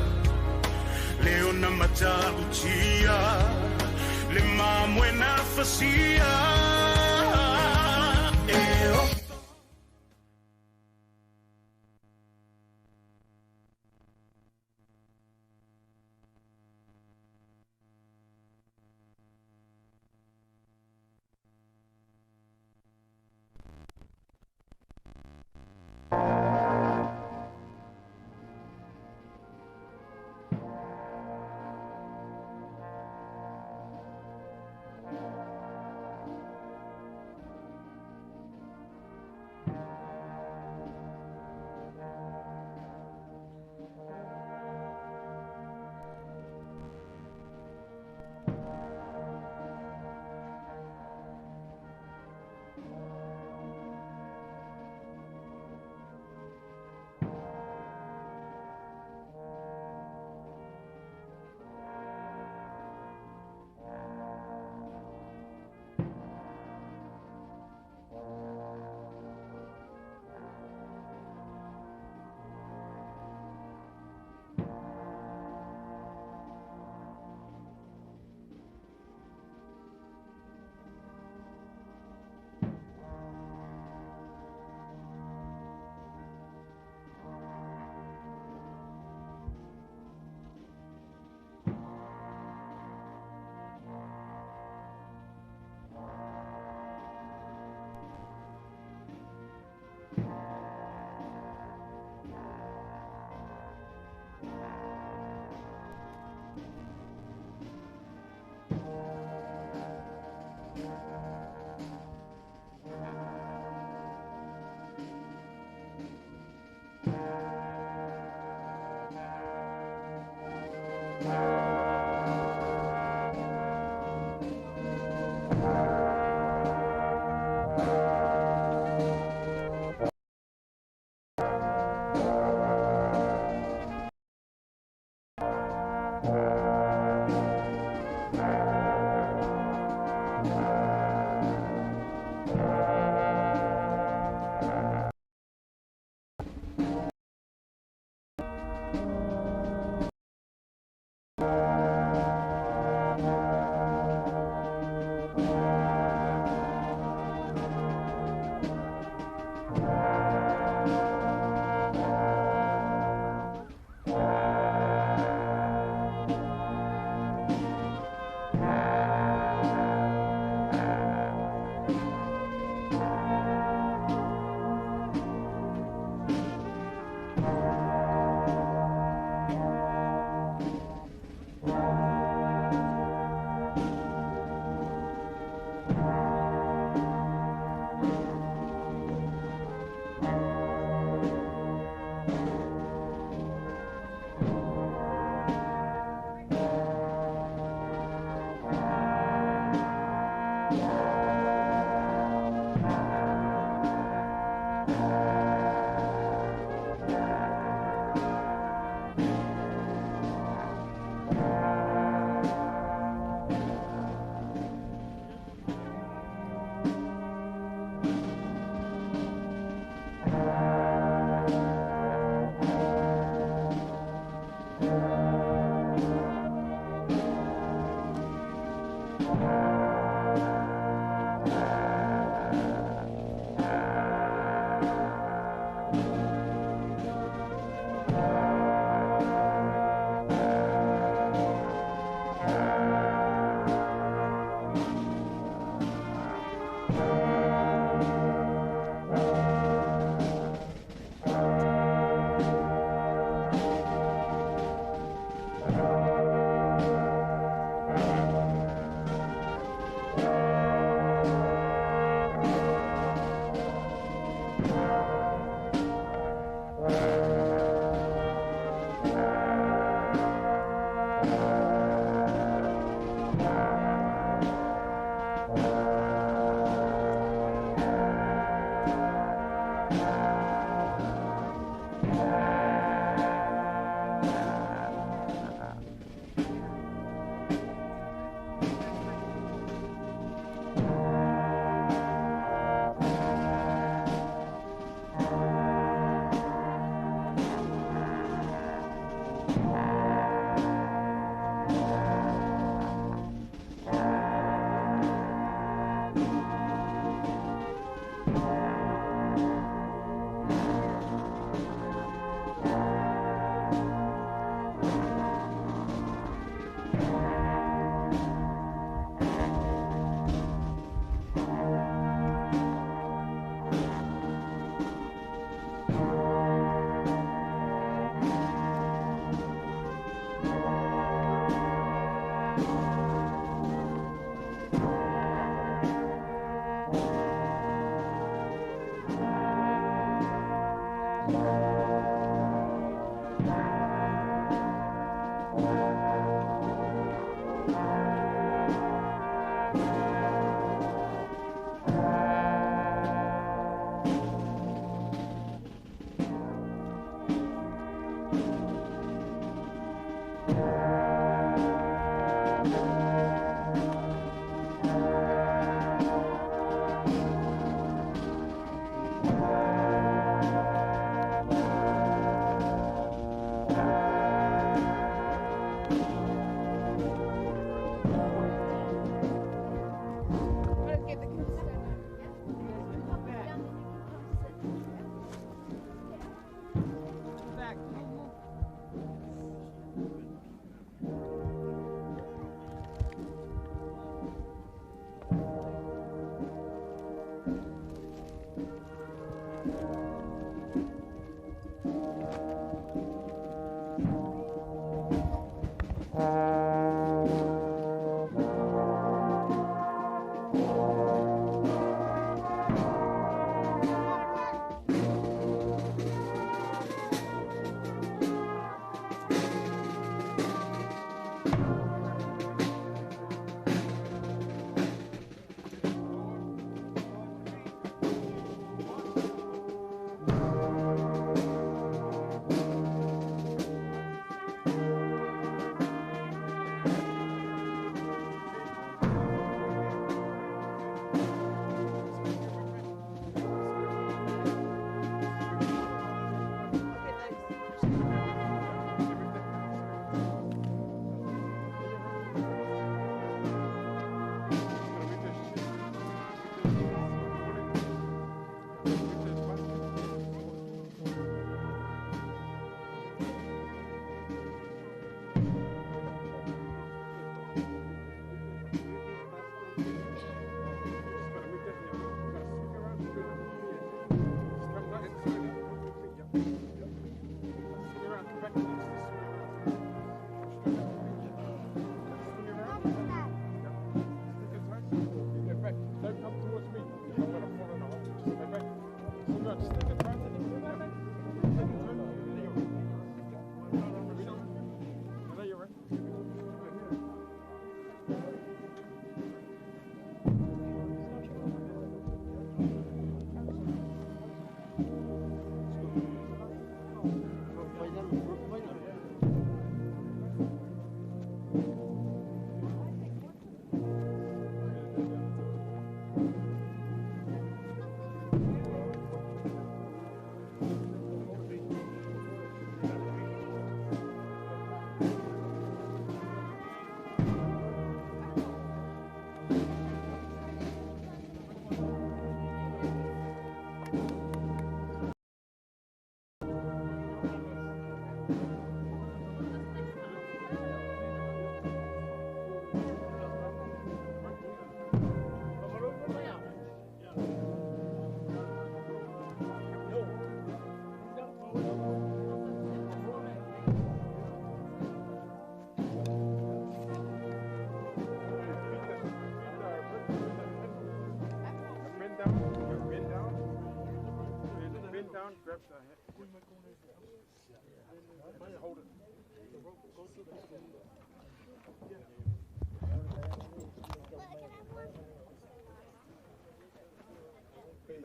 Le ona matautia Le mamwe na fasia E o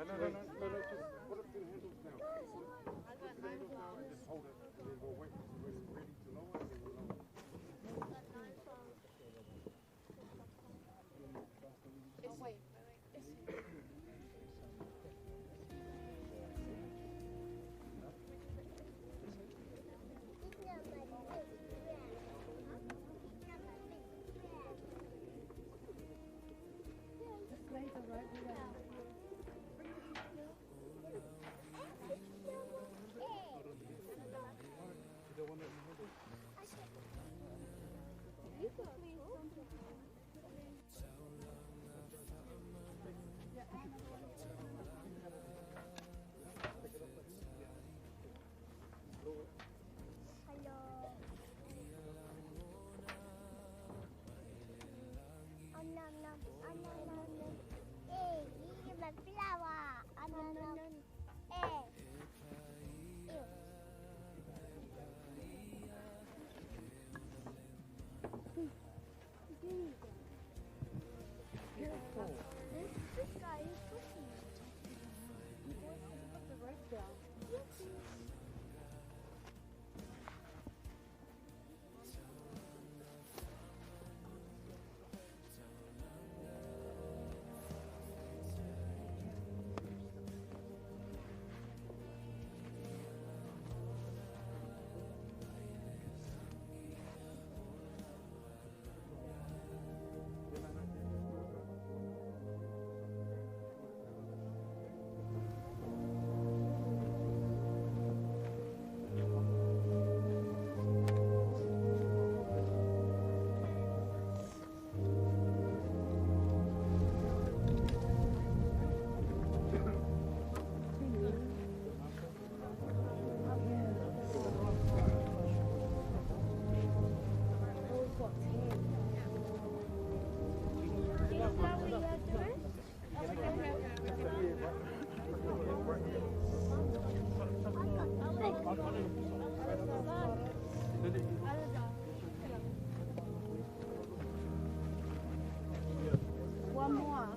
No, no, just put it through the handles now. Put it through the handles now and just hold it, and then we'll wait until it's ready to lower, and then we'll lower. This guy is pushing. Put the rope down. One more.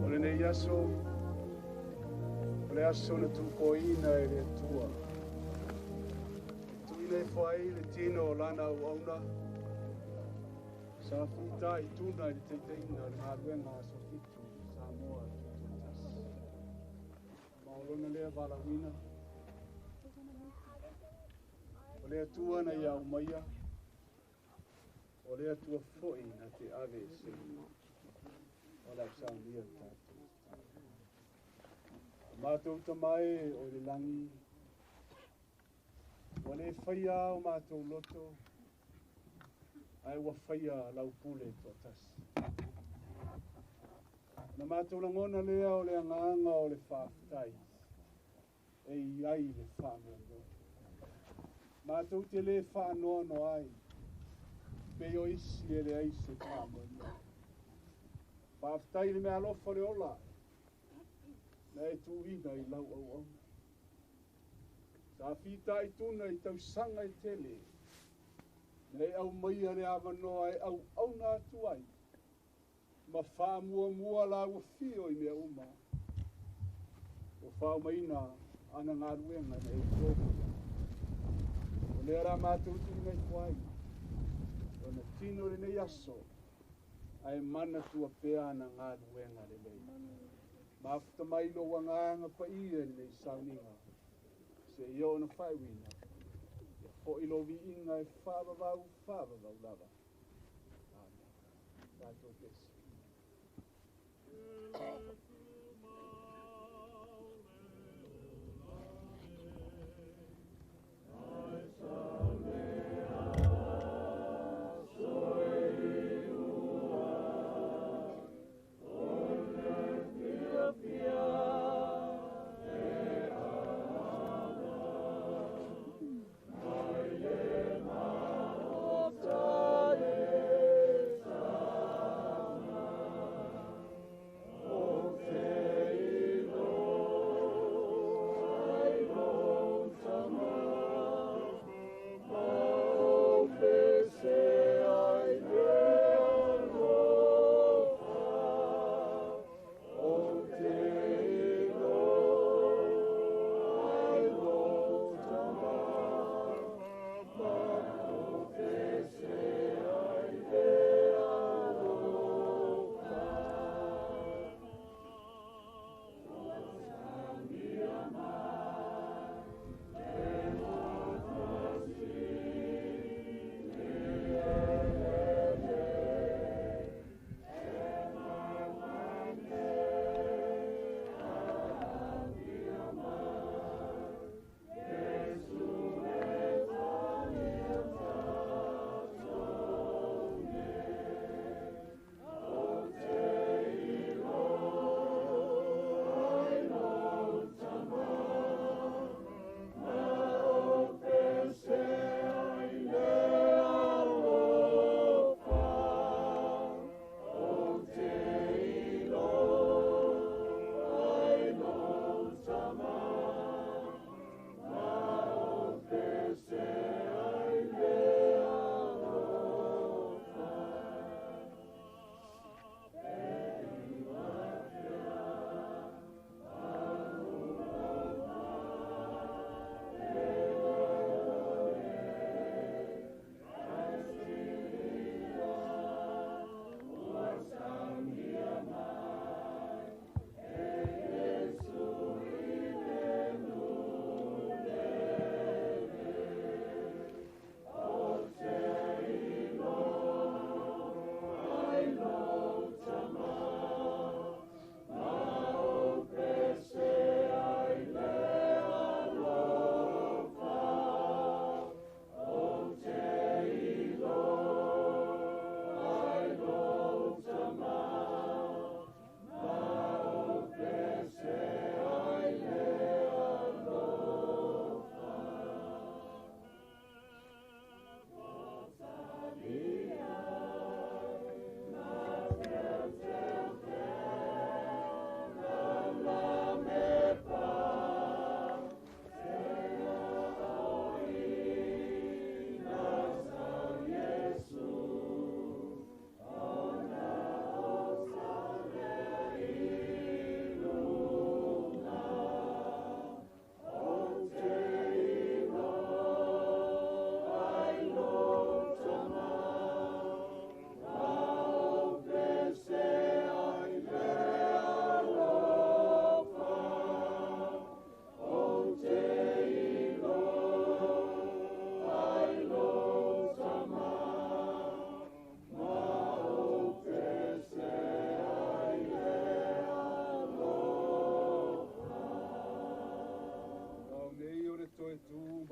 O lenei aso, o le aso na tupoina e le Atua. E tuina e foai le tino o lana auauna, sa fita i tuna i le teiteina o le galuega aso fitu Samoa tutoatasi. Ma o lona lea valauina, o le Atua na ia aumaia, o le Atua foi na te ave e se o le ausaunia le tatou. O mātou tamae o le langi, ua le faia o mātou loto, ae ua faia lau pule toatasi. Na mātou lagona lea o le agaga o le faafetai, e i ai le faamoemoe. Mātou te lē faanoano ai, pei o isi e leai se faamoemoe. Faafetai le mea alofa le ola, na e tuuina i lau auauna. Sa fitaituna i tausaga e tele, na e aumaia le avanoa e auauna atu ai, ma faamuamua la ua fio i mea uma. O faaumaina ana galuega na e tofia. O lea la mātou tuuina ifo ai, ona tino lenei aso, ae manatua pea ana galuega lelei. Mafuta mai lou agaga paia i lenei sauniga, seia oo ona faaiuina, ia fo'i lou viiga e faavavau faavavau lava. Amen. Tatou pesi.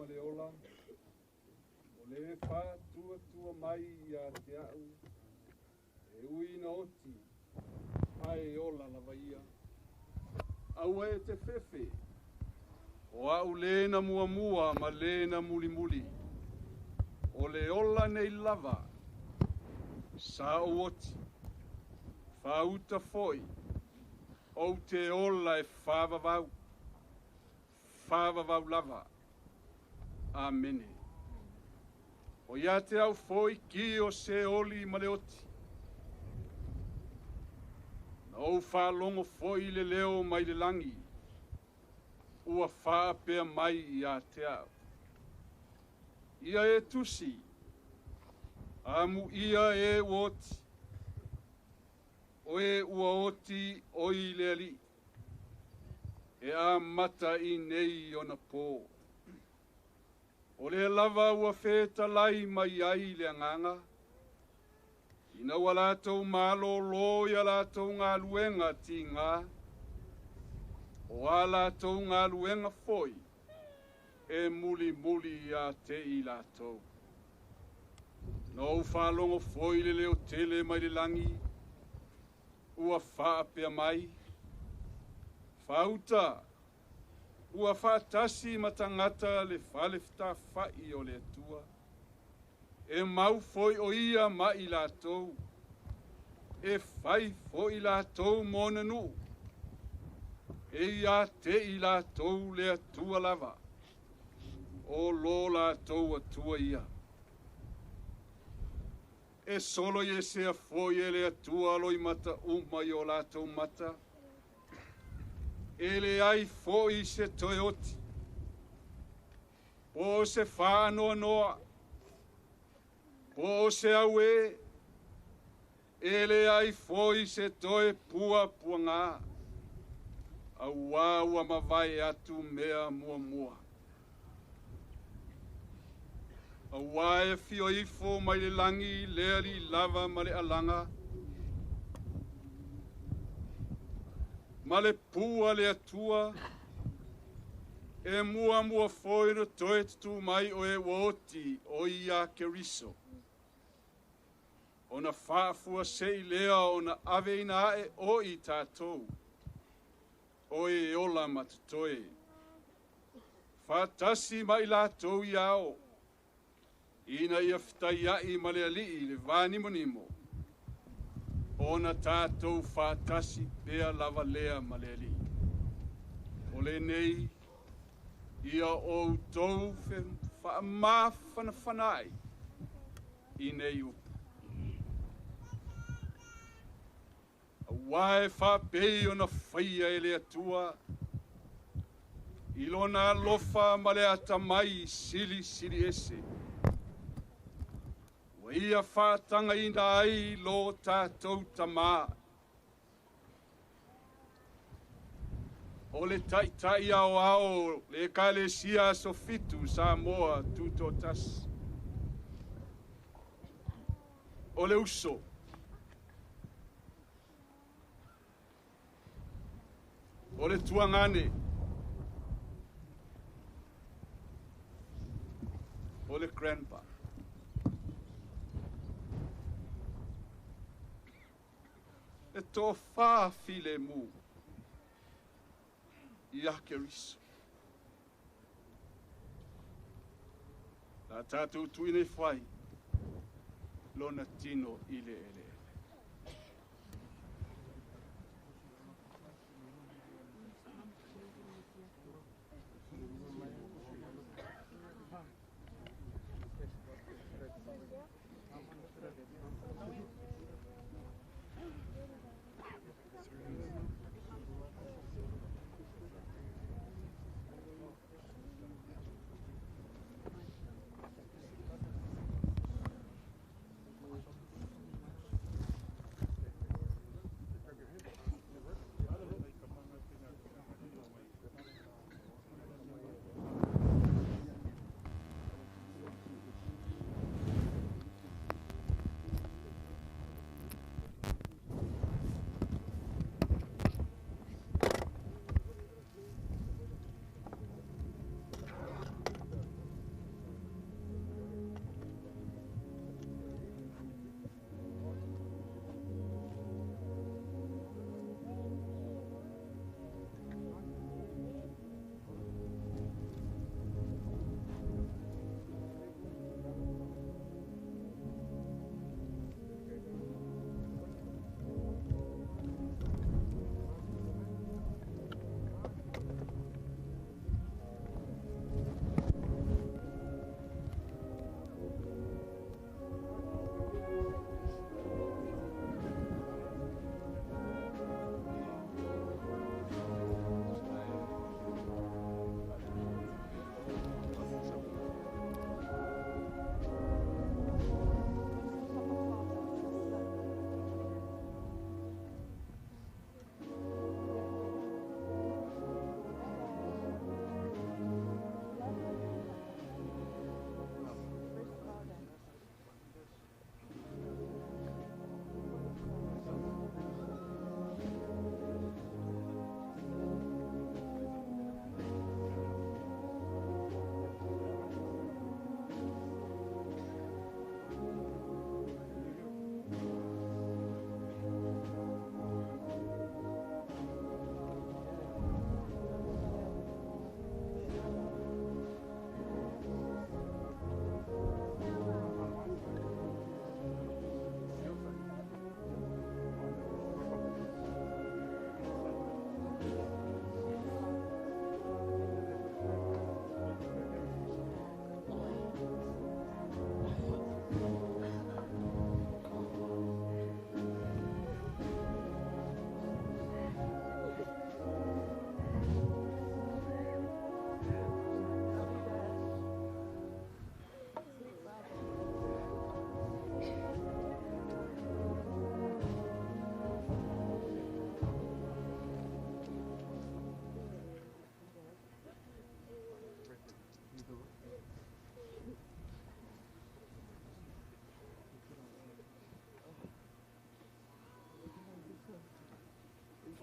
ma le ola, o le fa'atuatua mai iā te a'u, e ui ina oti, ae ola lava ia. Aua e te fefe, o a'u lē na muamua ma lē na mulimuli, o le ola nei lava, sa ou oti, fāuta fo'i, ou te ola e fāvavau, fāvavau lava. Amene. O ia te au foi ki o se oli ma le oti. Na ou whaalongo foi le leo mai le langi, ua whaapea mai ia te au. Ia e tusi, amu ia e oti, o e ua oti oi le ali, e a mata i nei ona pō. O le lava ua whētalai mai ai le anganga, ina ua lātou malōlō ia lātou galuega tigā, o a lātou galuega foi, e mulimuli iā te i lātou. Na ou faalogo foi le leo tele mai le lagi, ua faapea mai, fāuta, ua faatasi ma tagata le fale fetafa'i o le Atua. E mau foi o ia ma i latou, e fai foi latou mo ona nuu, e iā te i latou le Atua lava, o lo latou Atua ia. E solo i esea foi e le Atua loimata uma i o latou mata, e le ai foi se toe oti, po o se whaanoanoa, po o se auē, e le ai foi se toe pua puangā, auā ua mavae atu mea muamua. Auā e afio ifo mai le lagi le Alii lava ma le alaga, ma le pua le Atua, e muamua foi no toe tutū mai o e ua oti o ia Keriso. Ona faafuasei lea ona aveina ae o i tātou, o e ola ma totoe. Faatasi ma i latou i ao, ina ia fetaia'i ma le Alii le vanimonimo, ona tātou faatasi pea lava lea ma le Alii. O lenei, ia outou faamafanafana ai i nei upu. Auā e faapei ona faia e le Atua, i lona alofa ma le atamai silisili ese. Ua ia faatagaina ai lo tātou Tamā. O le taitai ao ao le Ekalesia Aso Fitu Samoa Tutoatasi. O le uso. O le tuagane. O le grandpa. E tofā filemu ia Keriso. La tātou tuina i whai, lona tino i le ele.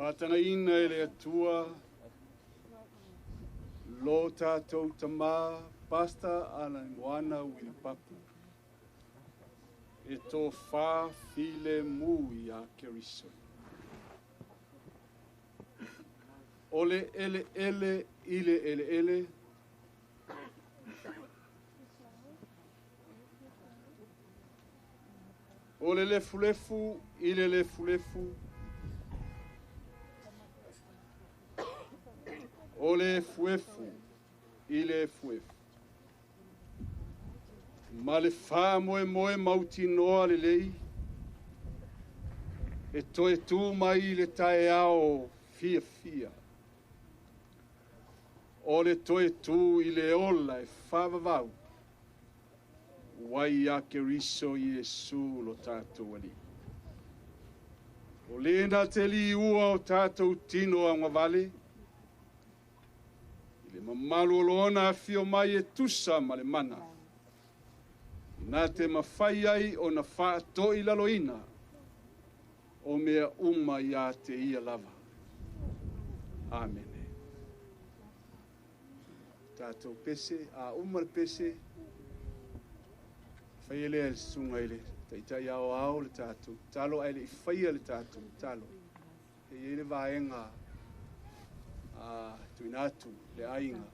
Faatagaina e le Atua lo tatou tamā Pastor Alaimoana Wilipapu e tofā filemu iā Keriso. O le eleele i le eleele, o le lefulefu i le lefulefu, o le efuefu i le efuefu. Ma le faamoemoe mautinoa lelei, e toe tū mai i le taeao fiafia. O le toe tū i le ola e faavavau, ua iā Keriso Iesu lo tatou Alii. O lena te liua o tatou tino agavale, i le mamalu o lona afio mai e tusa ma le mana, ina te mafai ai ona faatoilaloina o mea uma iā te ia lava. Amene. Tatou pese, a uma le pese, faia lea e le susuga i le taitai aoao le tatou talo, ae le i faia le tatou talo. E i ai le vaega a tuuina atu le aiga,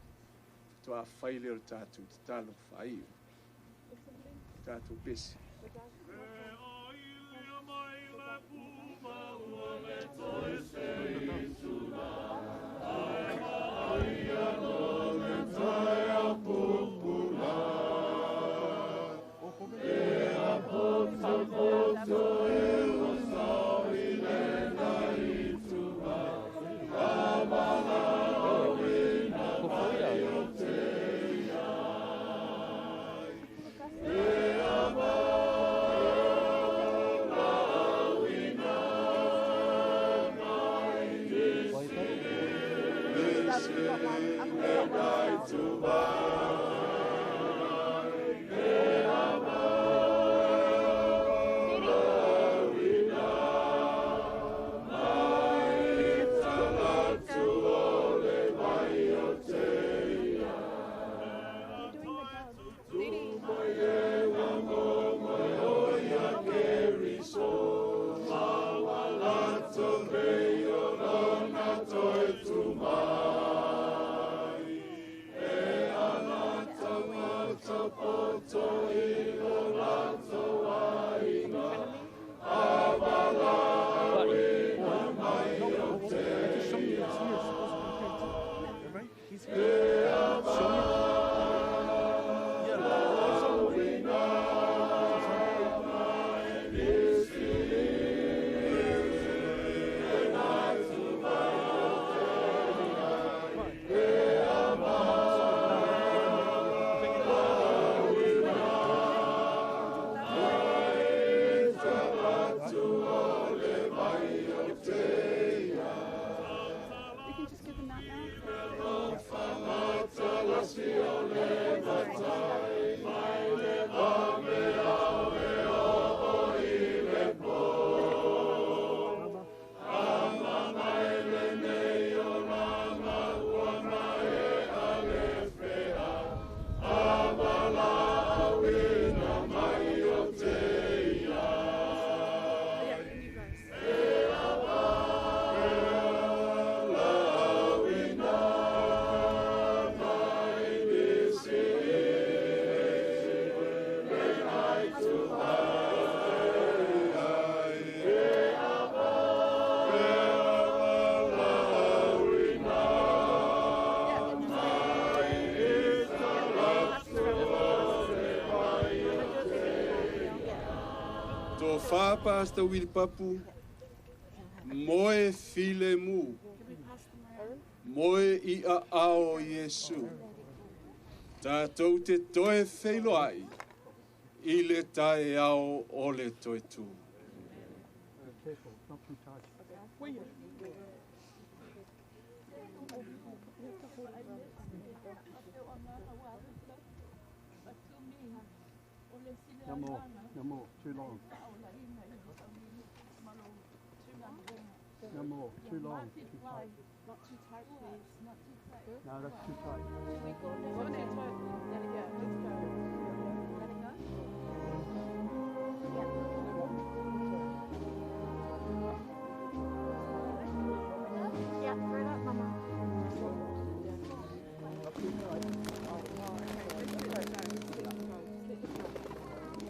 faatoa fai lea o le tatou tatalo faaiu. Tatou pese. Tofa Pastor Wilipapu, moe filemu, moe i a ao Iesu. Tatou te toe feiloai, i le taeao o le toe tū. Careful, not too tight. No more, no more, too long. No more. Too long. Too tight. Not too tight, please. Not too tight. No, that's too tight. Not too tight. Let it go. Let's go. Let it go. Yeah. Yeah, throw it up, Mama. Not too tight. Oh, okay. Let's let it go. Let's let it go. Just let it go.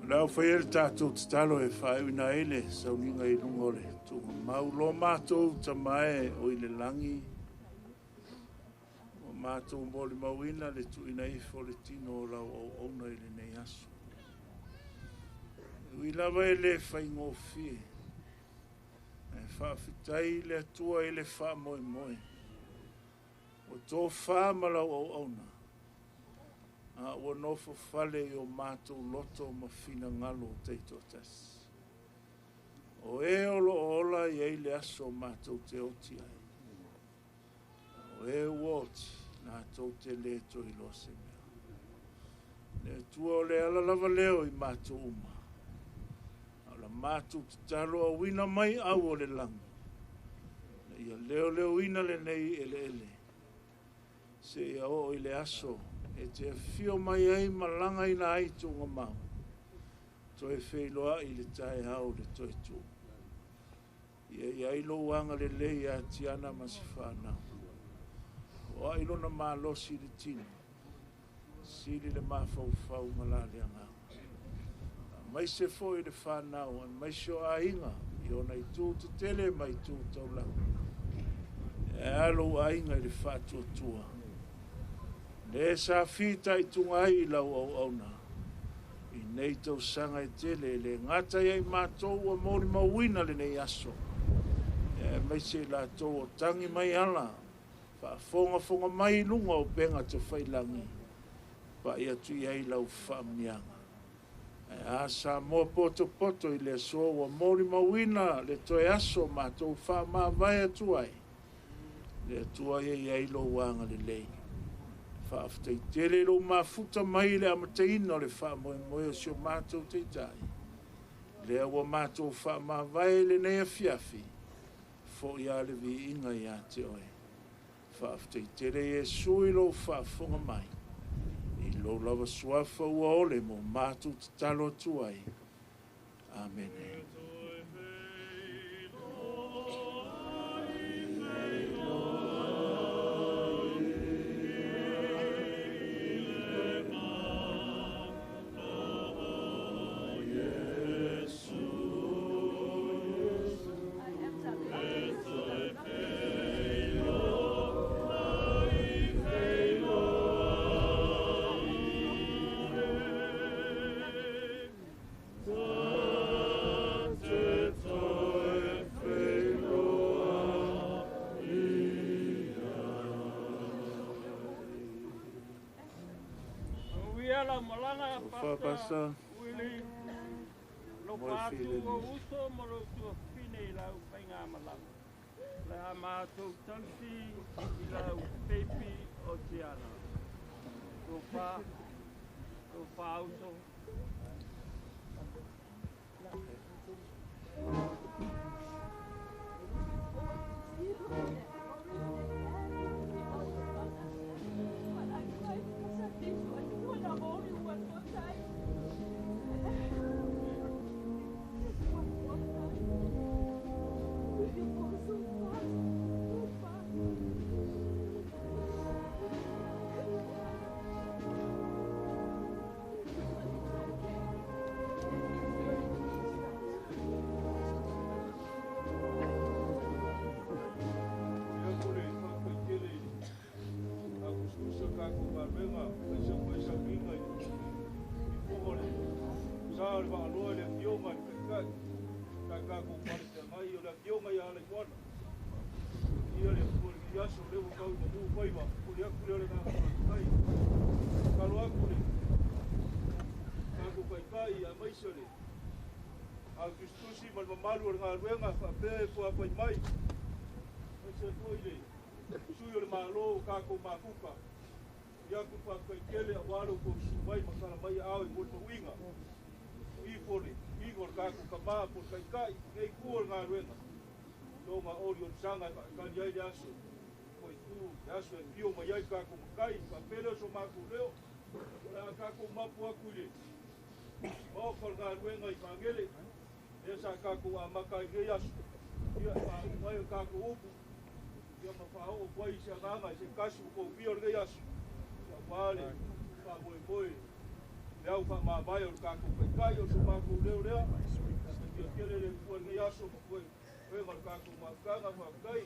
Lau whai le tātou tatalo e whaewina ai le sauniga i luga o le tuugamau. Lo mātou tamae o i le langi. O mātou moli mauina le tuuina ifo le tino o lau auauna i lenei aso. Ui lava e le whaingofie. E whaafetai le Atua i le whaamoemoe. O tō wha ma lau auauna. A ua nofo fale i o mātou loto ma finagalo o taitoatasi. O e o loo ola i ai le aso o mātou te oti ai. O e ua oti, nātou te le toe iloa se mea. Le Atua o le ala lava leo i mātou uma. A o la mātou tatalo auina mai au o le langi. Na ia leo leo ina lenei eleele. Se ia oo i le aso e te afio mai ai malaga ina ai tuugamau. Toe feiloai i le taeao le toe tuu. Ia i ai lou agalelei ia Tiana ma si whanau. O ai lona malosi i le tino. Sili le mafaufau ma la le agaga. Mai se foi le whanau, mai se o aiga, i ona i tū te tele mai tū taulanga. E alo aiga i le whaatuatua. Le sa fita i tunga ai i lau auauna. I nei tausaga e tele, le ngata ia i mātou ua moli mauina le nei aso. E mai se i latou o tangi mai ala, whaafongafonga mai i lunga o penga te whailangi, pa ia tui ai lau whaamnianga. E a sa moa poto poto i le asoa ua moli mauina le toe aso mātou whaamavae atu ai. Le atua ia i ai lou agalelei. Whaafetai tele lou mafuta mai le amataina o le whaamoemoe o si o mātou teitai. Lea ua mātou whaamavae lenei afiafi, fo ia le viiga ia te oe. Whaafetai tele Iesu i lou whaafonga mai. I lou lava suafa ua ole mo mātou tatalo atu ai. Amene. Pastor. Willie, lo patu o uso mo lo tua fine i lau whainga malanga. Le a mātou tausi i lau peipi o Tiana. Tō wha uso. Ia le Atua i lenei aso, lea ua tau i manu faiva, momoli atu lea o le agaga faafetai. Tatalo atu le tatou Taitai aemaise o le au tusitusi ma le mamalu o le galuega faapea e fuafai mai, aemaise ai foi le sui o le Malo o tatou mafuta. Momoli atu le faafetai tele aua lo outou susu mai ma tala mai aao i molimauina ifo le tino o le tatou tama po o le Taitai lenei itu o le galuega lona oliolisaga e faatali ai le aso foaitu, le aso e afio mai ai le tatou Matai. Faapea lea o so matou leo, o le a tatou mapu atu i le maota o le galuega i Magele lea sa tatou amata ai lenei aso, ia e faauma ai o tatou upu, ia ma faaoo atu ai se agaga i se tasi ua toufia o lenei aso, aua le faamoemoe le au faamavae o le tatou Taitai. O so matou leo lea, ia tele le Atua i lenei aso ma toega o le tatou mafutaga. Faafetai.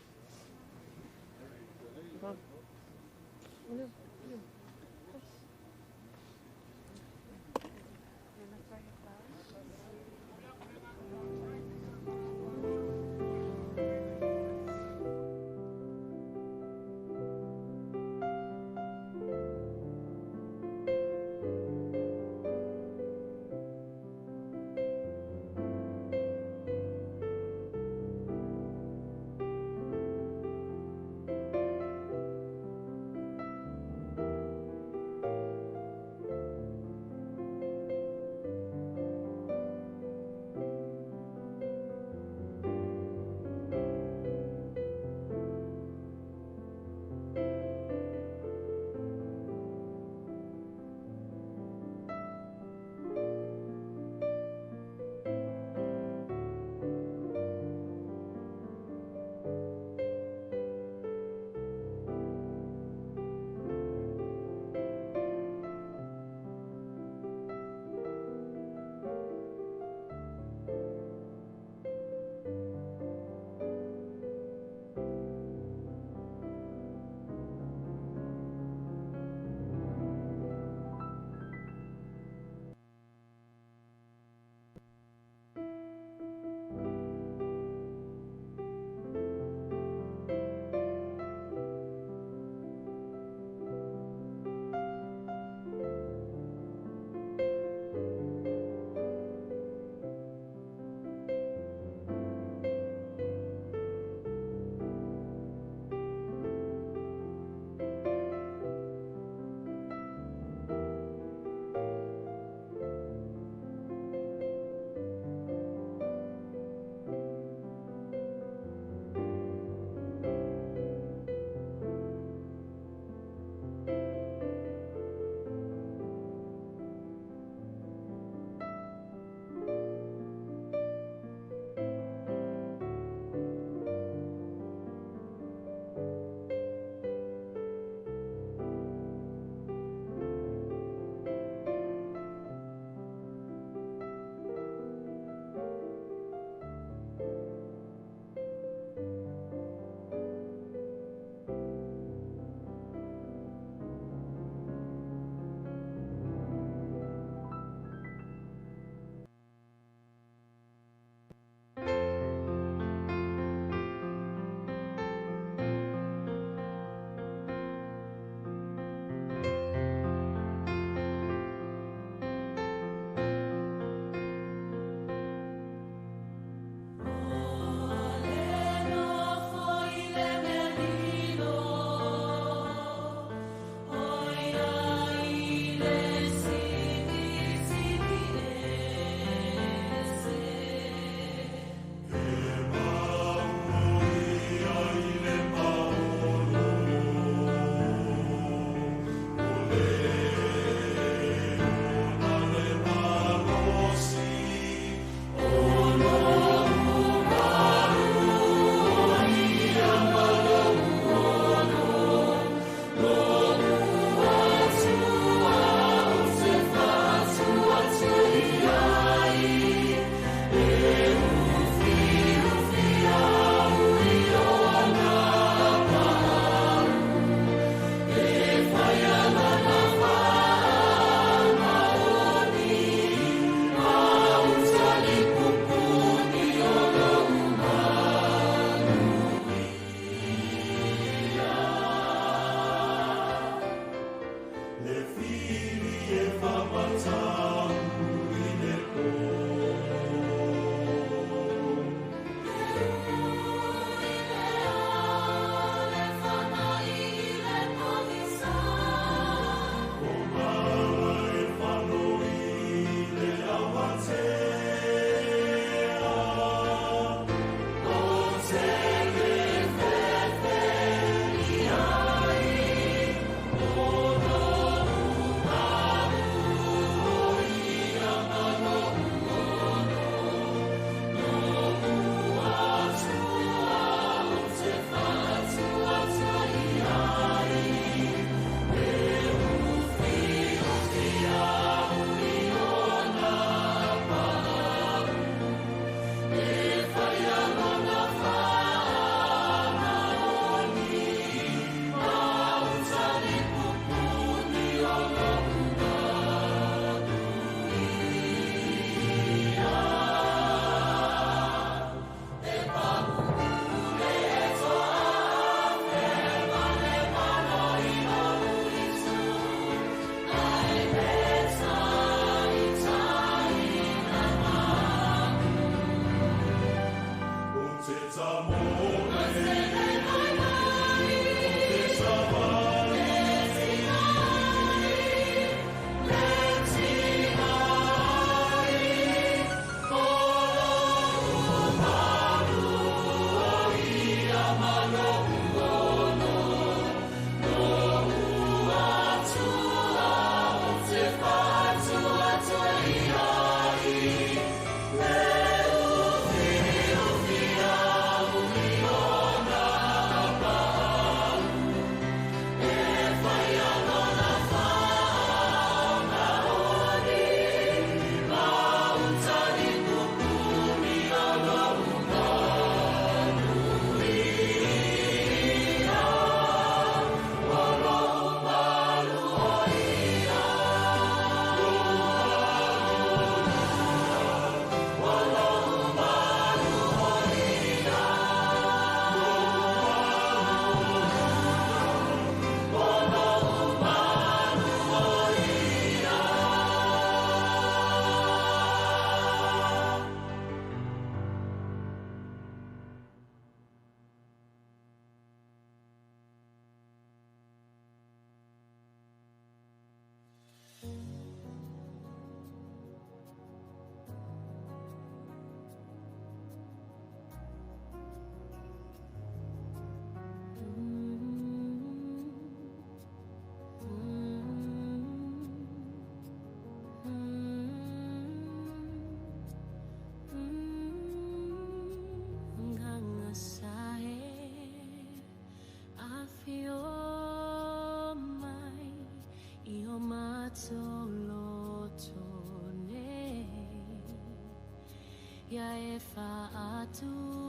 Ia e whaatupuina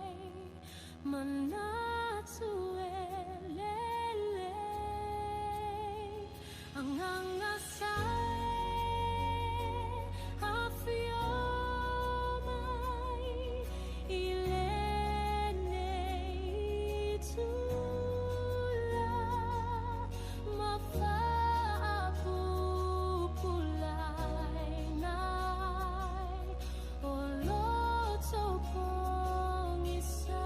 ai Manatu e lele Anganga sae Awhio mai I lenei tula Ma whaapupulai nai O loto pongisa.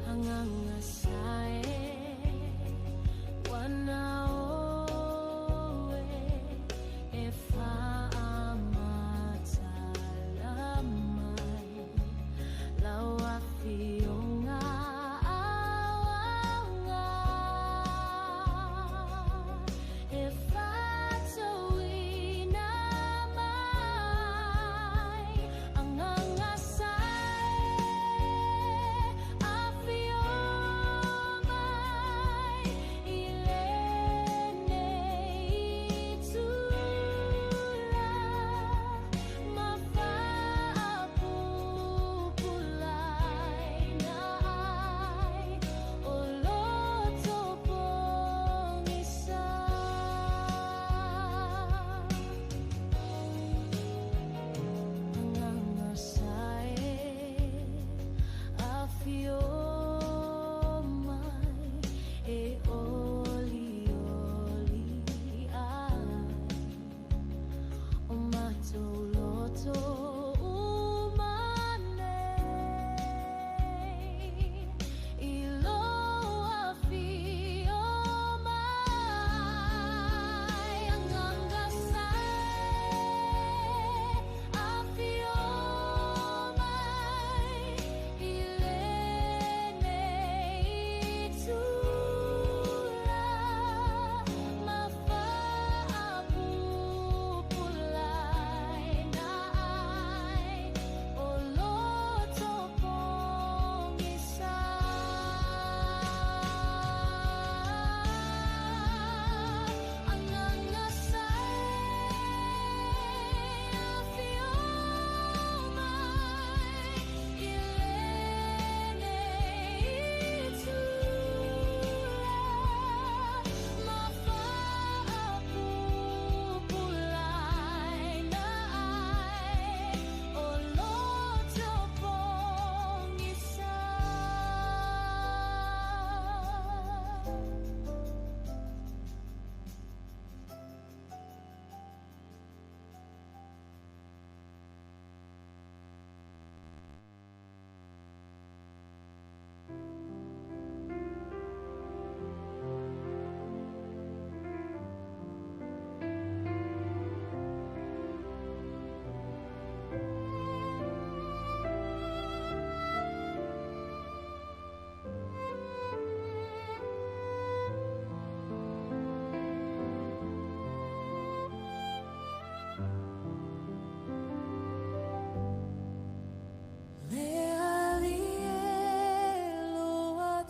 Hanganga sae Wana oe E whaamatala mai Lau awhionga awanga E whātauina mai Anganga sae Awhio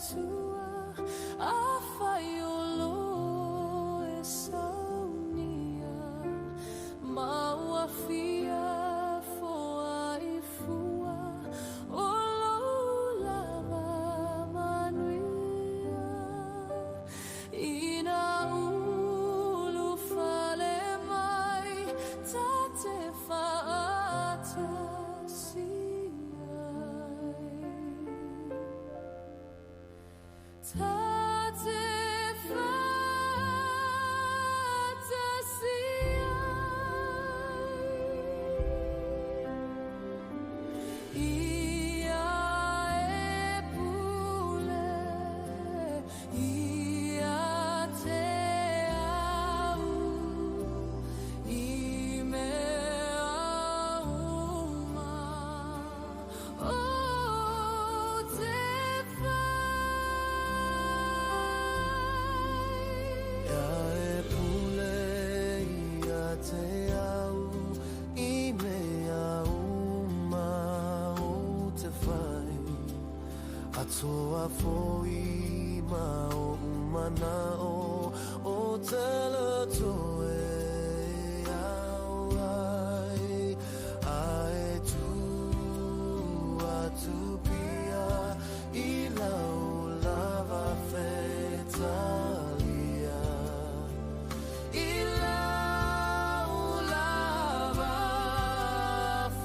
Atua Afai o lo e saunia Ma ua fia foa i fua O lo lava manuia Ina ulu fale mai Ta te whaatasi ai Ta te whaatasi ai Ia e pule ia te au I mea uma o te whai. Ia e pule ia te au i mea uma o te whai. Atoa foi ma o umana o o te loto e au ai. A e tu atu pia i lau lava fetalia. I lau lava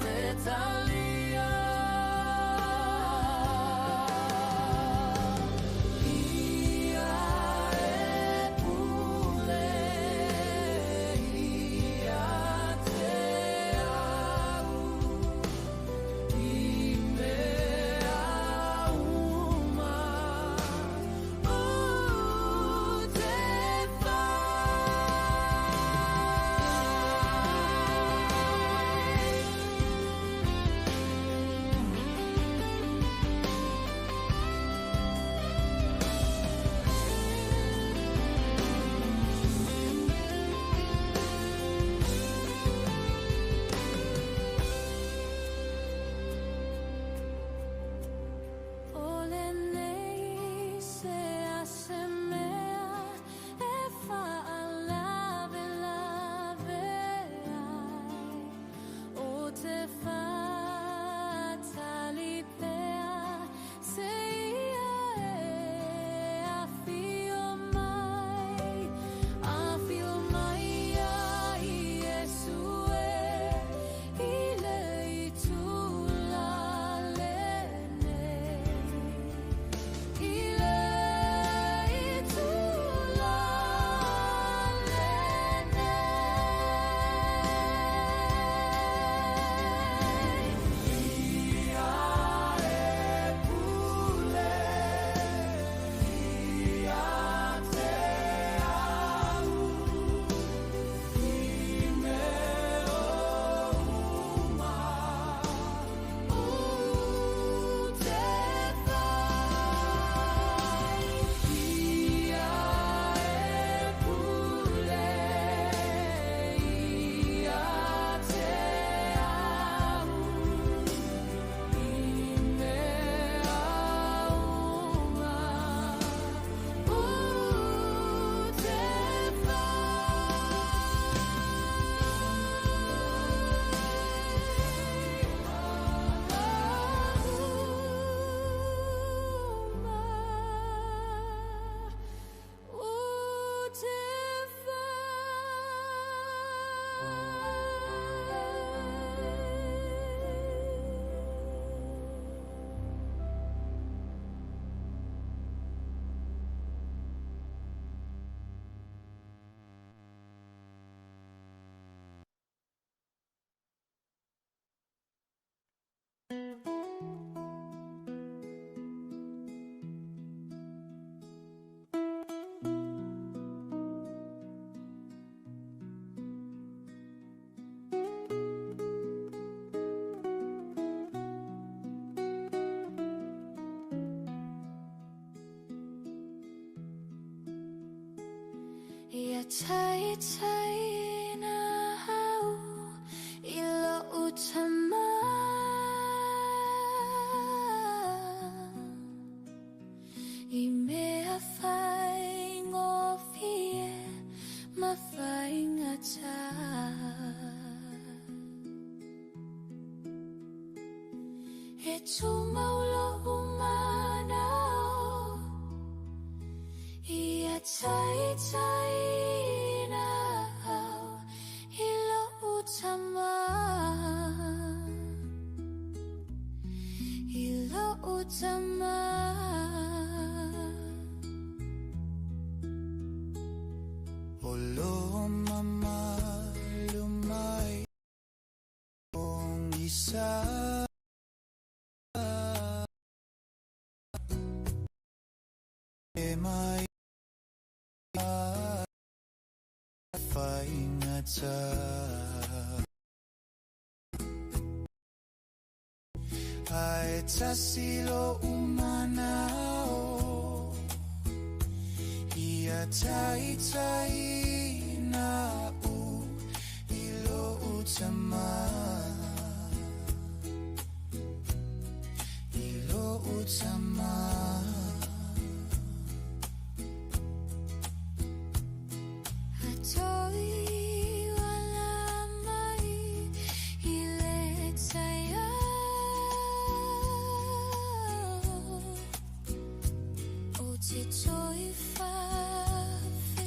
fetalia. Ia e pule ia te au i mea uma o te whai. O lenei se ase mea e whaalave lave ai. O te whatalipea se ia e awhio mai. Awhio mai ai Iesu e i le itula lenei. I le itula lenei. Ia e pule ia te au i mea uma o te whai. Ia e pule ia te au i mea uma o te whai. O te Ia tai tai na au i lo utama. I mea whaingofie ma whaingata. E tūmaulo umanao, ia taitai na au i lo utama. I lo utama. Olo mamalu mai ong isa e mai whaingata. Ae tasilo umanao, ia taitai na u i lo utama. I lo utama. Atoi wala mai i le taia. O te toi whawhetai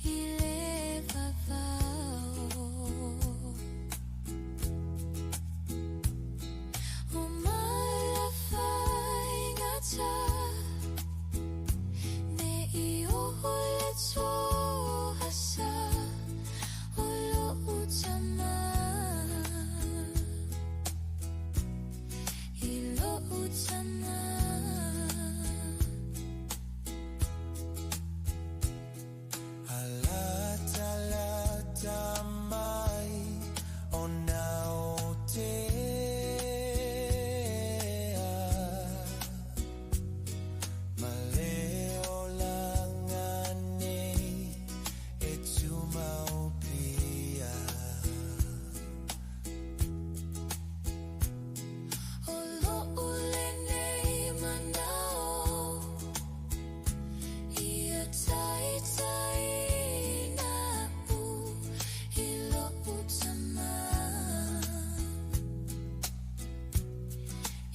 i le vavao. O mai la whaingata, me i oho le tohasa, o lo utama. I lo utama. Alata lata mai o nao tea. Ma le olanga nei e tumau pia. O lo ule nei manao, ia taitai na u i lo utama.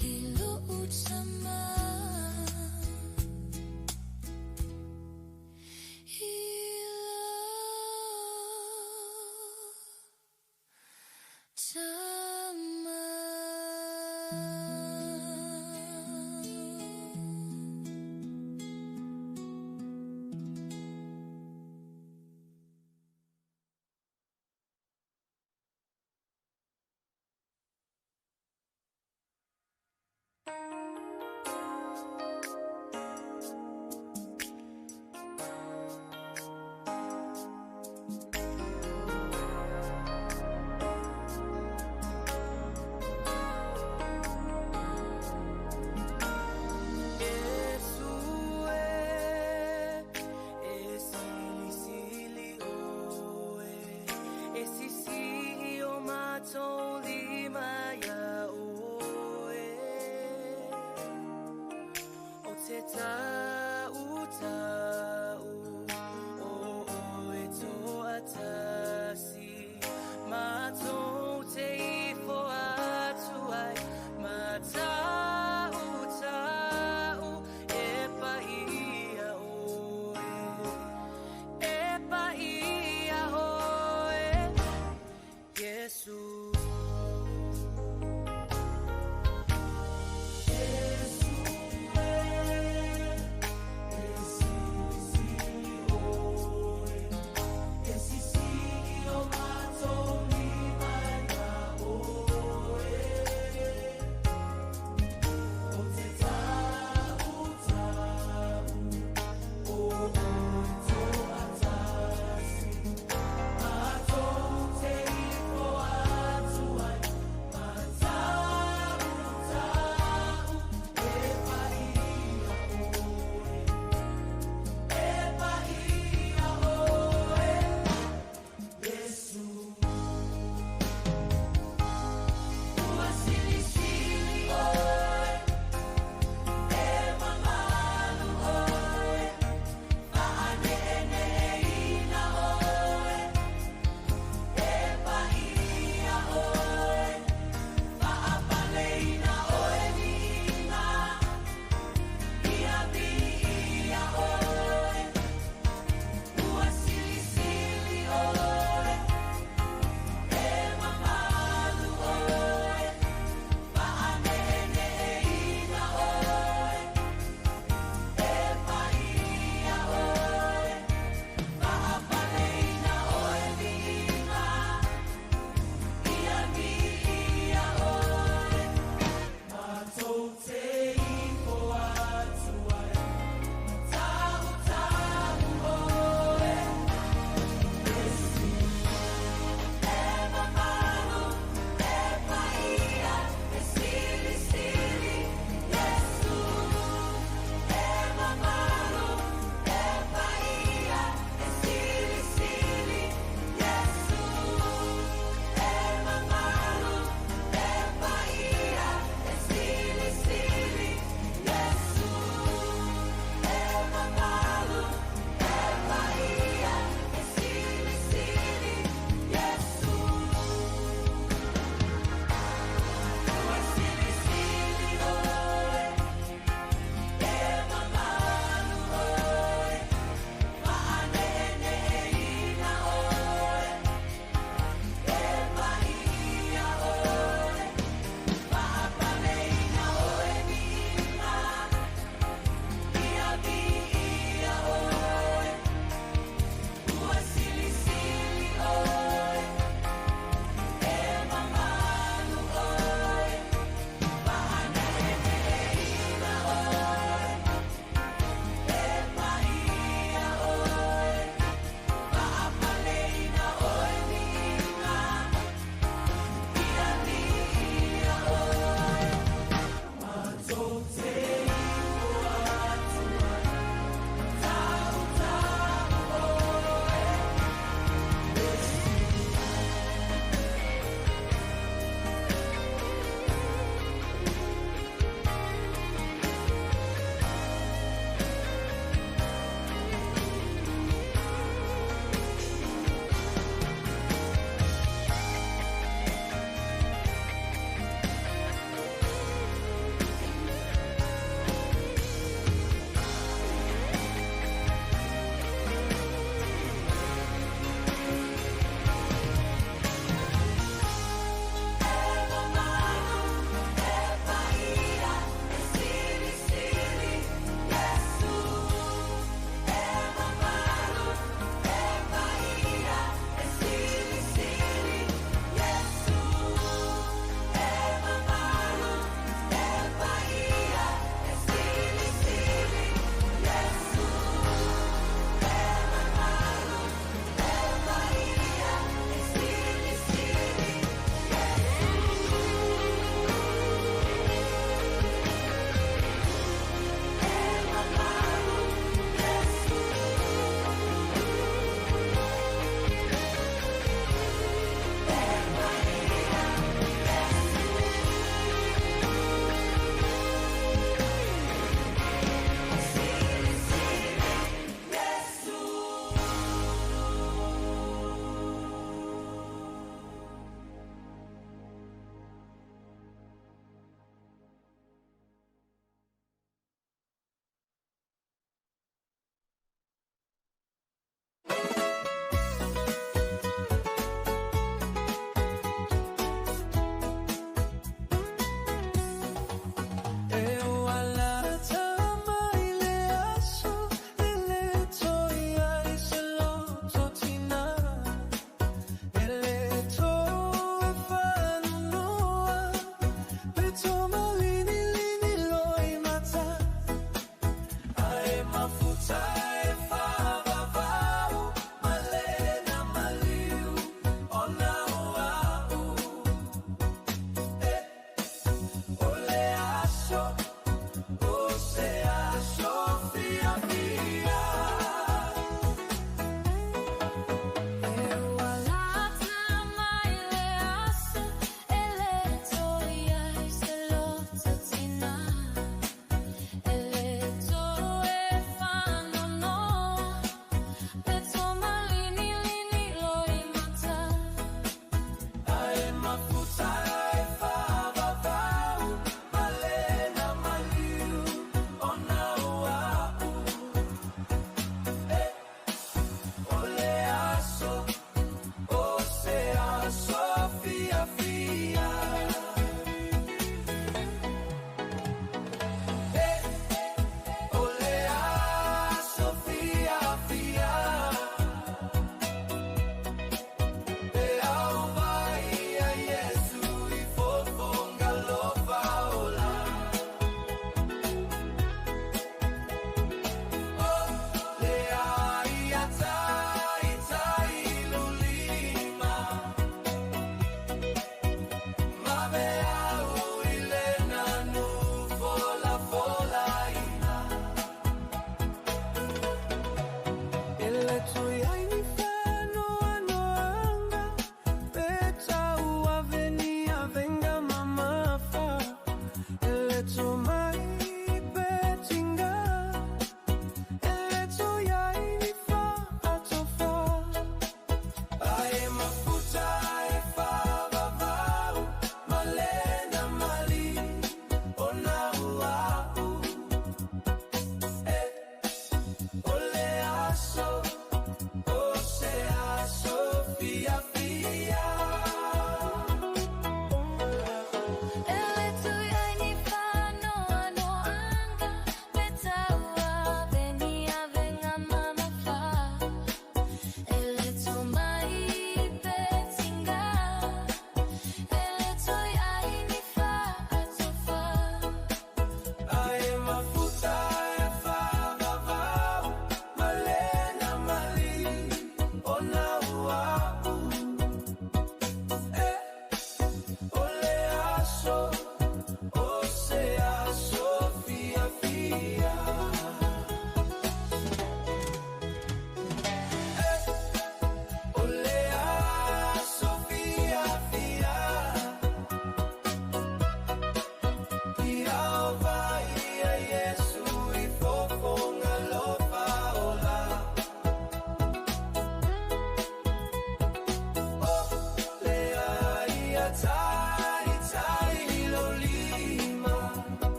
I lo utama. I lo utama. Jesus.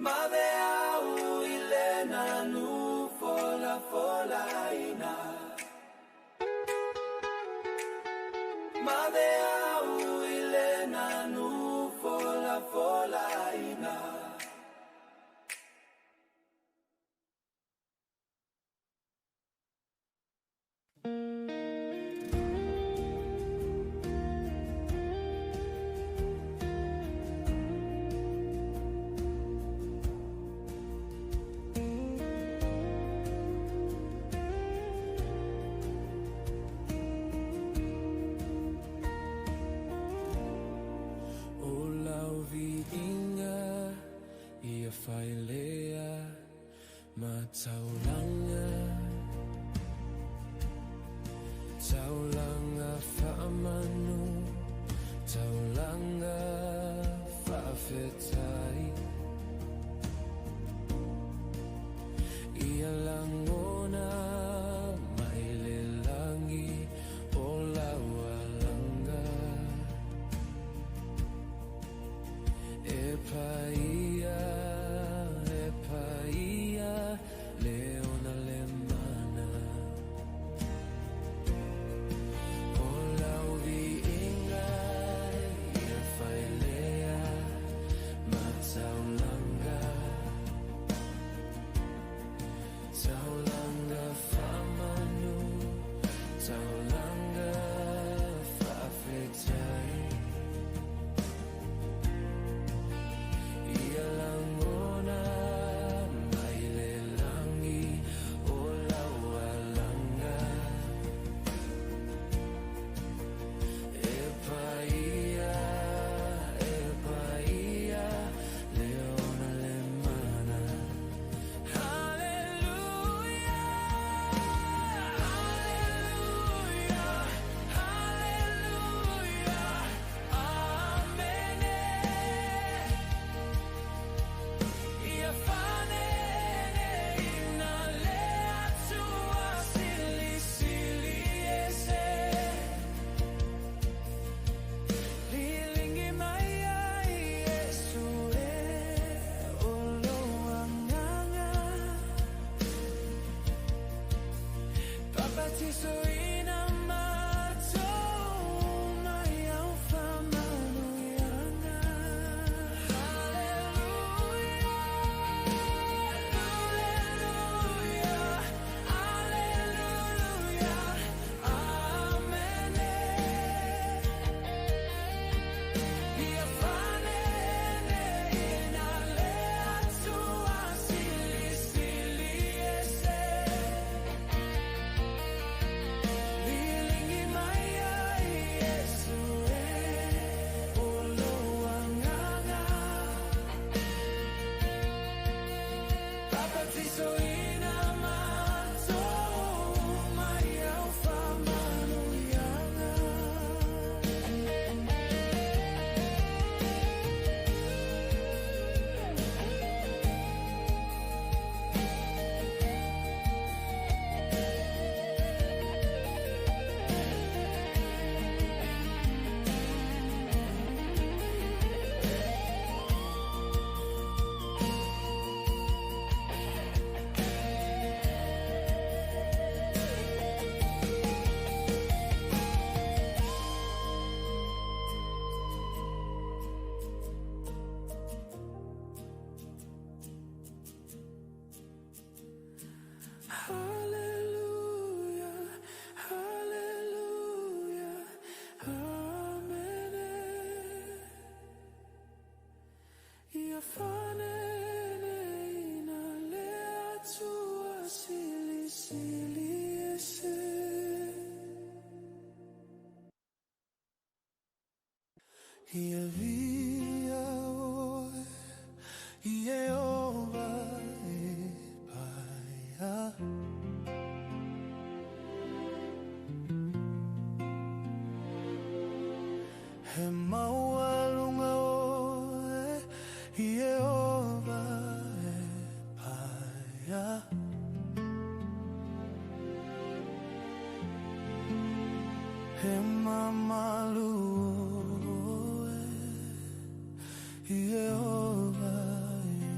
Mave au i le nanu fola fola ina. Mave au i le nanu fola fola ina. O lau viiga ia failea ma taulaga, taulaga faamanu, taulaga faafetai. Ia lagona mai le lagi o lau alaga. E paia, e paia, le ona le mana. O lau viiga ia failea ma taulaga, taulaga faamanu, taulaga faafetai. Ia lagona mai le lagi o lau alaga. E paia, e paia, le ona le mana. Hallelujah, hallelujah, hallelujah, amene. Ia fanene ina le atua silisili ese. Lilingi mai ai Iesu e o lo agaga. Papatisoina matou mai au faamanuiaga. Hallelujah, hallelujah, hallelujah, amene. Ia fanene ina le atua silisili ese. Lilingi mai ai Iesu e o lo agaga. Papatisoina matou mai au faamanuiaga. Hallelujah, hallelujah, amene. Ia fanene ina le atua silisili ese. Ia via oe, Ieova e paia. He maualunga oe, Ieova e paia. He mamalu oe, Ieova e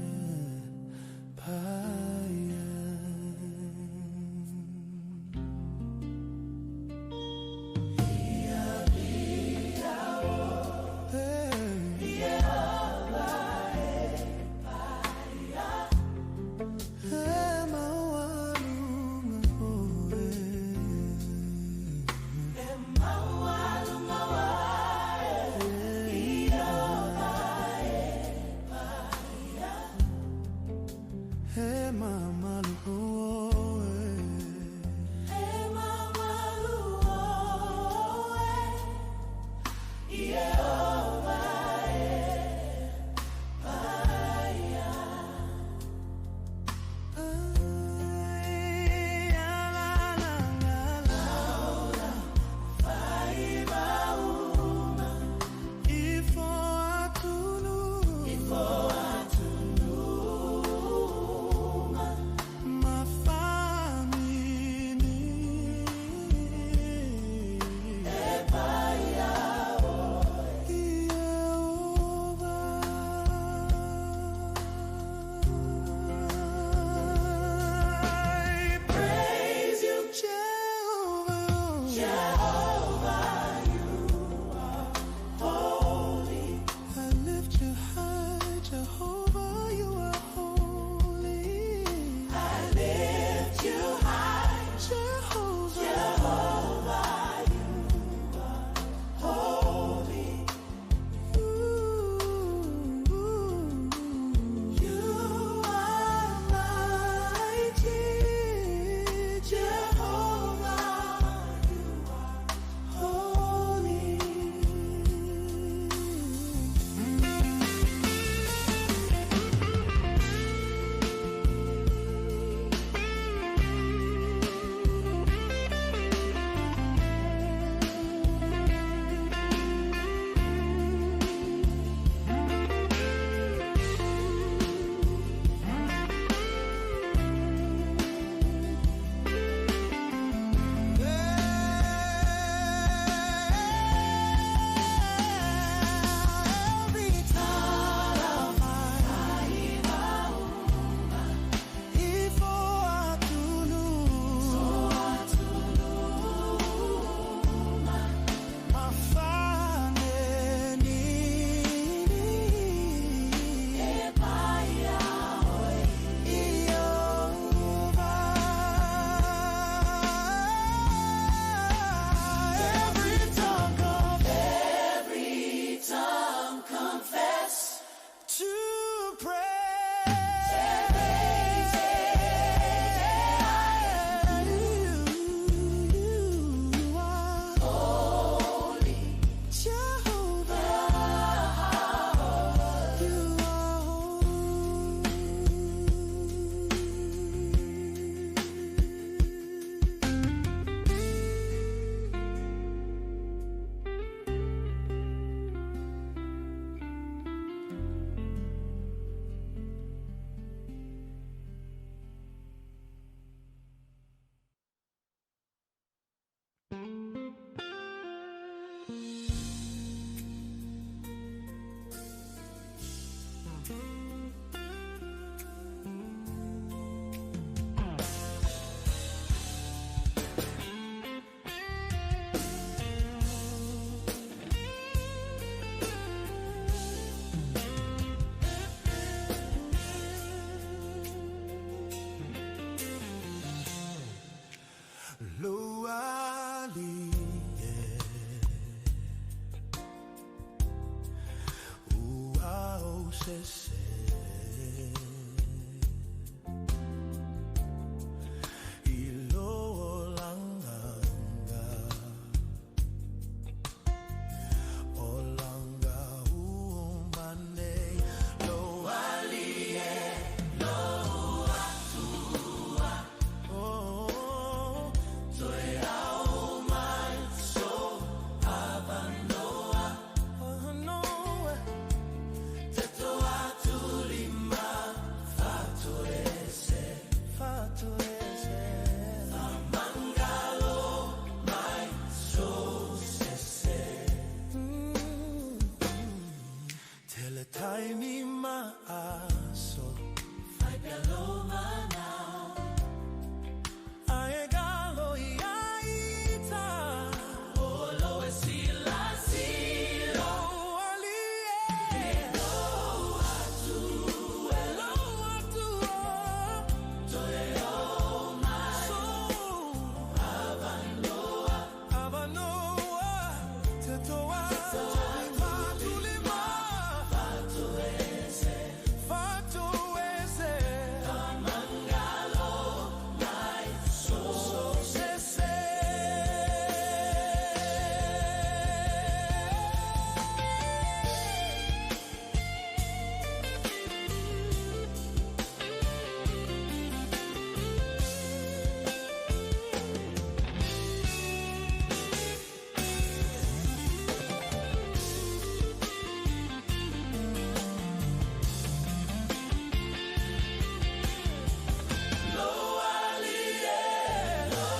sese I lo olanganga Olanga umane Lo alie Lo atua Oh Toe au mai so Avanoa Avanoa Te toa tulima Fatoese Fatoese Famangalo mai so sese Tele taimi maaso Fai pelo manao Ae galo ia ita Olo e sila sila O alie Lo atu e Lo atu Toe o mai So Avanoa Avanoa Te toa Fatulima Fatoese Fatoese Famangalo mai so sese Lo alie Lo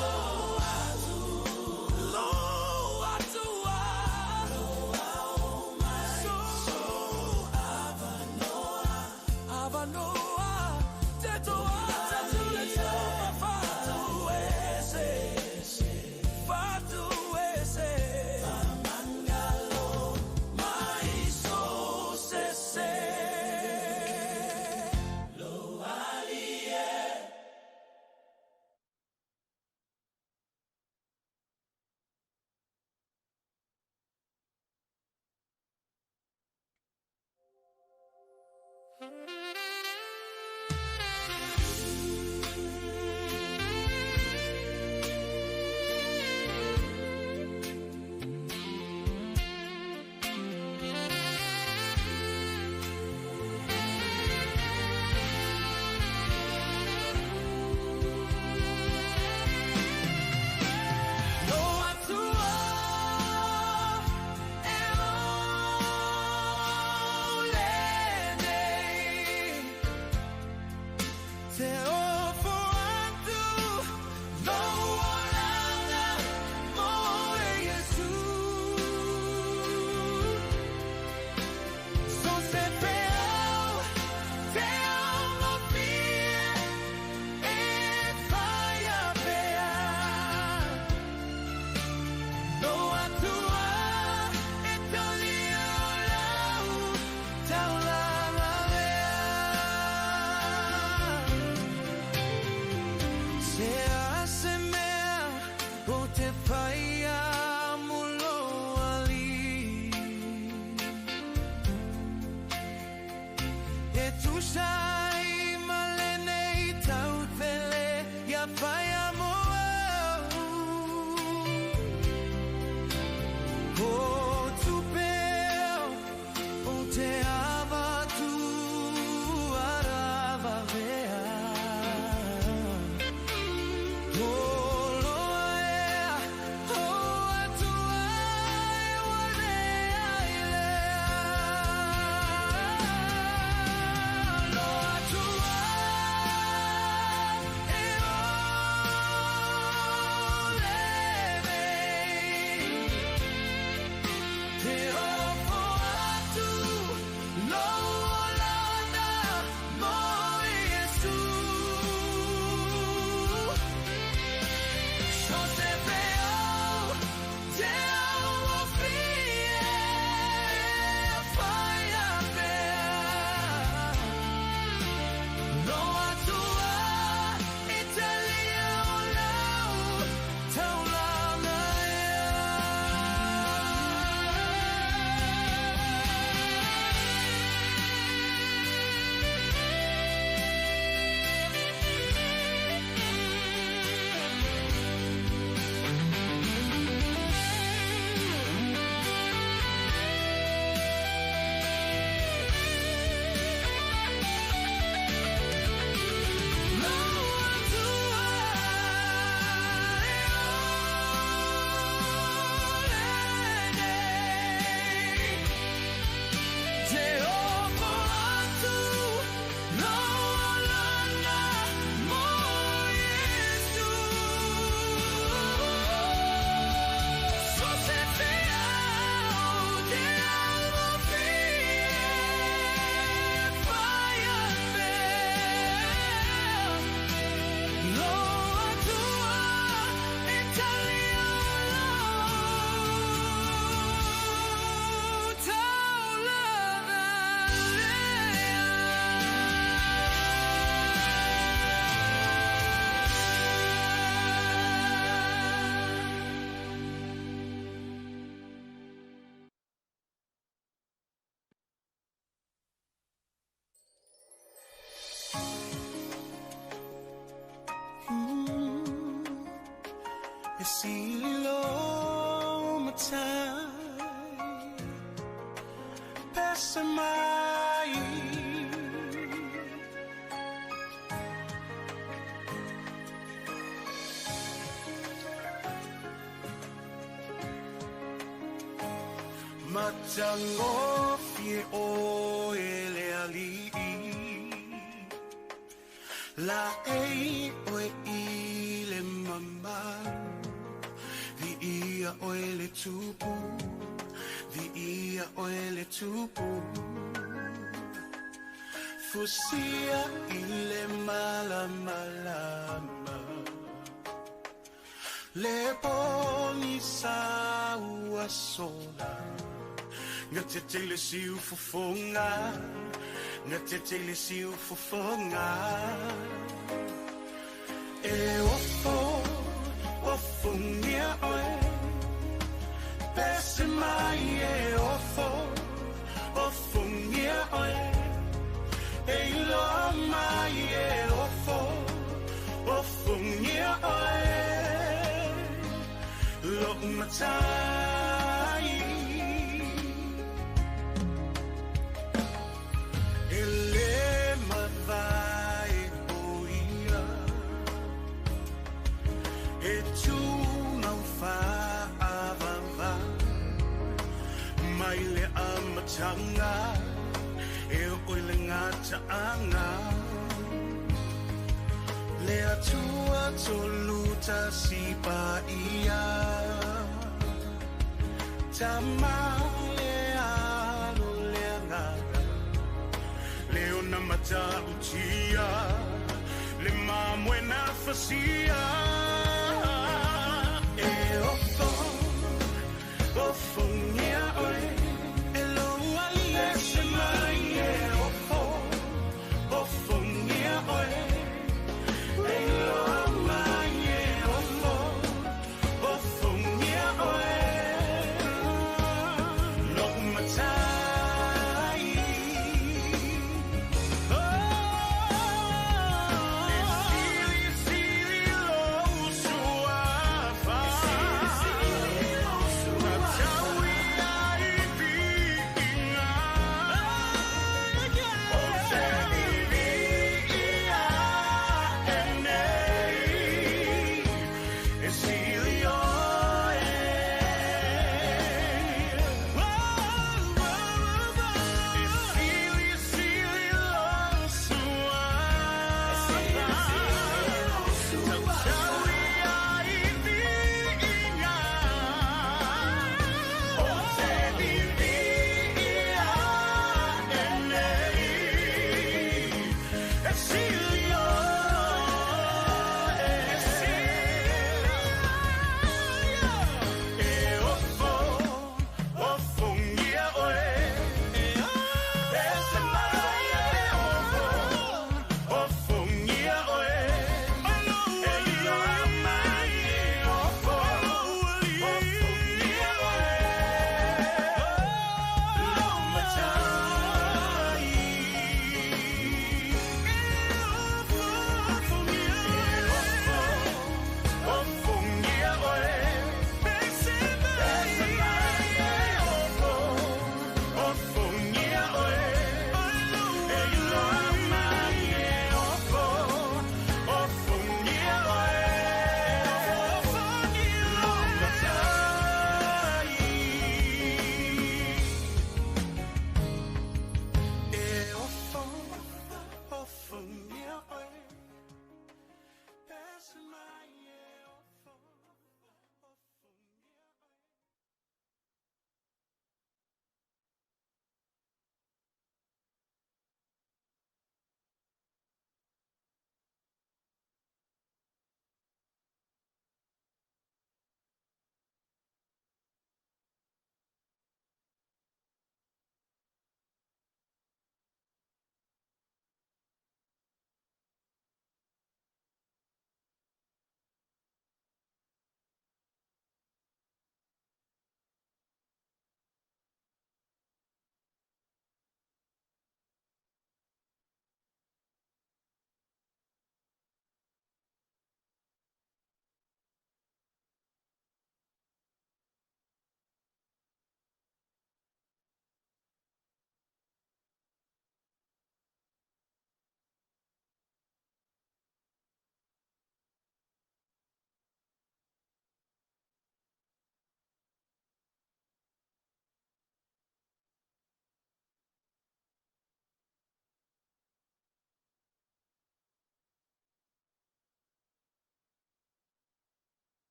atu Lo atua Lo au mai So Avanoa Avanoa Te toa Te toa Fatoese Fatoese Famangalo mai so sese Lo alie Lo atua e o lenei Te ofo atu lo olanga mo e Yesu So se peau te au mo fie e whaia pea Lo atua e tali o lau taulanga lea Se a se mea o te pai a mulo ali E tusa i malene i tautele Ia whai a mo au O tupeo o te avatu arava vea O loa ea o atua e walea i lea Lo sili lo matai Pese mai. Matagofie oe le alii La ei oe i le mamalu Viia oe le tupu Viia oe le tupu. Fusia i le malamalama Le pogisa ua sola Gatete le siu fofoga Gatete le siu fofoga E ofo ofogia oe. Pese mai e ofo ofogia oe. E iloa mai e ofo ofogia oe. Lo'u matai E lē mavae o ia E tumau faavava Mai le amataga E oo i le gataaga Le Atua tolu tasi paia Tama le Alo le Agaga Le ona matautia Le mamoe na fasia.